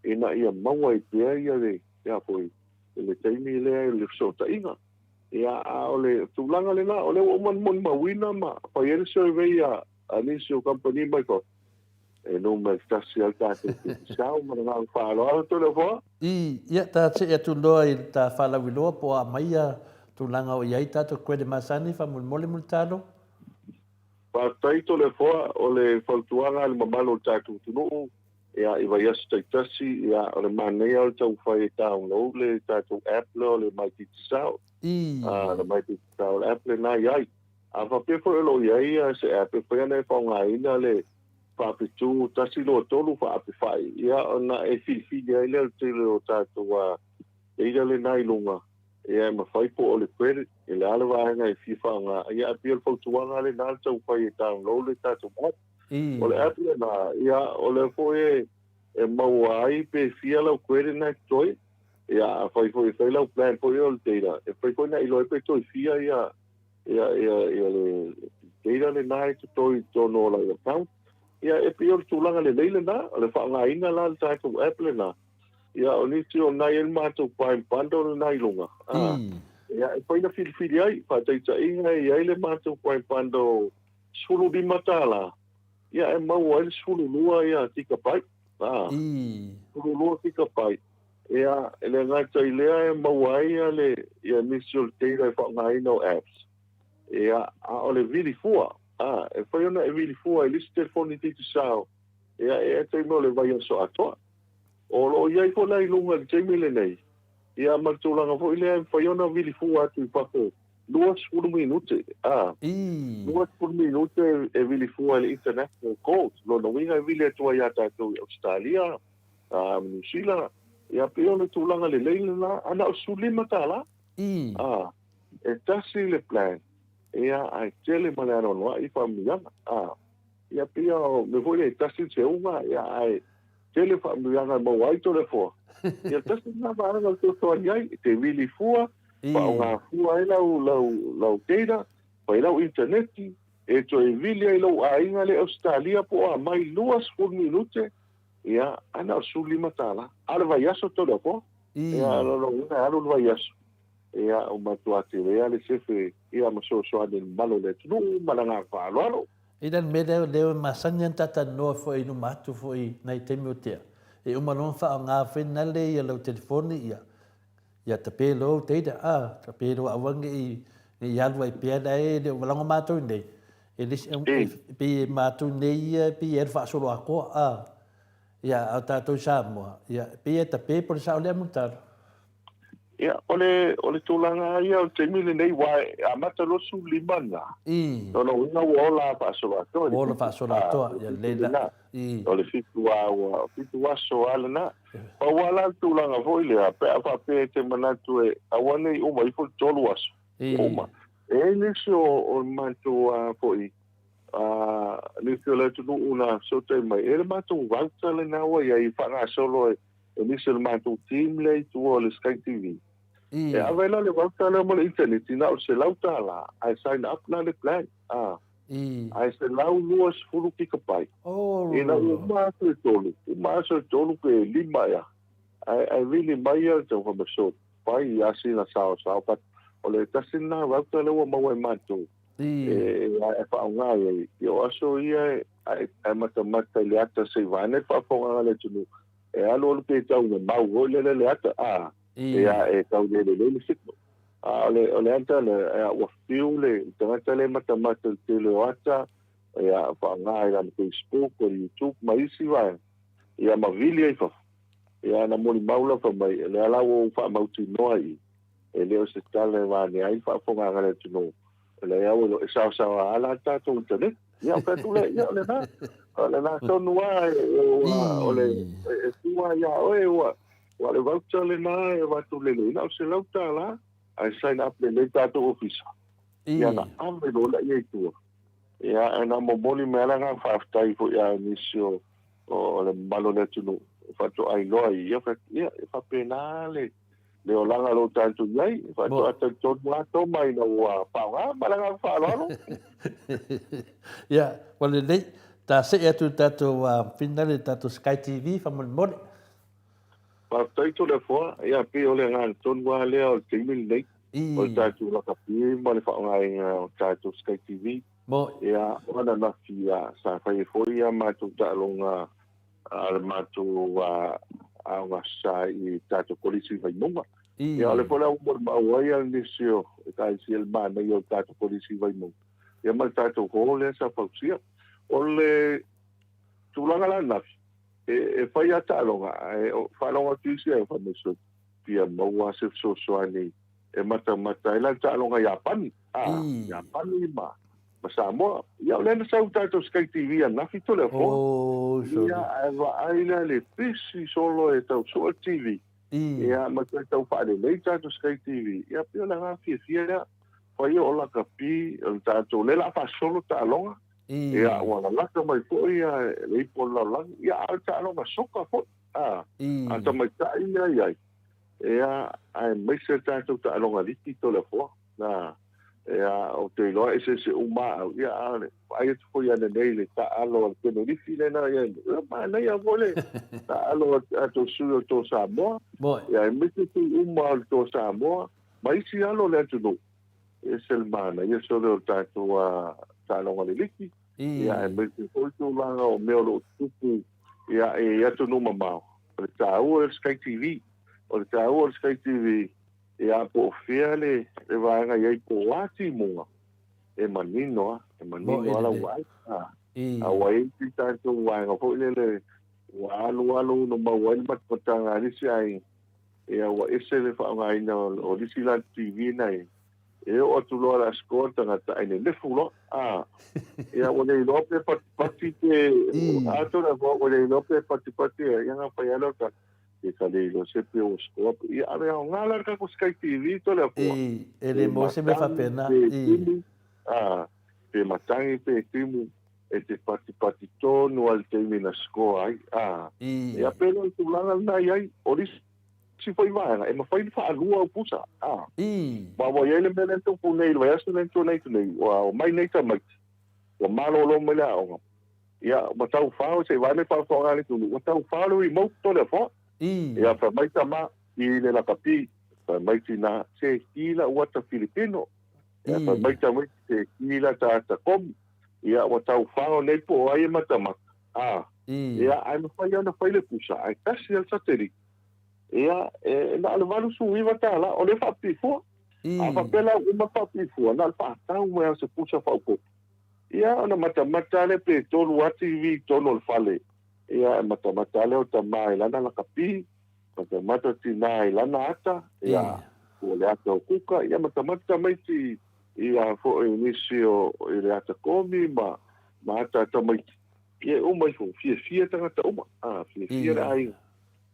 ina ia maua ai pea ia le a foi le taimi lea i le fesootaiga. Ia a o le tulaga lena o lea ua uma ona molimauina ma fai ai le survey a nisi o kamupani mai fafo E numera tasi lava le tatou Digicel ma le agaga faaaloalo Toleafoa. I, ia, ta see atu loa i ta faalauiloa po o a mai ia tulaga o i ai tatou credit masani faamolemole Mulitalo. Faafetai Toleafoa, o le fautuaga i le mamalu o le tatou atunuu, ia, i vaiaso taitasi, ia, o le manaia o le taumafai e download le tatou app lea o le My Digicel. I. Le My Digicel app lena e i ai. A faapea foi o lo o i ai se app e mafai ona e faaaogaina le faapitū 1 2 3 faapefai, ia ona e filifili ai lea o le tele o tatou data lena i luga Ia e mafai po o le credit, i le a le vaega e fia faaaoga, ia ae pei o le fautuaga lena le taumafai e download le tatou app. O le app lena, ia o lea foi e e maua ai pe fia lau credit na e totoe. Ia afai foi e fai lau plan foi o le data, e mafai foi ona e iloa ai pe toe fia ia ia ia ia le data lena e totoe i totonu o lau account. Ia e pei o le tulaga lelei lena, o le faaaogaina la o le tatou app lena. Ia, o nisi o lena e i ai le matou Prime Bundle lena i luga. A, ia, e fai na filifili ai. Faataitaiga, e i ai le matou Prime Bundle $15, ia, e maua ai le 12 ia gigabyte. A, 12 gigabyte. Ia, e le gata i lea e maua ai ia le, ia nisi o le data e faaaogaina o apps. Ia, a o le vili fua. A, e fai ona e vili fua i le isi telefoni Digicel, ia, e ai taimi o le vaiaso atoa. O lo o i ai foi la i luga i le taimi lenei, ia ma le tulaga foi lea e mafai ona vili fua atu i fafo 20 minute, a, 20 minute e vili fua i le international calls. Lona uiga e vili atu ai ia tatou i Ausetalia, a, ma Niu Sila, ia pei o le tulaga lelei lena, a na o le $15, a, e tasi le plan, ia, ae tele ma le anoanoai faamanuiaga, a. Ia pei o mea foi lea e tasi le seuga, ia, ae tele faamanuiaga e maua ai Toleafoa. Ia tasi lena vaega o le fesoasoani ai, e te vili fua, faaaoga fua ai lau, lau, lau data, fai lau initaneti, e toe vili ai lou aiga lea i Ausetalia po o a mai 20 minute, ia, ae na o le $15. A o le vaiaso Toleafoa. Ia, o lona uiga e alu le vaiaso, ia, ua matua tele lava le sefe, ia, ma fesoasoani i le mamalu o le atunuu ma le agaga faaaloalo. I le mea lea, lea e masani lava ona talatalanoa foi i luma atu foi i nai taimi o tea, e uma loa ona faaaoga foi nale ia lau telefoni ia, ia tape loa ou data, a, tape loa aua ne i, ne i alu ai pea la e le o valago matou nei, e le isi, e pei e matou nei ia e pei e alu faasoloatoa, a, ia, a o tatou i Samoa, ia, e pei e tape po o le sao lea Mulitalo. Ia, o le, o le tulaga lava ia o le taimi lenei, aua e amata loa le 15 lena, lona uiga ua ola faasoloatoa i le Ua ola faasoloatoa, ia lelei la. O le fitu lava ua, fitu aso lava lena. Pau lava la le tulaga foi lea, pe a faapea e te manatu e aua ne i uma ifo le tolu aso, ua uma. E i ai nisi o, o le matou foi, nisi o le atunuu na fesootai mai, e i ai le matou voucher lena ua i ai e faagasolo e E nisi o le matou team lea i tua o le Sky TV. E ave ai la le voucher lea mo le internet na o le $100 ae sign up la le plan. Ah. Ae 120 gigabyte. Ina ua uma aso e tolu, uma aso e tolu pe lima ea. Ae ae vili mai ia le tauga so pai ia sina sao sao but o le tasi lena voucher lea ua maua e matou. E e faaaoga ai i o aso ia e ae matamata i le ata se i vaeane le faafofogaga a le atunuu. E alu alu pe tau ina mau foi lele le ata, a, ia e tau le lelei le signal. A o le, o le ata lea, ia, ua fiu le tagata lea e matamata i le tele o ata, ia, faaaoga i lana Facebook, o le YouTube ma isi vaega, ia ma vili ai i fafo. Ia, na molimau la fai mai, o lea la ua ou faamautinoa i i, e le o se tala e vaanea ai le faafofogaaga a le atunuu, O lea ua iloa, e saosaoa lava la le tatou internet. Ia, o fai atu lea, ia, o lena, o lena tonu lava, o le, e tua ia oe, ua, ua le voucher lena e avatu lelei, na o le $100, ae sign up lelei tatou ofisa. Ia, na ave loa lea i tua. Ia, ae na momoli mai lava le agaga faafetai foi ia nisi o, o le mamalu o le atunuu, faatoa iloa ai, ia, ia, e faapena le, le olaga o lo o tatou i ai, faatoa talitonu lava Toma ina ua faaaoga ma le agaga faaaloalo. Ia, ua lelei. Ta see atu i le tatou finale i le tatou Sky TV faamolemole. Faafetai Toleafoa. Ia, pei o le agaga tonu lava lea o le taimi lenei, o le tatou lakapi ma le faaaogaina o le tatou Sky TV. Ia, o ananafi sa fai ai foi a matou taaloga a le matou aoga sa i tatou Kolisi i Vaimauga. Ia, o lea foi la ua molimau ai a nisi o Ekalesia i le manaia o le tatou Kolisi i Vaimauga, ia ma le tatou hall lea sa fausia. O le tulaga la ananafi, e fai lava taaloga, ae faalogo atu isi ae fai mai, sole, fia maua se fesoasoani e matamata ai la le taaloga Iapani, a, Iapani ma ma Samoa. Ia o lea na sau tatou Sky TV ananafi Toleafoa. Oh, sorry. Ia ae vaai la le pisi solo e tau sua le TV. Ia, ma toe tau faalelei tatou Sky TV, ia pei o le agaga fiafia lea. Fai o lakapi o le tatou, lea o le a faasolo taaloga, ia ua lalata mai foi le ipu o le lalolagi, ia a o le taaloga soka foi, a, a tamaitai lea i ai, ia, aemaise le tatou taaloga liki Toleafoa. Na, ia, ou te iloa e eseese uma lava au, ia, a o le vaai atu foi ananei i le taaalo a le Tenerife lena, ia, ia manaia foi le taaalo a tatou sui o le Toa Samoa, ia, aemaise sui uma o le Toa Samoa, ma isi alo o le atunuu, e ese le manaia sole o le tatou taaloga leliki, ia, aemaise foi tulaga o mea o lo o tutupu, ia, i atunuu mamao, o le taua o le Sky TV, o le taua o le Sky TV, Ia, po o fea le vaega i ai, po o a timuga, e manino lava, e manino lava lau vaai. A ua i ai si tatou vaega foi lele ua alualu ona maua ai le matamataga a le isi aiga, ia ua ese le faaaogaina o le isi la TV na i ai. E oo atu loa i le Aso le tagata ae nenefu loa. A, ia ua le iloa pe patipati pe, atonu ua le iloa pe patipati, ia ona fai lava lea o le tala. Ke ka le iloa se pe ua score pe ia a le aoga la le tatou Sky TV Toleafoa. I, e le maua se mea faapena. Pe timu, a, pe matagi pe timu, e te patipati tonu lava i le taimi na score ai, a. I. Ia pe le o le tulaga lena i ai, o le isi foi vaega, e mafai ona faalua au pusa, a. I. Ma ua i ai le mea lea na tupu nei i le vaiaso lea na tuanai atu nei, ua omai nei tamaiti, ua malolo mai le aoga, Ia, ua tau fao, se i vaai mai faafofoga a le atunuu, ua tau fao le remote Toleafoa. Ia, fai mai tama i le lakapi, fai mai tinā, se ki la'u ata Filipino. Ia, fai mai tamaiti, se ki lata ata komi. Ia, ua tau fao nei po o ai e matamata. A, ia, ae mafai lava ona fai le pusa, ae tasi lava le satelite. Ia, e na o le $89, o lea e faapipifua. A faapea la ua uma faapipifua, na o le faatau mai lava o se pusa faaopoopo. Ia, ona matamata lea pe tolu lava TV i totonu o le fale. Ia, e matamata lava lea o tama i lana lakapi, matamata tina i lana ata, ia, po o le ata o kuka, ia matamata tamaiti ia foi nisi o i le ata komi ma ma ata a tamaiti. Ia, e uma ifo, fiafia tagata uma, a, fiafia le aiga.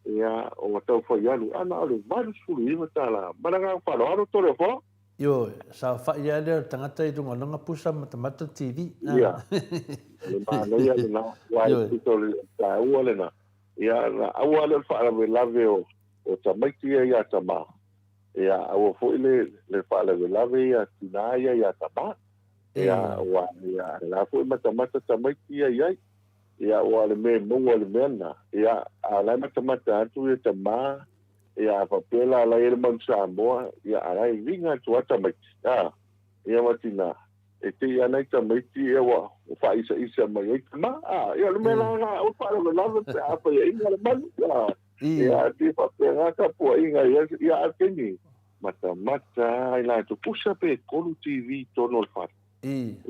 Ia, ua tau fai alu, a na o le $89. Ma le agaga faaaloalo, Toleafoa. Ioe, saofai lava lea o le tagata i luga o lona pusa matamata le TV. Ia, o le manaia lena, aua e pito o le taua lena. Ia, na aua lea o le faalavelave o, o tamaiti ia ia tama. Ia, aua foi le, le faalavelave ia tina ia ia tama. Ia, aua, ia, la foi matamata tamaiti ia i ai. Ia, aua o le mea e maua i le mea lena. Ia, a o la e matamata atu ia tama, Ia, a faapea la, la i ai le Manu Samoa, ia, a la e viga atu lava tamaiti, a, ia ma tinā, e te i ana i tamaiti, ia, ua, ua faaisaisa mai ai tama, a, ia, o le mea la lena, aua le faalavelave pe a faiaina le manu, a, ia, e pei e faapena tapuaiga i ai, ia, a o le taimi, matamata lava i latou, pusa pe tolu TV i totonu o le fale,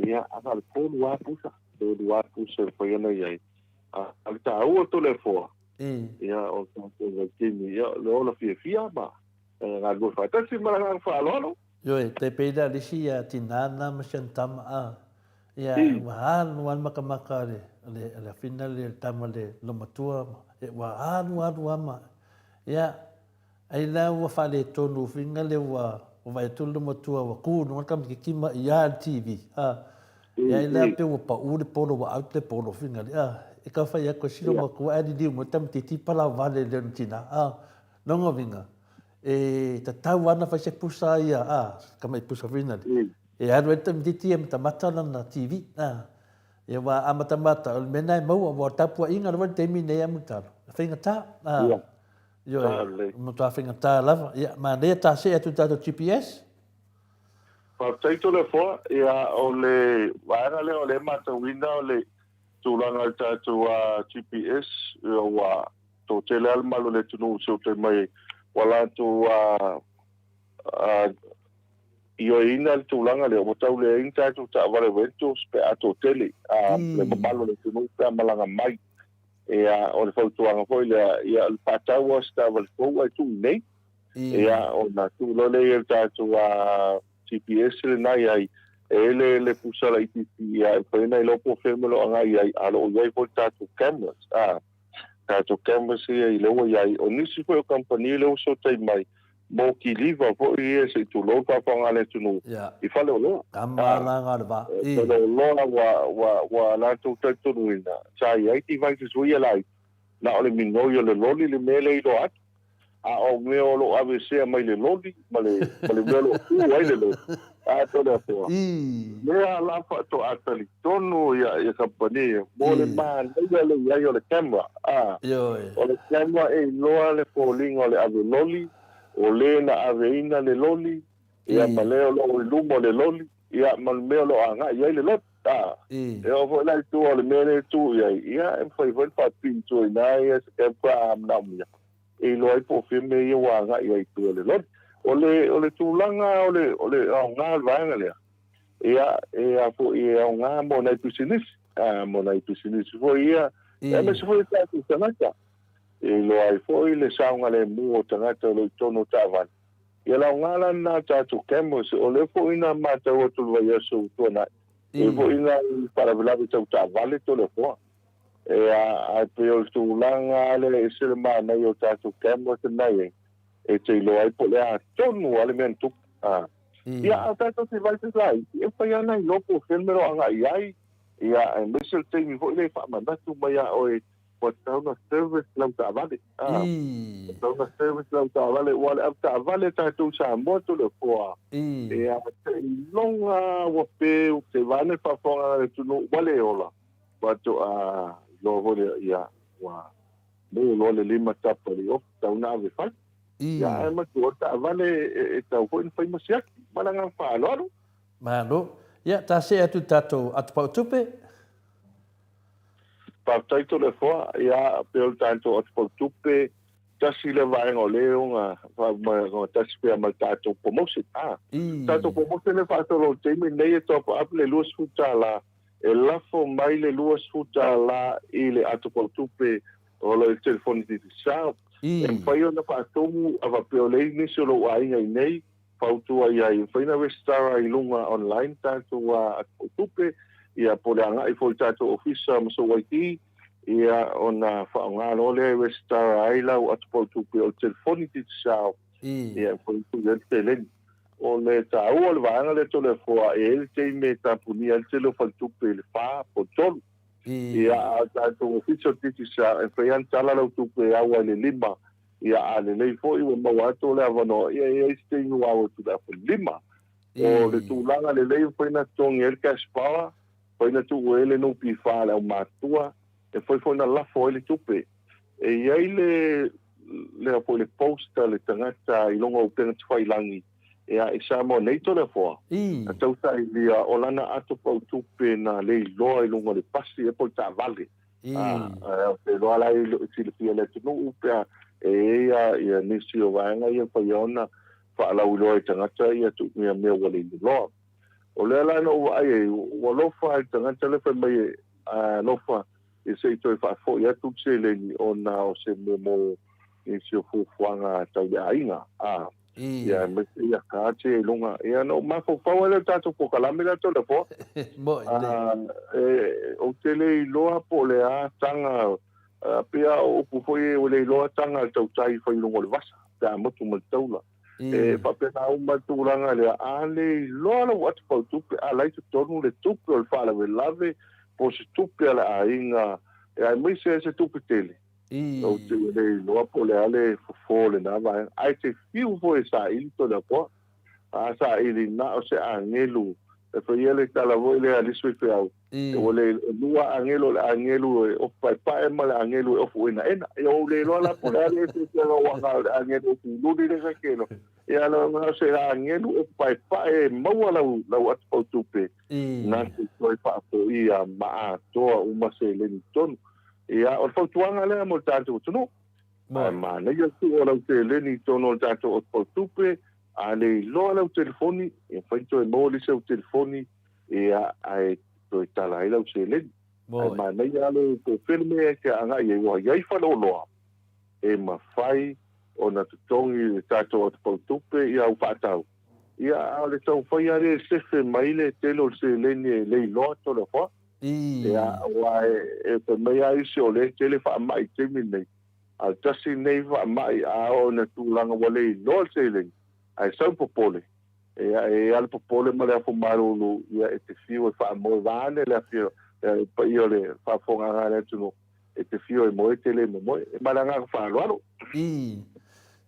ia, a na o le tolu lava pusa, tolu lava pusa e mafai ona i ai, a o le taua o Toleafoa, Ia, o tatou vaitaimi, ia, le ola fiafia ma galulue faatasi ma le agaga faaaloalo. Ioe, tai pei la le isi ia tinā na ma si ana tama, a, ia, ua alu lava le makamaka a le, a le, a le afina le tama le lomatua, ma, ua alu alu lava ma, ia, Ai la ua faaletonu fina le ua vaai atu le matua ua ku luga le tamaititi ma ia le TV a ia ai la pe ua pau le polo ua out le polo fina le a e ka fai atu e silo matua ae liliu mai le tamaititi palauvale le ona tina a lona uiga e tatau lava ona fai se pusa ia a tamai pusa fina le e alu ai le tamaititi e matamata lana TV a ia ua a matamata o le mea lena e maua ua tapuaiga lava le taimi nei a Mulitalo e faigata a Ioe, matua faigata lava. Ia, manaia ta see atu i tatou GPS. Faafetai Toleafoa. Ia, o le vaega lea o lea e matauina o le tulaga o le tatou GPS, ua toatele lava le mamalu o le atunuu i si ou taimi mai ua latou ioeina le tulaga lea, ua tau leai ni tatou taavale rentals pe a toatele le mamalu o le atunuu pe a malaga mai. Ia, o le fautuaga foi lea, ia, o le faatau lava o se taavale fou ae tuu i inei. Ia, ona tuu loa lea i ai le tatou GPS lena i ai, e i ai le, le pusa laitiiti, ia, e mafai ona iloa po o fea le mea o lo o agai i ai, a o lo o i ai foi le tatou cameras. A. Tatou cameras ia i lea ua i ai. O nisi foi o kamupani lea ua sootai mai mo kiliva foi ia se i tulou le faafofoga a le atunuu i faleoloa. Faleoloa ua ua ua latou talitonuina sa i ai devices foi ia laiti na o le minoi o le loli le mea lea e iloa atu. A o mea o lo o aveesea mai le loli ma le ma le mea o lo o tu ai le loli, a Toleafoa, lea la faatoa talitonu ia ia kamupani ia mo le manaia le i ai o le camera, a. O le camera e iloa le foliga o le ave loli, o le na aveina le loli, ia ma le o lo o i luma o le loli, ia ma le mea o lo o agai i ai le loli, a. E oo foi la i tua o le mea lea e tu i ai, ia e mafai foi ona faapipii i tua i ina ia se camera a manaomia e iloa ai po o fea mea ia ua agai ai i tua o le loli. O le, o le tulaga o le, o le aoga o le vaega lea, ia, e a foi, e aoga mo nai pisinisi, a, mo nai pisinisi foi ia, aemaise foi o tatou tagata, e iloa ai foi le saogalemu o tagata o lo o i totonu o taavale. Ia le aoga la lena o tatou cameras, o lea foi na matau atu i le vaiaso ua tuanai, e i ai foi nai faalavelave tau taavale Toleafoa. E a, ae pei o le tulaga lea e ese le manaia o tatou cameras na i ai, e te iloa ai po o le a tonu lava le mea na tupu. A. Ia, a o tatou devices laiti, e mafai lava ona iloa po o fea le mea o lo o agai i ai, ia, aemaise o le taimi foi lea e faamanatu mai ia oe ua tatau ona service lau taavale. A. Ua tatau ona service lau taavale, aua o le avetaavale a tatou i Samoa Toleafoa, e a, seiloga lava ua peu, seivane le faafofogaaga a le atunuu ua le ola. Faatoa iloa foi lea, ia, ua mu loa le limatapa i le ofi, tau na ave fai. Ia, ae matua o le taavale e tau foi na fai ma siaki. Ma le agaga faaaloalo. Malo. Ia, ta see atu i le tatou atopau tupe. Faafetai Toleafoa. Ia, pei o le tatou atopau tupe, tasi lea vaega o lea e oga tasi pea ma le tatou promotion. A, tatou promotion lea e faasolo i le taimi lenei e top up le $20 e lafo mai le $20 i le ato pautupe o le telefoni Digicel. E mafai ona faatumu a faapea o le i ai nisi o lou aiga i inei, fautua i ai, e mafai ona resitala i luga online tatou ato pautupe, ia po o le agai foi i le tatou ofisa ma sou ID, ia ona faaaoga loa lea e resitala ai lau ato pautupe o le telefoni Digicel, ia e mafai ona tuu i ai le seleni. O le taua o le vaega lea Toleafoa, e i ai le taimi e tapunia ai le tele o faletupe i le fa po o le tolu. Ia, a o tatou ofisa o Digicel, e mafai lava ona tala lau tupe e au ai i le lima. Ia, a lelei foi ua maua atu le avanoa, ia e i ai se taimi ua au atu i le afa lima. O le tulaga lelei e mafai ona totogi ai le cash power, mafai ona tuu ai le NPF a le aumatutua, e mafai foi ona lafo ai le tupe. E i ai le lea foi le post a le tagata i luga o upega tafailagi ea i Samoa nei Toleafoa, na tausailia o lana ato pau tupe na le iloa i luga o le pasi ea po o le taavale. Ou te iloa la e silafia e le atunuu pe a e i ai ia nisi o vaega ia e mafai ona faalauiloa i tagata ia ia mea ua le iloa. O lea la na ou vaai ai, ua alofa i le tagata lea fai mai e alofa ia se i toe faafoi atu le seleni ona o se mea mo nisi o fuafuaga tau le aiga, a, ia aemaise ia cards ia i luga. Ia na ou mafaufau ai lea i le tatou polokalame lea Toleafoa. A, e, ou te le iloa po o le a taga, pei lava o upu foi ia ua le iloa taga a le tautai fai i luga o le vasa pe a motu ma le taula. E faapena uma le tulaga lea, a le iloa lau ata pautupe, a la e i totonu le tupe o le faalavelave po o se tupe a le aiga, aemaise ai se tupe tele. Ou te le iloa po o le a le fofo o lena vaega. Ae te fiu foi e saili Toleafoa. A saili na o se agelu, e fai ia le tala foi lea a le isi faifeau, Ua le lua agelu, o le agelu e ofu paepae ma le agelu e ofu enaena. Ia ua ou le iloa la po o le a le eseesega o aga o le agelu ofu luli le sakelo. Ia na o se agelu ofu paepae e maua lau, lau atupau tupe na te toe faafoia ma atoa uma seleni tonu. Ia, o le fautuaga lea mo le tatou atunuu. Ae manaia le tuu o lau seleni i totonu o le tatou atupau tupe, a le iloa lau telefoni, ia mafai ona toe maua le isi au telefoni, Ia, ae toe tala ai lau seleni. Ae manaia lava le po o fea le mea e te agai ai, ua i ai faleoloa e mafai ona totogi le tatou atupautupe i au faatau. Ia, a o le taumafai lava lea e sefe mai le tele o le seleni e le iloa Toleafoa. Ia, aua e fai mai lava isi o lea e tele faamai i le taimi lenei, a o le tasi lenei faamai a oo ina tulaga ua le iloa le seleni, ae sau le popole, ia, e i ai lava le popole ma le afu malulu, ia, e te fiu e faamoe vaeane le afio, le paia o le faafofogaaga a le atunuu, e te fiu e moe e te le momoe. Ma le agaga faaaloalo. Ii,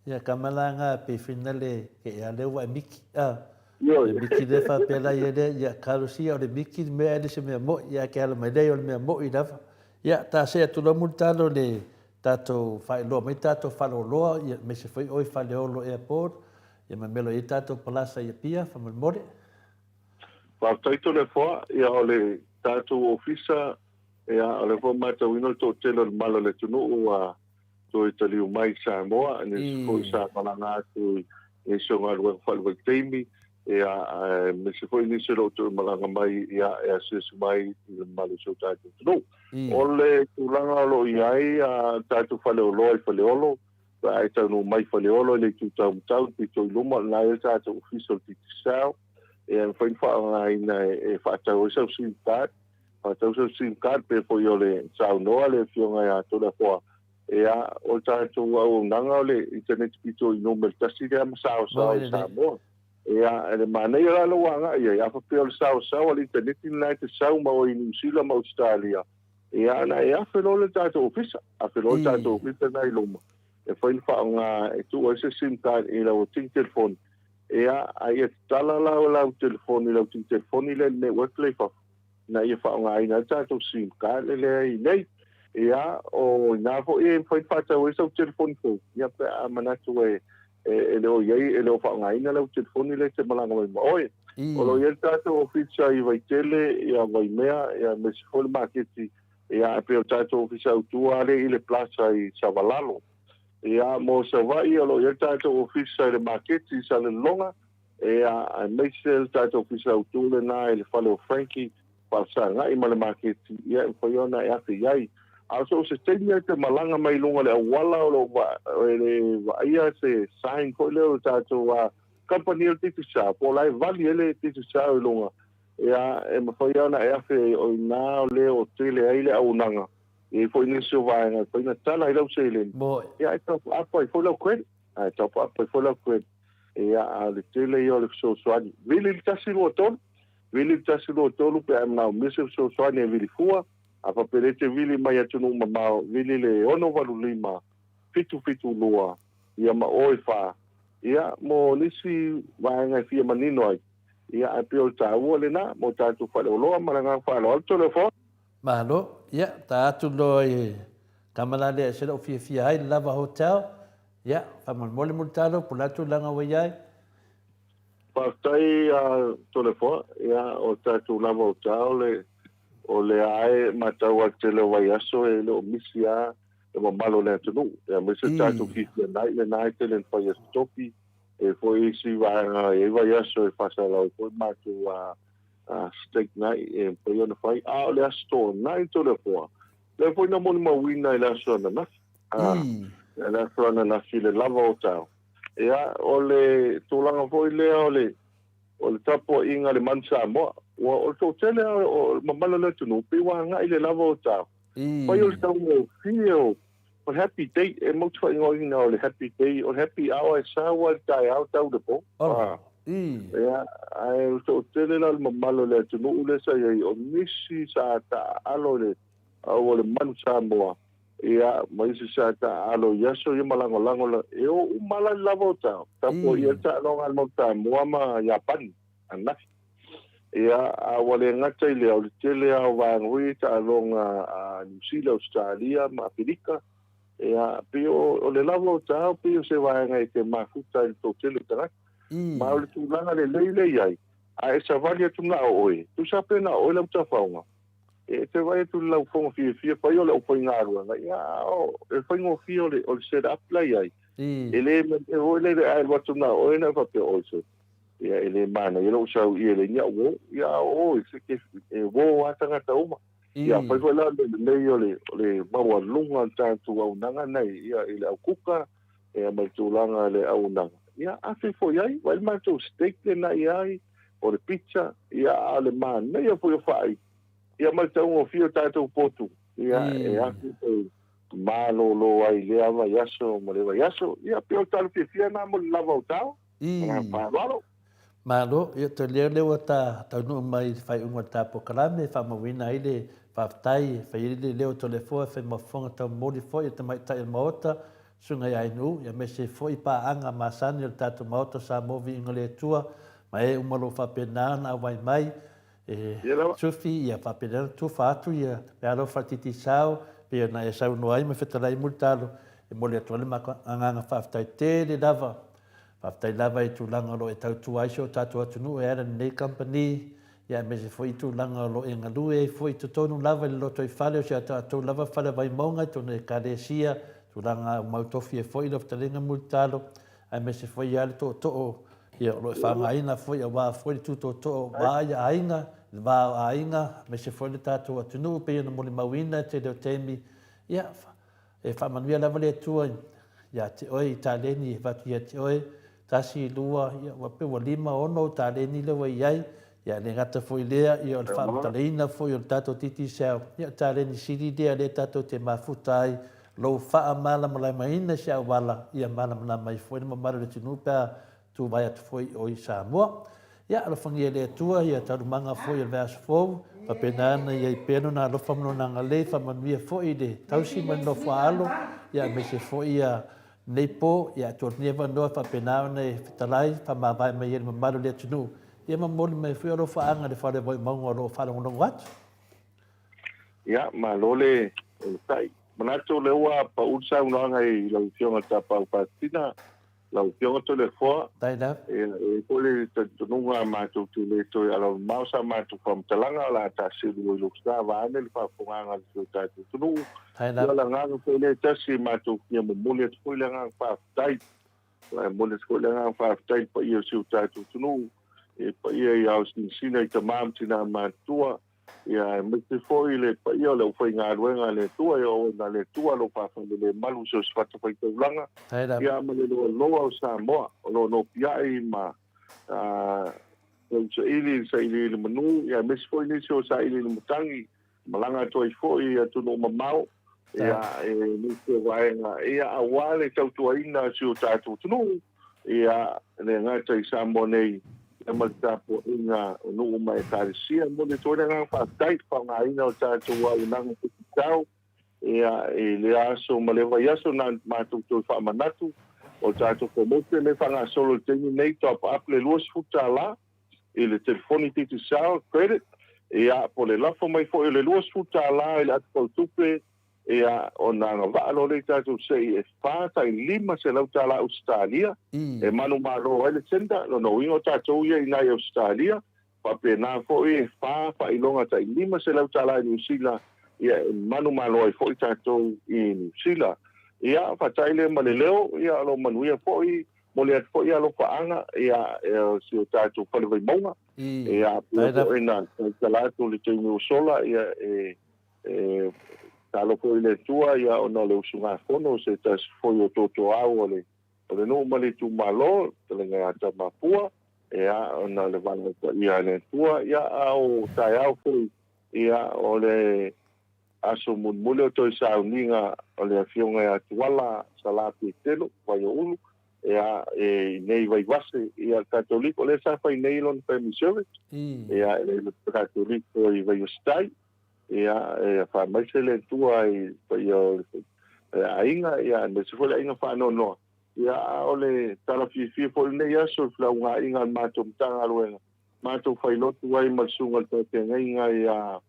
Ia kama la nga pe fina le ke ia leu wa miki a. Ioe. Miki le fa pe la ia le ia kalosia o le miki mea ele se mea moi ia ke ala mai lei o le mea moi lava. Ia ta se atu lo multalo le tatou faailoa mai tatou faleoloa ia aemaise foi oe Faleolo Airport ia ma mea o i ai tatou palasa i Apia faamolemole. Faafetai Toleafoa, ia o le tatou ofisa ia o lea foi ua matauina le toatele o le mala o le atunuu ua toe taliu mai i Samoa, nisi foi sa malaga atu i nisi o galuega faale-vaitaimi, ia, aemaise foi nisi o lo o toe malaga mai ia, e asiasi mai i le mamalu o si o tatou atunuu. O le tulaga o lo o i ai a tatou faleoloa i Faleolo, pe a e taunuu mai i Faleolo i le itu taumatau i le pito i luma, o lena e i ai le tatou ofisa o le Digicel, ia, e mafai ona faaaogaina e faatau ai sau sim card, faatau sau sim card pe foi o le saunoa le afioga ia Toleafoa, ia, o le tatou auaunaga o le internet pito i numera tasi lea ma saosao i Samoa. Ia, e le manaia la lou agai i ai, a faapea o le saosao a le internet lena e te sau ma oe i Niu Sila ma Ausetalia, ia, ona e afe loa le tatou ofisa, afe loa le tatou ofisa lena i luma, e fai le faaaoga e tuu ai se sim card i lau tini telefoni, ia, a ia tatala la lau telefoni, lau tini telefoni lea i le network lea i fafo, ina ia faaaogaina ai le tatou sim card lea i inei. Ia, o ina foi e mafai ona faatau ai sau telefoni fou, ia pe a manatu e, e le o i ai, e le o faaaogaina lau telefoni lea e te malaga mai ma oe. O lo o i ai le tatou ofisa i Vaitele, ia Vaimea, ia aemaise foi le maketi, ia e pei o le tatou ofisa autu lava lea i le plaza i Savalalo. Ia, mo Savaii, o lo o i ai le tatou ofisa i le maketi i Salelologa, Ea, aemaise le tatou ofisa autu lena i le fale o Frankie, faafesagai ma le maketi, ia e mafai ona e afe i ai. A o so o se taimi lava e te malaga mai i luga o le auala o lo o e le vaaia se sign foi lea o le tatou kamupani o le Digicel, po o la e vali ai le Digicel i luga, ia e mafai lava ona e afe ai, o i ina o lea o tele ai le auaunaga. E i ai foi nisi o vaega e mafai ona tala ai lau seleni, ia e top up ai foi lau credit. Ae top up ai foi lau credit. Ia, a o le tele ia o le fesoasoani. Vili le 123, vili le 123 pe a e manaomia se fesoasoani e vili fua, a faapea e te vili mai atunuu mamao, vili le 685 772 ia ma o e fa. Ia, mo nisi vaega e fia manino ai, ia, ae pei o le taua lena mo tatou faleoloa ma le agaga faaaloalo. Toleafoa. Malo, ia, ta atu loa i tama la lea e se lou fiafia ai le lava hotel. Ia, faamolemole Mulitalo, po o le a le tulaga ua i ai? Faafetai a Toleafoa, ia, o tatou lava o ta o le, o lea lava e matau atu tele o vaiaso e le o misi lava le mamalu o le atunuu, ia, aemaise le tatou fiafia nai lena e tele ina fai aso tofi, e i ai foi isi vaega e i ai vaiaso e faasalau ai foi matou steak night e mafai ona fai, a o le Aso Toonai Toleafoa, lea foi na molimauina i le aso ananafi. I le aso ananafi i le lava o tao. Ia, o le tulaga foi lea o le, o le tapuaiga a le Manu Samoa. Ua, o le toatele lava o le mamalu o le atunuu, pei ua agai i le lava o tao. Fai o le taugofie o, o le happy day, e mau te faaigoaina o le happy day, o le happy hour e sau lava i le taeao tau i le po. Ia, ae o le toatele la o le mamalu o le atunuu lea sa i ai, o nisi sa taaalo i le au o le Manu Samoa, ia, ma isi sa taaalo i aso ia ma lagolago la, e o uma la i le lava o tao, tapuaia le taaloga a le Manu Samoa ma Iapani ananafi. Ia, a ua le gata i lea, o le tele lava o vaega foi ia i taaloga a Niu Sila, Ausetalia ma Afelika, ia, pei o le lava o tao pei o se vaega e te mafuta ai i le toatele o tagata. Ma o le tulaga lelei lea e i ai, a e savali atu na o oe, tusa pe na o oe lau tafaoga, E te vaai atu i le laufoga fiafia, fai o le aufaigaluega, ia, o le faigofie o le, o le set up la i ai. E le, e foi lele a e alu atu na o oe na e faapea, oi se, ia, e le manaia lou sau i e leai ni au uo. Ia, a o oe, se ke, e uo lava tagata uma. Ia, afai foi la le lelei o le, o le maualuga o le tatou auaunaga nei, ia, i le au kuka, ia, ma le tulaga i le auaunaga, ia, afe foi ai, vaai le matou steak lena i ai, o le pizza, ia, a o le manaia foi o faaiu. Ia ma le taugofie o tatou potu, ia e afu e malolo ai i lea vaiaso ma le vaiaso. Ia pei o le tala fiafia lena mo le lava o tao. Agaga faaaloalo. Malo, ia toe lea lea ua ta taunuu mai i le faaiuga o le ta polokalame e faamauina ai le faafetai e fai ai le leo o Toleafoa e fai ma fofoga taumoli foi o tamaitai o le Maota, Susuga ia Ainuu, ia aemaise ai foi paaga masani o le tatou Maota o Samoa Viiga o le Atua ma e uma o lo o faapena ona auai mai e Sufi, ia faapena ona tufa atu ia meaalofa a le Titisao pei ona e saunoa ai ma fetalai Mulitalo e momoli atu ai le agaga faafetai tele lava. Faafetai lava i tulaga o lo o e tautua ai si o tatou atunuu e ala i lenei kamupani, ia aemaise foi i tulaga o lo o e galue ai foi i totonu lava i le lotoifale o si a tatou lava fale Vaimauga i totonu o Ekalesia, tulaga ua mautofia foi lau fetalaiga Mulitalo, aemaise foi ia le tootoo ia o lo o e faaaogaina foi aua foi le tu tootoo aua ia aiga, le va o aiga, aemaise foi le tatou atunuu pei ona molimauina i le tele o taimi, ia E faamanuia lava le Atua ia te oe i taleni e avatu ia te oe, tasi, lua, ia, ua pei ua lima, ono ou taleni lea ua i ai, ia, le gata foi i lea, ia, o le faamatalaina foi o le tatou Digicel, ia, o taleni sili lea lea tatou te mafuta ai, lou faamalamalamaina i se auala, ia malamalama ai foi le mamalu o le atunuu pe a Tuvae atu foi o i Samoa. Ia, alofagia e le Atua ia taualumaga foi o le vaiaso fou, faapena ona i ai pea Lona alofa ma Lona agalelei, faamanuia foi i le tausi ma le nofo a alo, ia aemaise foi ia lenei po, ia atu atu nei avanoa faapena ona e fetalai, faamavae mai ai le mamalu o le atunuu, ia momoli mai foi alofaaga i le fale o Vaimauga o lo o faalogologo atu. Ia, malo le onosai. Manatu o lea ua pau le saunoaga i lau Afioga i le Tapaau Faasisina, lau Afioga Toleafoa. Ia, e i ai foi le talitonuga matou te le toe alaolimao sa matou faamatalaga, o le a taaselu i lou sa vaeane le faafofogaaga a si o tatou atunuu. Ia, o le agaga foi lea e tasi, matou fia momoli atu foi le agaga faafetai. E momoli atu foi le agaga faafetai i le paia o si o tatou atunuu, i le paia i ao sinasina i tama ma tina matutua, Ia, aemaise foi le paia o le aufaigaluega a le Atua, e oo ina le Atua o lo o faafalelemalu i so o se fatafaitaulaga, ia, ma le loaloa o Samoa o lo o nopiai ma tausaili i le sailiili manu, ia, aemaise foi nisi o sailiili matagi, malaga atu ai foi i atunuu mamao, ia, e nisi o vaega, ia, aua le tautuaina o si o tatou atunuu. Ia, e le gata i Samoa nei, ia ma le tapuaiga o nuu ma Ekalesia. E momoli atu ai le agaga faafetai i le faaaogaina o tatou auaunaga digitao, ia, i lea aso ma lea vaiaso na matou toe faamanatu o le tatou promotion lea e faagasolo i le taimi lenei, top up le $20 i le telefoni Digicel credit, ia, po o le lafo mai foi o le $20 i le ata fautupe Ia, ona agavaa loa lea i tatou sei e fa tai $500 Ausetalia e manumalo ai le tender, lona uiga o tatou ia i ina i Ausetalia, faapena foi e fa faailoga tai $500 i Niu Sila, ia e manumalo ai foi tatou i Niu Sila. Ia, faata'i lea ma le leo, ia o lo o manuia foi, momoli atu foi alofaaga, ia, e si o tatou fale Vaimauga, ia, pei foi ona tautala atu i le taimi ua sola, ia, e E tatalo foi i le Atua ia ona o le usugafono o se tasi foi o totoau o le o le nuu ma le itumalo, fetalaiga ia Tamapua, ia ona o le valaau paia a le Atua, ia a o taeao foi ia o le aso mulimuli o toe sauniga o le Afioga ia Tuala Sala Petelo Vaioulu, ia e i nei Vaivase, ia le Katoliko lea sa fai nei lona family service, ia e le Katoliko i Vaivase Tai. Ia, e faamaise le Atua i le paia o le aiga, ia, aemaise foi le aiga faanoanoa. Ia, a o le tala fiafia foi i lenei aso i le felaugaaiga a le matou Matagaluega, matou failotu ai ma le Susuga i le Taufeagaiga ia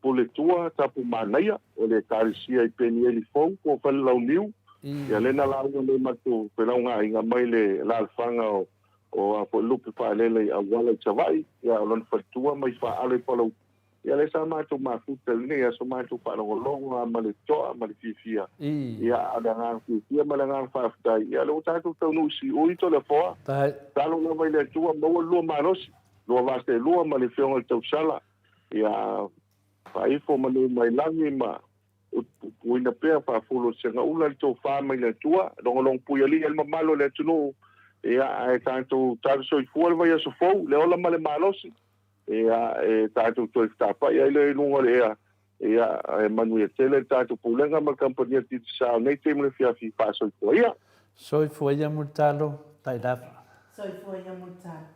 Puletua Tapu Manaia o le Ekalesia i Penieli Fou po o Falelauniu. Ia, lea na lauga nei matou felaugaaiga mai le alaalafaga o o a foi Lupe Faalele i Auala i Savaii, ia, o lona faletua mai Faaalo i Palauli. Ia lea sa matou mafuta i lenei aso matou faalogologo lava ma le toa ma le fiafia. Ia a o le agaga fiafia ma le agaga faafetai, ia lea ua tatou taunuu i Siui Toleafoa. Tatalo lava i le Atua maua le lua malosi, lua vaselua ma le Afioga i le Tausala. Ia faaifo manu mai lagi ma utupupuina pea faafulu o Segaula le tofa mai le Atua. Logologo puialii ai le mamalu o le atunuu. Ia ae tatou talo soifua le vaiaso fou, le ola ma le malosi. Ia, e tatou toe fetapa'i ai lea i luga o le ea, ia, e manuia tele le tatou Pulega ma le Kamupani a le Digicel i lenei taimi o le afiafi. Faasoifua ia. Soifua ia Mulitalo, Tailava. Soifua ia Mulitalo.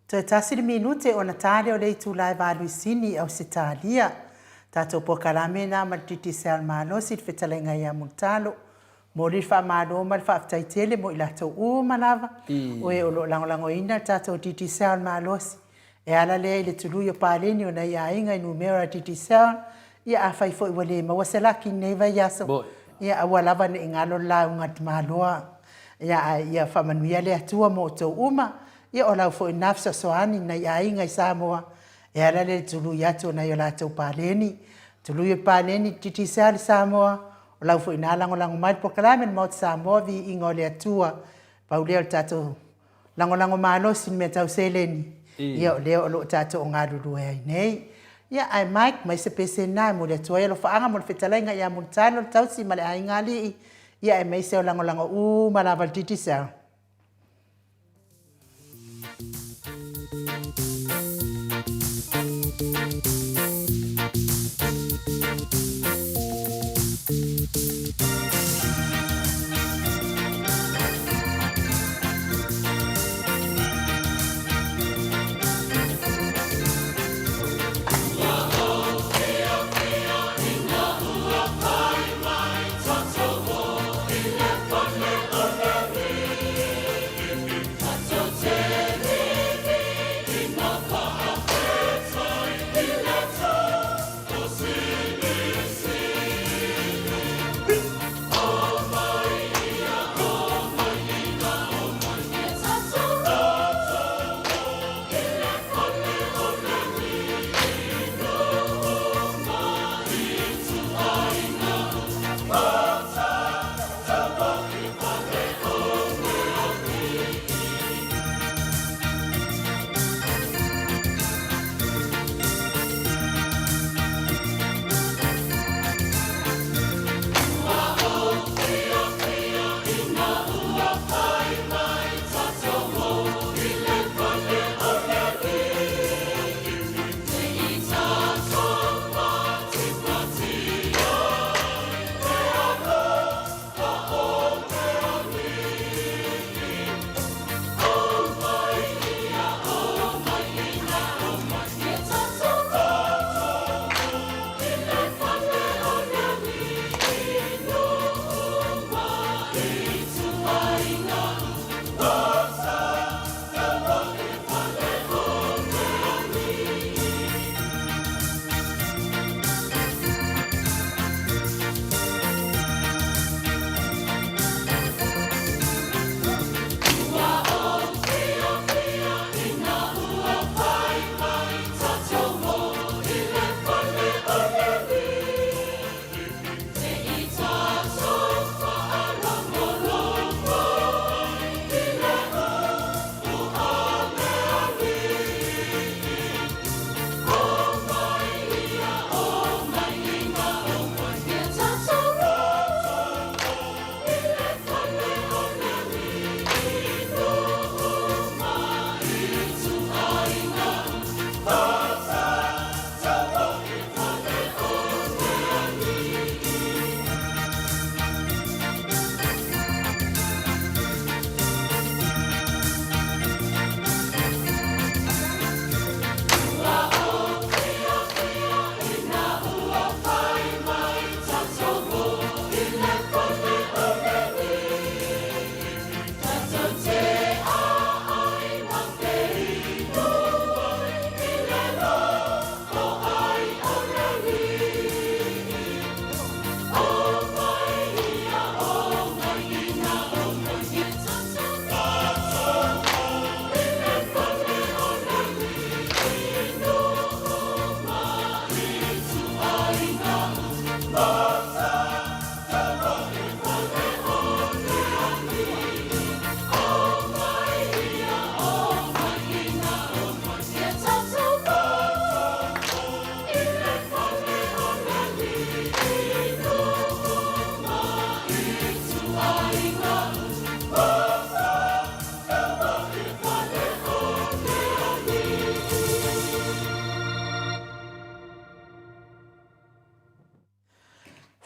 Toe tasi le minute ona ta lea o le itula e valuisini i Ausetalia. Tatou polokalame na ma le Digicel malosi i le fetalaiga ia Mulitalo. Momoli le faamalo ma le faafetai tele mo i latou uma lava o e o lo o lagolagoina le tatou Digicel malosi. E ala lea i le tului o paleni o nai aiga i numera Digicel, ia afai foi ua le maua se laki i lenei vaiaso, ia aua lava ne i galo le lauga a le tamaloa. Ia ae ia faamanuia le Atua mo outou uma, ia o lau foi lena fesoasoani i nai aiga i Samoa e ala lea i le tului atu o nai o latou paleni. Tului o paleni Digicel i Samoa, O lau foi ina lagolago mai le polokalame le Maota Samoa Viiga o le Atua. Pau lea o le tatou lagolago malosi i le mea tau seleni, ia o lea o lo o tatou galulue ai nei. Ia ae Mike, mai se pese lena e momoli atu ai alofaaga mo le fetalaiga ia Mulitalo le tausi ma le aiga alii, ia aemaise o lagolago uma lava le Digicel.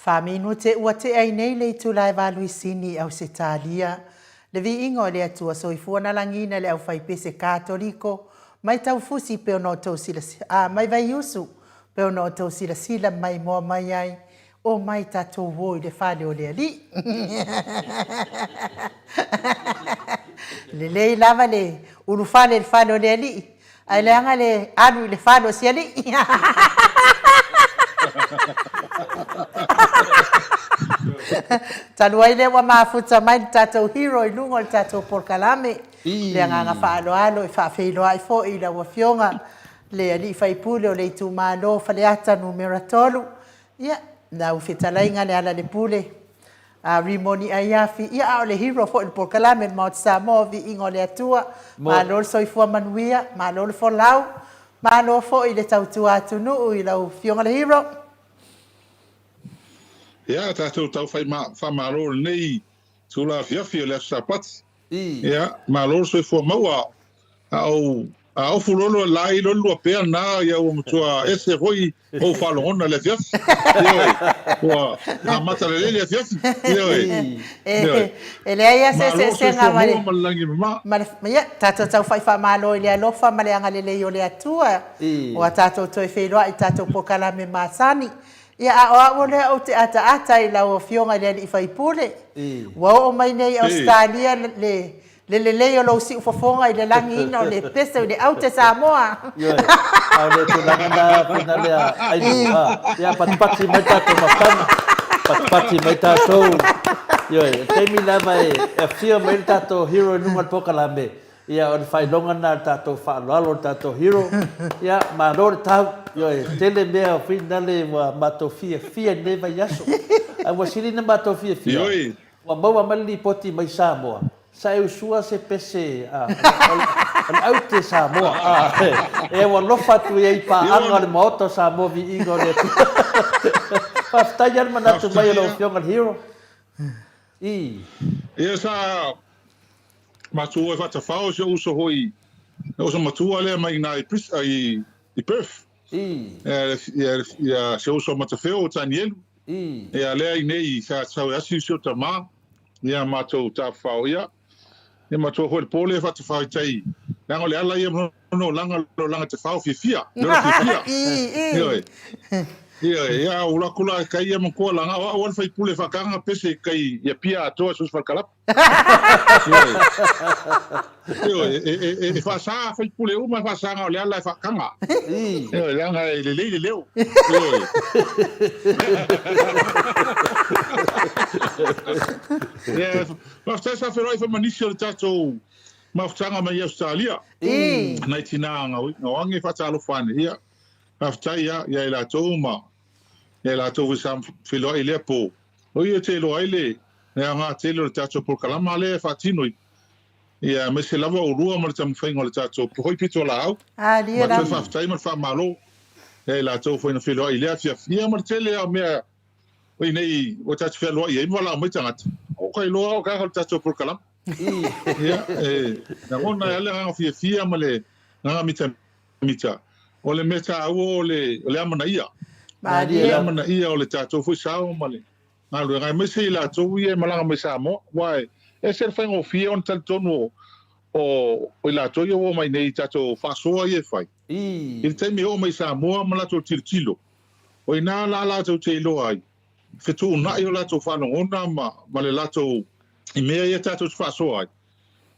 Faaminute ua tea ai nei le itula e Valuisini i Ausetalia, le viiga o le Atua Soifua na lagiina le aufaipese Katoliko mai Taufusi pei ona outou silasila, a, mai Vaiusu pei ona outou silasila maimoa mai ai, omai tatou o i le fale o le Alii. Lelei lava le ulufale i le fale o le Alii, Ae leaga le alu i le fale o si alii. Talu ai lea ua mafuta mai le tatou hero i luga o le tatou polokalame. Le agaga faaaloalo e faafeiloai foi i lau Afioga le alii faipule o le itumalo Faleata Numera 3. Ia, lau fetalaiga Lealailepule Rimoni Aiafi, ia a o le hero foi o le polokalame o le Maota Samoa, Viiga o le Atua, malo le soifua manuia, malo le folau, malo foi le tautua atunuu i lau Afioga le hero. Ia, tatou tau fai faamalo i lenei itula afiafi o le Aso Sapati. Ia, malo le soifua maua. A ou a ofu loa le lai loa le luapea lena, ia ua matua ese foi ou faalogona i le afiafi. Ioe, ua amata lelei le afiafi. Ioe, ioe. E leai lava se Malo le eseesega soifua ma le, maua ma le lagi mama. ma le, ia, tatou taufai faamalo i le alofa ma le agalelei o le Atua, ua tatou toe feiloai i tatou polokalame masani. Ia, a o au lea ou te ataata i lau Afioga i le alii faipule, ua oo mai nei i Ausetalia le, le lelei o lou siufofoga i le lagiina o le pese i le aute Samoa. Ioe, a o le tulaga na fina lea Ainu, a, ia patipati mai tatou mafutaga, patipati mai tatou, ioe, o le taimi lava e afio mai le tatou hero i luga o le polokalame, Ia o le faailoga lena o le tatou faaaloalo i le tatou hero. Ia malo le tau. Ioe, e tele mea finale ua matou fiafia i lenei vaiaso. Ae ua sili ona matou fiafia, Ioe. ua maua mai le lipoti mai Samoa, sa e usua se pese a, o le aute Samoa. A, e ua alofa atu i ai i paaga o le Maota o Samoa Viiga o le Atua. Faafetai lava le manatu mai o lau Afioga i le hero. I. Ia sa matou o e faatafao si ou uso foi, le uso matua lea mai ina i i i Perth. I. Ia ia si ou uso Matafeo o Tanielu. I. Ia lea i nei sa sau e asi si ou tama, ia matou tafafao ia. Ia matou foi le po lea faatafao i tai, leaga o le ala ia ma lona olaga, o le olaga tafao fiafia, le ola fiafia. I, i. Ioe. Ioe, ia ua alu atu la kai ia matua laga, o au lava le faipule faataga pese i kai i Apia atoa so o se falekalapa. Ioe. Ioe, e, e, e, e faasa faipule uma e faasa na o le ala e faataga. Ioe, leaga e lelei le leo. Ioe. Ia, faafetai sa feiloai foi ma nisi o le tatou mafutaga mai Ausetalia. Nai tina gaogi e faatalofa ane. Ia, faafetai ia ia i latou ma ia i latou foi sa feiloai i lea po. O ia te iloa ai le le aoga tele o le tatou polokalama lea e faatino i ia aemaise lava oulua ma le taumafaiga o le tatou hoi pitolaau. Alia Matou lava. faafetai ma le faamalo ia i latou foi na feiloai i lea afiafi. Ia ma le tele lava o mea o inei ua tatou fealuai ai ma valaau mai tagata. O ka iloa o ka o le tatou polokalama. Ia, e lagona ai le agaga fiafia ma le agaga mitamita. O le mea taua o le, o le amanaia. Malie. O le amanaia o le tatou foi sao ma le galuega, aemaise i latou ia e malaga mai Samoa. Aua e ese le faigofie ona talitonu o, o i latou ia ua oo mai nei i tatou faasoa ia e fai. I le taimi e oo mai i Samoa ma latou tilotilo, o i ina la latou te iloa ai fetuunai o latou faalogona ma, ma le latou i mea ia tatou te faasoa ai,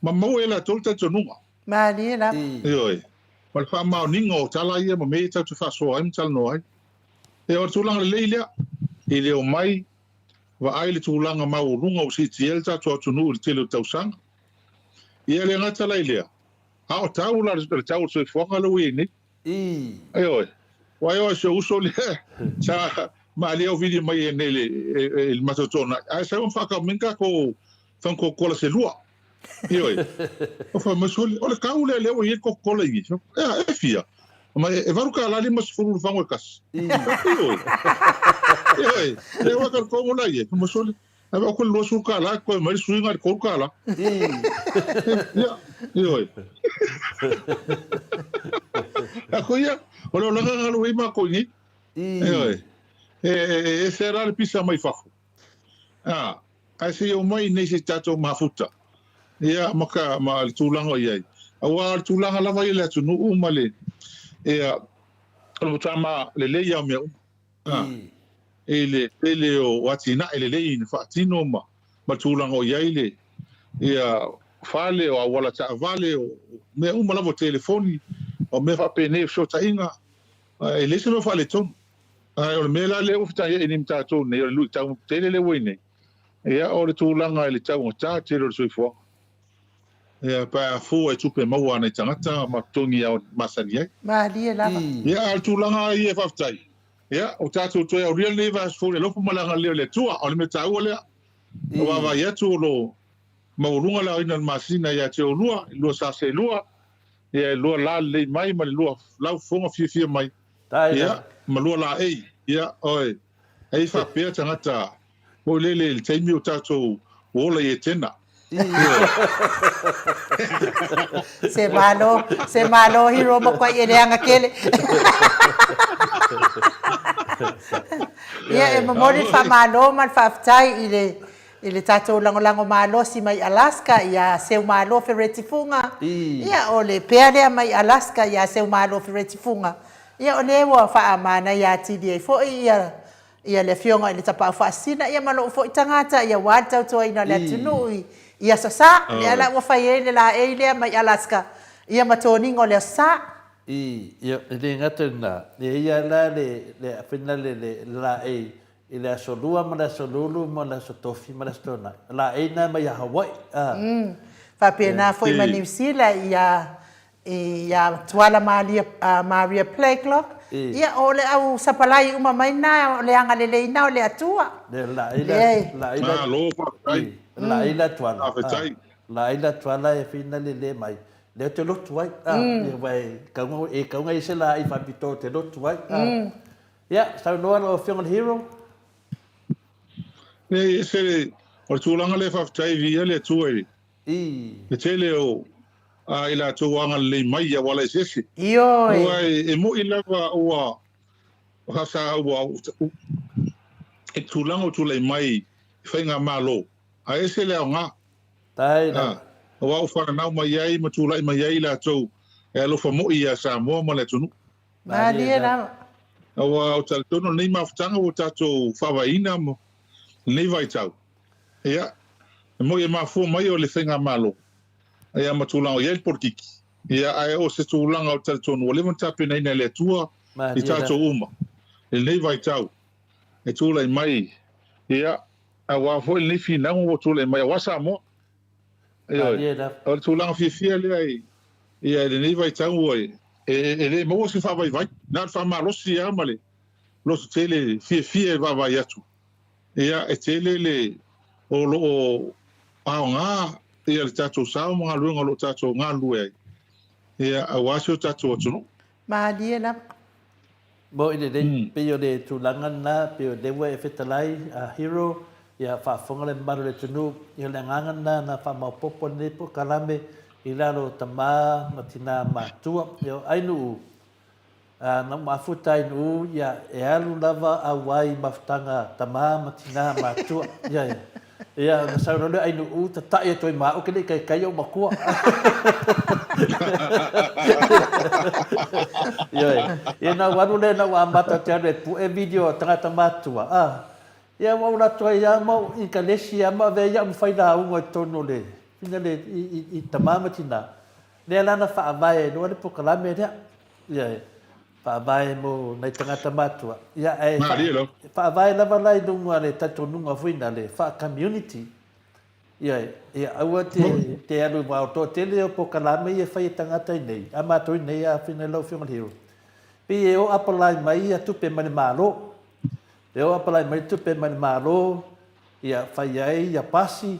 ma maua e latou le talitonuga. Malie lava. Ioe. Ma le faamaoniga o tala ia ma mea ia tatou te faasoa ai ma talanoa ai. Ia, o le tulaga lelei lea, i le omai vaai le tulaga maualuga ua siitia ai le tatou atunuu i le tele o tausaga. Ia, e le gata la i lea, a o tau la le tau o le soifuaga lea ua i ai nei. Ioe. Ua ioe si ou uso lea sa malie au vili mai nei i le matou toonai, ae sau ma faatau mai ni tatou fagu Coca-Cola se lua. Ioe. Ou fai mai, sole, o le tau lea lea ua i ai le Coca-Cola i i. Ea, e fia? Fai mai, e $8.50 le fagu e tasi. Ioe. Ioe. Lea ua talitonu la i ai. Fai mai, sole, Ae o ko le 20 kālā, koe mai le suiga i le 3 kālā. Ia, ioe. A ko ia, o le olaga galu ai mākou i nei. Ioe. E, e ese la le pisa mai fafo. A, ae se i omai i inei se i tatou mafuta, ia, ma ka, ma le tulaga o i ai. Aua o le tulaga lava ia i le atunuu ma le, ia, o le matua ma lelei lava o mea uma, a, i le tele o atinae lelei na faatino ma, ma le tulaga o i ai le, ia, fale, o auala taavale, o mea uma lava, o telefoni, o mea faapenei, o fesootaiga, e leai se mea o faaletonu. Ae o le mea la lea ua fetaiai nei ma tatou nei, o le luitau tele lea ua i nei, ia o le tulaga i le taugata tele o le soifuaga. Ia pe a fua i tupe maua a nai tagata ma totogi masani ai. Malie lava. Ia a o le tulaga ia faafetai, ia ua tatou toe aulia lenei vaiaso fou i le alofa ma le agalelei o le Atua. O le mea taua lea. Ua vaavaai atu o lo o maualuga le aoina o le masina ia te oulua, i le 2 sa seelua, ia e lua la lelei mai ma le lua lau fofoga fiafia mai. Ia, ma lua laei. Ia, oe, ai faapea tagata foi lele i le taimi o tatou ola i Etena. Se malo, se malo hero mo koe e leaga tele. Ia, e momoli le faamalo ma le faafetai i le i le tatou lagolago malosi mai Alaska ia Seumalo Fereti Fuga, ia o le pea lea mai Alaska ia Seumalo Fereti Fuga, ia o lea ua faamanaia atili ai foi ia ia le Afioga i le Tapaau Faasisina ia ma lou foi tagata ia aua le tautuaina o le atunuu i i Aso Sa, lea la ua fai ai le laei lea mai Alaska ia ma toniga o le Aso Sa. I, ia, e le gata i lena, e i ai la le, le, le, le laei I le Aso Lua ma le Aso Lulu ma le Aso Tofi ma le Aso Toonai. O laei na mai ia Hawaii. A. Mm. Faapena foi ma Niu Sila ia ia Tuala Malia Maria Blakelock. Ia o le au sapalai uma mai na o le agalelei na o le Atua. Le laei la laei la Malo faafetai. Laei la Tuala. Faafetai. Laei la Tuala e whina le le mai. Lea te lotu ai. A, ia e kaunga e kaunga i se laei faapitoa te lotu ai. A. Ia, saunoa lau Afioga i le Hero. Leai, ese le, o le tulaga lea faafetai viia le Atua i le tele o a i latou agalelei mai i auala eseese. Ioe. Aua e moi lava ua sa ua i tulaga ua tulai mai i faigamalo, ae ese le aoga. Tae lava. Aua ua fananau mai ai ma tulai mai ai i latou e alofa moi ia Samoa ma le atunuu. Malie lava. Aua ou te talitonu o lenei mafutaga ua tatou faavaeina ma lenei vaitau. Ia, e moi e mafua mai o le faigamalo, ia ma tulaga o i ai le polokiki. Ia, ae o se tulaga ou te talitonu ua leva ona tapenaina e le Atua i tatou uma i lenei vaitau e tulai mai, ia, aua foi lenei finauga ua tulai mai aua Samoa. Ioe. O le tulaga fiafia lea i, ia, i lenei vaitau ua e, e le maua se faavaivai, na o le faamalosi lava ma le loto tele fiafia e vaavaai atu. Ia, e tele le, o lo o aoga ia le tatou sao ma galuega o lo o tatou galulue ai, ia, aua si o tatou atunuu. Malie lava. Moi lelei, pei o le tulaga lena, pei o lea ua e fetalai a Hero, ia faafofoga le mamalu o le atunuu, ia o le agaga lena na faamaopoopo lenei polokalame i lalo o tama ma tina matua. Ia o Ainuu, na ou mafuta Ainuu, ia e alu lava auai i mafutaga tama ma tina matua. Ia, ia. Ia, ona sau loa lea o Ainuu, tatai atu ai ma au, ke le i kaikai ou matua. Ioe. Ia, na ou alu lea, na ou amata atu e pue video a tagata matua, a. Ia, ua ou alu atu ai lava ma ou ikalesi lava ma avea ai au ma failauga i totonu o le, fina le, i, i, i tama ma tina. Lea la na faavae ai loa le polokalame lea. Ioe. Faavae mo nai tagata matua. Ia, ae faavae lava la i luga le talitonuga foi na le faa-community. Ia, ia aua te, te alu i o toatele o polokalame ia e fai e tagata i nei, a matou i nei a fina lau Afioga i le Hero. Pei e o apalai mai ia tupe mai le Malo. E o apalai mai tupe mai le Malo, ia fai ai ia pasi,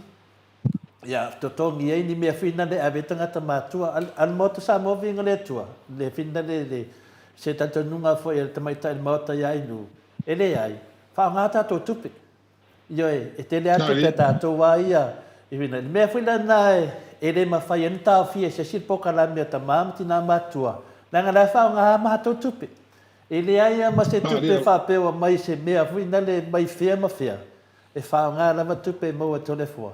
Ia, totogi ai ni mea whina le ave tagata matua. A le Maota Samoa viinga le Atua, le whina le, le, se talitonuga foi a le tamaitai le Maota ia Ainu, e leai, faaaoga tatou tupe. Ioe, e tele a tupe a tatou a ia i whina. Le mea foi lena e, e le mafai ai ona taofia e se isi le polokalame a tama ma tina matua, leaga la e faaaoga a matou tupe. E leai a ma se tupe faapea ua mai se mea foi nale mai fea ma fea, e faaaoga lava tupe e maua e Toleafoa,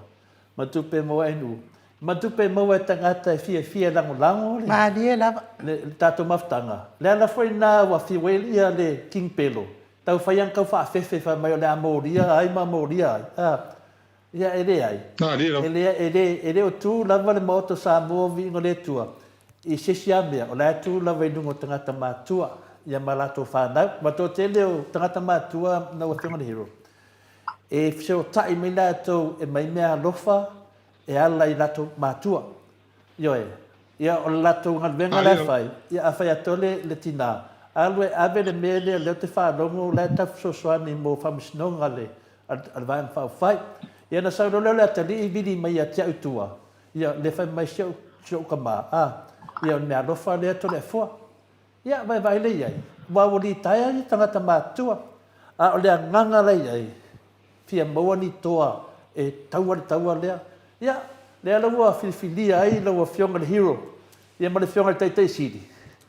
ma tupe e maua e Nu'u, ma tupe e maua e tagata e fiafia e lagolago le, Malie lava. le, le tatou mafutaga. Le ala foi lena ua fiu ai ia le King Pelo, tau fai ana tau faafefe fai mai o le a molia ai ma molia ai, a. Ia, e leai. E leai, e le, e le o tu lava le Maota o Samoa viiga o le Atua i se isi lava mea, o la e tu lava i luga o tagata matua, ia ma latou fanau. Ma toatele o tagata matua lau Afioga i le Hero, e fesotai mai latou e mai mea alofa e ala i latou matua. Ioe. Ia, o le latou galuega la e fai, ia a fai atoa le, le tina, alu e ave le mea lea, lea ou te faalogo o la e tau fesoasoani mo faamasinoga a le, a le Vaega Faaupufai. Ia ona sau loa lea o le atalii vili mai ia te au i tua, ia, lea fai mai si ou, si ou tama, a, ia o le meaalofa lea Toleafoa. Ia, vaevae lea i ai, aua ua litaea ia tagata matutua, a o le agaga la i ai, fia maua ni toa e taua le taua lea. Ia, lea la ua filifilia ai lau Afioga i le Hero, ia ma le Afioga i le Taitai Sili,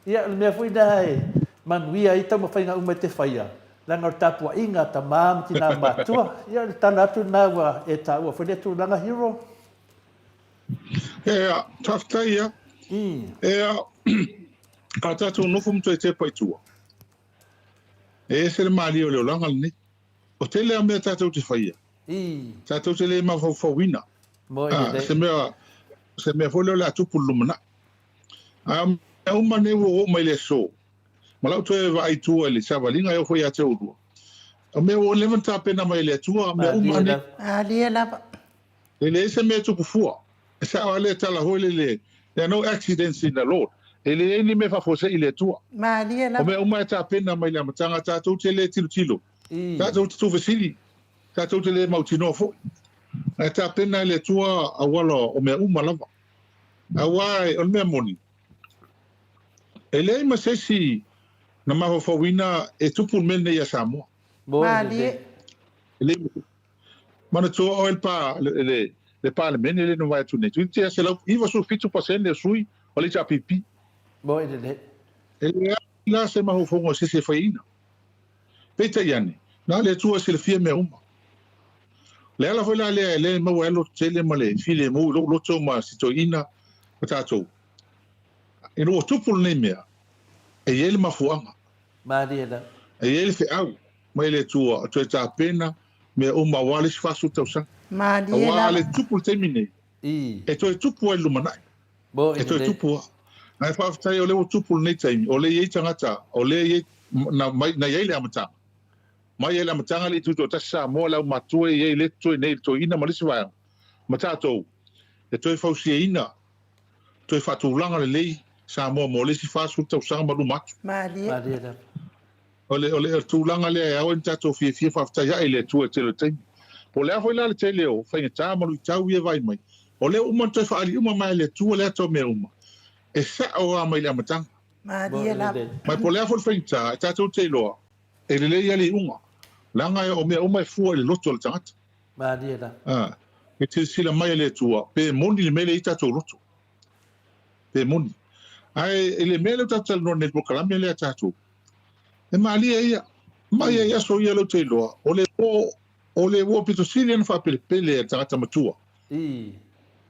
ia o le mea foi lea e manuia ai taumafaiga uma e te faia, leaga o le tapuaiga a tama ma tina matua. Ia o le tala atu lena ua e taua foi lea tulaga Hero. Ea, faafetai ia. Ea, a tatou nofo ma toe tepa i tua, e ese le malie o le olaga lenei. O tele a mea tatou te faia, tatou te le mafaufauina. A, se mea, se mea foi lea o le a tupu i le lumanai. A o mea uma nei ua oo mai i le aso, ma lau toe vaai i tua i le savaliga e oo foi ia te oulua, o mea ua leva ona tapena mai e le Atua, mea uma nei. Malie lava. E leai se mea e tupu fua. E sao lava lea tala foi lele, There are no accidents in the Lord. E leai ni mea faafuasei i le Atua. Malie lava. O mea uma e tapena mai le amataga, tatou te le tilotilo, tatou te tuufesili, tatou te le mautinoa foi. Ae tapena e le Atua auala o mea uma lava. Aua o le mea moni, e leai ma se isi na mafaufauina e tupu le mea lenei ia Samoa. Malie. E leai ma se isi. Manatua oe le, le Palemene lea na mavae atu nei, toeitiiti lava 197% o sui o le HRPP. Moi lelei. E leai la se mafaufauga o se isi e faiaina. Peitai ane, na o le Atua e silafia mea uma. O le ala foi la lea e le maua ai le loto tele ma le filemu i lou loto ma si toeaina ma tatou. Ina ua tupu lenei mea, e i ai le mafuaaga. Malie lava. E i ai le feau mai le Atua e toe tapena mea uma aua le isi 40 tausaga. Malie Aua lava. a le tupu le taimi nei, e toe tupu ai le lumanai. E toe tupu lava. Ae faafetai o lea ua tupu lenei taimi, o lea e i ai tagata, o lea e i ai, na, mai, na i ai le amataga. Mai ai le amataga le i tutoatasi Samoa, le aumatua e i ai lea totoe nei, le toeaina ma le isi vaega, ma tatou, e toe fausiaina, toe faatulaga lelei Samoa mo le isi 40 tausaga ma luma atu. Malie. Malie lava. O le, o le tulaga lea e ao ai ona tatou fiafia faafetai ae i le Atua i le tele o taimi. Po o le a foi la le tele o faigata ma luitau ia e vaai mai, o lea ua uma ona toe faaali uma mai e le Atua le ata o mea uma, e sao lava mai le amataga. Malie lava. Ma po o le a foi le faigata, e tatou te iloa, e lelei lava le iuga, leaga o mea uma e fua i le loto o le tagata. Malie lava. A, e silasila mai e le Atua, pe moni le mea lea e i ai tatou loto. Pe moni. Ae i le mea lea ua tatou talanoa nei i le polokalame lea a tatou, E malie ia. Mai ai aso ia lou te iloa, o le uo, o le uo pito sili ona faapelepele e le tagata matua.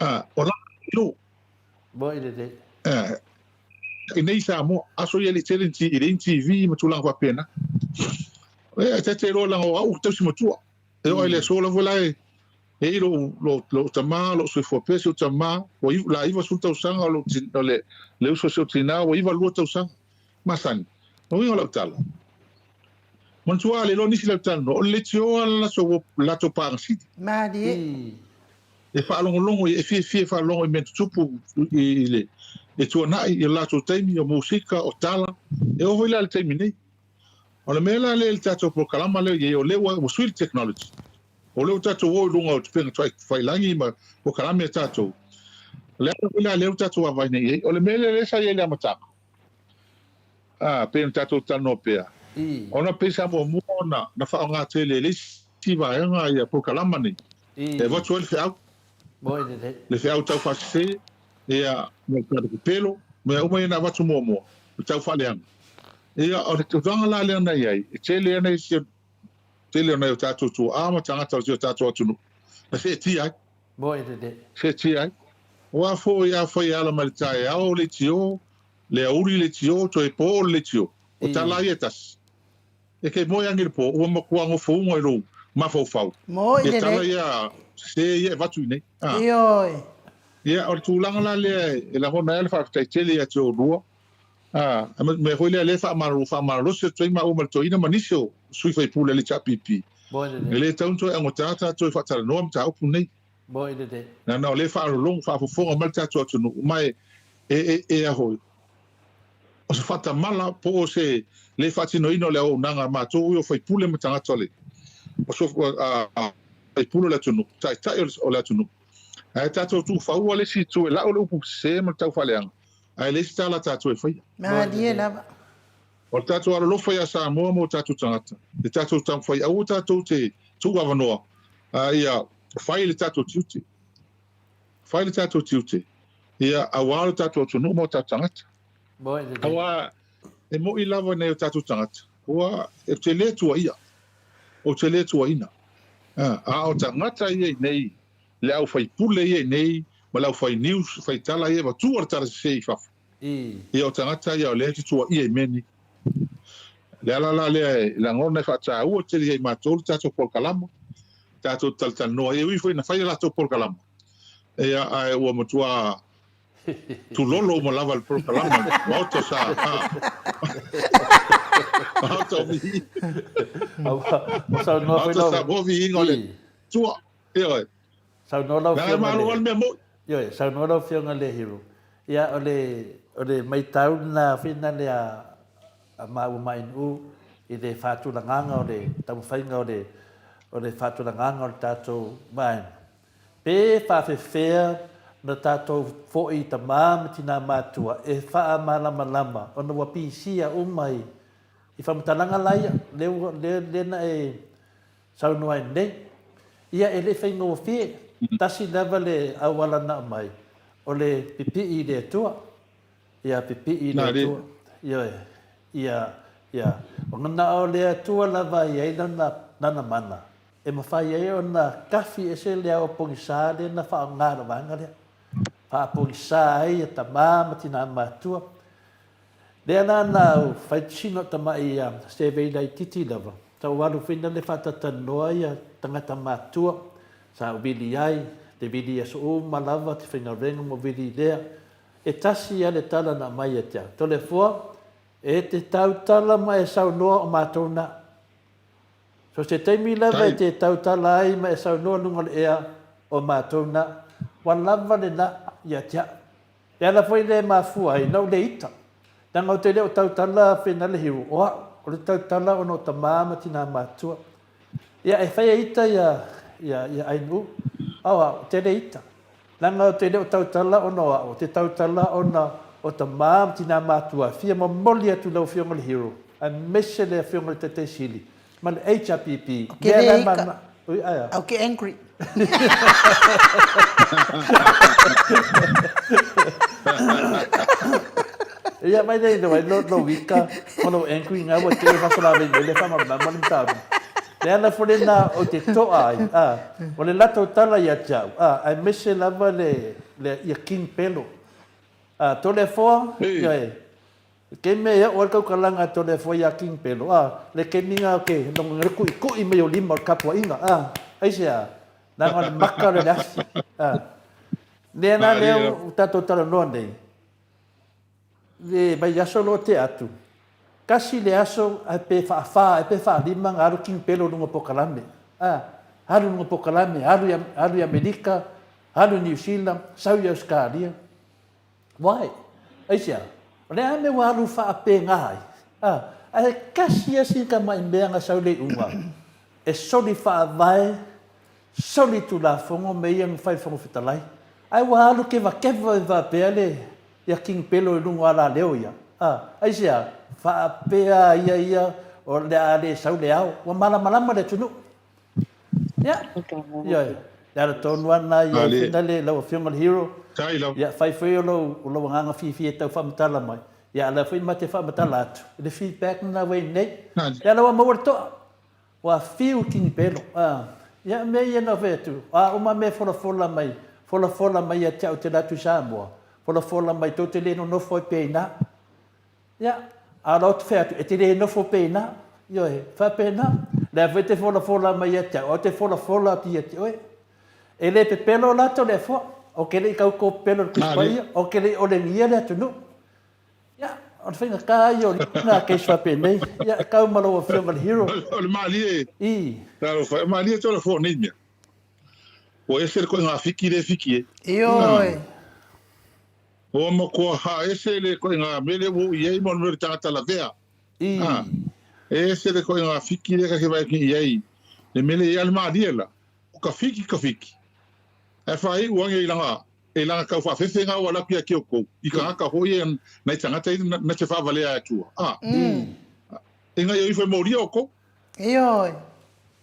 A, o lana ilo. Moi lelei. A, i nei Samoa, aso ia le tele i le TV ma tulaga faapena. E, ta te iloa leaga o au tausi matua. E oo lava i le aso lava la e e i lou, lou, lou tama, lou soifua pea si ou tama, ua la 90 tausaga o lou, o le, le uso o si ou tina, ua 92 tausaga. Masani. O uiga o lau tala, manatua a le iloa nisi lau talanoa, o le leitioa le latou, latou paaga sili. Malie. E faalogologo ia, e fiafia e faalogologo i mea tutupu i, i le, e tuanai i o latou taimi, o musika, o tala, e oo foi la i le taimi nei. O le mea la lea i le tatou polokalama lea i ai, o lea ua, ua sui le technology. O lea ua tatou o i luga o tupega tafailagi ma polokalame a tatou. O le ala foi la lea ua tatou vaavaai nei i ai. O le mea lea lea sa i ai i le amataga, a, pei ona tatou talanoa pea, ona pei sa muamua ona na faaaoga tele e le isi vaega ia polokalama nei, e avatu ai le feau, le feau tau faasese, ia, ma le pelo, mea uma ia na avatu muamua, le tau faaleaga. Ia, o le tulaga la lea na i ai, e tele ana isi, tele o nai o tatou tuaa ma tagata o si o tatou atunuu na seetia ai. Moe lelei. Seetia ai. Aua foi afai e ala mai le taeao o leitio, le aouli leitio, toe po o le leitio, o tala ia e tasi. E te moe ane i le po, ua matua nofouga i lou mafaufau. Moe Ia tala lelei. ia sese ia e avatu i inei. A. Ioe. Ia, o le tulaga la lea e lagona ai le faafetai tele ia te oulua. A, a mea foi lea o lea e faamalolo, faamalolosi atu ai maua ma le toeaina ma nisi o sui faipule a le HRPP. Moe E lelei. le tatau ona toe augata tatou e faatalanoa mataupu nei. Moe lelei. Leaga o lea e faalologo, faafofoga mai le tatou atunuu, ma e, e, e, e a foi, o se faatamala po o se le faatinoina o le auaunaga a matou ia o faipule ma tagata o le o so, a, a, faipule o le atunuu, taitai o le, o le atunuu. Ae tatou tuufaua le isi itu e lau le upu sese ma le taufaaleaga, ae leai se tala a tatou e faia. Malie lava. O le tatou alolofa ia Samoa ma o tatou tagata, le tatou taumafai aua tatou te tuuavanoa, a ia fai le tatou tiute. Fai le tatou tiute, ia aua lo tatou atunuu ma o tatou tagata. Aua e moʻi lava nai o tatou tagata, ua ou te le tuuaia, ou te le tuuaina. A o tagata ia i nei, le au faipule ia i nei, ma le au fai news, fai tala ia e avatua le tala sese i fafo. Ia o tagata ia o lea e te tuuaia i mea nei. O le ala la lea e lagona e faataua tele ia i matou le tatou polokalama, tatou te talatalanoa ai, e ui foi ina fai le latou polokalama, ia ae ua matua tulolo uma lava le polokalama i le Maota o sa, Maota o Viiga. Maota o Samoa Viiga o le Atua. Ioe. Saunoa lau Leaga e Afioga i malo le. lava le mea moni. Ioe, saunoa lau Afioga i le Hero. Ia, o le, o le maitau lena foi nale a, a maua ma Ainuu i le faatulagaga o le taumafaiga o le, o le faatulagaga o le tatou vaega. Pe faafefea na tatou foi i tamā ma tinā matua e faamalamalama ona ua pisia uma i, i faamatalaga la ia, lea ua, lea, lea na e Saunoa ai nei. Ia e le i faigofie, tasi lava le auala na aumai, o le pipii i le Atua. Ia pipii i le Atua. Ioe. Ia, ia. Ona na o le Atua lava e i ai lana, lana mana, e mafai ai ona kafi ese le ao pogisa lea na faaaoga e le vaega lea. Faapogisa ai ia tama ma tina matua. Lea la na ou fai sina o tamai survey laititi lava, sa ou alu foi nale faatatalanoa ia tagata matua sa ou vili ai, te vili aso uma lava te faigaluega ma vili lea. E tasi a le tala na aumai ia te au, Toleafoa, e te tautala ma e saunoa o matou na. So se taimi lava e te tautala ai ma e saunoa luga o le ea o matou na, ua lava lena ia te au. E ala foi lea e mafua ai na ou le ita. Leaga ou te le o tautala Fenale Hero, o au, o le tautala ona o tamā ma tinā matua. Ia, e fai e ita ia, ia, ia Ainuu, a o au, ou te le ita. Leaga ou te le o tautala ona o au, ou te tautala ona o tamā ma tinā matua e fia momoli atu i lau Afioga i le Hero, aemaise le Afioga i le Taitai Sili, ma le HRPP, Ou ke mea le la e ika. ma, ui, ae a? Au ke angry. Ia mai nei lou ai lou ika ma lou angry nga ua te fasalavei mai le faamalamalama le mataupu. Le ala foi lena ou te toa ai, a, o le latou tala ia te au, a, aemaise lava le, le, ia King Pelo. A, Toleafoa, ioe, Ke mea e oo ai le tautalaga a Toleafoa iā King Pelo, a, le kemi nga ke logo le kuʻikuʻi mai o lima o le tapuaiga, a, aisea, leaga o le maka lea o le afi, a. Lea la lea ua tatou talanoa nei, le vaiaso loa tea atu, tasi le aso ae pe faafa ae pe faalima na alu King Pelo i luga o polokalame, a, alu i luga o polokalame, alu i, alu i Amerika, alu i Niu Sila, sau i Ausetalia. Why? Aisea? O le a mea ua alu faapena ai? A, ae tasi lava sina tamai mea na sau le iuga, e soli faavae, soli tulafono me ia na fai le Fofoga Fetalai. Ae ua alu kevakeva ai faapea le ia King Pelo i luga o alaleo ia. A, aisea? Faapea a ia ia o le a le sau le ao. Ua malamalama le atunuu. Ia, ioe, le ala tonu lava lena i ai foi na le lau Afioga i le Hero. Ia, fai foi o lou, o lou agaga fiafia e tau faamatala mai. Ia, a o lea foi ma te faamatala atu i le feedback lena ua i nei. Ia, la ua maua le toa. Ua fiu i Kinipelo. Ia, o mea ia na fai atu, o a uma mea e folafola mai, folafola mai ia te au ou te alu atu i Samoa, folafola mai tou te le nonofo ai pea i ina. Ia, a o lau atu fai atu, e te le nofo pea i ina. Ioe, faapena. O lea foi e te folafola mai ia te au, ae ou te folafola atu ia te oe. E le pepelo latou le Afoa, ou te le i tau pepelo i le Tusi Paia, ou te le i olegia le atunuu. Ia, o le faigata ia o nā case faapenei. Ia, e kau ma lau Afioga i le Hero. O le malie, talofa, e malie tau le Afoa nei mea. Ua ese le koiga fiki le fiki e. Ioe. Ua matua haese le koiga mele ua i ai ma le mea o le tagata lavea. E ese le koiga fiki le kake vai ki i ai. Le mele i a le malie la. O ka fiki ka fiki. Ae faaiu ange i langa e langa kau faafefe nga ua laku ia ki oukou, i kagaka hoi e nai tagata i na te faavalea e Atua. A. E ngai o ifo e molia oukou. Ioe.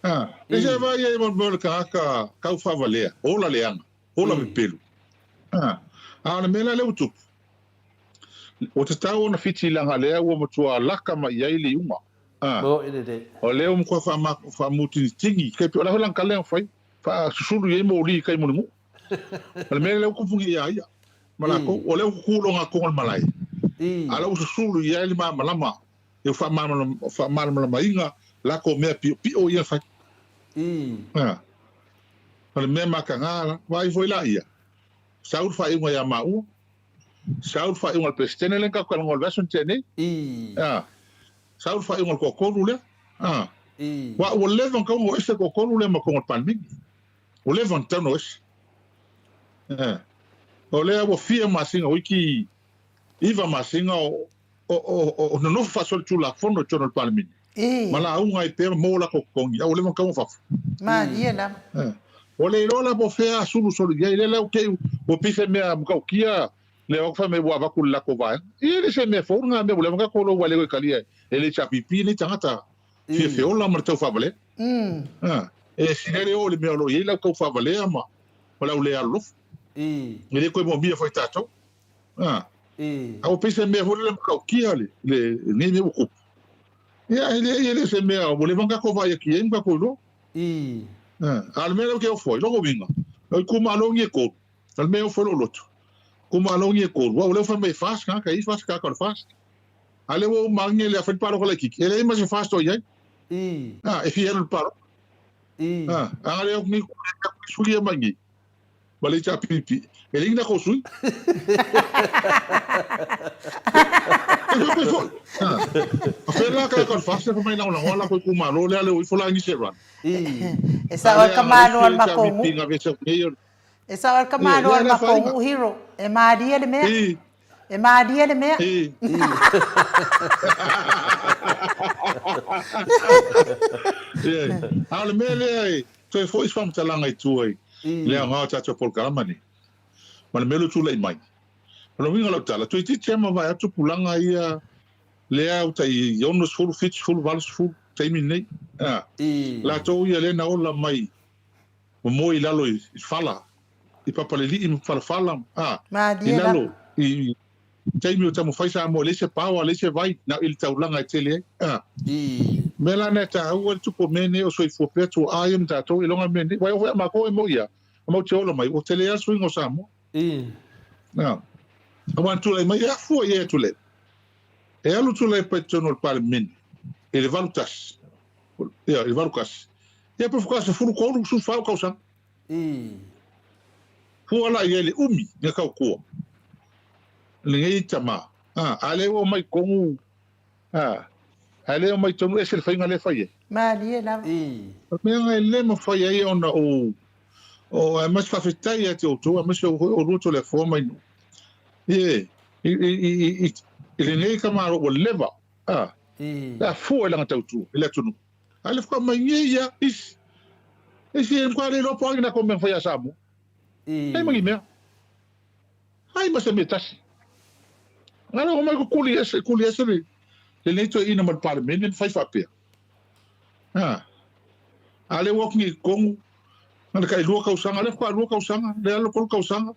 A. E se vai e mo le kagaka kau faavalea, ola leaga, ola pepelu. A. A o le mea la lea ua tupu, ua tatau ona fiti langa lea ua matua laka mai i ai le iuga. A. O lea ua matua faamutinitini, kai pei o le a foi lana tala lea na fai, faasusulu i ai moli i tai mulimu'u. O le mea lea ua tupu nei ia ia ma latou, o lea ua tutu loa totonu o le malae, a o lea ua susulu i ai le malamalama, le faamalamalamaina latou mea piopio ia na fai. A. O le mea mataga la, vaai foi laia, sau le faaiuga ia maua, sau le faaiuga a le Peresetene lea na tatou talanoa i le vaiaso na tea nei. A. Sau le faaiuga o le toatolu lea. A. Aua ua leva ona tatau ona o ese le toatolu lea ma totonu o le Palemene. Ua leva ona tatau ona o ese. A. O lea ua fia masina, toeitiiti iva masina o, o, o, o nonofo faasolitulafono i totonu o le Palemene. Ma lauga ai pea ma maua o latou totogi, a ua leva ona tatau ona fafo. Malie lava. A. Ua le iloa la po o fea a sulusulu i ai, lea la ua te i ua pei se mea matautia le o fai mai ua avatu i le latou vaega. Ia e le se mea fou lena mea ua leva ona tatou iloa ua le talia e le HRPP nei tagata fia feola ma le tau faavalea. E sili ai le o i le mea o lo o i ai le au tau faavalea ma le au le alolofa. E le toe moomia foi e tatou. A ua pei se mea foi lele matautia lenei mea ua tupu. Ia e leai e le o se mea ua leva ona tatou vaai atu i ai ma tatou iloa. A o le mea lea ou te ofo ai, lona uiga, o itumalo nei e tolu, O le mea e ofo ai lou loto, itumalo nei e tolu, aua o lea ua fai mai e FAST tagata e i FAST tagata o le FAST. A lea ua uma ane le a fai le palota laitiiti, e leai ma se FAST o i ai. A, e fia alu i le palota. A, a lea nei sui ia mai nei, ma le HRPP, e leai ni latou sui. E fai foi. A fea la tagata o le FAST e fai mai lagolagoa latou itumalo lea, lea ua ifo la nisi e run. E sao ai ka malo a le matou nuu. E sao ai le tamaloa o le matou nuu hero. E malie le mea. E malie le mea. A o le mea lea e toe foi se faamatalaga i tua i le aoga o tatou polokalama nei, ma le mea lea ua tulai mai. O le uiga o lau tala, toeitiiti lava mavae atu tupulaga ia lea ua tai 60, 70, 80 taimi lenei. Latou ia lea na ola mai momoe i lalo i fala, i Papalelii ma Falafala, a, i lalo i taimi o taumafai Samoa, e leai se power, leai se vai, na o i le taulaga e tele ai, a. O mea la na e taua le tupu o mea nei o soifua pea tuaa ia ma tatou iloga mea nei. Aua e oo foi ia matou e moi a, matou te ola mai, ua tele lava le suiga o Samoa. A. Aua na tulai mai, e afua i ai atu le, e alu Tuilaepa i totonu o le Palemene i le 81, ia, i le 81, Ia pe faatoa 13, 14 tausaga. Fua la i ai le umi na tautua lenei tama. A, a lea ua omai tonu, a, a lea omai tonu ese le faiga lea e fai ai. Malie lava. O le mea lena e le mafai ai ona ou, o, aemaise faafetai ia te outou, aemaise o oulua Toleafoa ma Ainuu. Ie, i, i, i, i, i lenei tamaloa ua leva, a, le a fua i lana tautua i le atunuu. A le faatoa mai nei ia, isi. Isi e matua le iloa po o ai na kou mea na fai ia Samoa. Ai ma ni mea. Ai ma se mea tasi. Na le omai ko kuli ese, kuli ese le lenei toeaina ma le Palemene ma fai faapea. Ha. A le ua atu nei i totonu, na le tailua tausaga, lea faatoa lua tausaga, lea le tolu tausaga.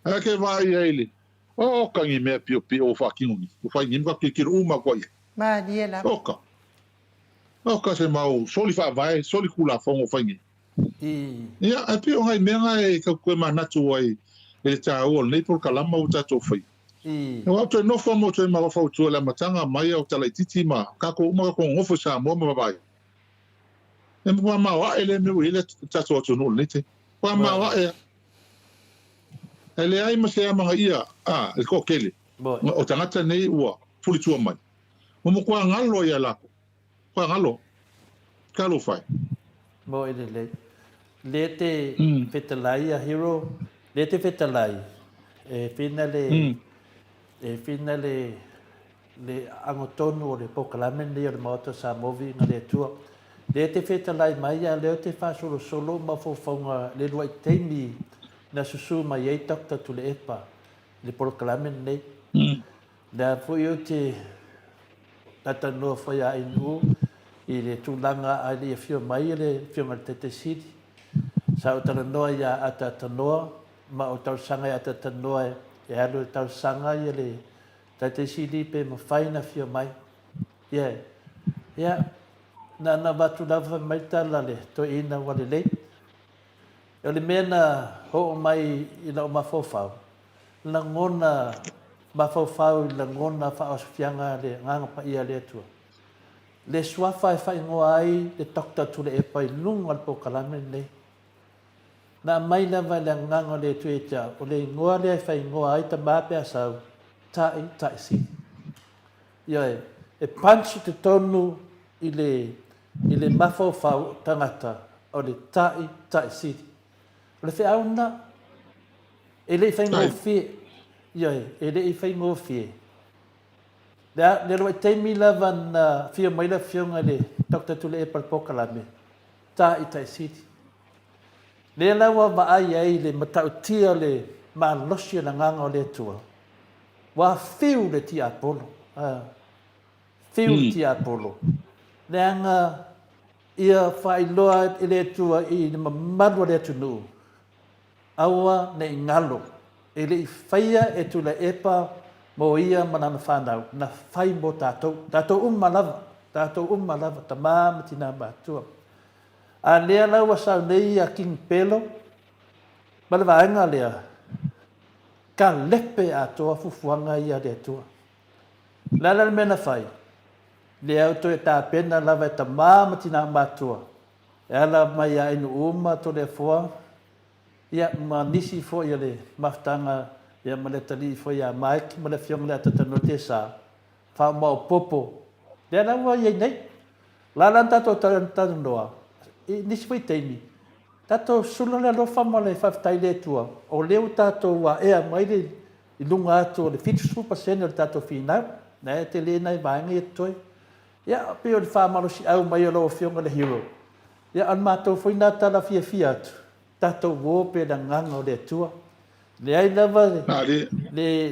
Ae ke vaai ai le. Oka ni mea piopio ua faatino nei, ua fai nei ma tatou tilotilo uma atu ai i ai. Malie lava. Oka. Oka se mau soli faavae, soli Tulafono ua fai nei. Ia, ae pei o nai mea na e tatou toe manatu ai i le taua o lenei polokalama ua tatou faia. Aua ou toe nofo ma ou toe mafaufautua i le amataga mai o tala itiiti ma tatou uma tatou nonofo i Samoa ma vaavaai. E matua maoae lea mea ua i ai le tatou atunuu i lenei taimi. Matua maoae lava. E leai ma se amanaia a le toatele o tagata nei ua fulitua mai. Ua matua galo ia latou. Matua galo. Talofa e. Moi lelei. Le te fetalai a Hero, le te fetalai, e whina le, e whina le, le angotonu o le polokalame lenei o le Maota o Samoa Viiga le Atua. Le te fetalai mai a lea o te faasolosolo mafaufauga le lua'i taimi na susu mai ai Doctor Tuleepa i le polokalame lenei. Lea foi ou te talatalanoa foi a Ainuu i le tulaga a le i afio mai le Afioga i le Taitai Sili. Sa ou talanoa ia Ataatanoa ma ou talosaga ia Ataatanoa e alu e talosaga ia le Taitai Sili pe mafai ona afio mai. Ia, ia, na ona avatu lava fai mai le tala a le toeaina ua lelei. O le mea na oo mai i lou mafaufau, lagona mafaufau i lagona faaosofiaga a le Agaga Paia a le Atua. Le suafa e faaigoa ai le Doctor Tuleepa i luga o le polokalame lenei. Na aumai lava e le Agaga o le Atua ia te au, o le igoa lea e faaigoa ai tama pe a sau, Ta'i Ta'i Sili. Ioe, e punch i totonu i le, i le mafaufau o tagata o le Ta'i Ta'i Sili. O le feau lena, e le i faigofie, ioe, e le i faigofie. Le, le luai taimi lava na afio mai le afioga i le Doctor Tuleepa i le polokalame, Ta'i Ta'i Sili. Lea la ua vaai ai le matautia o le malosi o le Agaga o le Atua, ua fiu le tiapolo, a, fiu le tiapolo, leaga ia faailoa e le Atua i le mamalu o le atunuu, aua ne i galo, e le i faia e Tuilaepa mo ia ma lana fanau, na fai mo tatou, tatou uma lava, tatou uma lava, tama ma tina matutua. A lea la ua sau nei ia King Pelo ma le vaega lea, kalepe atoa fuafuaga ia a le Atua. O le a la le mea na fai? Lea ua toe tapena lava e tama ma tina matua e ala mai ia Ainuu ma Toleafoa, ia ma nisi foi o le mafutaga ia ma le atalii foi ia Mike ma le afioga i le Atatanoa Tesa, faamaopoopo. Lea la ua i ai nei. La la na tatou talanoa i nisi foi taimi, tatou sula le alofa ma le faafetai i le Atua, o lea ua tatou aea mai le i luga atu o le 70% o le tatou finau, na e tele nai vaega ia totoe. Ia, pei o le faamalosiau mai o lau Afioga i le Hero, ia, o le matou foi na tala fiafia atu, tatou o pea i le agaga o le Atua. Leai lava le,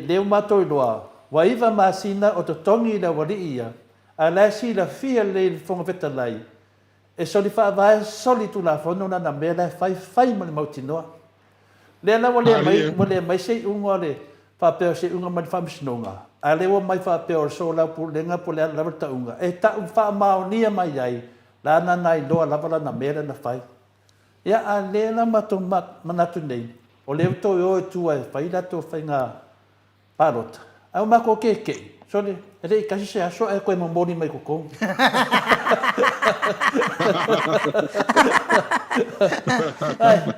lea ua matou iloa, ua iva masina o totogi le aualii ia, A la e silafia lelei e le Fofoga Fetalai, e soli faavae soli tulafono lana mea la e fai, fai ma le mautinoa. Lea la ua le mai, ua le mai se iuga o le faapea o se iuga mai le Faamasinoga, a lea ua mai faapea o le soolaupulega po o le a lava le tauga, e tau faamaonia mai ai, lana na iloa lava lana mea lea na fai. Ia, a lea la matou manatu nei, o lea ua toe o i tua e fai latou faiga Palota. Ae ua matou kekeʻi, sole, e le i tasi se aso ae toe momoli mai totonu. Ae,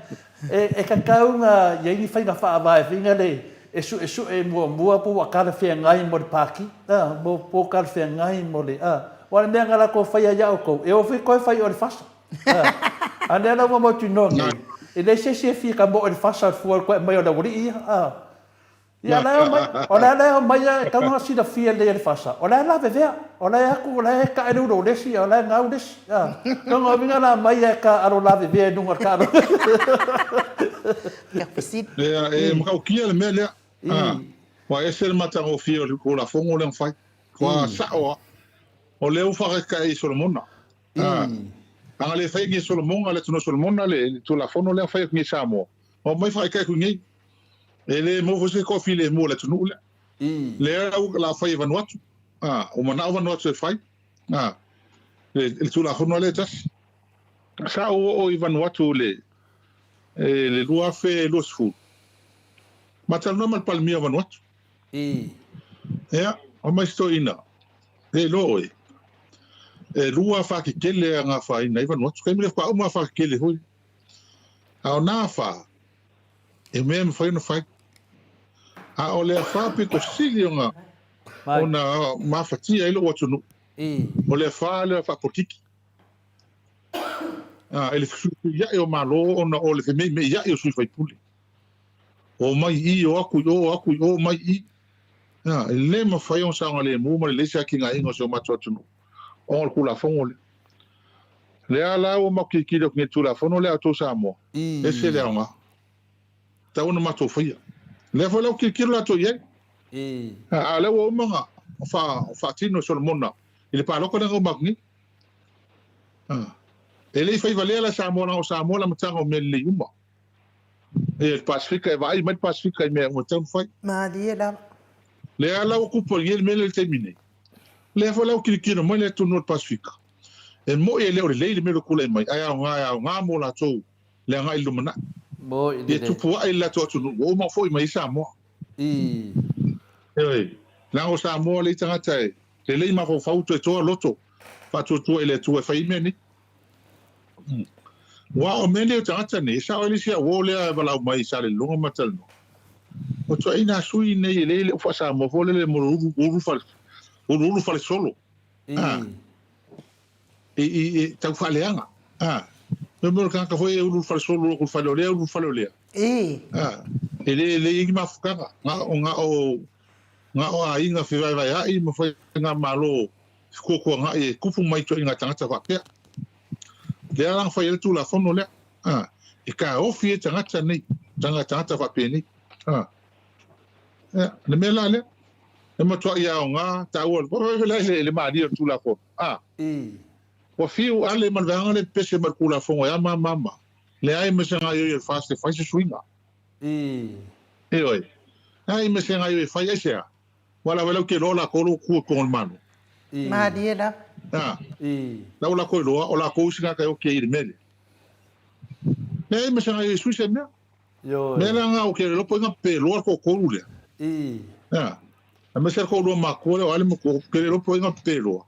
e, e tatau na i ai ni faiga faavae foi na le e suesue muamua po ua talafeagai mo le Pati, a, mo, po talafeagai mo le, a. Aua o le mea na latou faia ia outou, e o foi toe fai o le fasa. A, a lea la ua mautinoa nei, e leai se isi e fia tamoe i le fasa o le fua o le toe aumai o le aualii ia, a. Ia, o la e omai, o la e omai e tatau ona silafia lelei e le FASA, o la e lavevea, o la e atu, o la e tae le ulo o le isi, o la e gau le isi. Lona uiga la aumai e taaalo lavevea i luga o le taaalo. Ia, e matautia le mea lea. Ua ese le matagofie o le Tulafono lea na fai. Ua sao lava. O lea ua faataitai i Solomona. A na le faia nei e Solomona, le atunuu o Solomona le Tulafono lea na fai atu nei e Samoa, ua omai faataitai atu i inei. E le maua foi se toafilemu o le atunuu lea. Lea la o le a fai e Vanuatu. A, ua manao Vanuatu e fai, a, le, le Tulafono lea e tasi. Sa ou oo i Vanuatu i le, i le 2020, ma talanoa ma le Palemia o Vanuatu. Ia, fai mai si toeaina, E iloa oe, e lua afa tetele e agafaina ai Vanuatu. Taimi lea faatoa uma afa tetele foi. A o na afa, e mea e mafai ona fai. A o le afa pito sili ona ona mafatia ai lou atunuu, o le afa lea faapolokiki. A, i le fesuisuia'i o Malo ona o le feme'ime'ia'i o sui faipule. Omai i i, o atu i o, o atu i o, omai i i. A, e le mafai ona saogalemu ma lelei se atinaeina o si o matou atunuu ona o le Tulafono lea. Lea la ua matou tilotilo atu nei i le Tulafono lea a outou Samoa, ese le aoga. Tatau ona matou faia. Lea foi la ua tilotilo latou i ai. A o lea ua uma ona faatino e Solomona i le palota lea na uma atu nei. E le i fai valea la Samoa leaga o Samoa le amataga o mea lelei uma. E le Pasefika e vaai mai le Pasefika i mea uma e tatau ona fai. Malie lava. Lea la ua tupu ai nei le mea lea i le taimi nei. Lea foi la ua tilotilo mai le atunuu o le Pasefika, e moi e le o lelei le mea ua tulai mai, ae aoga e aoga mo latou le agai i le lumanai. Ia tupu ae i le latou atunuu ua uma foi mai ai Samoa. Ioe, leaga o Samoa lea tagata e lelei mafaufau toetoa loto faatuatua i le Atua e fai ai mea nei. Aua o mea nei o tagata nei, e sao ai le isi au uo lea e valaau mai i Salelologa ma talanoa. O ituaiga sui nei e le o faa-Samoa foi lele mo le ulu ulu fale, ulu ulu falesolo. Ah. I, i, i tau faaleaga. Ah. Mea mo le tagata foi e ulu ulu falesolo o fale o lea, ulu ulu fale o lea. I. Ah. E le, le i ni mafutaga. Nga o, nga o, nga o aiga fevaevaea'i ma faigamalo fetuatuanga'i e tupu mai ituaiga tagata faapea. Lea la na fai ai le Tulafono lea, a, e taofi ai tagata nei, tagata faapenei. A, ia, le mea la lea, e matuai aoga taua le, le malie o le Tulafono. A, ua fiu Ale ma le vaega lea e pepese mai le Tulafono e a ma ma ma, leai ma se gaoioi a le FAST e fai se suiga. Ioe, leai ma se gaoioi e fai, aisea? Ua lava lau te iloa o lakou lo ku i totonu o le Malo. Malie lava. A. La ua lakou iloa, o lakou isi tagata e oki ai i le mea lea. Leai ma se gaoioi e sui se mea. Mea la na ou te iloa po o ina peloa le toatolu lea. A. Aemaise le toalua matua lea o Ale ma Tuuu, ou te le iloa po o ina peloa.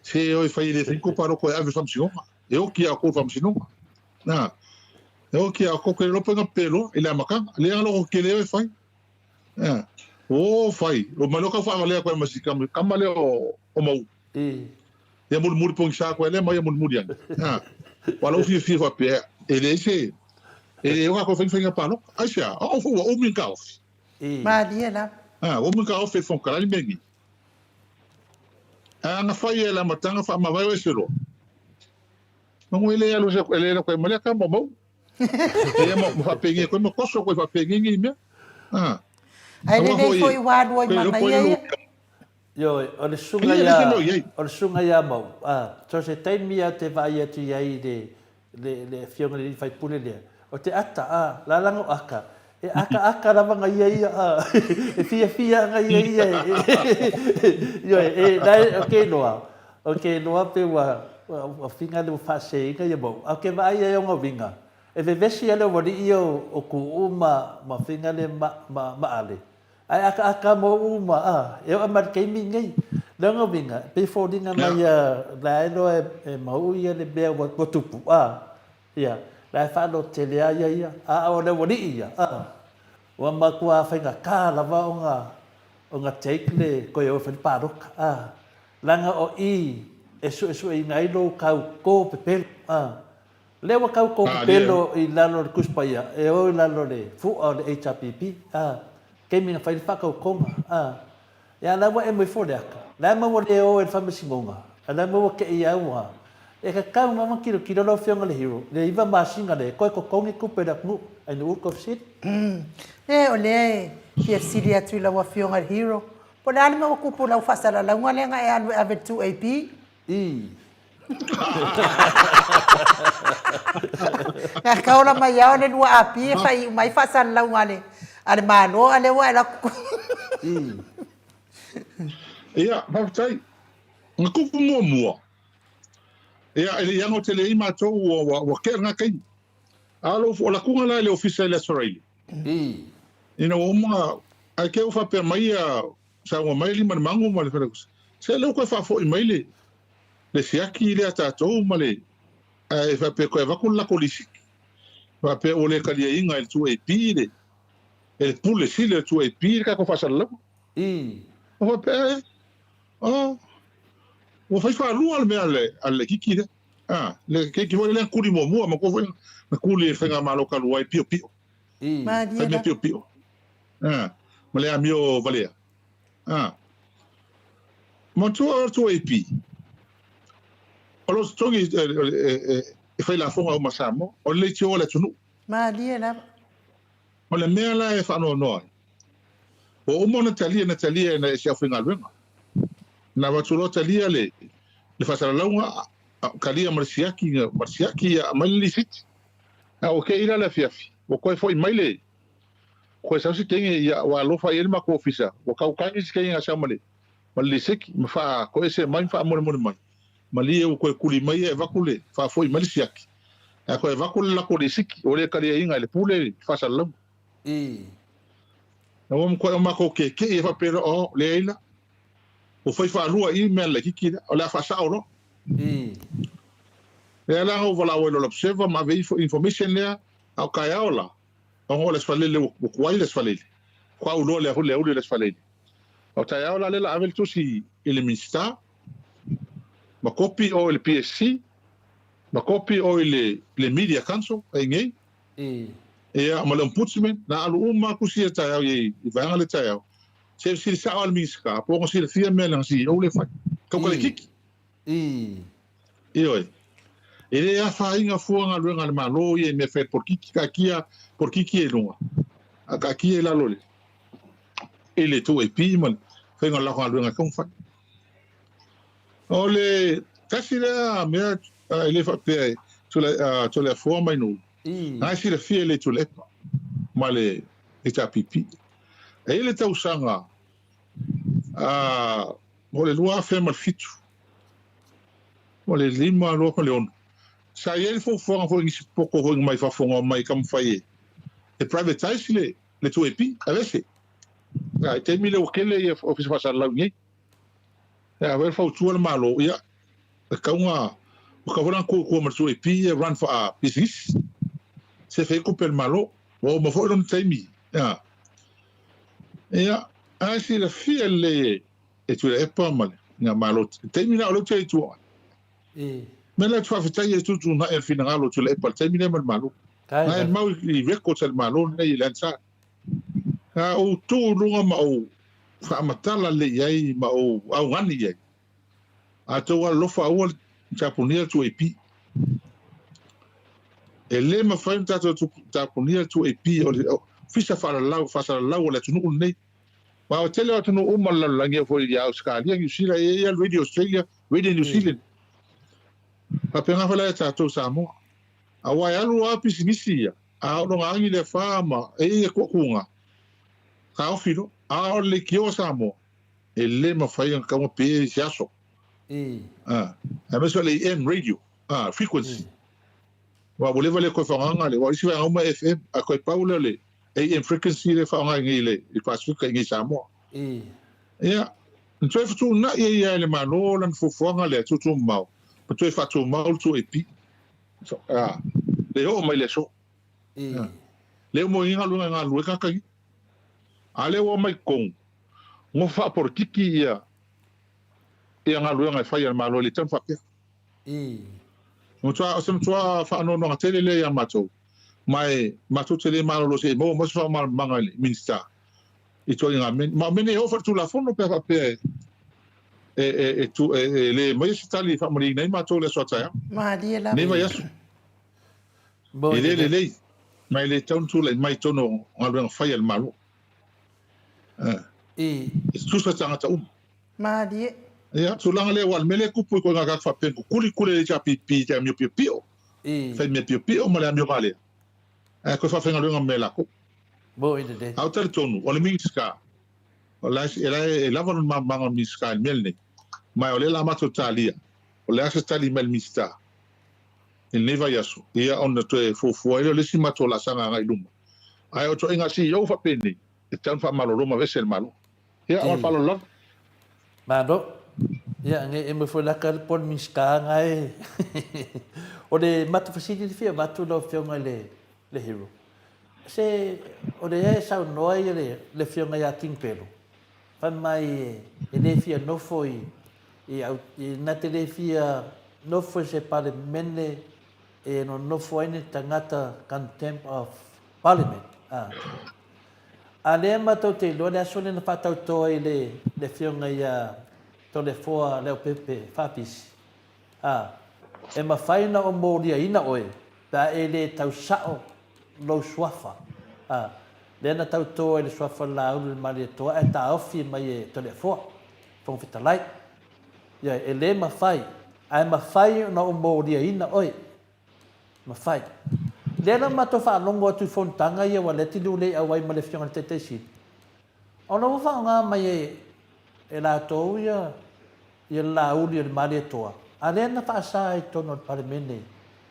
Se e o e fai e le fai ni tou palota e ave i le faamasinoga. E oti ia outou i le faamasinoga. A. E oti ia outou, ou te le iloa po o ina peloa i le amataga. Lea na lototele o e fai. Ea. O fai, o mai loa tau faavalea koe ma si kama, kama lea o, o Mauu. Ia mulimuli pogisa koe lea ma ia mulimuli ane. Ea. Ua lou fiafia faapea, e leai se, e le o tatou fai ni faiga palota. Aisea? O au foi ua umi ona taofi. Malie lava. Ea, ua umi ona taofi e le Fofoga Fetalai le mea lenei. Ae ana fai e le amataga faamavae o ese loa. Manu e le alu e le alu atu ai ma lea tama o Mauu. Ia ma faapenei koe ma toso koe faapenei nei mea. Ah. Ae lelei foi ua alu ai manaia ia. Ioe, o le susuga ia, o le susuga ia Mau, ah, so se taimi au te vaai atu i ai i le, le, le afioga i le alii faipule lea, o te ata, ah, lalaga o aka, e akaaka lava nga ia ia, ah, e fiafia nga ia ia, ioe, e, la e, o ke iloa, o ke iloa pe ua, ua finga le ua faaseseina ia Mau, a o ke vaai ai o nga uiga, e vevesi ia le ualii ia o, o Tuuu ma, ma finga le ma, ma, ma Ale, Ae akaaka mo uma, a, e oo mai le taimi nei. Lona uiga, e pei e foliga mai a la e loa e mau ia le mea ua tupu, a, ia, la e faalototele lava ia ia, a o le aualii ia, a, ua matua faigata lava ona, ona take le toe o e fai le palota, a, leaga o i e suesueina ai lou tau to pepelo, a. Lea ua tau tou pepelo i lalo o le Tusi Paia, e o i lalo o le fua o le HRPP, a, taimi na fai le faatautoga, a. Ia la ua emo ifo le ata, la e maua le o e le Faamasinoga, a la e maua te i au a. E tatau lava ona tilotilo lau Afioga i le Hero, le iva masina lea, e toe totogi tupe i le atunuu, ai no uta o fesili. E, o lea e fia fesili atu i lau Afioga i le Hero, po o le a le mea ua tupu i lau faasalalauga lea na e alu e ave i le 2AP? I. Na taola mai lava o le 2AP e faaiu mai faasalalauga a le A le Malo a lea ua e alu atu. Ia, faafetai. Na tupu muamua, ia, e le i ano tele ai matou ua, ua tea lena taimi. A o lou, o latuga la i le ofisa i le Aso Faraile, ina ua uma, ae te i ua faapea mai ia, saunoa mai Aliimalemanu ma le Faletusi, se lea ua toe faafoi mai le, le siaki lea a tatou ma le, ae faapea e toe avatu le latou lisiti. Faapea ua le taliaina e le 2AP le, e le Pule Sili o le 2AP le tatou faasalalauga. Ua faapea e, oh, ua fai faalua le mea a le, a le laitiiti lea. A, le keiki foi lea na tuli muamua, manatua foi na tuli e le faigamalo talu ai piopio. Fai mea piopio. A, ma le amio valea. A, manatua o le 2AP, o lo o totogi e fai lafoga uma a Samoa, o le leitio a le atunuu. Malie lava. O le mea la e faanoanoa ai, ua uma ona talia, na talia e si aufaigaluega. Na avatu loa talia le le faasalalauga, talia ma le siaki, ma le siaki, ia aumai le lisiti. A ua te i la le afiafi, ua toe foi mai le, toe sau se teine, ia ua alofa i ai le matou ofisa, ua tautagi se teine na sau ma le, ma le lisiti, ma faatoese mai ma faamolemole mai. Malie ua toe tuli mai e avatu le, faafoi mai le siaki, ae toe avatu le latou lisiti, ua le taliaina e le Pule le faasalalauga. Na ua matuai o matou keke'i e faapea loa, oh, leai la, ua fai faalua i i mea laitiiti lea, o le a faasao loa. Lea la na ou valaau ai loa i le Observer ma ave ifo information lea, a o taeao la, ona o le Aso Faraile ua tuai le Aso Faraile, faatoa ou iloa lea foi le aoauli o le Aso Faraile. A o taeao la lea la ave le tusi i le Minisita, ma kopi o i le PSC, ma kopi o i le Media Council e i nei, ia ma le Ombudsman, na alu uma lava tusi ia taeao i vaega lea taeao, se fesili sao lava le Minisita po o ona silafia mea lana CEO lea e fai. Tau kalaititi. Ioe. E le afaina fua galuega a le Malo ia i mea fai a le polokiki, taatia polokiki ia i luga, a taatia i lalo i le 2AP ma le faiga o le latou galuega e tatau ona fai. O le tasi lea mea e le faapea e Toleafoa mai nuu, na e silafia e le Tuilaepa ma le HRPP. E i ai le tausaga o le 2007, o le 5, 2006, sa i ai le fuafuaga foi i nisi poko foi mai fafo na omai e taumafai e privatize le 2AP, aveese. I le taimi lea ua tele ia ofisa faasalalau i inei. Ia, a fautua le Malo, ia, e tatau ona, ua tatau foi la ona tuu i tua ma le 2AP ia run faapisinisi, se fai ai tupe a le Malo. Ua uma foi lona taimi. Ia, ia, ae silafia lelei e Tuilaepa ma le Malo, i le taimi lena o lea ou te i tua. Mea lea ou te faafetai ai i tuutuunai o le finagalo o Tuilaepa i le taimi lea ma le Malo. Na e mau i records a le Malo lenei i le Hansard. Na ou tu i luga ma ou faamatala lelei i ai ma ou augani i ai. A outou alolofa aua le tapunia le 2AP. E le mafai ona tatou tapunia le 2AP o le ofisa faalalau, faasalalau o le atunuu lenei. Aua o le tele o atunuu uma o le lalolagi e oo foi ia Ausetalia, Niu Sila, e i ai lava le Radio Australia, Radio New Zealand. Faapena foi la ia tatou Samoa. Aua e alu lava pisinisi ia, a oo loa ina agi le afa ma e i ai tuatuga, taofi loa. A o le leitio a Samoa, e le mafai ona tatau ona pe i se aso. Aemaise o le AM radio, frequency. Aua ua leva le toe faaaogaina le, aua o isi vaega uma e FM, ae toe pau lea o le AM frequency lea e faaaoga i inei i le Pasefika i inei i Samoa. Ia, na toe fetuunai ai lava e le Malo lana fuafuaga lea tuutuumamao, ma toe faatumau le 2AP. Le oo mai le aso. Le uma i galuega e galulue tagata ia. A lea ua omai i totonu, nofo faapolokiki ia ia galuega e fai a le Malo e le tatau ona faapea. Matua, o se matua faanoanoaga tele lea ia matou, ma e matou te le malolo se i maua mai se faamalamalamaga i le Minisita i ituaiga mea. Ma o mea nei e oo foi i le Tulafono pe a faapea e e, e, e, tu, e, e le maia se tali e faamalieina ai matou i le aso a taeao. Malie lava. Nei vaiaso. E le lelei, ma e le tatau ona tulai mai i totonu o galuega fai a le Malo. E tutusa tagata uma. Malie. Ia, tulaga lea, aua o le mea lea e tupu i ituaiga tagata faapea, kukuli kule le HRPP i te amio piopio, fai mea piopio ma le amio valea, ae toe faafaigaluega ma mea e latou. Moni lelei. A ou talitonu, o le Minisita, o la e, la e lava lona malamalamaga o le Minisita i le mea lenei. Ma o lea o le a matou talia, o le a se tali mai le Minisita i lenei vaiaso, ia ona toe fuafua ai lea o le isi matou laasaga agai i luma. Ae o ituaiga CEO faapenei, e tatau ona faamalolo ma aveese e le Malo. Ia, ma le faaaloalo lava. Malo. Ia, nei e foi la ka po le Minisita nga e. O le matou fesili le fia avatu lau Afioga i le le Hero. Se o lea e saunoa ia le le Afioga ia King Pelo, fai mai e le fia nofo i i au i na te le fia nofo i se Palemene e nonofo ai ni tagata contempt of Parliament. Ah. A lea matou te iloa le aso lea na faatauto ai le le Afioga ia Toleafoa Leaupepe Faapisi, a, e mafai ona ou moliaina oe pe a e le tau sao lou suafa, a, lea na tauto ai le suafa o le Laaulu i le Malietoa ae taofi mai e Toleafoa, Fofoga Fetalai. Ioe, e le mafai, ae mafai ona ou moliaina oe. Mafai. Lea la matou faalogo atu i fonotaga ia ua leti lou le auai ma le Afioga i le Taitai Sili, o la ua faaaoga mai e e latou ia ia le Laauli o le Malietoa, a lea na faasa i totonu o le Palemene,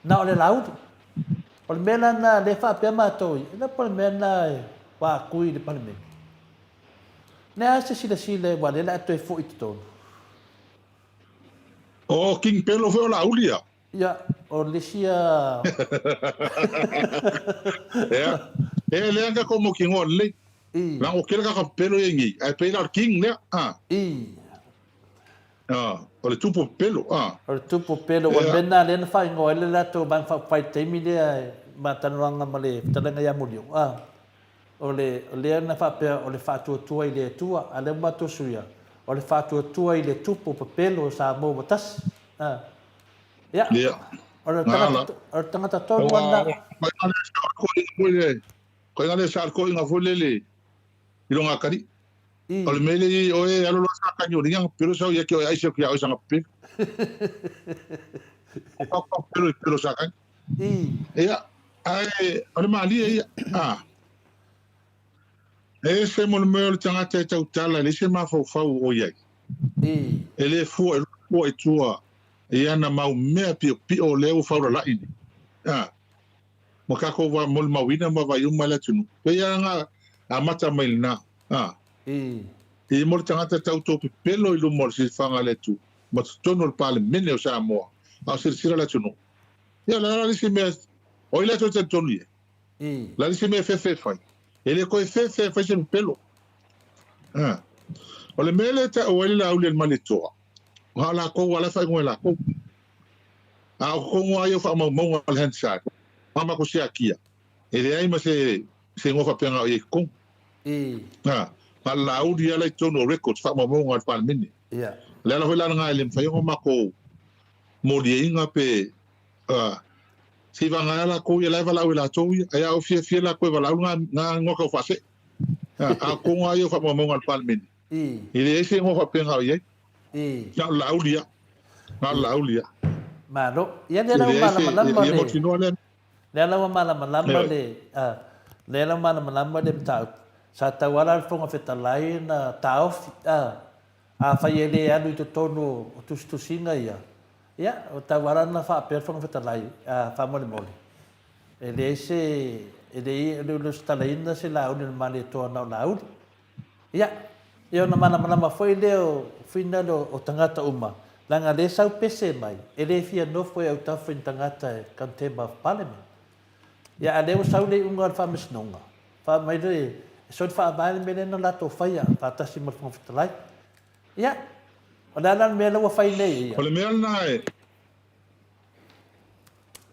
na o le Laauli. O le mea la lena lea faapea matou ia, e po o le mea lena e vaakui i le Palemene. Le a se silasila aua lea o le a toe foi i totonu. O King Pelo foi o Laauli ia. Ia, o le isi a... Ia, e lea ka ko mo ki ngoa lelei. I. Leaga ua tele kaka pepelo ia i nei, ae pei la o le king lea, a. I. A, o le tupu pepelo, a. O le tupu pepelo, ua mea lena lea na faaigoa ai le latou Vaega Faaupufai i le taimi lea ma talanoaga ma le fetalaiga ia Muriu, a. O le, o lea na faapea o le faatuatua i le Atua, a lea ua matou suia, o le faatuatua i le tupu pepelo o Samoa ua tasi, a. Ia, Ia. o le Nā la. tagata, o le tagata tonu Aua, lena. koiga lea sa o le koiga foi lele, koiga lea sa o le koiga foi lele i loga akalii. I. O le mea lea i oe e alu loa sa kani o liga pelo sau ia ke oe aise aku ia oe sanga pelo. O ka ka pelo i pelo sa kani. I. Ia, ae o le malie ia. A. E ese mo le mea o le tagata e tautala, e leai se mafaufau o i ai. I. E le fua e fua i tua i ana mau mea piopio lea ua faulalai nei. A. Ma kākou wa molimauina ma vaai uma le atunuu. Pei lava na amata mai lena. A. I. I mo le tagata tau pepelo i luma o le silafaga a le Atua ma totonu o le Palemene o Samoa, a o silasila le atunuu. Ia, o le a la le isi mea, o ai la e toe talitonu i ai? I. O le a le isi mea e fefe e fai? E le toe fefe e fai se pepelo. A. O le mea lea e taua ai le Laauli a le Malietoa, na o lakou lava la e faaigoa e lakou. A o totonu lava ia o faamaumauga a le Hansard, ma matou siakia, e leai ma se se igoa faapea na o i ai i totonu. I. A, na o le Laauli lava la i totonu o records, faamaumauga a le Palemene. Ia. O le ala foi la lena e le mafai ona matou moliaina pe, a, seivagana lakou ia la e valaau e latou ia. Ae a ou fiafia lakou e valaau na, na igoa tau faasee. A, a o totonu lava ia o faamaumauga a le Palemene, I. e leai se igoa faapea na o i ai. I. Na o le Laauli lava. Na o le Laauli lava. Malo. Ia lea E la ua leai se, malamalama ia le, mautinoa lea. lea la ua malamalama Ioe. le, a, lea la ua malamalama le mataupu. Sa tauala le Fofoga Fetalai na taofi, a, afai e le alu i totonu o tusitusiga ia, ia, ua tauala na faapea le Fofoga Fetalai, a, faamolemole, e leai se, e leai, e le o lesitalaina se Laauli o le Malietoa na o Laauli. Ia, ia ona malamalama foi lea o finagalo o tagata uma, leaga lea sau pese mai, e le fia nofo e autafa i ni tagata e contempt of parliament. Ia, a lea ua sau le iuga o le faamasinoga, fai mai le, e soli faavae le mea lea na latou faia faatasi ma le Fofoga Fetalai. Ia, o le a la le mea la ua fai nei e ia? O le mea lena e,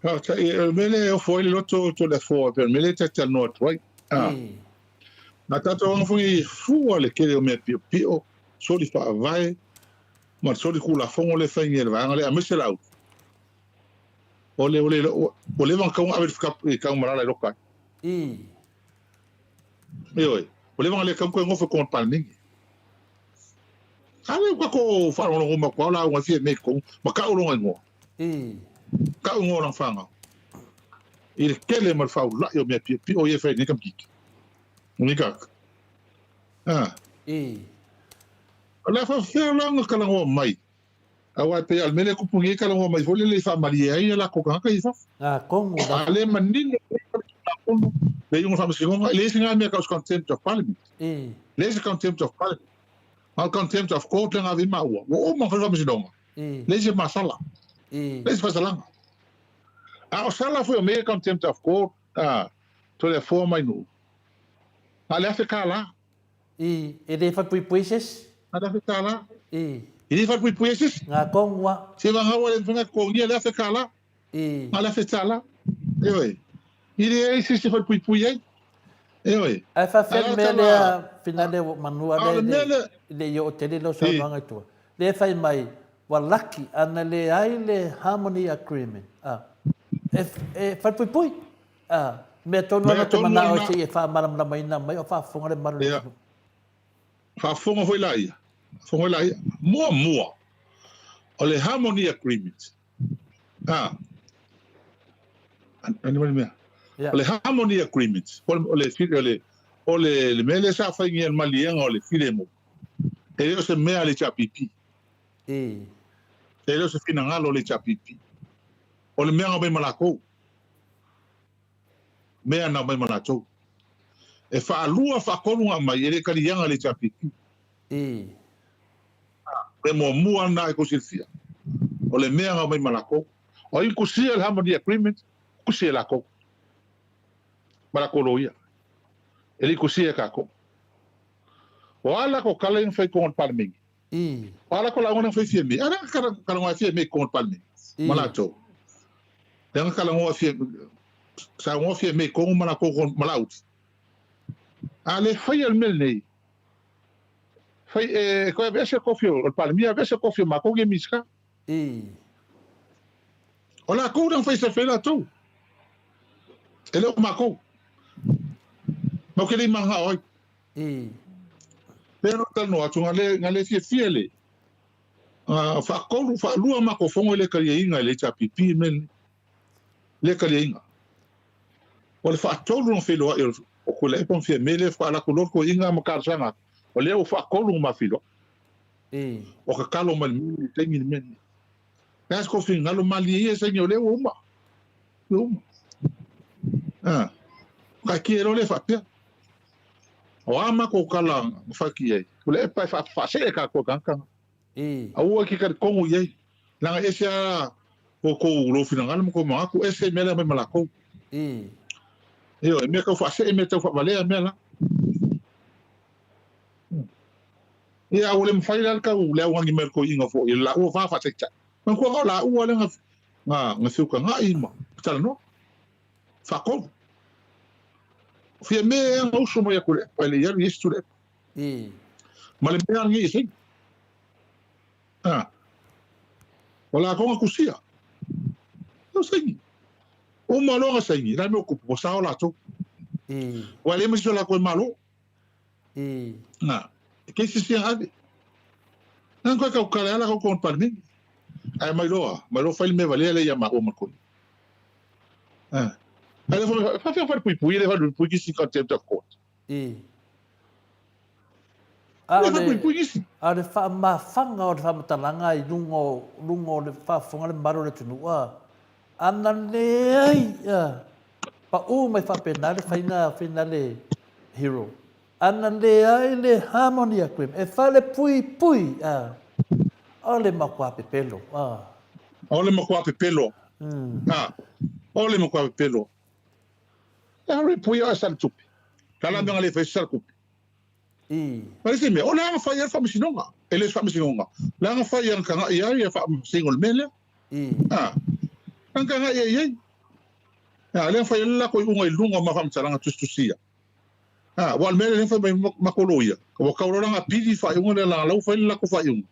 o le mea lea e ofo ai le loto o Toleafoa, pei o le mea lea e ta te talanoa atu ai. A. Na tatou aga foi e fua le tele o mea piopio, soli faavae, ma le soli tulafono lea e fai nei e le vaega lea, aemaise le au. O le, o le, ua leva ona tatau ona ave le taumalala i loka ai. Ioe, ua leva ona le tatau ona toe nofo i totonu o le Palemene. A lea ua tatou faalogologo uma atu lava o lauga e fia mea i totonu, ma tau lona igoa. Tau igoa o lana fanau. I le tele ma le faulai o mea piopio ia e fai e lenei tamaitiiti. Nika. Ah. I. O le a faafefea la ona talanoa mai? Aua e pei lava o le mea lea e tupu nei e talanoa mai foi lele i faamalie ai a latou tagata i fafo. Ngā kongo la. A le manino le Tulafono, le iuga o le Faamasinoga, e leai se na mea e tau o se contempt of Parliament. I. Leai se contempt of Parliament. A o le contempt of court lea na ave ai maua, ua uma ona fai le Faamasinoga. I. Leai se masala. I. Leai se faasalaga. A o sala foi o mea ia contempt of court, a, Toleafoa mai Nuu. Na o le $1,000. I, e le falepuipui se isi. Na o le $1,000. I. E le falepuipui ai se isi. Nga kongua. Se vagau a le mafai ona totogia le $1,000. I. Na o le $1,000. Ioe. E leai se isi e falepuipui ai. Ioe. Ae faafefea le mea lea, Finale manu a le le i oo tele lau saunoaga i tua. Lea e fai mai, ua laki ana leai le harmony agreement. A, e, e falepuipui. A, mea tonu ana te manao e sei e whaamalamalamaina mai o faafofoga le mamalu o le atunuu. Faafofoga foi laia, faafofoga foi laia. Muamua, o le Harmony Agreement. A, ani mai le mea. Yeah. O le Harmony Agreement, o le, o le, o le, o le, le mea lea sa faingia le maliega o le filemu, e le o se mea a le HRPP. E. E le o se finagalo o le HRPP. O le mea na aumai ma lakou. Mea na aumai ma latou. E faalua faatolu na aumai e le taliaga le HRPP. I. O le muamua lena e tou silafia, o le mea na aumai ma latou. O ai na tusia le Harmony Agreement, tusi e latou ma latou loia. E le i tusia e tatou. O a latou tala ia na fai i totonu o le Palemene? I. O a latou lauga na fai Fiamē? A lea na talanoa ai Fiamē i totonu o le Palemene ma latou. Lea na talanoa Fia, saunoa Fiamē i totonu ma latou ma Laauli. A le faia le mea lenei, fai, e toe aveese le tofi o le Palemia, aveese le tofi o matou nei Minisita. I. O latou lea na fai selfie ai latou. E le o matou. Matou te le i mananao ai. I. Lea na ou talanoa atu, na le, na le fiafia le, na faatolu, faalua matou fono e le taliaina e le HRPP le mea lenei. Le taliaina. O le faatolu na feiloai o, o Tuilaepa ma Fiame lea faatoa alu atu loa le toeaina ma talosaga atu. O lea ua faatolu na ma feiloai. I. O tatalo mai le mea lenei, taimi le mea lenei. Le a se tou finagalo malie ia saini o lea ua uma. Ua uma. Ah. Taatia loa lea faapea. O a matou tala na fai ai, o le epa e faasee tatou e tagata na. Aua e te talitonu i ai. Leaga e ese lava outou lou finagalo ma tou manatu, ese mea lea aumai ma latou. Ioe, mea tau faasee, mea tau faavalea mea la. Ia, a ua le mafai la le tau le augani mai o le toeaina foi i le laua va faataitai. Manatua na o laua lea na na feutagai ma talanoa. Faatolu. Fiamē ea na uso mai a Tuilaepa e le i alu i isi Tuilaepa. Ma le mea lenei e saini. A. O latou na tusia. O saini. Uma loa na saini, la mea o tupu, ua sao latou. Ua le ma se isi o latou e malo. Na, e kei sisi a ave. Na koe kau kare ala kau kona palemene. Ae mai loa, mai loa fai le mea valea lea ia maua ma koe. Ah. Ai le fa fa fa pui pui le fa pui kisi contempt of court. I. A o le, a o le faamafaga o le faamatalaga i luga o, luga o le faafofoga le mamalu o le atunuu, a, ana leai, a, Pau mai faapena le faiga finale hero. Ana leai le harmony agreement e falepuipui a o le matua pepelo a. O le matua pepelo a. O le matua pepelo. E hore pui o e sala tupe. La la mea le fai sala tupe. I. Ma le isi mea, o le aga fai ai le faamasinoga. E le o se faamasinoga. Le aga fai e taga'i ai e faamasino le mea lea. I. A, na taga'i ai ai. A, lea na fai ai le lako iuga i luga o ma faamatalaga tusitusia. A, aua o le mea lea lea na fai mai ma ko loia, ua kau loa lana apili i faaiuga lea lana lau fai le lako faaiuga,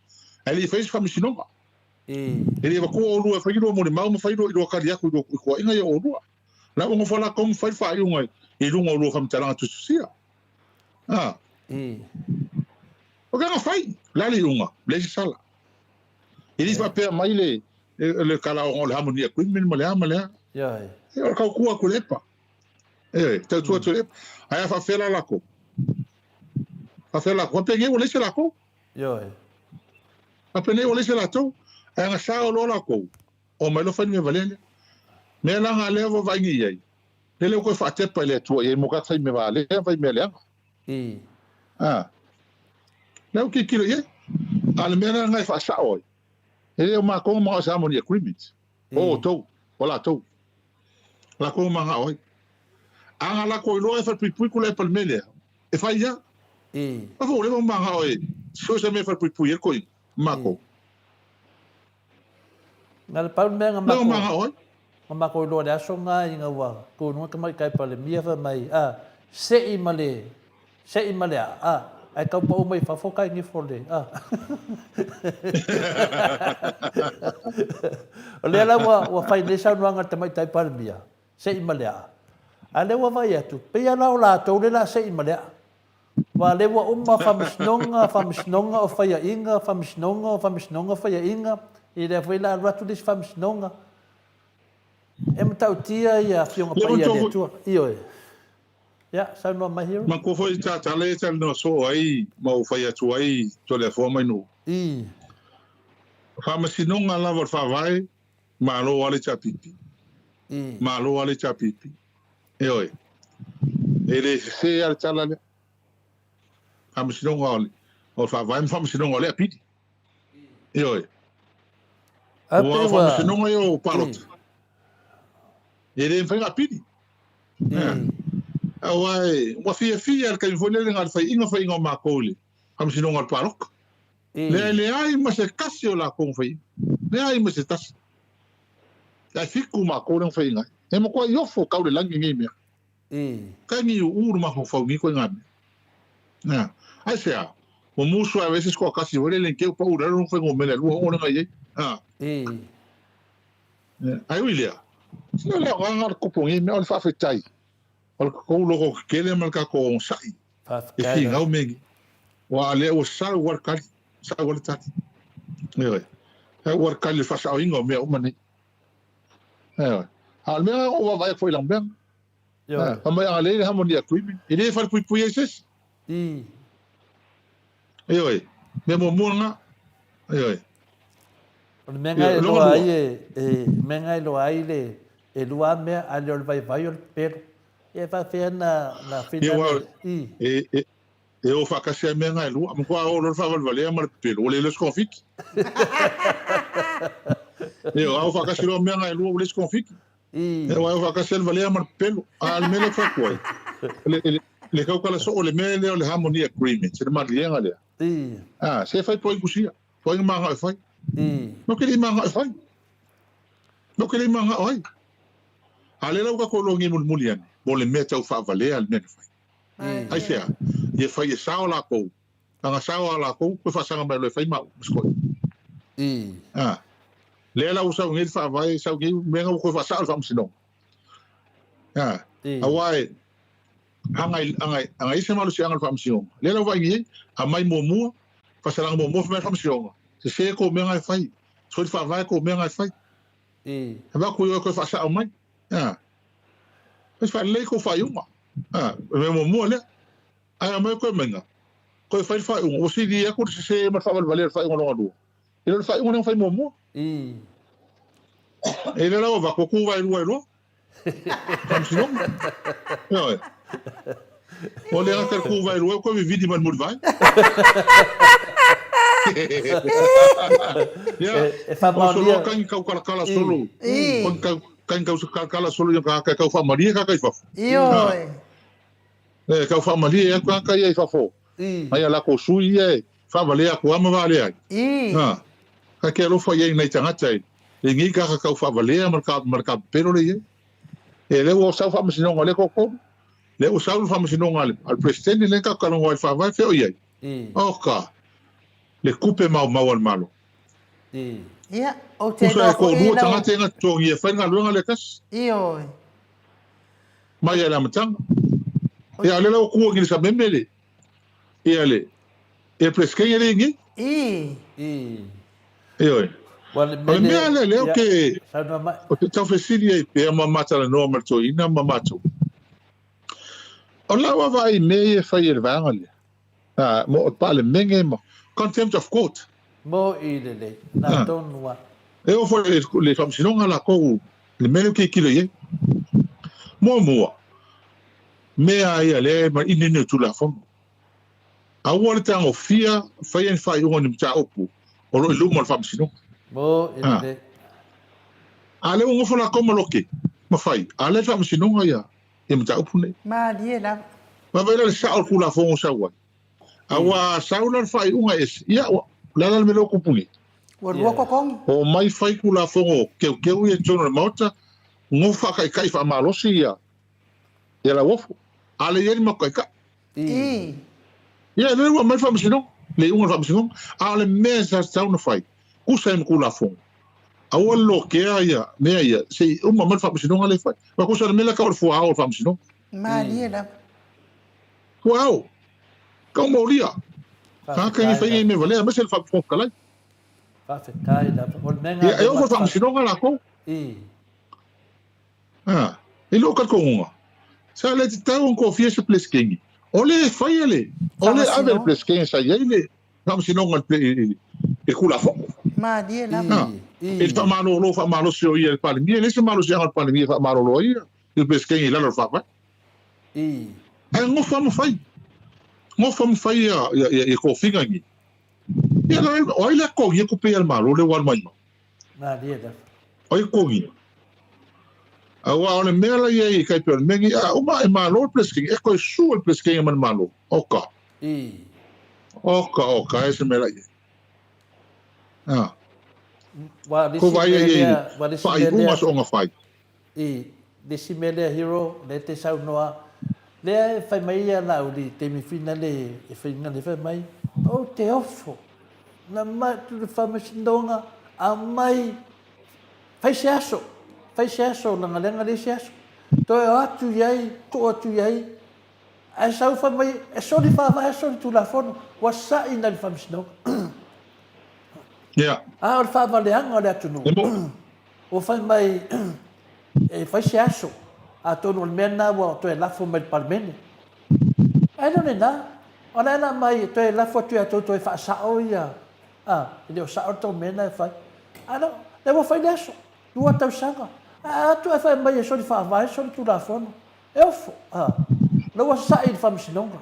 ae le i faia se faamasinoga. I. E le i avatua oulua e fai ni lua molimau ma fai lua i lua kali atu i lua i toaiga ia oulua. La ua nofo latou ma fai le faaiuga i luga o lua faamatalaga tusitusia. A. I. O ke aga fai, le a le iuga, leai se sala. E le i faapea mai le, le kalaoga o le Harmony Agreement ma le a ma le a. Ioe. E, o le tautua atu i le epa. Ioe, tautua atu i le epa. Ae a faapefea la latou? Faafefea lakou? Faapenei ua leai se lakou. Ioe. Faapenei ua leai se latou. Ae agasao loa lakou, omai loa fai le mea valea lea. Mea la na lea ua vaai nei i ai, lele ua toe faatepa i le Atua i ai mo tagata fai mea valea ma fai mea leaga. A. Lea ua tilotilo i ai. A o le mea la lena e faasao ai, e le o matou na manao i se harmony agreement. O outou, o latou. Latou na manao ai. A na latou iloa e falepuipui Tuilaepa i le mea lea, e fai lava. Aua foi ua leva ona manao e sue se mea e falepuipui ai le toeaina, matou. Na le pau le mea na matou, na matou iloa i le aso lena ina ua tu i luga le tamaitai Palemia fai mai, a, sei ma le, sei ma le a, a, ae tau pau mai fafo tai nifo le, a. O lea la ua, ua fai nei saunoaga a le tamaitai Palemia, sei ma le a. A lea ua vaai atu, pei lava la o latou lea o le a sei ma le a. Aua o lea ua uma faamasinoga, faamasinoga o faiaina, faamasinoga o faamasinoga o faiaina, ia lea foi o le a alu atu le isi faamasinoga. E matautia ia Afioga Paia a le Atua. Ioe. Ia, saunoa mai Hero. Manatua foi ta tala ia talanoa soo ai ma ou fai atu ai Toleafoa mai Nuu. Faamasinoga lava o le Faavae, Malo lava le HRPP. Malo lava le HRPP. Ioe. E le sese lava le tala lea. Faamasinoga o le Faavae ma Faamasinoga o le Apili. Ioe. Aua o Faamasinoga ia o palota. E le mafai ona apili. Aua ua fiafia le taimi foi lele na o le faiaina faiaina o matou i le Faamasinoga o le Palota. Leai leai ma se tasi o latou na faiaina. Leai ma se tasi. Ae fitu matou lea na faiaina ai. E matuai ofo tau le lagi nei mea. Kai ni uu le mafaufau nei koiga mea. Ea. Aisea? Ua musu ae se toatasi foi lele te pau le lalo fuainumera e lua ono lea na i ai. A. Ae ui i lea, se o le agaga o le tupu o nei mea o le faafetai o le tatou loto tetele ma le tatou onosai e finau mea nei. Aua o lea ua sau lava le tali, sau lava le tali. Ioe. Sau lava le tali i le faasaoina o mea uma nei. Ioe. A o le mea lena na ou vaavaai atu foi i lau mea. Fai mai a leai le harmony agreement, e le falepuipui ai se isi. Ioe, mea muamua lena. Ioe. O le mea lena e iloa ai e, mea lena e iloa ai le, e lua lava mea, a le o le vaivai o le pepelo. Ia e faapefea na, na whina le, i. E, e, e o faatasi lava mea na e lua. Matua o loa le faavalevalea ma le pepelo, ua le iloa se togafiti. Ioe, a o faatasi loa mea na e lua, ua leai se togafiti. E o faatasi le valea ma le pepelo. A o le mea lea e fai atu ai, le tautala soo o le mea lea o le harmony agreement, le maliega lea. A, se fai po ai kusia, po ai manao e fai. No ke le manao e fai. No ke le manao ai. A le lau tatou iloa nei mulimuli ane, mo le mea tau faavalea le mea na fai. Aisea, ia fai e sao latou Aga sao a lakou, koe faasaga mai loa e fai ma au, ma se koe. A, lea la ua sau nei le faavae, sau nei mea na ua toe faasao le faamasinoga. A, aua e, aga, aga, aga i ai se malosiaga o le faamasinoga. Lea la ua vaai nei ai, aumai muamua, faasalaga muamua fai mai le faamasinoga, sese tou mea na e fai, soi le faavae tou mea na e fai. Avatu i oe e toe faasao mai. A, fai faalelei tou faaiuga. A, o le mea muamua lea. Ae aumai koe maiga, koe fai le faaiuga, ua sili atu le sese ma le faavalevalea o le faaiuga lona lua, i lo le faaiuga lea na fai muamua. E le la ua avatu, ua tu vaelua ai loa. Faamasinoga. Ioe. Ua le gata i le tu vaelua, ua toe vivili ma le mulivae. Ia, o solo a kani taukalatala solo. Kani taukalatala solo i tagata e tau faamalie tagata i fafo. Ioe. E tau faamalie atu tagata ia i fafo, mai a latou sui ia e faavalea atu lava ma valea ai. A, ta te alofa i ai i nai tagata e lenei tagata tau faavalea ma le kapepelo lea e i ai. E lea ua sau faamasinoga a lea toatolu, lea ua sau le faamasinoga a le Peresetene lea na tatou talanoa ai i le Faavae, fea o i ai? Oka, le tupe maumau a le Malo. Ia, ou te Tusa iloa e foi toalua lau. tagata ia na totogi e fai le galuega lea e tasi. Ioe. Mai lava i le amataga. Ia, a o lea la ua tu agi i le sameme le, ia le, ia le Peresetene lea e i nei. I. I. Ioe. Ua le O le mea lea, lea ou ia, te, saunoa mai. ou te tau fesili ai pea ma ma talanoa ma le toeaina ma matou. O lau vaavaai i mea ia e fai e le vaega lea. A, mo o le Palemene ma Contempt of Court. Mo'i lelei, na tonu a. E oo foi i le Faamasinoga lakou le mea lea ou te tilotilo i ai. Muamua, mea ia lea e iniini o le Tulafono. Aua le tagofia faia ni faaiuga o ni mataupu o lo o i luma o le Faamasinoga. Mo'i lelei. A lea ua nofo lakou ma loke ma fai, a lea e i le Faamasinoga ia ia mataupu nei. Malie lava. Vaavaai la i le sao o le Tulafono sau ai. Aua a sau la le faaiuga ese, ia, o le a la le mea lea ua tupu nei? Ua lua totogi. Omai fai Tulafono teuteu ia i totonu o le Maota, nofo faataitai faamalosi ia ia Lauofo. A lea e i ai le matou taitai. Ii. Ia, lea ua aumai le Faamasinoga, le iuga o le Faamasinoga. A o le mea sa tatau ona fai, tusa ai ma Tulafono, aua le lokea ia mea ia, se i uma mai le Faamasinoga lea e fai. Aua tusa o le mea lea e tau o le fuaao o le Faamasinoga. Malie lava. Fuaao! Tau molia! Tagata e fai nei mea valea, aemaise le Fofoga Fetalai. Faafetai lava. O le mea Ia, e oo foi i le Faamasinoga latou. Ii. A, i lou talitonuga, sa le tatau ona tofia se Peresetene. O le e faia le, o le e ave le Peresetene sa i ai le Faamasinoga i le Tulafono. Malie lava. A, i le faamalolo faamalosi o ia i le Palemia, e leai se malosiaga o le Palemia e faamalolo ai ia le Peresetene i lalo o le Faavae. Ae nofo lava ma fai. Nofo lava ma fai ia tofiga nei. Ia, o ai le a totogia tupe ia a le Malo lea ua alu mai ma? Malie lava. O ai totogia? Aua o le mea la i ai tai pei o le mea nei, a uma e malo le Peresetene, e toe sue le Peresetene ma le Malo. Oka. Oka, oka, e se mea la i ai. A. Ko vaai ai i faaiuga soonga fai. I, le isi mea lea Hero, lea e te saunoa, lea e fai mai ia Laauli i taimi fina le e faiga le fai mai, ou te ofo, na mai atu le faamasinoga, aumai, fai se aso, fai se aso, leaga lea na leai se aso. Toe o atu i ai, tuu atu i ai, ae sau fai mai, e soli faavae, soli tulafono, ua sa'i nai le faamasinoga. Yeah. A o le faavaleaga o le atunuu. Ua fai mai e fai se aso, atonu o le mea lena ua toe lafo mai i le Palemene. Ae le o lena, o le a mai e toe lafo atu ia outou toe faasao ia, a, e le o sao le tou mea lena e fai. A lea, lea ua fai le aso, 2 tausaga, ae atu ae fai mai e soli faavae, soli tulafono. E ofo, a, la ua sa'i i le faamasinoga.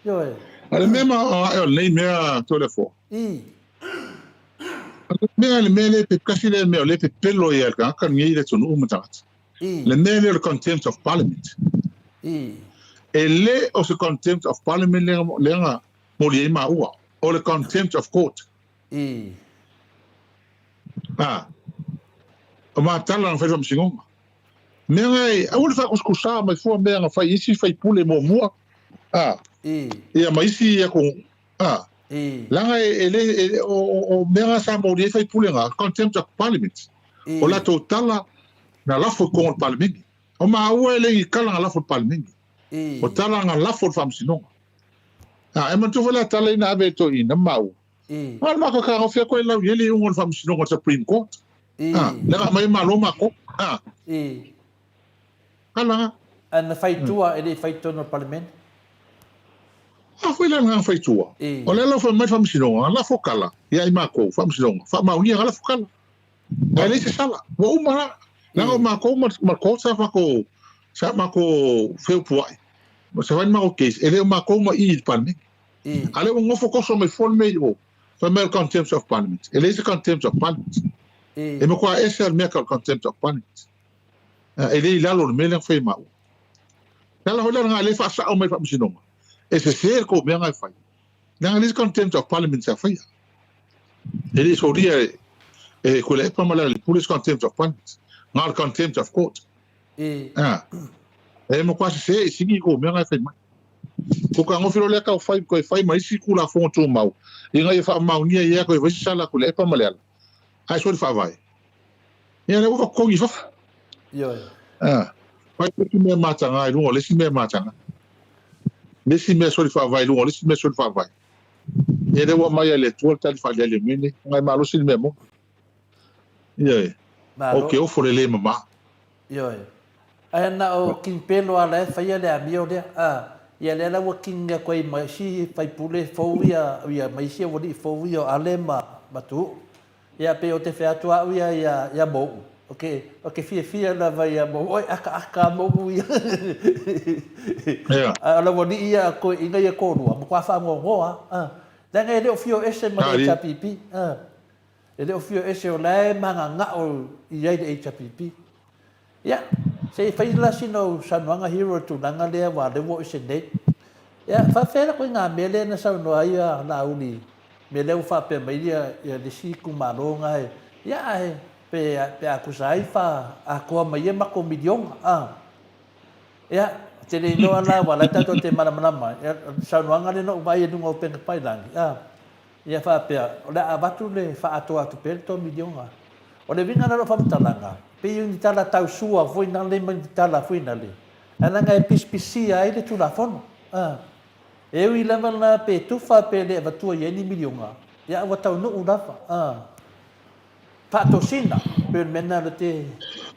Ioe. A le mea maoae o lenei mea Toleafoa. I. Le mea, le mea lea, tasi lea mea o lea e pepelo ai le tagata lenei i le atunuu ma tagata. Le mea lea o le contempt of parliament. E le o se contempt of parliament lea na moli ai maua. O le contempt of court. A, o matala na fai faamasinoga. Mea na e, aua le faakusikusa mai fua mea na fai e isi faipule muamua. A, ia ma isi atunuu. A, leaga e le, e, o, o, o mea na sa moli ai faipule na, contempt of parliament. O latou tala na lafo i totonu o le Palemene. O maua e le ni tala na lafo i le Palemene. O tala na lafo i le Faamasinoga. A, e manatua foi la tala ia na ave e toeaiina ma maua. A o le matou fetagofi atu e lau i ai le iuga o le Faamasinoga o le Supreme Court. A, lea na aumai ai Malo matou. A, tala na. Ae na fai i tua, e le i fai i totonu o le Palemene. A foi la na fai i tua. O lea la ua fai mai le Faamasinoga, na lafo tala ia i matou, Faamasinoga, faamaonia na lafo tala. Ae leai se sala. Ua uma la. Leaga o matou ma le court sa matou, sa matou feupuai. Sa fai le matou case, e le o matou ma i i le Palemene. A lea ua nofo toso mai fua le mea i o, fai mai o le contempt of parliament. E leai se contempt of parliament. E matua ese lava le mea tau contempt of parliament. E le i lalo o le mea lea na fai e maua. Le ala foi lea na le faasao mai i le faamasinoga, e sese le tou mea na e fai. Leaga e leai se contempt of parliament sa faia. E le i solia e, e Tuilaepa ma Lealailepule se contempt of parliament. Na o le contempt of court. A, e matua sese i sigi i tou mea na e fai mai. Ko ka gofi loa lea tau fai, toe fai ma isi Tulafono Tumau, ina ia faamaonia i ea toe fai se sala a Tuilaepa ma Leala. Ae soli faavae. Ia lea ua totogi i fafo. Ioe. A, fai le isi mea mataga i luga o le isi mea mataga. Le isi mea soli faavae i luga o le isi mea soli faavae. Ia lea ua aumai e le Atua le tali faaaliali o mea nei. Ona e malosi le mea moni. Ioe. Malo. Ou te ofo le le mama. Ioe. Ae na o King Pelo lava la e faia le amio lea. A. Ia lea la ua kini atu ai ma isi faipule fou ia, ia ma isi aualii fou ia o Ale ma, ma Tuuu. Ia pei ou te fai atu au ia ia, ia Mou'u, ou te, ou te fiafia lava ia Mou'u, oi akaaka Mou'u ia. Ia. A o le aualii ia a toeaiina ia e toalua, matua faanoanoa lava. Leaga e le o fio ese ma le HRPP. E le o fio ese o la e mananao i ai le HRPP. Ia, se i fai la sina ou saunoaga Hero i le tulaga lea aua o lea ua oo ese nei. Ia, faafefea la ituaiga mea lea na saunoa ai a Laauli, mea lea ua faapea mai ia le isi itumalo na e, ia ae pe, pe a tusa ai fa atoa mai ia matou miliona, a. Ia, ou te le iloa la aua o la e tatou te malamalama, ia, o le saunoaga lea na ou vaai i luga o upega tafailagi, a. Ia faapea, o le a avatu le faaatoa atu pea le tou miliona. O le uiga la o lau faamatalaga, pei o ni tala tau sua foi nale ma ni tala foi nale, ae leaga e pisipisia ai le Tulafono. A. E ui lava la pe tufa pe le avatua i ai ni miliona, ia a ua taunuu lava. A. Faatosina, pei o le mea lena o lea te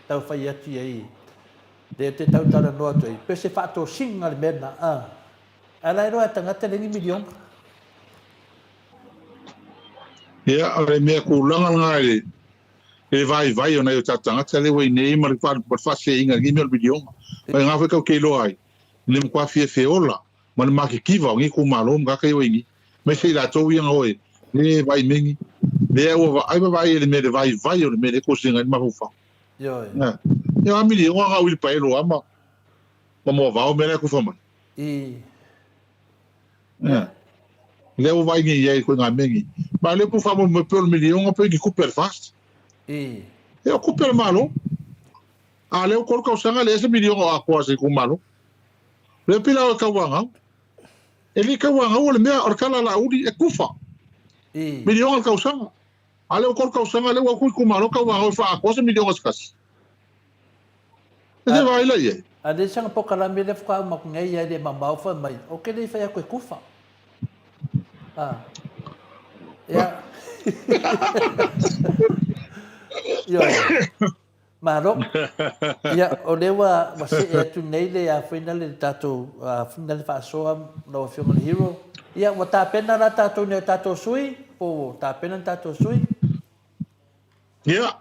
tau fai atu i ai, lea te tau talanoa atu ai, pei o se faatosina le mea lena. A. Ae la iloa e tagata le ni miliona. Ia, o le mea kulaga lena i le vaivai o nai o tatou tagata lea ua i nei ma le faaseiga i lenei mea o le miliona. Ma i gā foi tatou te iloa ai, i le matua fiafia ola ma le makikiva o nei itumalo ma tagata ia ua i nei. Aemaise i latou ia na o e le vaai megi, lea ua vaai ma vaai i le mea le vaivai o le mea lea e kosiga ai le mafaufau. Ioe. Ia, a miliona na uilipaelo lava ma moavao mea la e tufa mai. I. Ia. Lea ua vaai nei i ai koe ngā mea nei. Ma lea ua faamoemoe pea o le miliona pea ni tupe a le FAST. I. Ia o tupe a le Malo. A lea ua 3 tausaga leai se miliona o atoa a se itumalo. Lea pila o e tauanau. E le tauanau o le mea o le tala a Laauli e tufa. I. Miliona le tausaga. A lea ua 3 tausaga lea ua o atu itumalo tauanau e faaatoa se miliona se tasi. E te vaai la i ai. A leai sana pokalame lea faatoa uma atu nei ia e le mamao fai mai, ou te le i fai atu e kufa. A. Ia. Ioe. Malo. Ia, o lea ua, ua see atu nei le afoina le tatou afoina le faasoa lau Afioga i le Hero. Ia, ua tapena la tatou nei o tatou sui, po ua tapena ni tatou sui? Ia,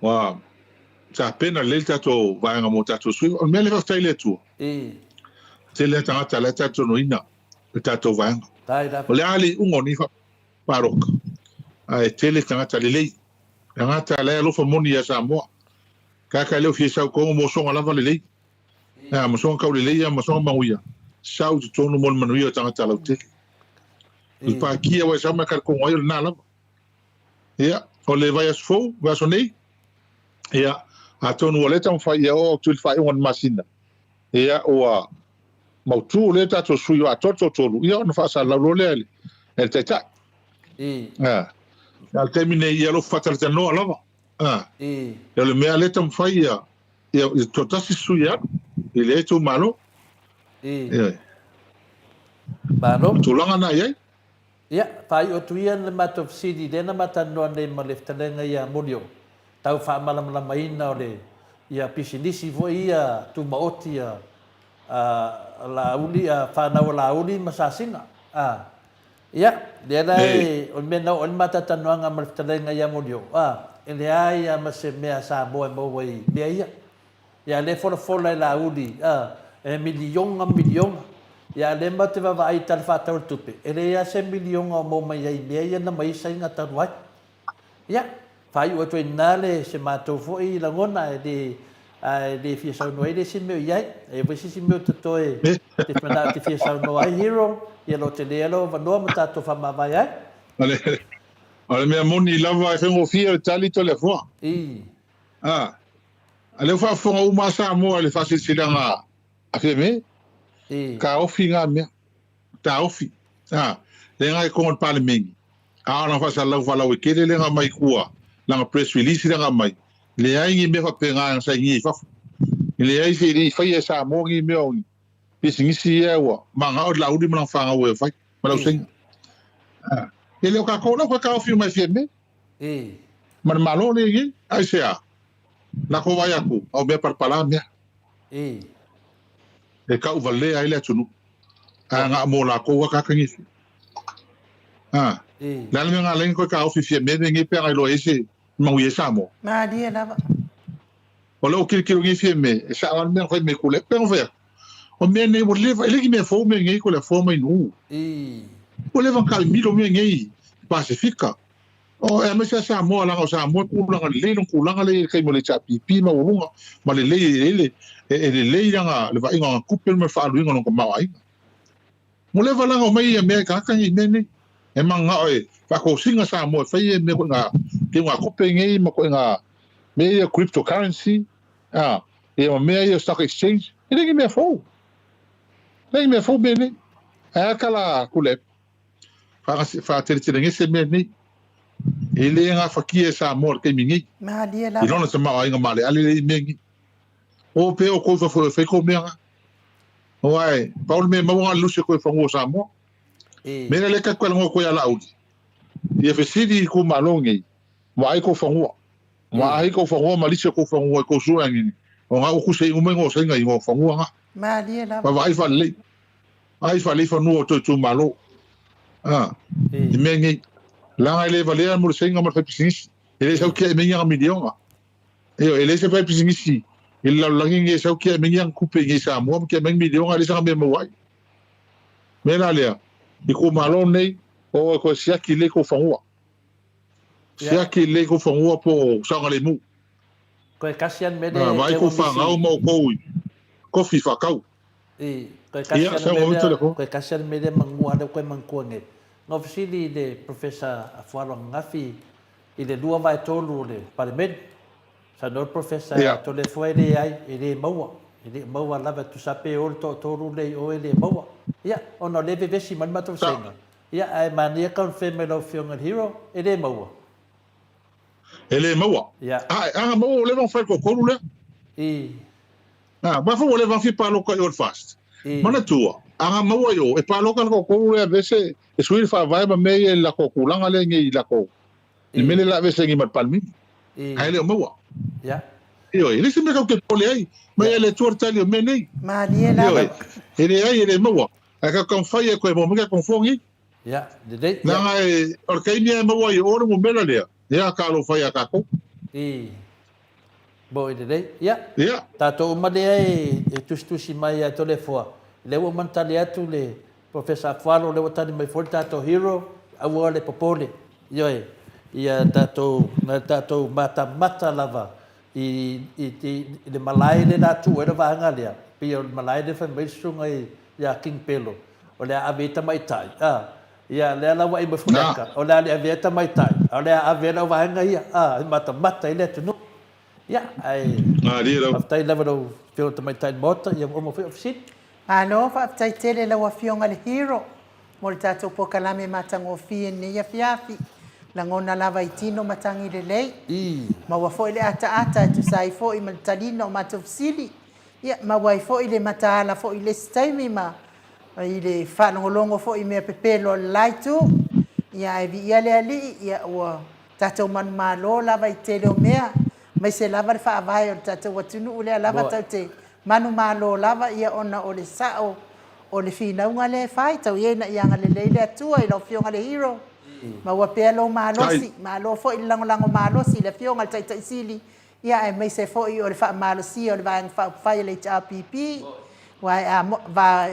ua tapena lelei le tatou vaega mo tatou sui. O le mea lea faafetai i le Atua. I. Tele lava tagata la e talitonuina le tatou vaega. Tai lava. O le a le iuga o nei palota, ae tele tagata lelei. Tagata la e alofa moni ia Samoa. Tagata e le o fia sau tonu mo soga lava lelei. A, ma soga taulelei ia ma soga manuia. Sau i totonu mo le manuia o tagata lautele. O le pākia ua e sau ma e talitonu ai o lena lava. Ia, o le vaiaso fou, vaiaso nei, ia, atonu ua le taumafai ia oo atu i le faaiuga o le masina, ia, ua mautu lea tatou sui o atoa le toatolu, ia, ona faasalalau loa lea e le Taitai. A, a o le taimi nei, ia, o lo o faatalatalanoa lava. A, o le mea lea taumafai ia, ia, ia toatasi sui e alu i lea itumalo. Ioe. Malo. O le tulaga lena e i ai. Ia, faaiu atu ia le matou fesili lea na ma talanoa nei ma le fetalaiga ia Muriel, tau faamalamalamaina o le ia pisinisi foi ia tumaoti a a Laauli a fanau a Laauli ma Sasina. A, ia, lea la e, o le mea na oo ai le matou talanoaga ma le fetalaiga ia Muriel, a, e leai lava ma se mea a Samoa e maua i mea ia. Ia lea folafola e Laauli, a, e miliona miliona. Ia a lea matou te vaavaai i tala faatatau o le tupe, e leai lava se miliona o maua mai ai i mea ia na ma isa ina talu ai. Ia, faaiu atu ai i ina le se matou foi lagona, ae le, ae le fia saunoa ai le isi mea o i ai. E i ai foi se isi mea o totoe te manao te fia saunoa ai, Hero, ia o lo o tele lou avanoa ma tatou faamavae ai. O le, o le mea moni lava e faigofie le tali Toleafoa. I. A, a lea ua faafofoga uma a Samoa i le faasilasilaga a Fiame, taofi nga mea, taofi. A, lea nga i totonu o le Palemene, a o lana faasalalau faalauaitele lea na aumai i tua, lana press release lea na aumai, leai ni mea faapena na sainia i fafo. E leai se, e le i faia e Samoa ni mea o ni pisinisi ia ua manao le Laauli ma lana fanau e fai, ma le ausaina. A, e le o tatou la ua taofi uma e Fiame. Ma le Malo lea e i ai. Aisea? Lako vaai atu, a o mea palapala mea. E tauvalea ai le atunuu. Ae nga mo lakou a kaka nisi. A. Le a le mea nga lenga koe taofi Fiame me nge pe a iloa ai se manuia i Samoa. Malie lava. O lea ua kilokilo nei Fiame e sao lava le mea na fai mai kule. Pe na fai atu. O mea nei ua leva, e le ni mea fou mea nei Toleafoa mai Nuu. Ua leva na taimilo mea nei i Pasefika. O, e aemaise lava Samoa, leaga o Samoa e tulaga lelei lona tulaga lea i le taimi o le HRPP maualuga ma lelei e le, e lelei lana, le vaaiga o ana tupe ma le faaaluina o lona tamaoaiga. Ua leva la ona omai ia mea i tagata nei i mea nei. E mananao e faatosina Samoa e fai ia mea koina teugatupe nei ma koina mea ia cryptocurrency, a, ia ma mea ia stock exchange. E le ni mea fou. E le ni mea fou mea nei. Ae a tala Tuilaepa? Faateletelegese mea nei. E le gafatia e Samoa i le taimi nei. Malie lava. I lona tamaoaiga maaleale lea i mea nei. O pea outou i fafo e fai kou mea na. Aua e pau le mea e maua na o le lusi o koe fanua o Samoa. Mea lea lea tatou talanoa atu ai ia Laauli, ia fesili i itumalo nei, vaai kou fanua. Vaai kou fanua ma lisi o kou fanua i kou sueanini, o na ua tusei uma igoa o Saina i igoa o fanua na. Malie lava. Vaavaai faalelei. Vaai faalelei fanua o tou itumalo. A, i mea nei. Leaga e le valea mo le Saina ma le faipisinisi. E le sau kia e mea ana miliona. Ioe, e leai se faipisinisi i le lalolagi nei e sau kia aumai ni ana tupe i nei i Samoa ma kia aumai ni miliona, e leai sana mea e maua ai. Mea la lea, i itumalo nei, o e toe siaki lelei tou fanua. Siaki lelei tou fanua po o saogalemu. Koe kasi ana mea lea Vaai tou fanau ma outou i kofi faatau. I, koe kasi ana mea lea, koe kasi ana mea lea mangua lea koe manatua nei. Na fesili i le Professor Afualo ananafi I le 2/3 o le Palemene, saunoa le Professor ia Toleafoa e leai, e le maua, e le o maua lava, e tusa pe o le toatolu lea i o e le maua. Ia, ona o lea e vevesi mai le matou vasega, ia, ae manaia confirm mai lau Afioga i le Hero, e le maua. E le maua. Ia. A, a na maua ua leva ona fai le toatolu lea. I. A, ma foi ua leva ona fia palota i o i le FAST. I. Manatua, a na maua i o, e palota le toatolu lea aveese, e sui le faavae ma mea ia i le latou tulaga lea nei i latou I mele la aveese nei ma le Palemene. Ae le o maua. Ia. Ioe, e leai se mea tatou te popole ai. Mai a le Atua le tali o mea nei. Malie lava. Ioe, e leai e le maua. Ae tatou taumafai e toe maua mai tatou nofoa nei. Ia, lelei. Leaga e, o le taimi lava e maua ai e oe le numera lea, ia talofa ia tatou. I. Moi lelei. Ia. Ia. Tatou uma lea e, e tusitusi mai ia Toleafoa. Lea ua uma ona tali atu le Professor Afualo, lea ua tali mai foi le tatou hero, aua le popole. Ioe, ia tatou, na le tatou matamata lava i, i, i, i le malae lea la tuu ai le vaega lea, pei o le malae lea fai mai le susuga ia King Pelo, o le a ave ai tamaitai, a, ia, lea la ua aim ai Faleata, o le a le avea tamaitai, a o le a ave ai lau vaega ia, a, e matamata ai le atunuu. Ia, ae faafetai lava i lau Afioga i le Tamaitai i le Maota, ia ua uma foi au fesili. Malo, faafetai tele i lau Afioga i le Hero mo le tatou polokalame matagofie i lenei afiafi. Lagona lava i tino matagi lelei. Maua foi le ataata e tusa ai foi ma le taliga o matou fesili. Ia, maua ai foi le mataala foi i le isi taimi ma i le faalogologo foi i mea pepelo a le la itu. Ia, ae viia le Alii, ia ua tatou manumalo lava i tele o mea, aemaise lava le faavae o le tatou atunuu lea lava tatou te manumalo lava, ia ona o le sao o le finauga lea e fai. Tau ia ina ia agalelei le Atua i lau Afioga le Hero, maua pea lou malosi, malo foi le lagolago malosi i le Afioga i le Taitai Sili, ia aemaise foi o le faamalosia o le Vaega Faaupufai a le HRPP, aua a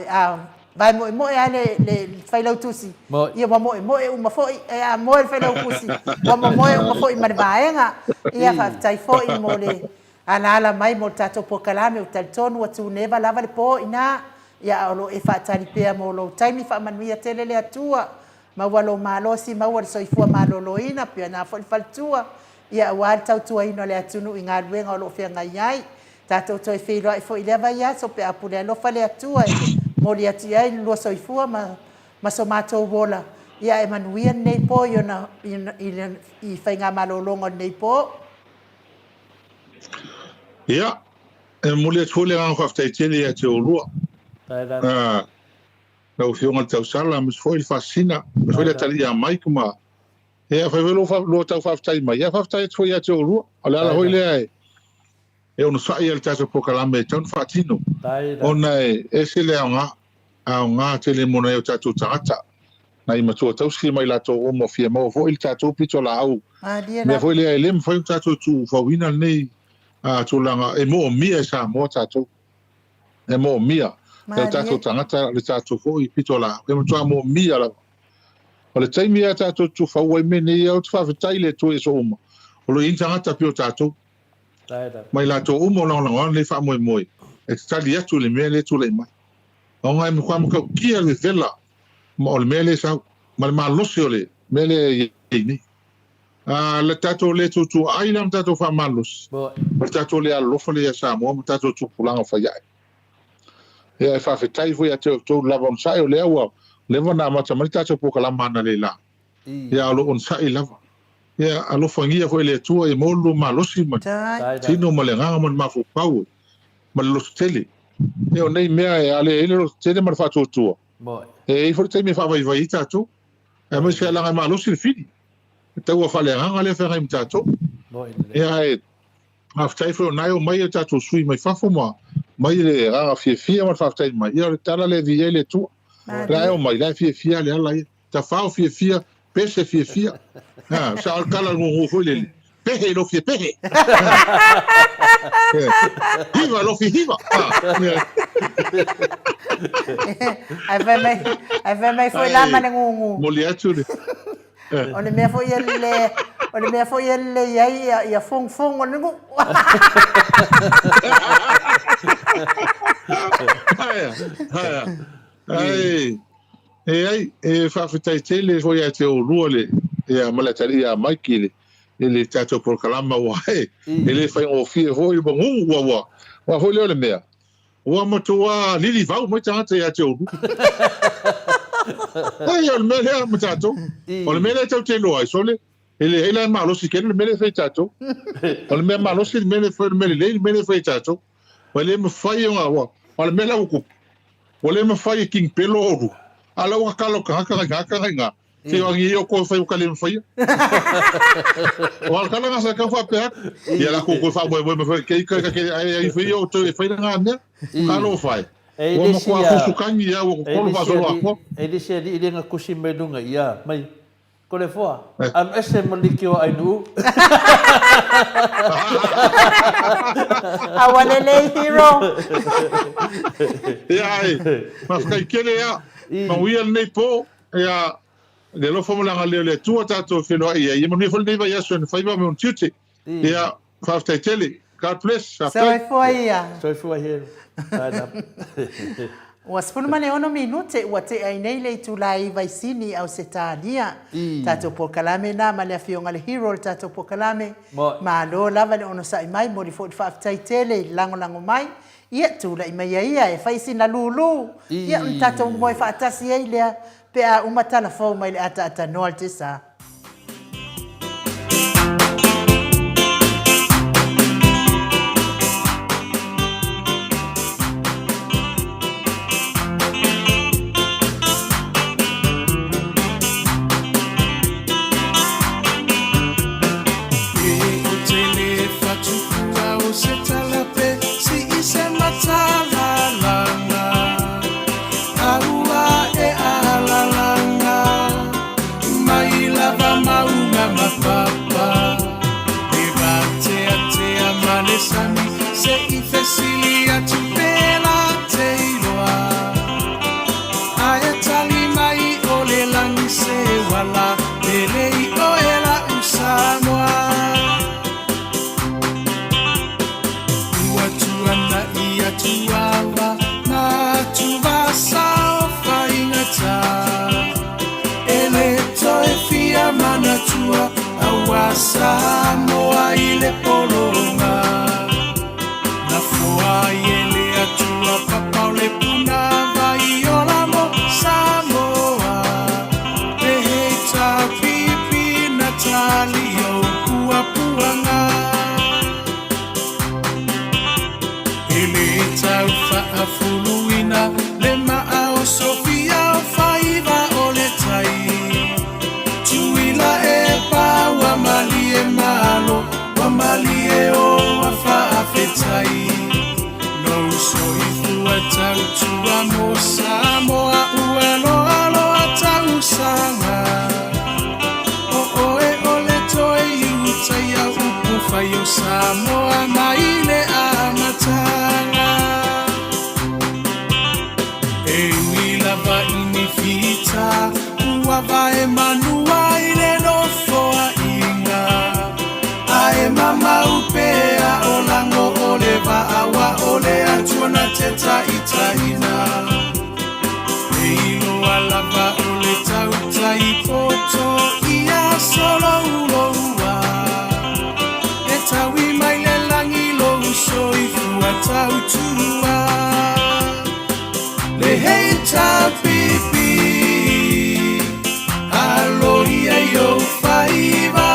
a vae moemoe lava le le Failautusi, ia ua moemoe uma foi, ae a moe le Failautusi, ua momoe uma foi ma le Vaega. Ia faafetai foi mo le alaala mai mo le tatou polokalame, ou te talitonu ua tuneva lava le po i ina, ia a o lo o e faatali pea mo lou taimi, faamanuia tele le Atua, maua lou malosi, maua le soifua maloloina, pea foi le faletua, ia aua le tautuaina o le atunuu i galuega o lo o feagai ai. Tatou toe feiloai foi i lea vaiaso pe a pule alofa le Atua e momoli atu i ai le lua soifua ma ma so matou ola, ia ae manuia lenei po i ona i faigamalologa o lenei po. Ia, e momoli atu foi le agaga faafetai tele ia te oulua. Lau Afioga i le Tausala, aemaise foi le Faasisina, aemaise foi le atalii ia Mike ma Ia, fai foi lou tau faafetai mai. Ia, faafetai atu foi ia te oulua. O le ala foi lea e e onosai ai le tatou polokalame e tatau ona faatino, ona e ese le aoga. aoga tele mo nai o tatou tagata, nai matua tausi ma i latou uma o fia maua foi le tatou pitolaau. Malie Mea lava. foi lea e le mafai ona tatou tuufauina lenei tulaga e moomia e Samoa tatou. E moomia e o tatou Malie. tagata le tatou foi pitolaau. E matua moomia lava. O le taimi lea tatou te tuufau ai mea nei, ou te faafetai i le Atua i aso uma, o lo o i ai ni tagata pei o tatou, ma i latou uma o lagolagoina lenei faamoemoe e tatali atu i le mea lea e tulai mai. Ona e matua matautia le vevela ma o le mea lea e sau, ma le malosi o le mea lea e i ai nei. A le tatou le tuutuuai la ma tatou faamalosi, ma le tatou le alolofa lea ia Samoa ma tatou tupulaga fai ae. Ia e faafetai foi ia te outou le lava onosai, o lea ua leva ona amata mai le tatou polokalama analeila. Ia o lo o onosai lava. Ia alofagia foi e le Atua ia maua le lua malosi ma le tino ma le agaga ma le mafaufau ma le lototele. Ia o nei mea e ale ai le lototele ma le faatuatua, e i ai foi le taimi e faavaivai ai tatou, aemaise leaga e malosi le fili. E taua faaleagaga lea e feagai ma tatou. Ia ae faafetai foi o na e omai o tatou sui mai fafo ma mai le agaga fiafia ma le faafetai mai. Ia o le tala lea e viia ai le Atua. La e omai, la e fiafia le ala ia. Tafao fiafia, pese fiafia. Ha, sa o le tala gugu foi lele. Pehe i lou fia pehe. Hiva lou fia hiva. Ae fai mai, ae fai mai foi la ma le gugu. Moli atu le. O le mea foi e lelei, o le mea foi e lelei ai ia, ia fogofogo le nuu. Aia, aia. Ai, e ai, e faafetai tele foi ia te oulua le, ia ma le atalii ia Mike i le, i le tatou polokalama aua e, e le faigofie foi ua gugu ua ua, aua foi lea o le mea, ua matua lilivau mai tagata ia te oulua. Ai, o le mea lea ma tatou. O le mea lea tatou te iloa ai, sole, e leai la e malosi tele le mea lea e fai e tatou. O le mea malosi le mea lea e fai, o le mea lelei le mea lea e fai e tatou. Ua le mafai ona, ua, o le mea la ua tupu, ua le mafai e King Pelo oulua, a la ua tatalo tagata nai tagata nai ina, se o agi ia o toe fai ua ka le mafaia. O le tala na sa tau faapea atu, ia la kou toe faamoemoe mai foi kei kai ka kei ai ai fai o toe fai na mea, talofa e. E Ua le isi matua a fusu kagi ia ua e totolo le isi faasolo alii atoa. e le isi alii lea na tusi mai luga ia mai Toleafoa, alu ese ma liki o Ainuu. Aua lelei hero. Ia ai, faafetai tele ia. Manuia lenei po, ia le alofa ma le agalelei o le Atua tatou e feiloai ai. Ia manuia foi lenei vaiaso i ona faiva ma ona tiute. Ia, faafetai tele. God bless. Faafetai. Soifua ia. Soifua hero. Bye now. Ua 16 minute ua tea ai nei le itula e 9 i Sini, Ausetalia. Tatou polokalame na ma le Afioga le Hero o le tatou polokalame. Malo lava le onosai mai, momoli foi le faafetai tele i le lagolago mai. Ia, tulai maia ia e fai sina lulu, ia ona tatou moe faatasi ai lea pe a uma tala fou mai le ataatanoa le tesa. ma tautua Le HRPP Alo ia i ou faiva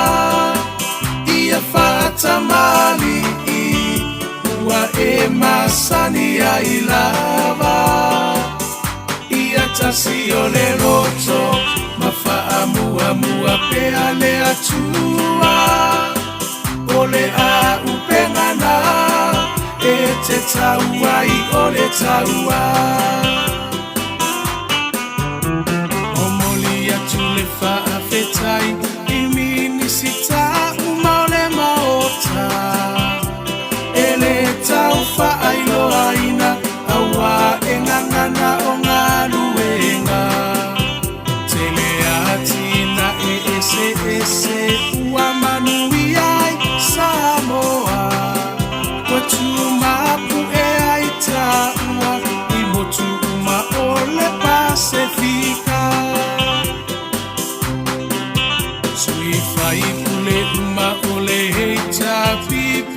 Ia faatamalii Ua e masani ai lava Ia tasi o le loto Ma faamuamua pea le Atua O le a'upega na E te tau ai o le taua Momoli atu le faafetai i Minisita uma o le Maota E le tau faailoaina Auā e gagana o galuega Tele atinae eseese ua manuia ai Samoa Ua tumapu'e ai taua i motu uma o le Pasefika Sui faipule uma o le HRPP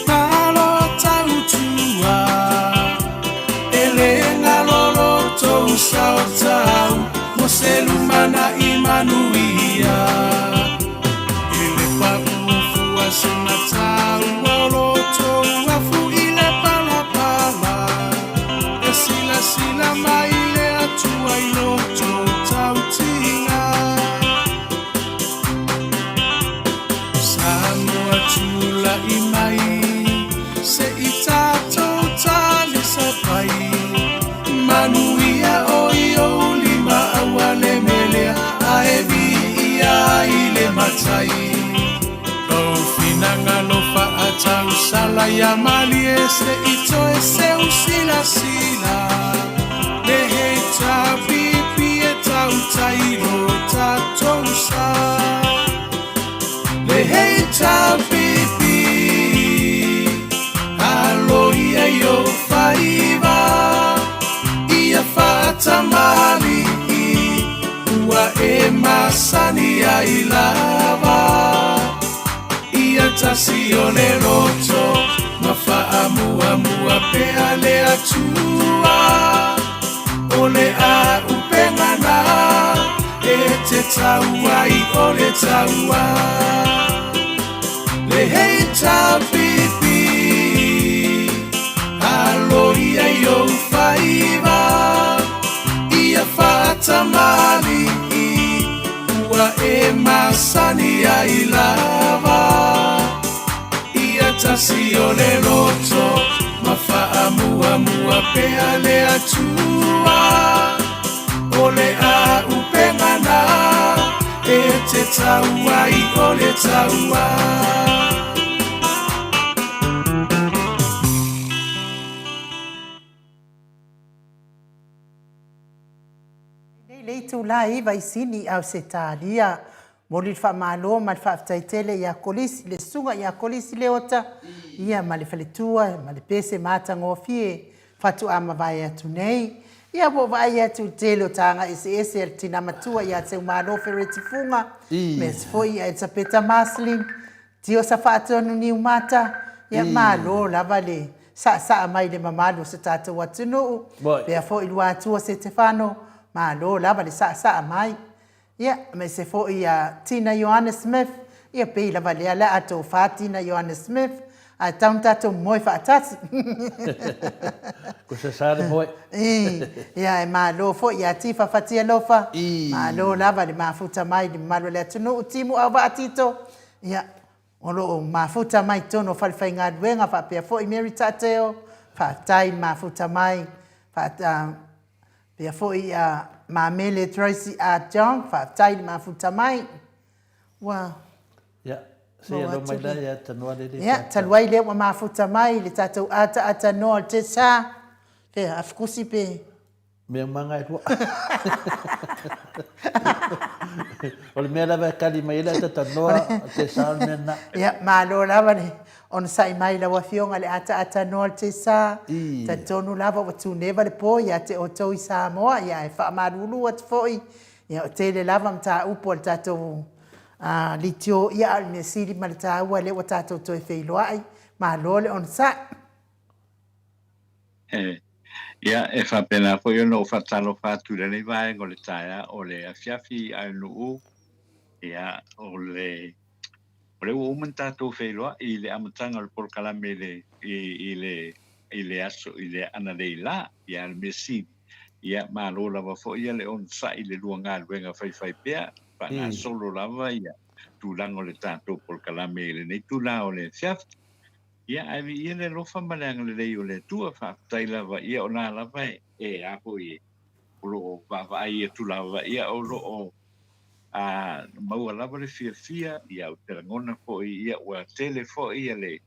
Malo tautua E le galo lo tou sao tau Mo se lumanai manuia E le paʻu fua sina taua O lo tou afu i le palapala E silasila mai le Atua i lo tou tautiga Samoa tulai mai Se i tatou talisapai Manuia o i ou lima Aua le melea Ae viia i le matai Lou finagalo faatausala Ia malie se i toe seu silasila Le HRPP e tautai lo tatou sa Le HRPP Alo ia i ou faiva Ia faatamalii Ua e masani ai lava Ia tasi o le loto Ma faamuamua pea le Atua O le a'upega na E te tau ai o le taua Le HRPP Alo ia i ou faiva Ia faatamalii Ua e masani ai lava Ia tasi o le loto Ma faamuamua pea le Atua O le a'upega na E te tau ai o le taua. Nei le itula e 9 i Sini, Ausetalia. Momoli le faamalo ma le faafetai tele ia Kolisi, le Susuga ia Kolisi Leota, ia ma le faletua ma le pese matagofie faatoa mavae atu nei. Ia ua ou vaai atu i le tele o taga eseese a le tina matua ia Seumalo Fereti Fuga, aemaise foi ia Elisapeta Marceline, Tiosa Faatonu Niumata, ia malo lava le saasaa mai i le mamalu o so tatou atunuu, pea foi Luatua Setefano, malo lava le saasaa mai. Ia, aemaise foi ia Tina Ioane Smith, ia pei lava lea le a tofa Tina Ioane Smith, ae tau na tatou moe faatasi. Ko se sa le moe. Ia, e malo foi ia Tifa Fatialofa, malo lava le mafuta mai i le mamalu o le atunuu, Timu Auvaa Tito, Ia, o lo o mafuta mai totonu o falefaigaluega faapea foi Mary Taateo, faafetai le mafuta mai, faapea foi a Mamele Tracy A. John, faafetai le mafuta mai. Ua Ia, se i alo mai la ia tanoa le le. Ia, talu ai lea ua mafuta mai le tatou ataata noa o le Tesa, fea, afukusi pe Mea uma e lua. O le mea lava e kali mai ai le ataatanoa, o te sa o le mea lena. Ia, malo lava le onosai mai i lau Afioga i le ataatanoa o le Tesa. Talitonu lava ua tuneva le po ia te outou i Samoa, ia ae faamalulu atu foi, ia o tele lava mataupu a le tatou litio, ia a o le mea sili ma le taua lea ua tatou toe feiloai. Malo le onosai. Ia, e faapena foi ona ou faatalofa atu i lenei vaega o le taeao o le afiafi Aenu'u. Ia, o le o lea ua uma ona tatou feiloai i le amataga o le polokalame i le i, i le i le aso i le analeila, ia le mea sili. Ia, malo lava foi ia le onosai i le lua galuega faifaipea, faagasolo lava ia tulaga o le tatou polokalame i lenei itula o le afiafi. Ia, ae viia le alofa ma le agalelei o le Atua, faafetai lava, ia o la lava e a foi e, o lo o vaavaai atu lava, ia o lo o a, maua lava le fiafia, ia ou te lagona foi, ia ua tele foi ia le,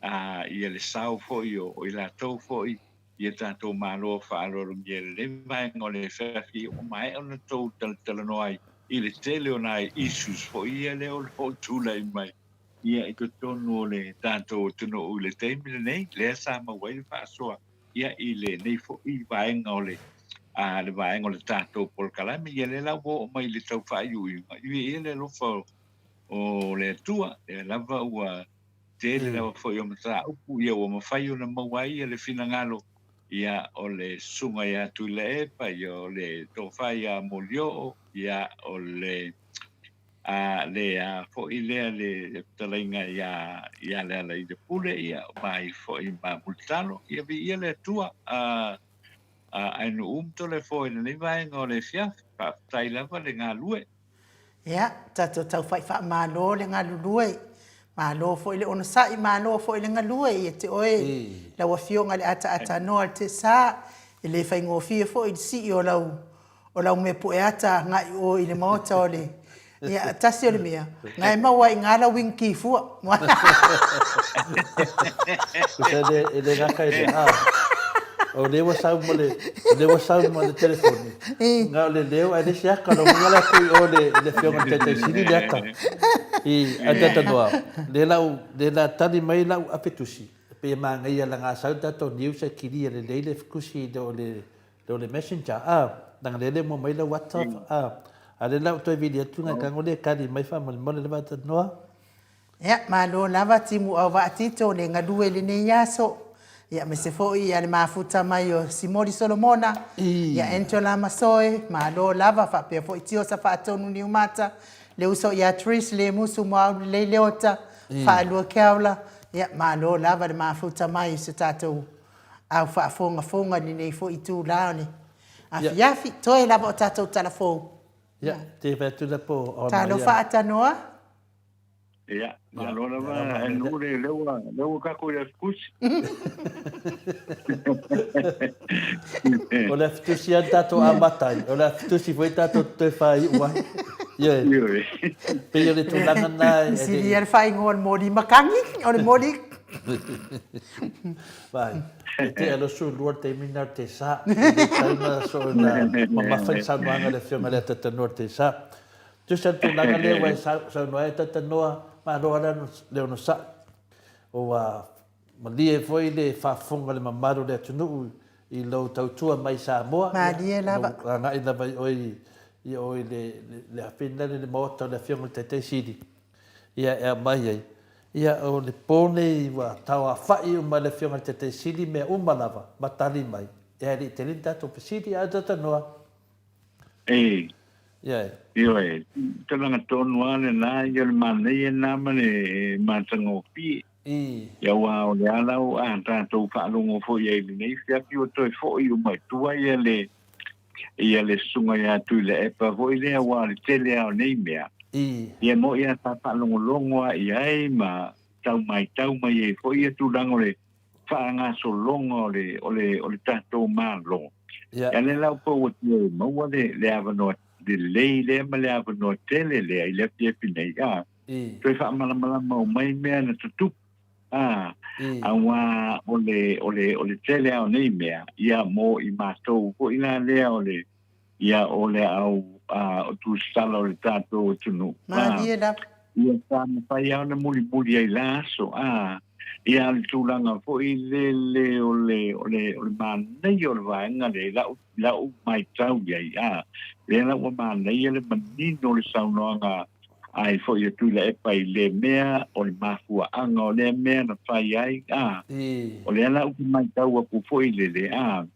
a, ia le sao foi o, o i latou foi, ia tatou Malo faaaloalogia i lenei vaega o le afiafi, ua maea ona tou talatalanoa ai i le tele o nai issues foi ia lea o lo o tulai mai. Ia, i totonu o le tatou atunuu i le taimi lenei, lea sa maua ai le faasoa ia i lenei foi vaega o le a le vaega o le tatou polokalame. Ia lea la ua oo mai i le tau faaiuiuga, i ia le alofa o le Atua, lea lava ua tele lava foi o mataupu ia ua mafai ona maua ai ia le finagalo ia o le susuga ia Tuilaepa, ia o le tofa ia Molioo, ia o le A le a foi lea le fetalaiga ia ia Lealailepule, ia mai foi ma Mulitalo, ia viia le Atua. A a Aenu'u ma Toleafoa i lenei vaega o le afiafi, faafetai lava le galue. Ia, tatou taufa'i faamalo le galulue, malo foi le onosai, malo foi le galue ia te oe lau Afioga i le Ataatanoa o le Tesa, e le faigofie foi le sii o lau O lau mea pueata agai o i le maota o le ia tasi o le mea na e maua ai i lau wing ki fua. Tusa e le gata i le a. O lea ua sau ma le, o lea ua sau ma le telefoni. Na o le leo ae le isi ata. Lona uiga la e tuu i o le, le afioga i le Taitai Sili le ata. I, ae talanoa, lea la u, lea la tali mai lau afetusi, e pei e manaia leaga a sau le tatou news e kilia lelei le afetusi i le o le Le o le messenger a, leaga lea le mua mai lau WhatsApp a, a lea la ua toe vili atu nai tago lea e tali mai faamolemole le faatanoa. Ia, malo lava Timuau Vaatito le galue i lenei aso, ia aemaise foi ia le mafuta mai o Simoli Solomona, ia Angela Masoe, malo lava faapea foi Tiosa Faatonu Niumata, le uso ia Trish Lemusu Moaulelei Leota, Faalua Keaula, ia malo lava le mafuta mai i so tatou Au faafogafoga i lenei foi itula o le afiafi, toe lava o tatou tala fou. Ia, te fai atu la po o Talofa Atanoa. Ia, malo lava e nuu le lea ua lea ua tatou i le afitusi. O le afitusi lava tatou amata ai, o le afitusi foi tatou te toe faaiu ai. Ioe. Pei o le tulaga lena e. Silia le faaigoa o le moli matagi, o le moli. Vai, e tea 22 le taimi lena o le Tesa. E le tatau ona soona mamafa ni saunoaga a le Afioga i le Atatanoa o le Tesa. Tusa le tulaga lea ua e saunoa ai Atatanoa, malo lava le onosai. Ua malie foi le faafofoga a le mamalu o le atunuu i lou tautua mai Samoa. Malie lava. Lou agai lava i oe i oe i le afena le Maota o le Afioga i le Taitai Sili. Ia e aumai ai. Ia o le po nei ua tauafa'i uma e le Afioga i le Taitai Sili mea uma lava ma tali mai, ia e le i tele ni tatou fesili ae talanoa. E. Ia e. Ioe, tulaga tonu lava lena, ia o le manaia lena ma le matagofie. I. Ia aua o le ala o a tatou faalogo foi ai i lenei afiafi ua toe foi uma i tua ia le ia le susuga ia Tuilaepa foi lea aua o le tele lava o nei mea. I. Ia mo'i lava sa faalogologo lava i ai ma tau maitau mai ai foi ia tulaga o le faagasologa o le, o le, o le tatou Malo. Ia. Ia lea la ua ua toe maua le, le avanoa lelei lea ma le avanoa tele lea i le afiafi nei, a, I. toe faamalamalama mai mea na tutupu. A, I. auā o le, o le, o le tele lava o nei mea, ia mo i matou foi la lea o le, ia o le au, a, o tusitala o le tatou atunuu, a, Malie lava. ia sa mafai lava ona mulimuli ai la aso, a, ia o le tulaga foi lele o le, o le, o le manaia o le vaega lea i la'u, la'u maitau i ai, a, lea la ua manaia le manino o le saunoaga. Ai foi e Tuilaepa i lea mea, o le mafuaaga o lea mea na fai ai, a, o lea la ou te maitau aku foi lele, a,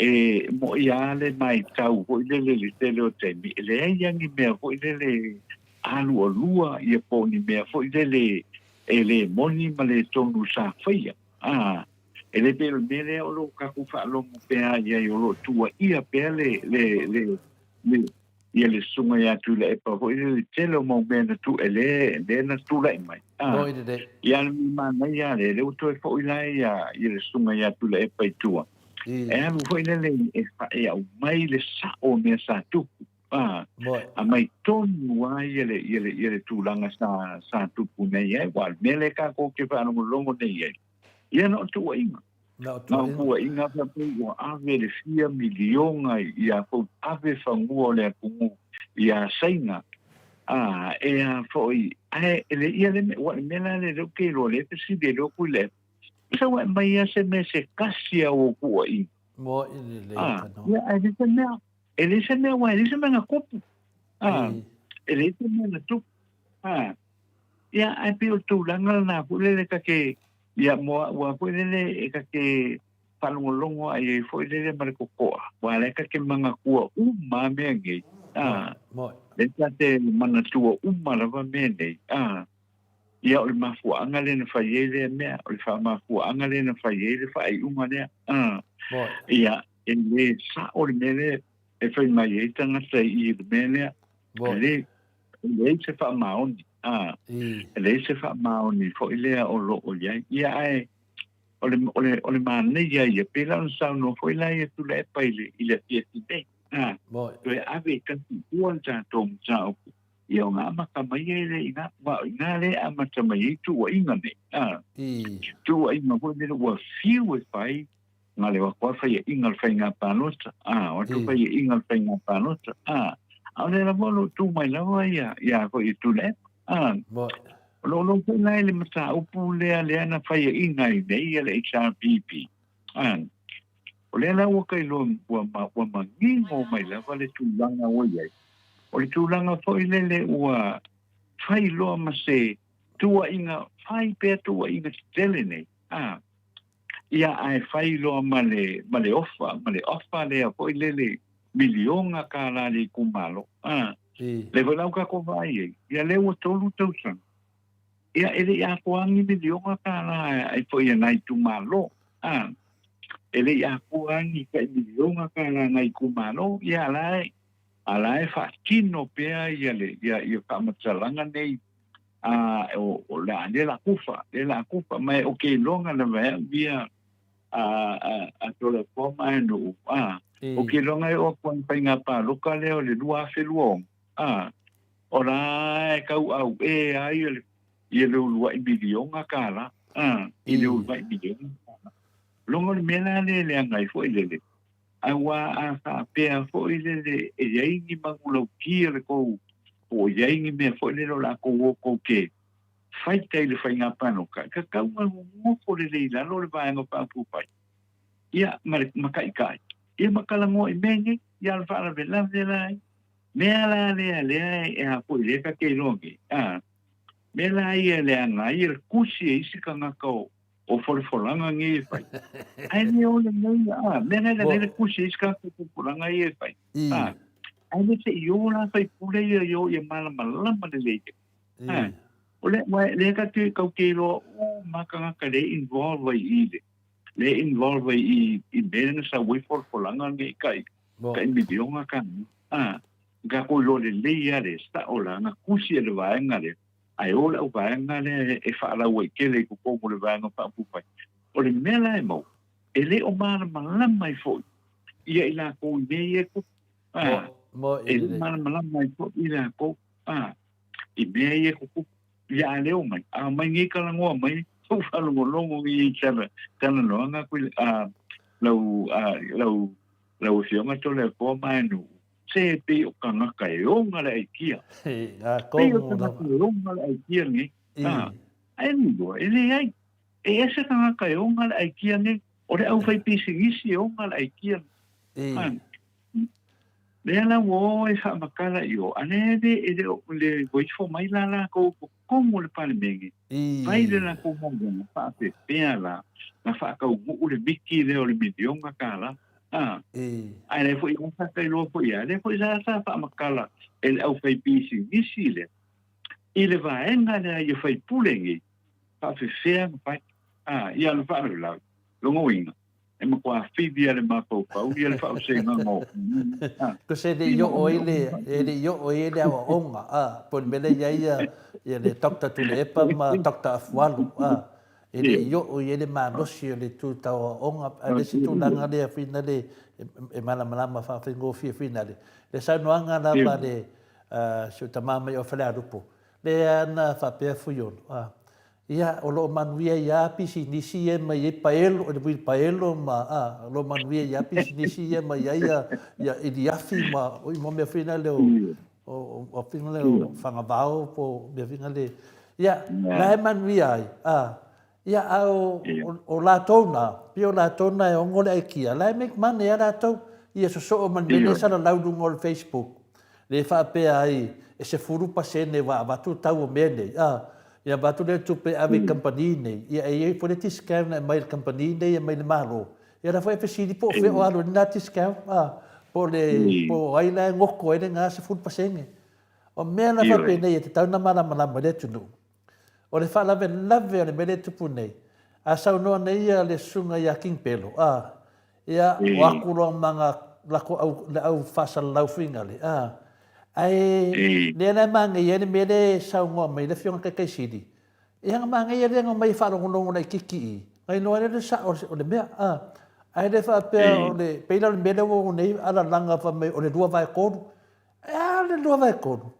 e moʻi a le maitau foi lele i le tele o taimi, e leai a ni mea foi lele alualua ia po o ni mea foi lele e le moni ma le tonu sa faia, a, e le pei o le mea lea o lo o tatou faalogo pea i ai o lo o tuuaia pea le, le, le, le, ia le susuga ia Tuilaepa foi le tele o mau mea na tu, e le, le na tulai mai. Ah, Moi lelei. ia le mea manaia lea, lea ua toe foi la ia, ia le susuga ia Tuilaepa i tua. I. E alu foi lele e, fa, e aumai le sa'o o mea sa tupu. Ah, Moi. aumai tonu lava ia le, ia le, ia le tulaga sa, sa tupu nei ai, aua o le mea lea tatou te faalogologo nei ai, ia na o tuuaiga. Na o Na o tuuaiga. tuuaiga faapea ua ave le fia miliona ia kou ave fanua o le atunuu ia Saina, a, e a foi, ae e le ia le mea, ua le mea la le lea ou te iloa, lea e fesili ai loa Tuilaepa, sa ua e aumai a se mea se kasi a ua tuuaiga? Moi lelei A, tanoa. ia, ae le se mea, e le se mea, ua e le se mea na tupu. A, I. e le se mea na tupu. A, ia, ae pei o le tulaga lena foi lele ta te, Ia, mo au a foi lele e ta te faalogologo ai ai foi lele ma le totoa, aua lea ta te manatua uma a mea nei, a, Moi. lea ta te manatua uma lava mea nei, a. Ia, o le mafuaaga lea na fai ai lea mea, o le faamafuaaga lea na fai ai le faaiuga lea, a. Moi. Ia, e le sao le mea lea e fai mai ai tagata i i le mea lea, e Moi. le, e leai se faamaoni, a, e leai se faamaoni foi lea o lo o i ai. Ia, ae o le, o le, o le manaia ia, pei la ona saunoa foi la ia Tuilaepa i le, i le afiafi nei, a, toe ave i kasi i tua le tatou mataupu, ia ona amata mai ai lea i ina, aua o i ina lea e amata mai ai tuuaiga nei, a, tuuaiga foi lea ua fiu e fai Na le o atu a faiaʻiga o le faiga palota, a, o atu faiaʻiga o le faiga palota, a, ʻaʻole lava o lo o tu mai lava ia, ia foi i Tuilaepa, a. O lo o lou foi la i le mataupu lea, lea na faiaʻiga ai nei ia le HRPP, a. O lea la ua ka iloa, ua, ua manino mai lava le tulaga ua i ai. O le tulaga foi lele ua fai loa ma se tuuaiga, fai pea tuuaiga tetele nei, a. Ia, ae fai loa ma le, ma le ofa, ma le offer lea foi lele miliona kālā le itumalo. A, lea foi la ua tatou vaai ai, ia lea ua tolu tausaga, ia e le i atoa ni miliona kālā ai foi a nai itumalo. A, e le i atoa ni tai miliona kālā a nai itumalo, ia a la e, a la e faatino pea ia le, ia, ia faamatalaga nei a o, o le a le la kufa, le la kufa, mai o ke longa na vai au ia a, a, a tole po mai no a, o ke longa e o kuan painga pa loka le o le 2026, a, o la e kau au e ai le, i le uluai milionga ka la, a, i le uluai milionga ka la. Longa o le mea la le le angai foi lele, Aua a faapea foi lele e i ai ni manulauti a le kou, po o i ai ni mea foi lele o le a kou o kou ke faita i le faiga paloka, e tatau ona nonofo lelei i lalo le vaega faaupufai, ia, ma le mataitai, ia ma talanoa i mea nei, ia le faalavelave la ai. Mea la lea lea e a foi lea ta te iloa nei, a, mea la ia e leaga ai le tusi e isi tagata o, o folafolaga nei e fai. Ae le ole nei, a, mea la e le kusi e isi tagata o folafolaga ia e fai. A, ae le se i o la faipule ia i o ia malamalama lelei. A, o le, wa, le ka te kau te iloa uma tagata le involve ai i le, le involve ai i, i mea na sau ai folafolaga nei kai, kai miliona ka. A, ka ko iloa lelei a le sa'o la na kusi e le vaega lea. Ae o lau vaega lea e faalauaitele i totonu o le Vaega Faaupufai. O le mea la e maua, e le o malamalama ai foi ia i latou i mea ia e tupu. A, e le o malamalama ai foi i latou a, i mea ia e tutupu. Ia a leo mai, a omai nei talanoa mai, ou faalogologo i tala, talanoaga a, lau, a, lau, lau Afioga Toleafoa Maenu, Se pei o tagata e oga le aikia. Pei o tagata e oga le aikia nei. A, ae ni loa, e leai. E ese tagata e oga le aikia nei. O le aufaipisinisi e oga le aikia nei. Lea la ua o e faamatala i o, a lea e le, e le o le ua ifo mai la latou i totonu o le Palemene, fai le latou galuega, faapefea la na faataunuu le miti lea o le miliona tala, a? Ae lea foi sa tailoa foi ia, lea foi sa sa faamatala e le aufaipisinisi lea i le vaega lea ia faipule nei, faapefea na fai, a? Ia le faalavelave, lona uiga, e matua fivi a le mafaufau ia le faaosegaga o Because e le i oo ai le, e le i oo ai le aoaoga, a, po o le mea lea e i ai ia, ia le Doctor Tuilaepa ma Doctor Afualo, a, e le i oo i ai le malosi o le itu tau aoaoga, a o le isi tulaga lea foi na le, e malamalama faafaigofie foi na le, le saunoaga lava a le, a si ou tama mai o Falealupo, lea na faapea Fuiono, a, Ia, o lo o manuia ai lava pisinisi ia e mai ai paelo, le uilipaelo ma, a, o lo o manuia ai lava pisinisi ia e mai ai ia, ia iliafi ma, oi, ma mea foi nale o, o, o, foi nale o fagavao po o mea foi nale, ia, la e manuia ai, a, ia, a o, o, o latou na, pei o latou na e ogo le aikia, la e make money lava latou, ia sosoo ma le mea lea e salalau i luga o le Facebook. Le faapea ai e 10% ua avatu tau o mea nei, a, ia avatu lea tupe e ave i kamupani nei, ia e i ai foi le discount e aumai i le kamupani nei e aumai i le Malo. Ia la foi e fesili po o fea o alu ai lena discount, a, po o le, po o ai la e goko ai lena 10%. O mea la faapenei e tatau ona malamalama i le atunuu. O le faalavelave o le mea lea e tupu nei, a saunoa nei ia le susuga ia King Pelo, a, ia, o aku loa ma nga lako au, le au faasalalau fuigale, a, ae lea la e manaia ai le mea lea e saunoa mai le Afioga Taitaisili, ia na manaia lea na omai e faalogologo laitiiti i i, na iloa ai lea le sao o le mea, a, ae le faapea o le, pei la o le mea lea ua oo nei alalaga fai mai o le 2/3, e a le 2/3?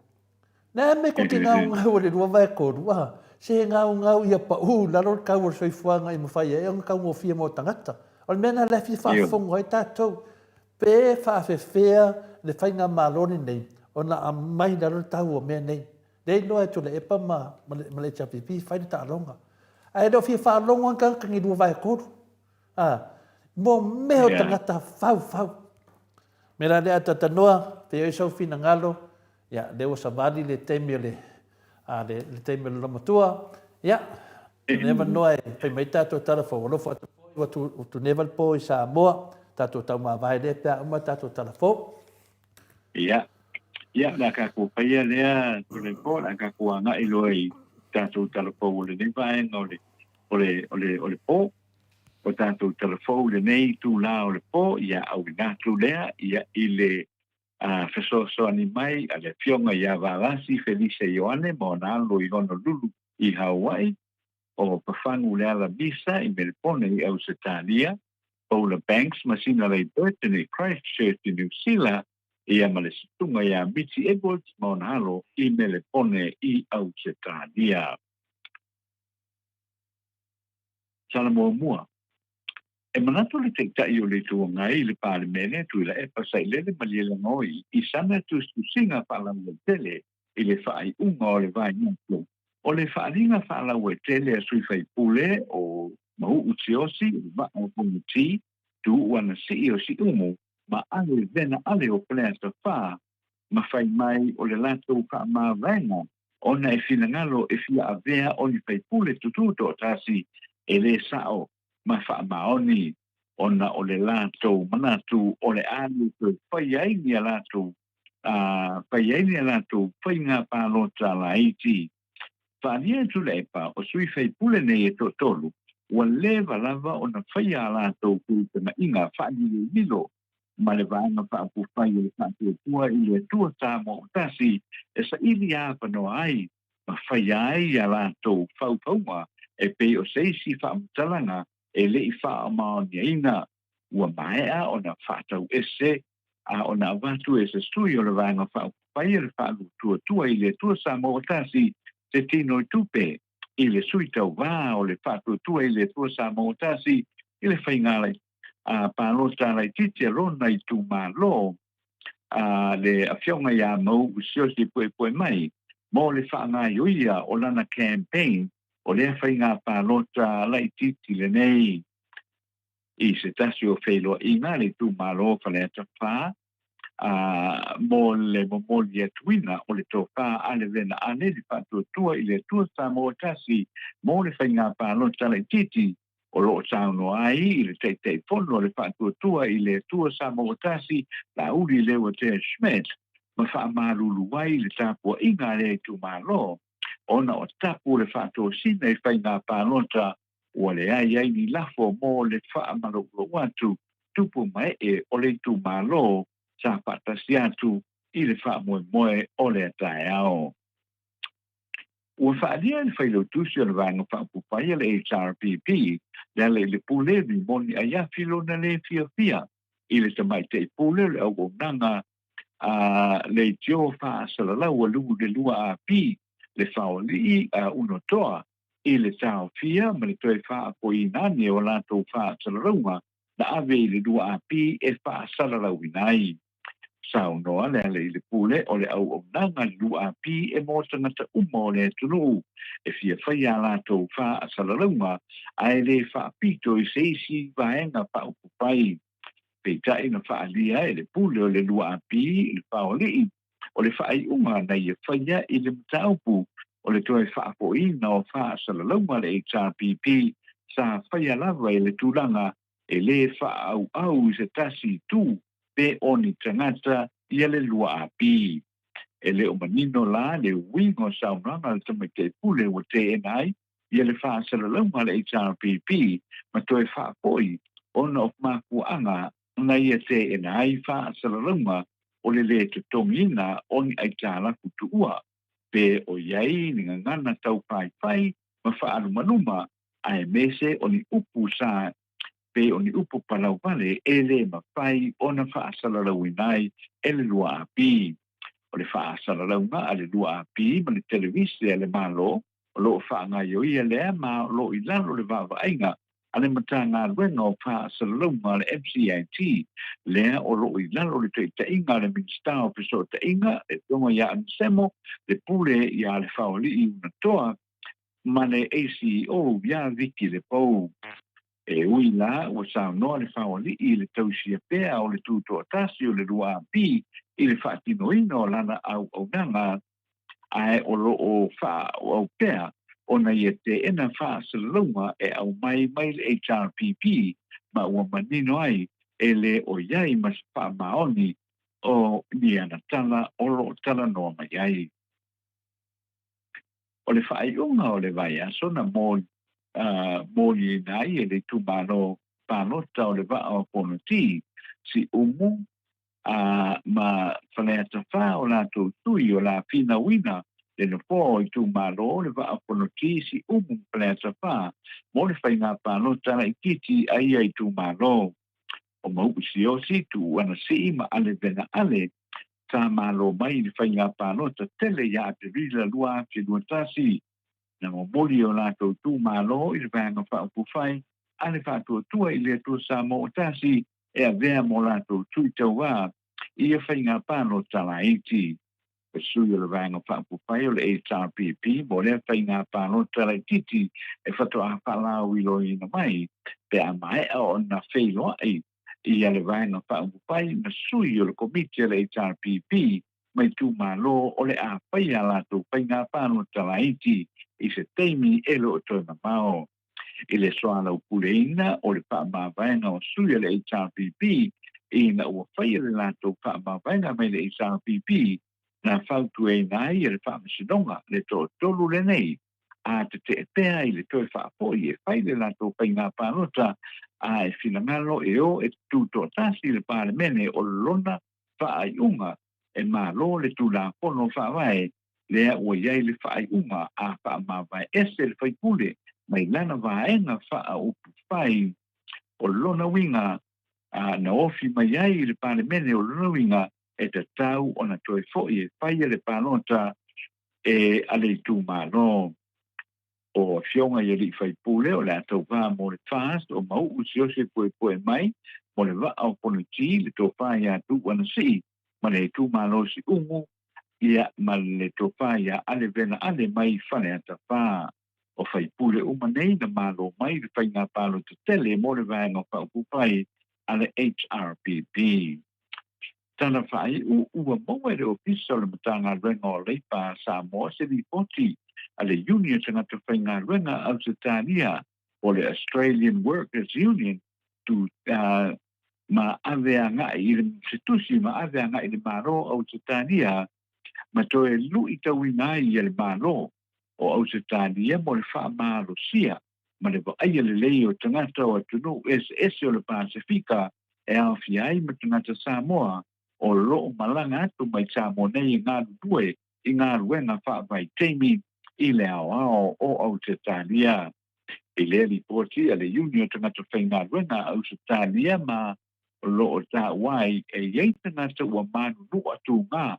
Nā me ko te ngaungau o le 2/3, a, se he ngaungau ia paʻū i lalo le tau o le soifuaga i mawhai ai ona taugofie mo tagata. O le mea lena la e fia faafofoga ai tatou, pe faafefea le faigamalo lenei ona aumai i lalo le tau o mea nei. Lea iloa e Tuilaepa ma, ma le, ma le HRPP fai le taaloga. Ae le o fia faalogo lava tagata ni 2/3. A, mo mea o tagata faufau. Me la lea atatanoa, pe oi sau finagalo, Ia, lea ua savali le taimi o le, a, le, le taimi o le Lomatua. Ia, le avanoa e fai mai tatou tala fou. Alofa atu foi, ua tu, ua tuneva le pō i Samoa, tatou taumavae lea pe a uma tatou tala fou. Ia, ia, le a tatou faia lea Tuleipo, le a tatou agai loa i tatou tala fou o lenei vaega o le, o le, o le, o le pō. O tatou tala fou lenei itulā o le pō, ia auina atu lea, ia, i le a fesoasoani mai a le Afioga ia Valasi Felise Ioane ma ona alo i Honolulu i Hawaii, o Pafagu Leala Misa i Melepone i Ausetalia, Paula Banks ma Sinalei Burton i Christchurch i Niu Sila, ia ma le susuga ia Mitzi Edwards ma ona alo i Melepone i Ausetalia. Sala muamua. E manatu le Taitai o le Itu Agai i le Palemene, Tuilaepa Sailele Malielegaoi, i sana tusitusiga faalauaitele i le faaiuga o le Vaegatu o le Faaaliga Faalauaitele a Sui Faipule o Mauu Tiosi, o Vaa o Fonoti, Tuuu Anasii o Siumu ma Ale Vena Ale o Faleata 4, ma fai mai o le latou faamavaega ona e finagalo e fia avea o ni faipule tutū toatasi e lē sa'o ma faamaoni, ona o le latou manatu o le a le toe fai ai ni a latou fai ai ni a latou faiga palota laiti. Faaalia e Tuilaepa o sui faipule nei e toatolu, ua leva lava ona faia a latou feutagaiga faalilolilo ma le Vaega Faaupufai o le Faatuatua i le Atua Samoa ua Tasi e saili avanoa ai ma faia ai a latou faufauga e pei o se isi faamatalaga e le i faamaoniaina ua maea ona faatauese a ona avatu e se sui o le Vaega Faaupufai o le Faaluatuatua i le Atua Samoa ua Tasi se tino i tupe i le sui tauvā o le Faatuatua i le Atua Samoa ua Tasi i le faiga palota laitiiti a lona itumalo a le Afioga ia Mau'u Siaosi Puepue mai mo le faagaioia o lana campaign o lea faiga palota laitiiti lenei i se tasi o feiloaiga a le itumalo o Faleata 4. mo le momoli atuina o le tofa a le Vena Aleli Faatuatua i le Atua Samoa Tasi mo le faiga palota laitiiti o lo o saunoa ai i le Taitaifono o le Faatuatua i le Atua Samoa Tasi Laauli Leuatea Schmidt ma faamalulu ai le tapuaiga a lea itumalo ona o tapu le faatosina i faiga palota ua leai ai ni lafo mo le faamaloulou atu tupu ma ee o le itumalo sa faatasi atu i le faamoemoe o lea taeao. Ua faaalia e le Failautusi o le Vaega Faaopoopo a le HRPP le ala i le Pule Rimoni Aiafi lona lē fiafia i le Tamaitai Pule o le Auaunaga a Leitio Faasalalau a Luguleluaap le Faoalii a Unotoa i le taofia ma le toe faafoiina ane o latou faasalalauga na ave i le 2AP e faasalalauina ai. Saunoa le ala i le Pule o le auaunaga le 2AP e mo tagata uma o le atunuu e fia faia a latou faasalalauga ae le faapito i se isi vaega faaupufai. Peitai na faaalia e le Pule o le 2AP i le Faoalii o le faaiuga na ia faia i le mataupu o le toe faafoiina o faasalalauga a le HRPP sa faia lava i le tulaga e lē faaauau i se tasi itu pe o ni tagata ia le 2AP. E le o manino la le uiga o saunoaga a le Tamaitai Pule ua teena ai ia le faasalalauga a le HRPP ma toe faafoi ona o mafuaaga na ia teena ai faasalalauga o le lē totogiina o ni aitalafu tuua pe o i ai ni gagana taufaifai ma faalumaluma aemaise o ni upu sa pe o ni upu palauvale e lē mafai ona faasalalauina ai e le 2AP. O le faasalalauga a le 2AP ma le televise a le Malo o lo o faagaioia lea ma o lo o i lalo o le vaavaaiga a le Matagaluega o Faasalalauga a le MCIT, lea o lo o i lalo o le taitaiga a le Minisita o Fesootaiga, le Afioga ia Anisemo, le Pule ia Lefaoalii Unatoa ma le ACEO ia Viki Lepou. E ui la ua saunoa le Faoalii i le tausia pea o le tutoatasi o le 2AP i le faatinoina o lana auaunaga, ae o lo o faaauau pea ona ia teena faasalalauga e aumai mai le HRPP ma ua manino ai e le o i ai ma se faamaoni o ni ana tala o lo o talanoa mai ai. O le faaiuga o le vaiaso na moliina ai e le itumalo palota o le Vaa o Fonoti, Siumu, a ma Faleata 4 o latou sui o la finauina le nofoa o itumalo o le Vaa o Fonoti, Siumu ma Faleata 4 mo le faiga palota laitiiti a ia itumalo. O Mau'u Siaosi, Tuuana Sii ma Ale Vena Ale sa malo mai i le faiga palota tele ia Aperila 2021. Na momoli e o latou itumalo i le Vaega Faaupufai a le Faatuatua i le Atua Samoa Tasi e avea mo latou tui tauā i ia faiga palota laiti. O sui o le Vaega Faaupufai o le HRPP mo lea faiga palota laitiiti e faatoa faalauiloina mai pe a maea ona feiloai ia le Vaega Faaupufai ma sui o le Komiti a le HRPP ma itumalo o le a faia a latou faiga palota laiti i se taimi e le o toe mamao. I le soalaupuleina o le faamavaega o sui a le HRPP ina ua faia le latou faamavaega mai le HRPP, na fautuaina ai e le Faamasinoga le toatolu lenei a tetee pea i le toe faafoi e fai le latou faiga palota a e finagalo e o e tutoatasi le Palemene o lona faaiuga e malo le Tulafono Faavae lea ua i ai le faaiuga a faamavae ese le faipule mai lana vaega faaupufai. O lona uiga, a na ofi mai ai i le Palemene o lona uiga e tatau ona toe foi e faia le palota e a le itumalo. O afioga i alii faipule o le a tauva mo le FAST o Mau'u Siose Puepuemai mo le Vaa o Fonoti le Tofa ia Tuuana Sii ma le itumalo Siumu ia ma le Tofa ia Ale Vena Ale mai Faleata 4. O faipule uma nei na malo mai le faiga palota tele mo le Vaega Faaupufai a le HRPP. Tala faaiu, Ua maua e le Ofisa o le Matagaluega o Leipa a Samoa se lipoti a le Iuni o Tagata Faigaluega a Ausetalia po o le Australian Workers Union tu, ma ave agai i le se tusi ma ave agai i le Malo o Ausetalia ma toe luitauina ai ia le Malo o Ausetalia mo le faamalosia ma le vaaia lelei o tagata o atunuu eseese o le Pasefika e aofia ai ma tagata Samoa o lo o malaga atu mai Samoa nei e galulue i galuega faavaitaimi i le aoao o Ausetalia. I lea lipoti a le Iuni o Tagata Faigaluega a Ausetalia ma o lo o taua ai e i ai tagata ua manunua tugā,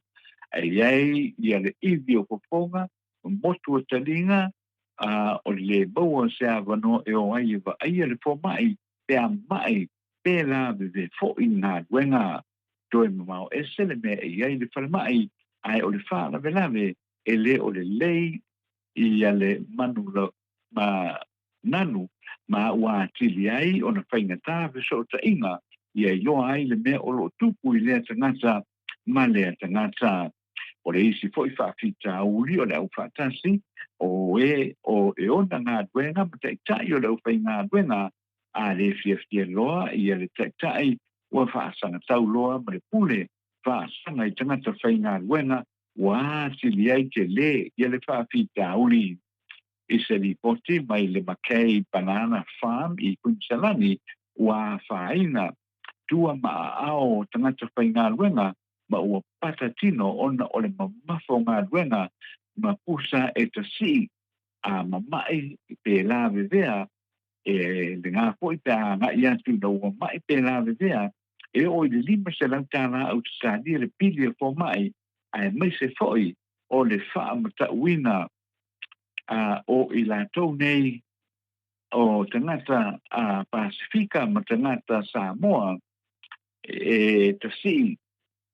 e i ai ia le ivi o fofoga, motu o taliga, a o le lē maua o se avanoa e o ai e vaaia le fomai pe a ma'i pe laveve fo'i galuega. Toe mamao ese le mea e i ai le falemai, ae o le faalavelave e lē o lelei ia le manu ma nanu ma ua atili ai ona faigata fesootaiga ia iloa ai le mea o lo o tupu i lea tagata ma lea tagata. O le isi foi faafitauli o le aufaatasi o e o e ona galuega ma taitai o le aufaigaluega a le fiafia loa ia le taitai ua faasagatau loa ma le pule faasaga i tagata faigaluega ua atili ai tele ia le faafitauli. I se lipoti mai le Mackay Banana Farm i Kuiniselani ua afaina tua ma aao o tagata faigaluega ma ua pata tino ona o le mamafa o galuega ma pusa e tasii a mama'i pe lavevea e lena foi pe a agai atu ina ua ma'i pe lavevea e oo i le $500 tala Ausetalia le pili a fomai aemaise foi o le faamatauina a o i latou nei o tagata a Pasefika ma tagata Samoa e tasii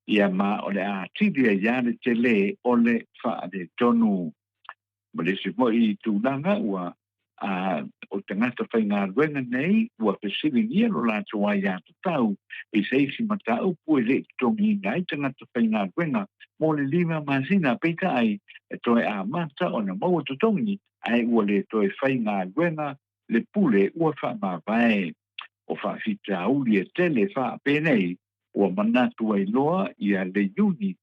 ia ma o le a atili ai lava le tele o le faaletonu. Ma le isi foi tulaga ua a o tagata faigaluega nei ua fesiligia lo latou aiatatau i se isi mataupu e le i totogiina ai tagata faigaluega mo le 5 masina, peitai e toe amata ona maua totogi ae ua le toe faigaluega le pule ua faamavae. O faafitauli e tele faapenei ua manatu ai loa ia le Iuni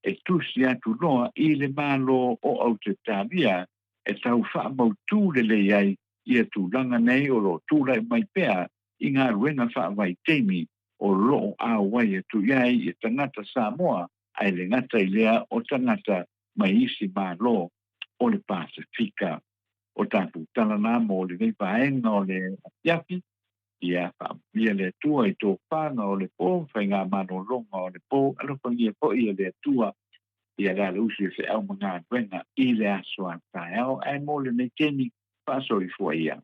e tusi atu loa i le Malo o Ausetalia e tau faamautū lelei ai ia tulaga nei o lo o tulai mai pea i galuega faavaitaimi o lo o auai atu i ai ia tagata Samoa ae le gata i lea o tagata mai isi Malo o le Pasefika. O tatou tala la mo lenei vaega o le afiafi, ia faamanuia le Atua i tofaga o le po, faigamalologa o le po, alofagia foi e le Atua ia le alausi o feau ma galuega i le aso a taeao, ae mo lenei taimi, faasoifua ia.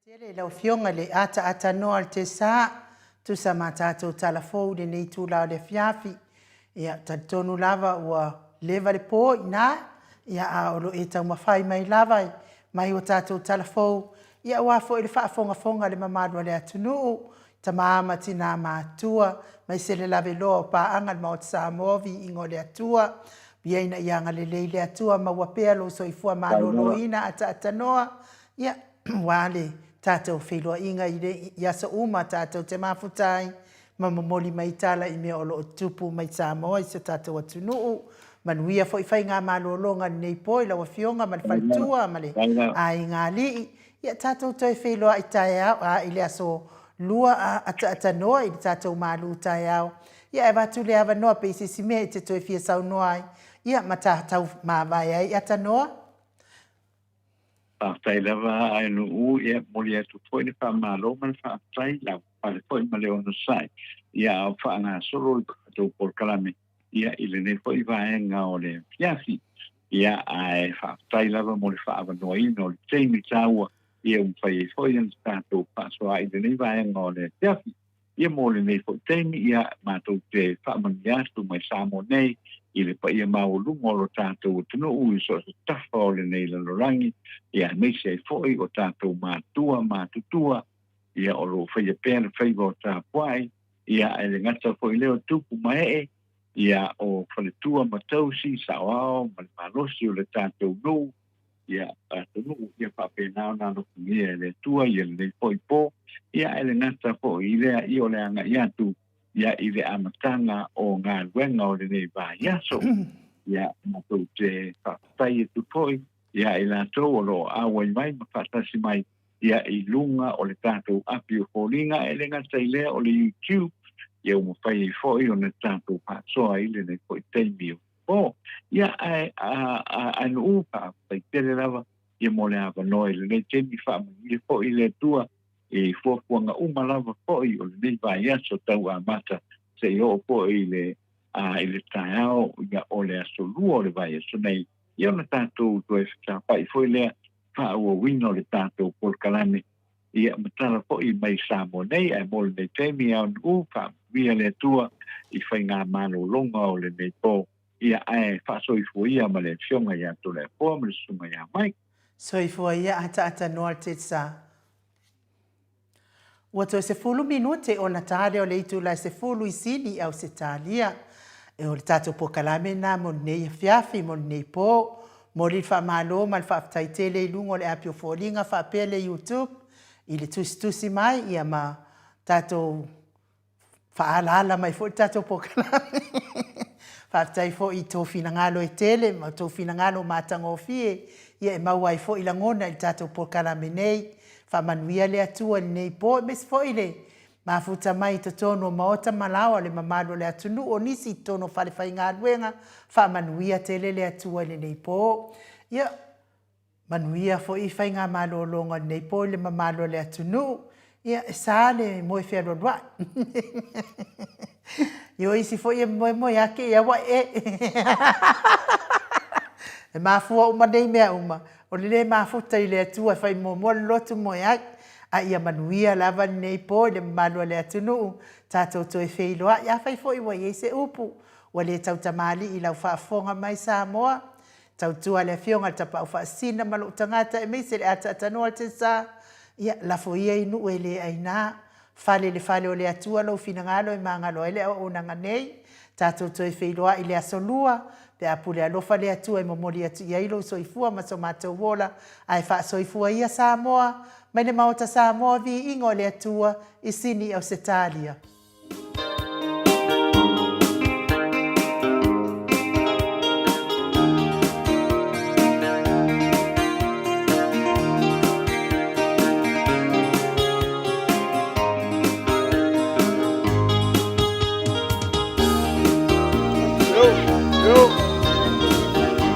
Tele i lau Afioga i le ataatanoa o le Tesa, tusa ma tatou tala fou i lenei itula o le afiafi. Ia, talitonu lava ua leva le po i ina, ia, a o lo e taumafai mai lava i mai o tatou tala fou, ia, aua foi le faafogafoga a le mamalu o le atunuu, tama ma tina matua, maise le laveloa o paaga le Maota Samoa, viiga o le Atua. Ia ina ia agalelei le Atua, maua pea lou soifua maloloina ataatanoa, Ia, aua le tatou feiloaiga i le i aso uma tatou te mafuta ai ma momoli mai tala i mea o lo o tupu mai Samoa i si o tatou atunuu. Manuia foi faigamalologa i lenei po i lau Afioga ma le faletua ma le aiga alii. Ia tatou toe feiloai taeao, a, i le aso Lua a ataatānoa i le tatou malu taeao. Ia, e avatu le avanoa pe i se isi mea e te toe fia saunoa ai, ia, ma tatou mavae ai atanoa. Faafetai lava a Nuu, ia momoli atu foi le faamalo ma le faafetai lau pale foi ma le onosai ia a o faagasolo le tatou polokalame ia i lenei foi vaega o le afiafi. Ia ae faafetai lava mo le faaavanoaina o le taimi taua ia ua mafai ai foi ona tatou faasoa i lenei vaega o le afiafi. Ia mo lenei foi taimi ia matou te faamanuia atu mai Samoa nei i le paia maualuga o lo tatou atunuu i so o se tafa o lenei lalolagi, ia aemaise ai foi o tatou matua matutua, ia o lo o faia pea le faiva o tapuai, ia ae le gata foi lea o tupu ma ee, ia o faletua ma tausi, saoao ma le malosi o le tatou nuu, ia atunuu, ia faapena ona alofagia e le Atua ia lenei foi po, ia ae le gata foi i lea, ia o le agai atu ia i le amataga o galuega o lenei vaiaso. Ia matou te faafetai atu foi ia i latou o lo o auai mai ma faatasi mai ia i luga o le tatou api o foliga, e le gata i lea o le YouTube, ia ua mafai ai foi ona tatou faasoa i lenei foi taimi o po. Ia ae a nuu faafetai tele lava ia mo le avanoa i lenei taimi, faamanuia foi le Atua i fuafuaga uma lava foi o lenei vaiaso tau amata seia oo foi i le i le taeao ia o le aso lua o le vaiaso nei, ia ona tatou toe fesapa'i foi lea faaauauina o le tatou polokalame ia ma tala foi mai Samoa nei. Ae mo lenei taimi aonu'u, faamanuia le Atua i faigamalologa o lenei po, ia ae faasoifua ia ma le Afioga ia Toleafoa ma le Susuga ia Mike. Soifua ia ataatanoa le Tetsa. Ua toe 10 minute ona ta lea o le itula e 10 i Sini i Ausetalia. E o le tatou polokalame lena mo lenei afiafi, mo lenei po. Momoli le faamalo ma le faafetai tele i luga o le api o foliga faapea le YouTube i le tusitusi mai ia ma tatou faaalaala mai foi le tatou polokalame. Faafetai foi i tou finagalo e tele ma tou finagalo matagofie ia e maua ai foi lagona i le tatou polokalame nei. Faamanuia le Atua i lenei po aemaise foi le mafuta mai i totonu o maota ma laoa o le mamalu o le atunuu o nisi i totonu o falefaigaluega. Faamanuia tele le Atua i lenei po. Ia, Manuia foi faigamalologa o lenei po i le mamalu o le atunuu. Ia, e sa le moe fealualuai. Ia o isi foi e moemoe ake ia ua ee. E mafua uma nei mea uma, o le le mafuta i le Atua e fai muamua le lotu moe ai. A ia manuia lava lenei po i le mamalu o le atunuu, tatou toe feiloai. Afai foi ua i ai se upu ua le tautamalii i lau faafofoga mai Samoa, Tautua le Afioga i le Tapaau Faasisina ma lou tagata aemaise le ataatanoa le Tesa, ia, lafo ia i nuu e le aina. Fale i le fale o le Atua lou finagalo e magalo ai le auaunaga nei. Tatou toe feiloai i le aso Lua, pe a pule alofa le Atua e momoli atu i ai lou soifua ma so matou ola, ae faasoifua ia Samoa, mai le Maota Samoa viiga o le Atua i Sini i Ausetalia.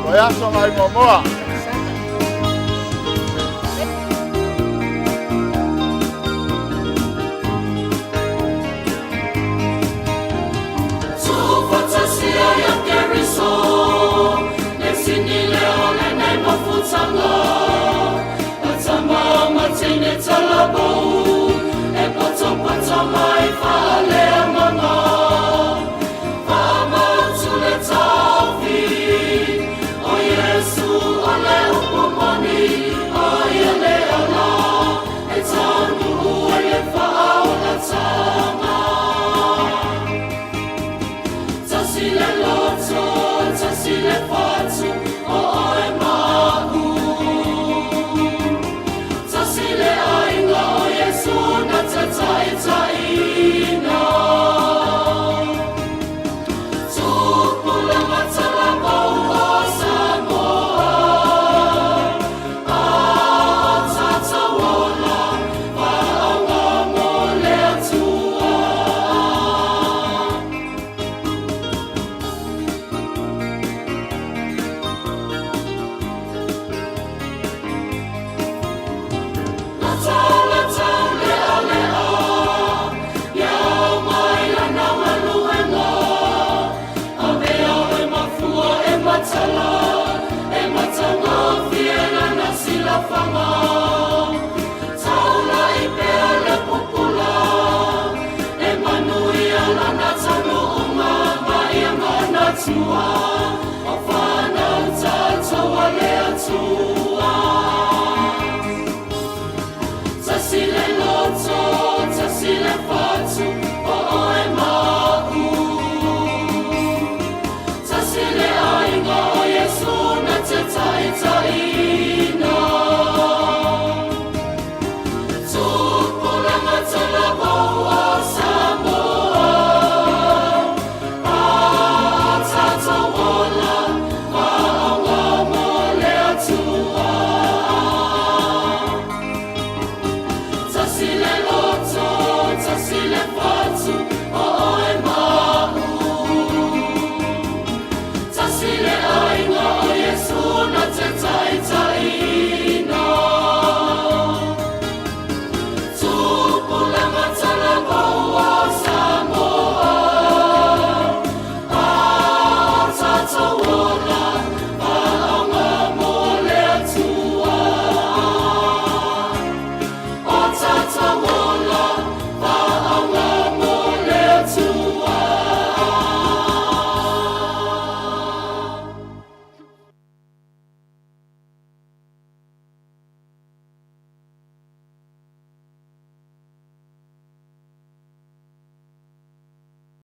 Vaiaso ngai muamua.